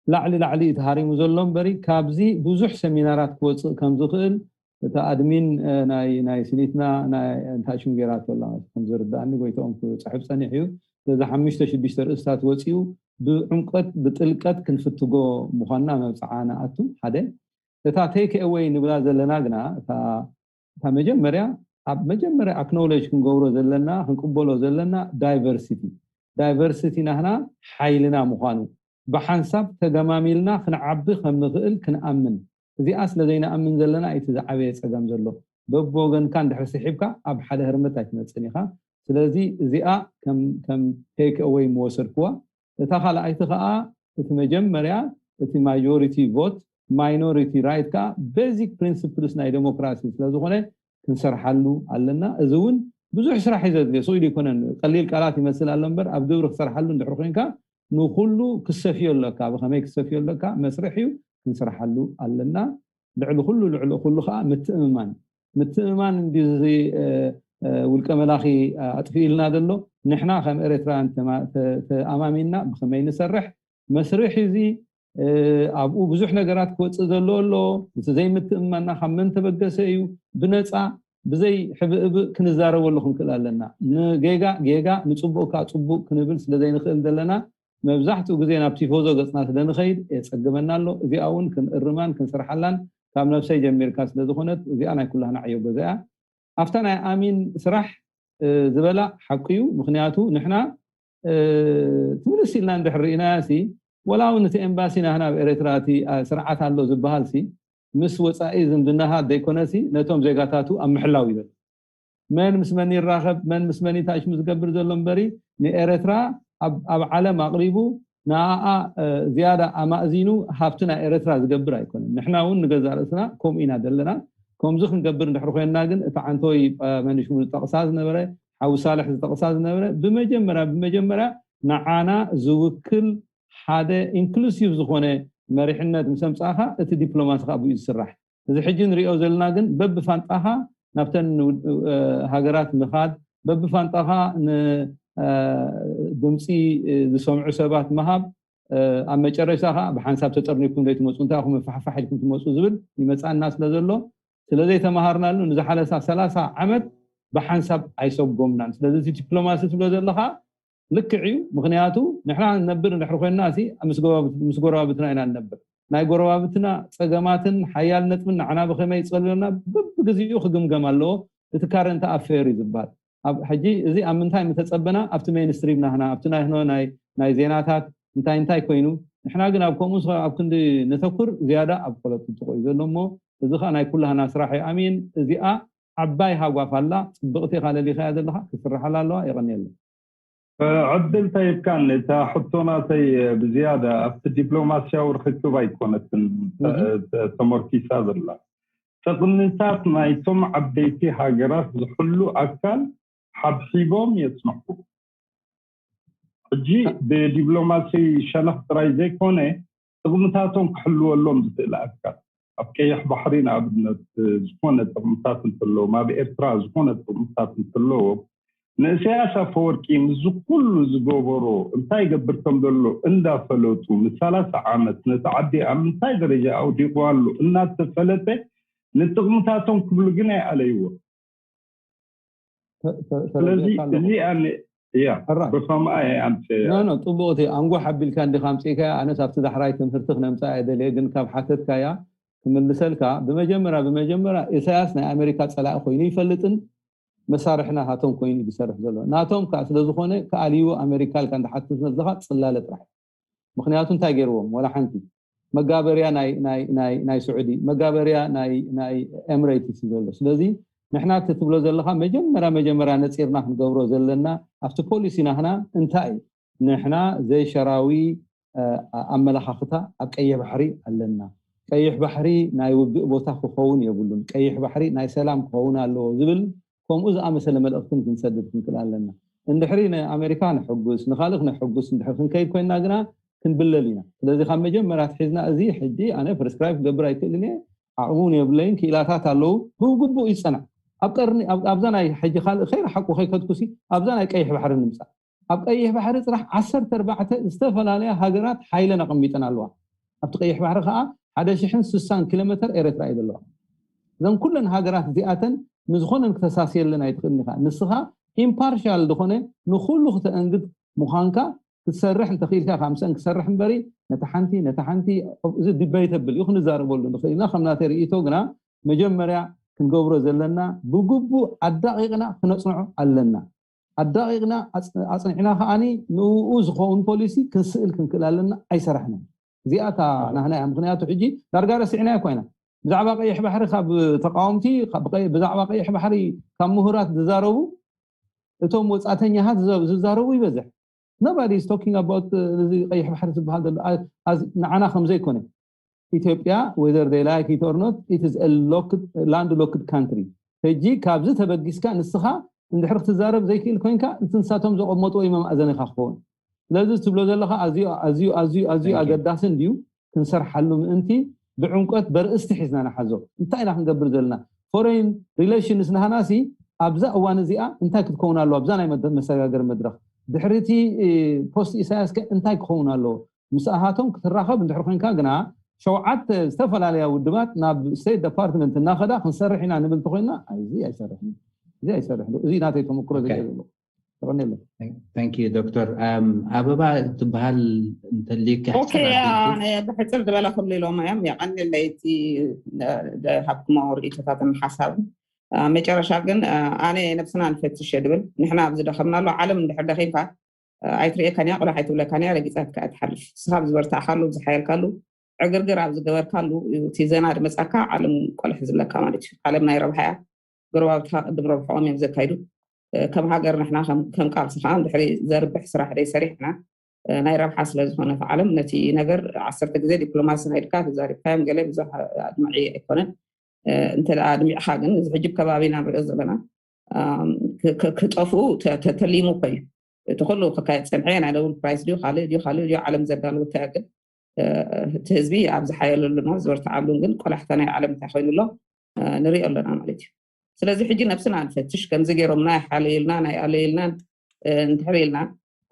ላዕሊ ላዕሊ እዩ ተሃሪሙ ዘሎ እምበሪ ካብዚ ብዙሕ ሰሚናራት ክወፅእ ከም ዝኽእል እቲ ኣድሚን፣ እ፣ ናይ፣ ናይ ስኒትና ናይ እንታይ ሽም ገይራቶ ኣላ ከም ዝርድኣኒ ጎይትኦም ክፅሕፍ ፀኒሑ እዩ። ስለዚ ሓሙሽተ ሽዱሽተ ርእስታት ወፂኡ ብዕምቀት ብጥልቀት ክንፍትጎ ምዃንና መብፅዓ ንኣቱ ሓደ። እታ ቴክ ኤወይ ንብላ ዘለና ግና እታ፣ እታ መጀመርያ፣ ኣብ መጀመርያ ኣክኖሌጅ ክንገብሮ ዘለና፣ ክንቅበሎ ዘለና ዳይቨርሲቲ። ዳይቨርሲቲ ናህና ሓይልና ምዃኑ፣ ብሓንሳብ ተገማሚልና ክንዓቢ ከም ንኽእል ክንኣምን። እዚኣ ስለ ዘይንኣምን ዘለና እቲ ዝዓበየ ጸገም ዘሎ። በብወገንካ እንድሕር ስሒብካ ኣብ ሓደ ህርመት ኣይትመጽእን ኢኻ። ስለዚ እዚኣ ከም ከም ቴክ ኣወይ ምወሰድክዋ። እታ ካልኣይቲ ከኣ እቲ መጀመርያ እቲ ማጆሪቲ ቮት ማይኖሪቲ ራይት ከኣ ቤዚክ ፕሪንስፕልስ ናይ ዴሞክራሲ ስለ ዝኾነ ክንሰርሓሉ ኣለና። እዚ እውን ብዙሕ ስራሕ እዩ ዘድልዮ። ስኢሉ ይኮነን፣ ቀሊል ቃላት ይመስል ኣሎ እምበር ኣብ ግብሪ ክሰርሓሉ እንድሕር ኮንካ ንኩሉ ክሰፍዮ ኣለካ። ብኸመይ ክሰፍዮ ኣለካ መስርሕ እዩ፣ ክንሰርሓሉ ኣለና። ልዕሊ ኩሉ ልዕሊ ኩሉ ከዓ ምትእምማን፣ ምትእምማን እንዲ ውልቀ መላኺ ኣጥፊእልና ዘሎ። ንሕና ከም ኤርትራውያን ተኣማሚንና ብኸመይ ንሰርሕ መስርሕ እዚ ኣብኡ ብዙሕ ነገራት ክወፅእ ዘለዎ ኣሎ። እቲ ዘይምትእምማንና ካብ መን ተበገሰ እዩ? ብነፃ ብዘይ ሕብእብእ ክንዛረበሉ ክንክእል ኣለና። ንጌጋ ጌጋ፣ ንፅቡቅ ከዓ ፅቡቅ ክንብል ስለ ዘይንክእል ዘለና መብዛሕትኡ ግዜ ናብ ቲፎዞ ገፅና ስለ ንኸይድ የፀግመና ኣሎ። እዚኣ እውን ክንእርማን ክንስርሓላን ካብ ነብሰይ ጀሚርካ ስለ ዝኾነት እዚኣ ናይ ኩላህና ዕዮ ገዛ እያ። ኣብታ ናይ ኣሚን ስራሕ ዝበላ ሓቂ እዩ። ምክንያቱ ንሕና ትምልስ ኢልና እንድሕር ርኢናያ ሲ ወላ እውን እቲ ኤምባሲ ናህና ኣብ ኤርትራ እቲ ስርዓት ኣሎ ዝበሃል ሲ ምስ ወፃኢ ዝምድናታት ዘይኮነሲ ነቶም ዜጋታቱ ኣብ ምሕላው እዩ ዘሎ። መን ምስ መን ይራኸብ፣ መን ምስ መን ይታሽ ዝገብር ዘሎ እምበሪ ንኤረትራ ኣብ ዓለም ኣቕሪቡ ንኣኣ ዝያዳ ኣማእዚኑ ሃብቲ ናይ ኤረትራ ዝገብር ኣይኮነን። ንሕና እውን ንገዛ ርእስና ከምኡ ኢና ዘለና። ከምዚ ክንገብር እንድሕር ኮይንና ግን እቲ ዓንቶይ መንሽሙ ዝጠቕሳ ዝነበረ ሓዊ ሳልሕ ዝጠቕሳ ዝነበረ ብመጀመርያ ብመጀመርያ ንዓና ዝውክል ሓደ ኢንክሉሲቭ ዝኾነ መሪሕነት ምስ ኣምጻእኻ እቲ ዲፕሎማሲ ካብ ብኡ ዝስራሕ። እዚ ሕጂ ንሪኦ ዘለና ግን በብፋንጣኻ ናብተን ሃገራት ምኻድ፣ በብፋንጣኻ ንድምፂ ዝሰምዑ ሰባት ምሃብ፣ ኣብ መጨረሻ ከዓ ብሓንሳብ ተጠርኒኩም ዘይትመፁ እንታይ ኢኹም መፋሕፋሕ ኢልኩም ትመፁ ዝብል ይመፃና ስለ ዘሎ ስለ ዘይተምሃርናሉ ንዝሓለሳ ሰላሳ ዓመት ብሓንሳብ ኣይሰጎምናን። ስለዚ እቲ ዲፕሎማሲ ትብሎ ዘለኻ ልክዕ እዩ። ምክንያቱ ንሕና ንነብር እንድሕር ኮይንና ሲ ምስ ጎረባብትና ኢና ንነብር። ናይ ጎረባብትና ፀገማትን ሓያል ነጥብን ንዓና ብኸመይ ይፀልለና በብግዜኡ ክግምገም ኣለዎ። እቲ ካረንት ኣፌር እዩ ዝበሃል። ሕጂ እዚ ኣብ ምንታይ ምተፀበና ኣብቲ ሜንስትሪም ናህና ኣብቲ ናይኖ ናይ ዜናታት እንታይ እንታይ ኮይኑ ንሕና ግን ኣብ ከምኡ ኣብ ክንዲ ነተኩር ዝያዳ ኣብ ፖለቲክስ እዩ ዘሎ እሞ እዚ ከዓ ናይ ኩላህና ስራሕ እዩ። ኣሚን እዚኣ ዓባይ ሃጓፍ ኣላ። ፅብቕቲ ኢኻ ለሊኻያ ዘለኻ ክትስርሓላ ኣለዋ። የቐንየለይ። ዕድል ተይብካን እታ ሕቶ ናተይ ብዝያዳ ኣብቲ ዲፕሎማስያዊ ርክክብ ኣይኮነትን ተመርኪሳ ዘላ። ጥቕምታት ናይቶም ዓበይቲ ሃገራት ዝሕሉ ኣካል ሓብሒቦም የጽንሑ። ሕጂ ብዲፕሎማሲ ሸነኽ ጥራይ ዘይኮነ ጥቕምታቶም ክሕልወሎም ዝኽእል ኣካል ኣብ ቀይሕ ባሕሪ ንኣብነት ዝኾነ ጥቕምታት እንተለዎም ኣብ ኤርትራ ዝኾነ ጥቕምታት እንተለዎም ንእሰያስ ኣፈወርቂ ምስዚ ኩሉ ዝገበሮ እንታይ ይገብር ከም ዘሎ እንዳፈለጡ ንሳላሳ ዓመት ነቲ ዓዲ ኣብ ምንታይ ደረጃ ኣውዲቑዋ ኣሎ እናተፈለጠ ንጥቕምታቶም ክብሉ ግን ኣይኣለይዎ። ስለዚ እዚኣ እያ ብኸምኣ እየ ኣምፅእ። ኖ ኖ፣ ፅቡቕቲ ኣንጓሕ ኣቢልካ እንዲኻ ኣምፅእካያ። ኣነስ ኣብቲ ዳሕራይ ትምህርቲ ክነምፅኣ እየ ደልየ፣ ግን ካብ ሓተትካያ ክምልሰልካ። ብመጀመርያ ብመጀመርያ ኢሳያስ ናይ ኣሜሪካ ፀላኢ ኮይኑ ይፈልጥን መሳርሒ ናታቶም ኮይኑ እዩ ዝሰርሕ ዘሎ። ናቶም ከዓ ስለዝኾነ ክኣልይዎ ኣሜሪካ ኢልካ እንዳሓትት ዘለኻ ፅላለ ጥራሕ። ምክንያቱ እንታይ ገይርዎም? ወላ ሓንቲ መጋበርያ ናይ ናይ ናይ ናይ ስዑዲ መጋበርያ ናይ ናይ ኤምሬትስ እዩ ዘሎ። ስለዚ ንሕና እቲ ትብሎ ዘለኻ መጀመርያ መጀመርያ ነፂርና ክንገብሮ ዘለና ኣብቲ ፖሊሲ ናህና እንታይ እዩ? ንሕና ዘይሸራዊ ኣመለኻኽታ ኣብ ቀይሕ ባሕሪ ኣለና። ቀይሕ ባሕሪ ናይ ውግእ ቦታ ክኸውን የብሉን። ቀይሕ ባሕሪ ናይ ሰላም ክኸውን ኣለዎ ዝብል ከምኡ ዝኣመሰለ መልእኽትን ክንሰድድ ክንክእል ኣለና። እንድሕሪ ንኣሜሪካ ንሕጉስ ንኻልእ ክነሕጉስ እንድሕር ክንከይድ ኮይንና ግና ክንብለል ኢና። ስለዚ ካብ መጀመርያ ኣትሒዝና እዚ ሕጂ ኣነ ፕሪስክራይብ ክገብር ኣይክእልን እየ፣ ዓቕሚ እውን የብለይን፣ ክኢላታት ኣለዉ፣ ብግቡእ ይፀናዕ። ኣብ ቀርኒ ኣብዛ ናይ ሕጂ ካልእ ከይረሓቁ ከይከድኩሲ ኣብዛ ናይ ቀይሕ ባሕሪ ንምፃእ። ኣብ ቀይሕ ባሕሪ ፅራሕ ዓሰርተ ኣርባዕተ ዝተፈላለያ ሃገራት ሓይለን ኣቐሚጠን ኣለዋ። ኣብቲ ቀይሕ ባሕሪ ከዓ ሓደ ሽሕን ስሳን ኪሎ ሜተር ኤረትራ እዩ ዘለዋ። እዘን ኩለን ሃገራት እዚኣተን ንዝኾነን ክተሳስየለን ኣይትኽእልን ኢኻ። ንስኻ ኢምፓርሻል ዝኾነ ንኹሉ ክተእንግድ ምዃንካ ክትሰርሕ እንተኽኢልካ ኢኻ ምስአን ክትሰርሕ እምበሪ ነታ ሓንቲ ነታ ሓንቲ እዚ ዲበይተብል እዩ ክንዛረበሉ ንኽእል ኢና። ከም ናተይ ርእይቶ ግና መጀመርያ ክንገብሮ ዘለና ብግቡእ ኣዳቒቕና ክነፅንዖ ኣለና። ኣዳቂቕና ኣጽ- ኣጽኒዕና ከዓኒ ንኡ ዝኸውን ፖሊሲ ክንስእል ክንክእል ኣለና። ኣይሰራሕናን። እዚኣ እታ ናህና እያ። ምክንያቱ ሕጂ ዳርጋ ረሲዕናዮ እኳ ኢና። ብዛዕባ ቀይሕ ባሕሪ ካብ ተቃወምቲ፣ ካብ ቀይ- ብዛዕባ ቀይሕ ባሕሪ ካብ ምሁራት ዝዛረቡ፣ እቶም ወጻተኛታት ዝዘ- ዝዛረቡ ይበዝሕ። Nobody is talking about እዚ ቀይሕ ባሕሪ ዝበሃል ዘሎ። ኣ- ኣዝ- ንዓና ከም ዘይኮነ፣ ኢትዮጵያ whether they like it or not, it is a locked, land locked country። ሕጂ ካብዚ ተበጊስካ ንስኻ እንድሕር ክትዛረብ ዘይክእል ኮይንካ፣ እቲ ንሳቶም ዘቐመጥዎ እዩ መማእዘኒኻ ክኸውን። ስለዚ ትብሎ ዘለኻ ኣዝዩ ኣዝዩ ኣዝዩ ኣዝዩ ኣገዳሲ እንድዩ። ክንሰርሓሉ ምእንቲ ብዕምቆት በርእስቲ ሒዝና ንሓዞ። እንታይ ኢና ክንገብር ዘለና? Foreign relations ናህናሲ ኣብዛ እዋን እዚኣ እንታይ ክትከውን ኣለዋ? ኣብዛ ናይ መሰጋገሪ መድረኽ ድሕሪቲ ፖስት ኢሳያስ ከ እንታይ ክኸውን ኣለዎ? ምስኣሃቶም ክትራኸብ እንድሕር ኮይንካ ግና፣ ሸውዓተ ዝተፈላለያ ውድባት ናብ ስቴት ዲፓርትመንት እናኸዳ ክንሰርሕ ኢና ንብል ተኮይንና፣ እዚ ኣይሰርሕን። እዚ ኣይሰርሕን። እዚ ናተይ ተመክሮ ዘገለ ዘሎ ተቀኒለ። Thank you ዶክተር። ኣበባ ትበሃል እንተልካ? ብሕፅር ዝበለ ክብሉ ኢሎም እዮም። የቀኒለይ እቲ ሃብኩሞ ርእይቶታትን ሓሳብን። መጨረሻ ግን ኣነ ነብስና ንፈትሽ ድብል። ንሕና ኣብዚ ደኸምናሉ ዓለም እንድሕር ደኺምካ ኣይትርእየካን እያ፣ ቆልዓ ኣይትብለካን እያ፣ ረጊፃትካ እያ ትሓልፍ። ንስኻ ኣብ ዝበርታዕካሉ፣ ኣብ ዝሓየልካሉ፣ ዕግርግር ኣብ ዝገበርካሉ እዩ እቲ ዘና ድመፃካ ዓለም ቆልሕ ዝብለካ ማለት እዩ። ዓለም ናይ ረብሓ እያ። ጎረባብትኻ ቅድም ረብሕኦም እዮም ዘካይዱ። ከም ሃገር ንሕና ከም ቃልሲ ከዓ ድሕሪ ዘርብሕ ስራሕ ደይ ሰሪሕና ናይ ረብሓ ስለ ዝኾነት ዓለም ነቲ ነገር ዓሰርተ ግዜ ዲፕሎማሲ ናይድካ ተዛሪብካዮም ገለ ብዙሕ ኣድማዒ ኣይኮነን። እንተ ኣድሚዕካ ግን እዚ ሕጂ ከባቢና ንሪኦ ዘለና ክጠፍኡ ተተሊሙ እኮ እዩ። እቲ ኩሉ ክካየድ ፀንሐ ናይ ኖብል ፕራይስ ድዩ ካልእ ድዩ ካልእ ድዩ ዓለም ዘዳለወታ ግን እቲ ህዝቢ ኣብ ዝሓየለሉን ኣብ ዝበርትዓሉን ግን ቆላሕታ ናይ ዓለም እንታይ ኮይኑ ኣሎ ንሪኦ ኣለና ማለት እዩ። ስለዚ ሕጂ ነብስና ንፈትሽ። ከምዚ ገይሮምና ይሓለዩልና ናይ ኣለዩልናን እንድሕር ኢልና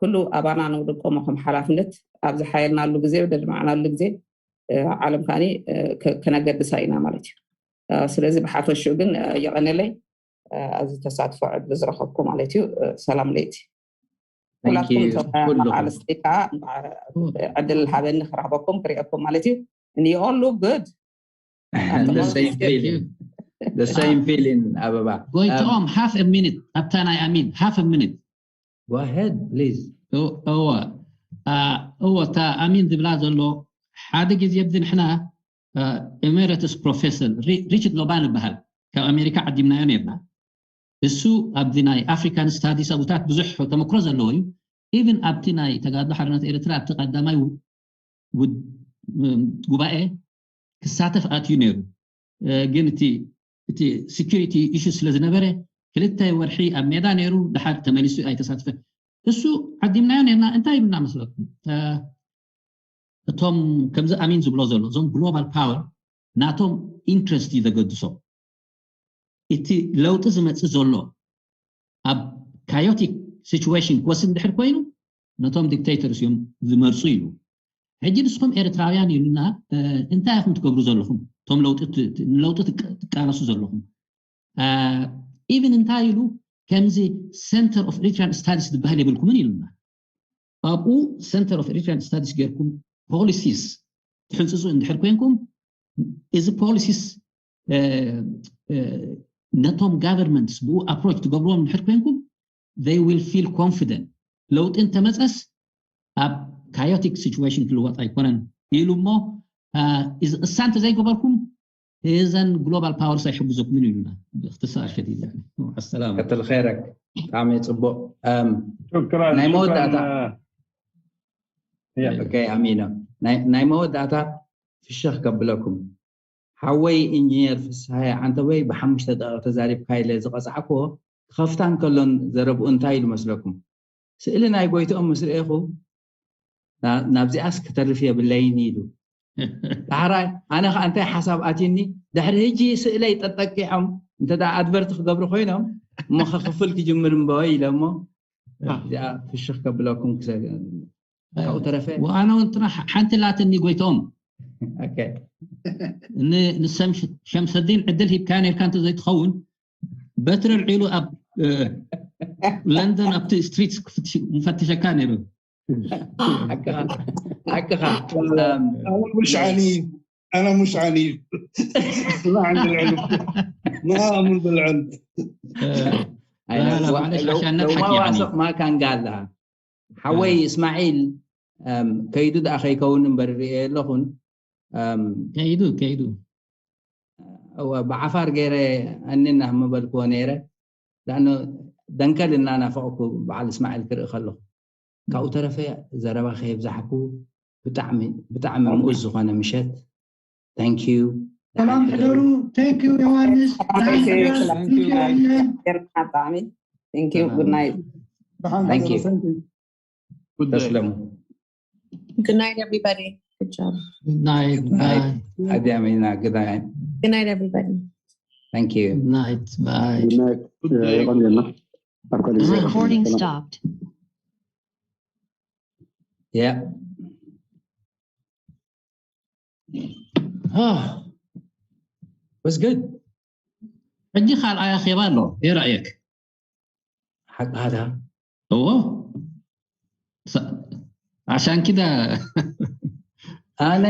ኩሉ ኣባና ንውድቆሞ ከም ሓላፍነት ኣብ ዝሓየልናሉ ግዜ ደድማዕናሉ ግዜ ዓለም ከዓኒ ከነገድሳ ኢና ማለት እዩ። ስለዚ ብሓፈሽኡ ግን የቐነለይ ኣብዚ ተሳትፎ ዕድል ዝረኸብኩ ማለት እዩ። ሰላም ለይቲ ኩላትኩም። ኣንስቲ ከዓ ዕድል ሃበኒ ክረኽበኩም ክሪአኩም ማለት እዩ። And you all look good. The same feeling ኣበባ። ጎይትኦም half a minute ኣብታ ናይ ኣሚን half a minute. Go ahead please. እወ እወ እታ ኣሚን ዝብላ ዘሎ ሓደ ግዜ ኣብዚ ንሕና ኤሜረትስ ፕሮፌሰር ሪችርድ ሎባን ይበሃል። ካብ ኣሜሪካ ዓዲምናዮ ነርና። እሱ ኣብዚ ናይ ኣፍሪካን ስታዲስ ኣብታት ብዙሕ ተመክሮ ዘለዎ እዩ። ኢቭን ኣብቲ ናይ ተጋድሎ ሓርነት ኤርትራ ኣብቲ ቀዳማይ ጉባኤ ክሳተፍ ኣትዩ ነይሩ። ግን እቲ እቲ security issue ስለ ዝነበረ ክልተ ወርሒ ኣብ ሜዳ ነይሩ፣ ድሓር ተመሊሱ ኣይተሳትፈ። እሱ ዓዲምናዮ ነርና። እንታይ ይብልና መስለኩም? እቶም ከምዚ ኣሚን ዝብሎ ዘሎ እዞም ግሎባል ፓወር ናቶም ኢንትረስት እዩ ዘገድሶ። እቲ ለውጢ ዝመፅእ ዘሎ ኣብ ካዮቲክ ሲቹዌሽን ክወስድ እንድሕር ኮይኑ ነቶም ዲክቴተርስ እዮም ዝመርፁ ኢሉ። ሕጂ ንስኹም ኤርትራውያን ኢሉና እንታይ ኢኹም ትገብሩ ዘለኹም? እቶም ለውጢ ትቃለሱ ዘለኹም ኢቭን እንታይ ኢሉ ከምዚ Center of Eritrean Studies ዝበሃል የብልኩምን ኢሉና። ኣብኡ Center of Eritrean Studies ጌርኩም ፖሊሲስ ትሕንፅፁ እንድሕር ኮንኩም እዚ ፖሊሲስ ነቶም ጋቨርንመንትስ ብኡ ኣፕሮች ትገብርዎም እንድሕር ኮንኩም they will feel confident ለውጢ እንተመፀስ ኣብ ካዮቲክ ሲቹዌሽን ክልወጥ ኣይኮነን ኢሉ እሞ እሳ እንተዘይገበርኩም እዘን ግሎባል ፓወርስ ኣይሕግዘኩምን ኢሉና። ብክትሰኣል ሸዲድ ሰላም ቀትል ኸይረክ ብጣዕሚ ፅቡቅ። ናይ መወዳእታ ኣሚኖ ናይ መወዳእታ ፍሽኽ ከብለኩም ሓወይ ኢንጂነር ፍስሃየ ዓንተወይ ብሓሙሽተ ደቂቕ ተዛሪብካ ኢለ ዝቐፃዕክዎ ክኸፍታ እንከሎን ዘረብኡ እንታይ ኢሉ መስለኩም? ስእሊ ናይ ጎይትኦም ምስ ርኤኹ ናብዚኣስ ክተርፍ የብለይን ኢሉ። ዳሕራይ ኣነ ከዓ እንታይ ሓሳብ ኣትዩኒ ድሕሪ ሕጂ ስእለይ ጠጠቂሖም እንተ ኣድቨርት ክገብሩ ኮይኖም እሞ ከክፍል ክጅምር እምበወ ኢለ እሞ እዚኣ ፍሽኽ ከብለኩም ክሰ ካብኡ ተረፈ ወኣነ እውን ጥራሕ ሓንቲ ላትኒ ጎይቶም ንሰምሸም ሰዲን ዕድል ሂብካ ነርካ እንተ ዘይትኸውን በትሪ ኣልዒሉ ኣብ ለንደን ኣብቲ ስትሪት ምፈትሸካ ነይሩ። ሓቅኻ أنا مش عنيف أنا مش عنيف ما عندي العلم ما أؤمن بالعلم لا، لا، معلش، عشان نضحك يعني. ما كان قال لها. حوي إسماعيل، أم، كيدو دا أخي كون بري لخن. أم، ከይዱ ከይዱ ብዓፋር ገይረ ኣንና ምበልክዎ ነይረ። ዳእኖ ደንከል እናናፈቕኩ በዓል እስማዒል ክርኢ ከለኹ። ካብኡ ተረፈ ዘረባ ከየብዛሕኩ ብጣዕሚ ብጣዕሚ ምኡዝ ዝኾነ ምሸት። Thank you። ሰላም ሕደሩ። Thank you ዮሃንስ። Thank you። Thank you ኣየን። ብጣዕሚ Thank you። Good night። ደሓን Thank ሕደሩ። you። Thank you። ተስለሙ። Good night, everybody. Good job. Good night. Bye. ኣዲያመይና ግዳይ። Good night, everybody. Thank you። Good night. Bye. Good night። የቐንየልና። ኣብ ካልእ ጊዜ Recording ሰላም። Stopped. Yeah. Oh, was good. ሕጂ ካልኣይ ኣኼባ ኣሎ ይረኣየክ። ሓቃዳ እዎ። عشان كده ኣነ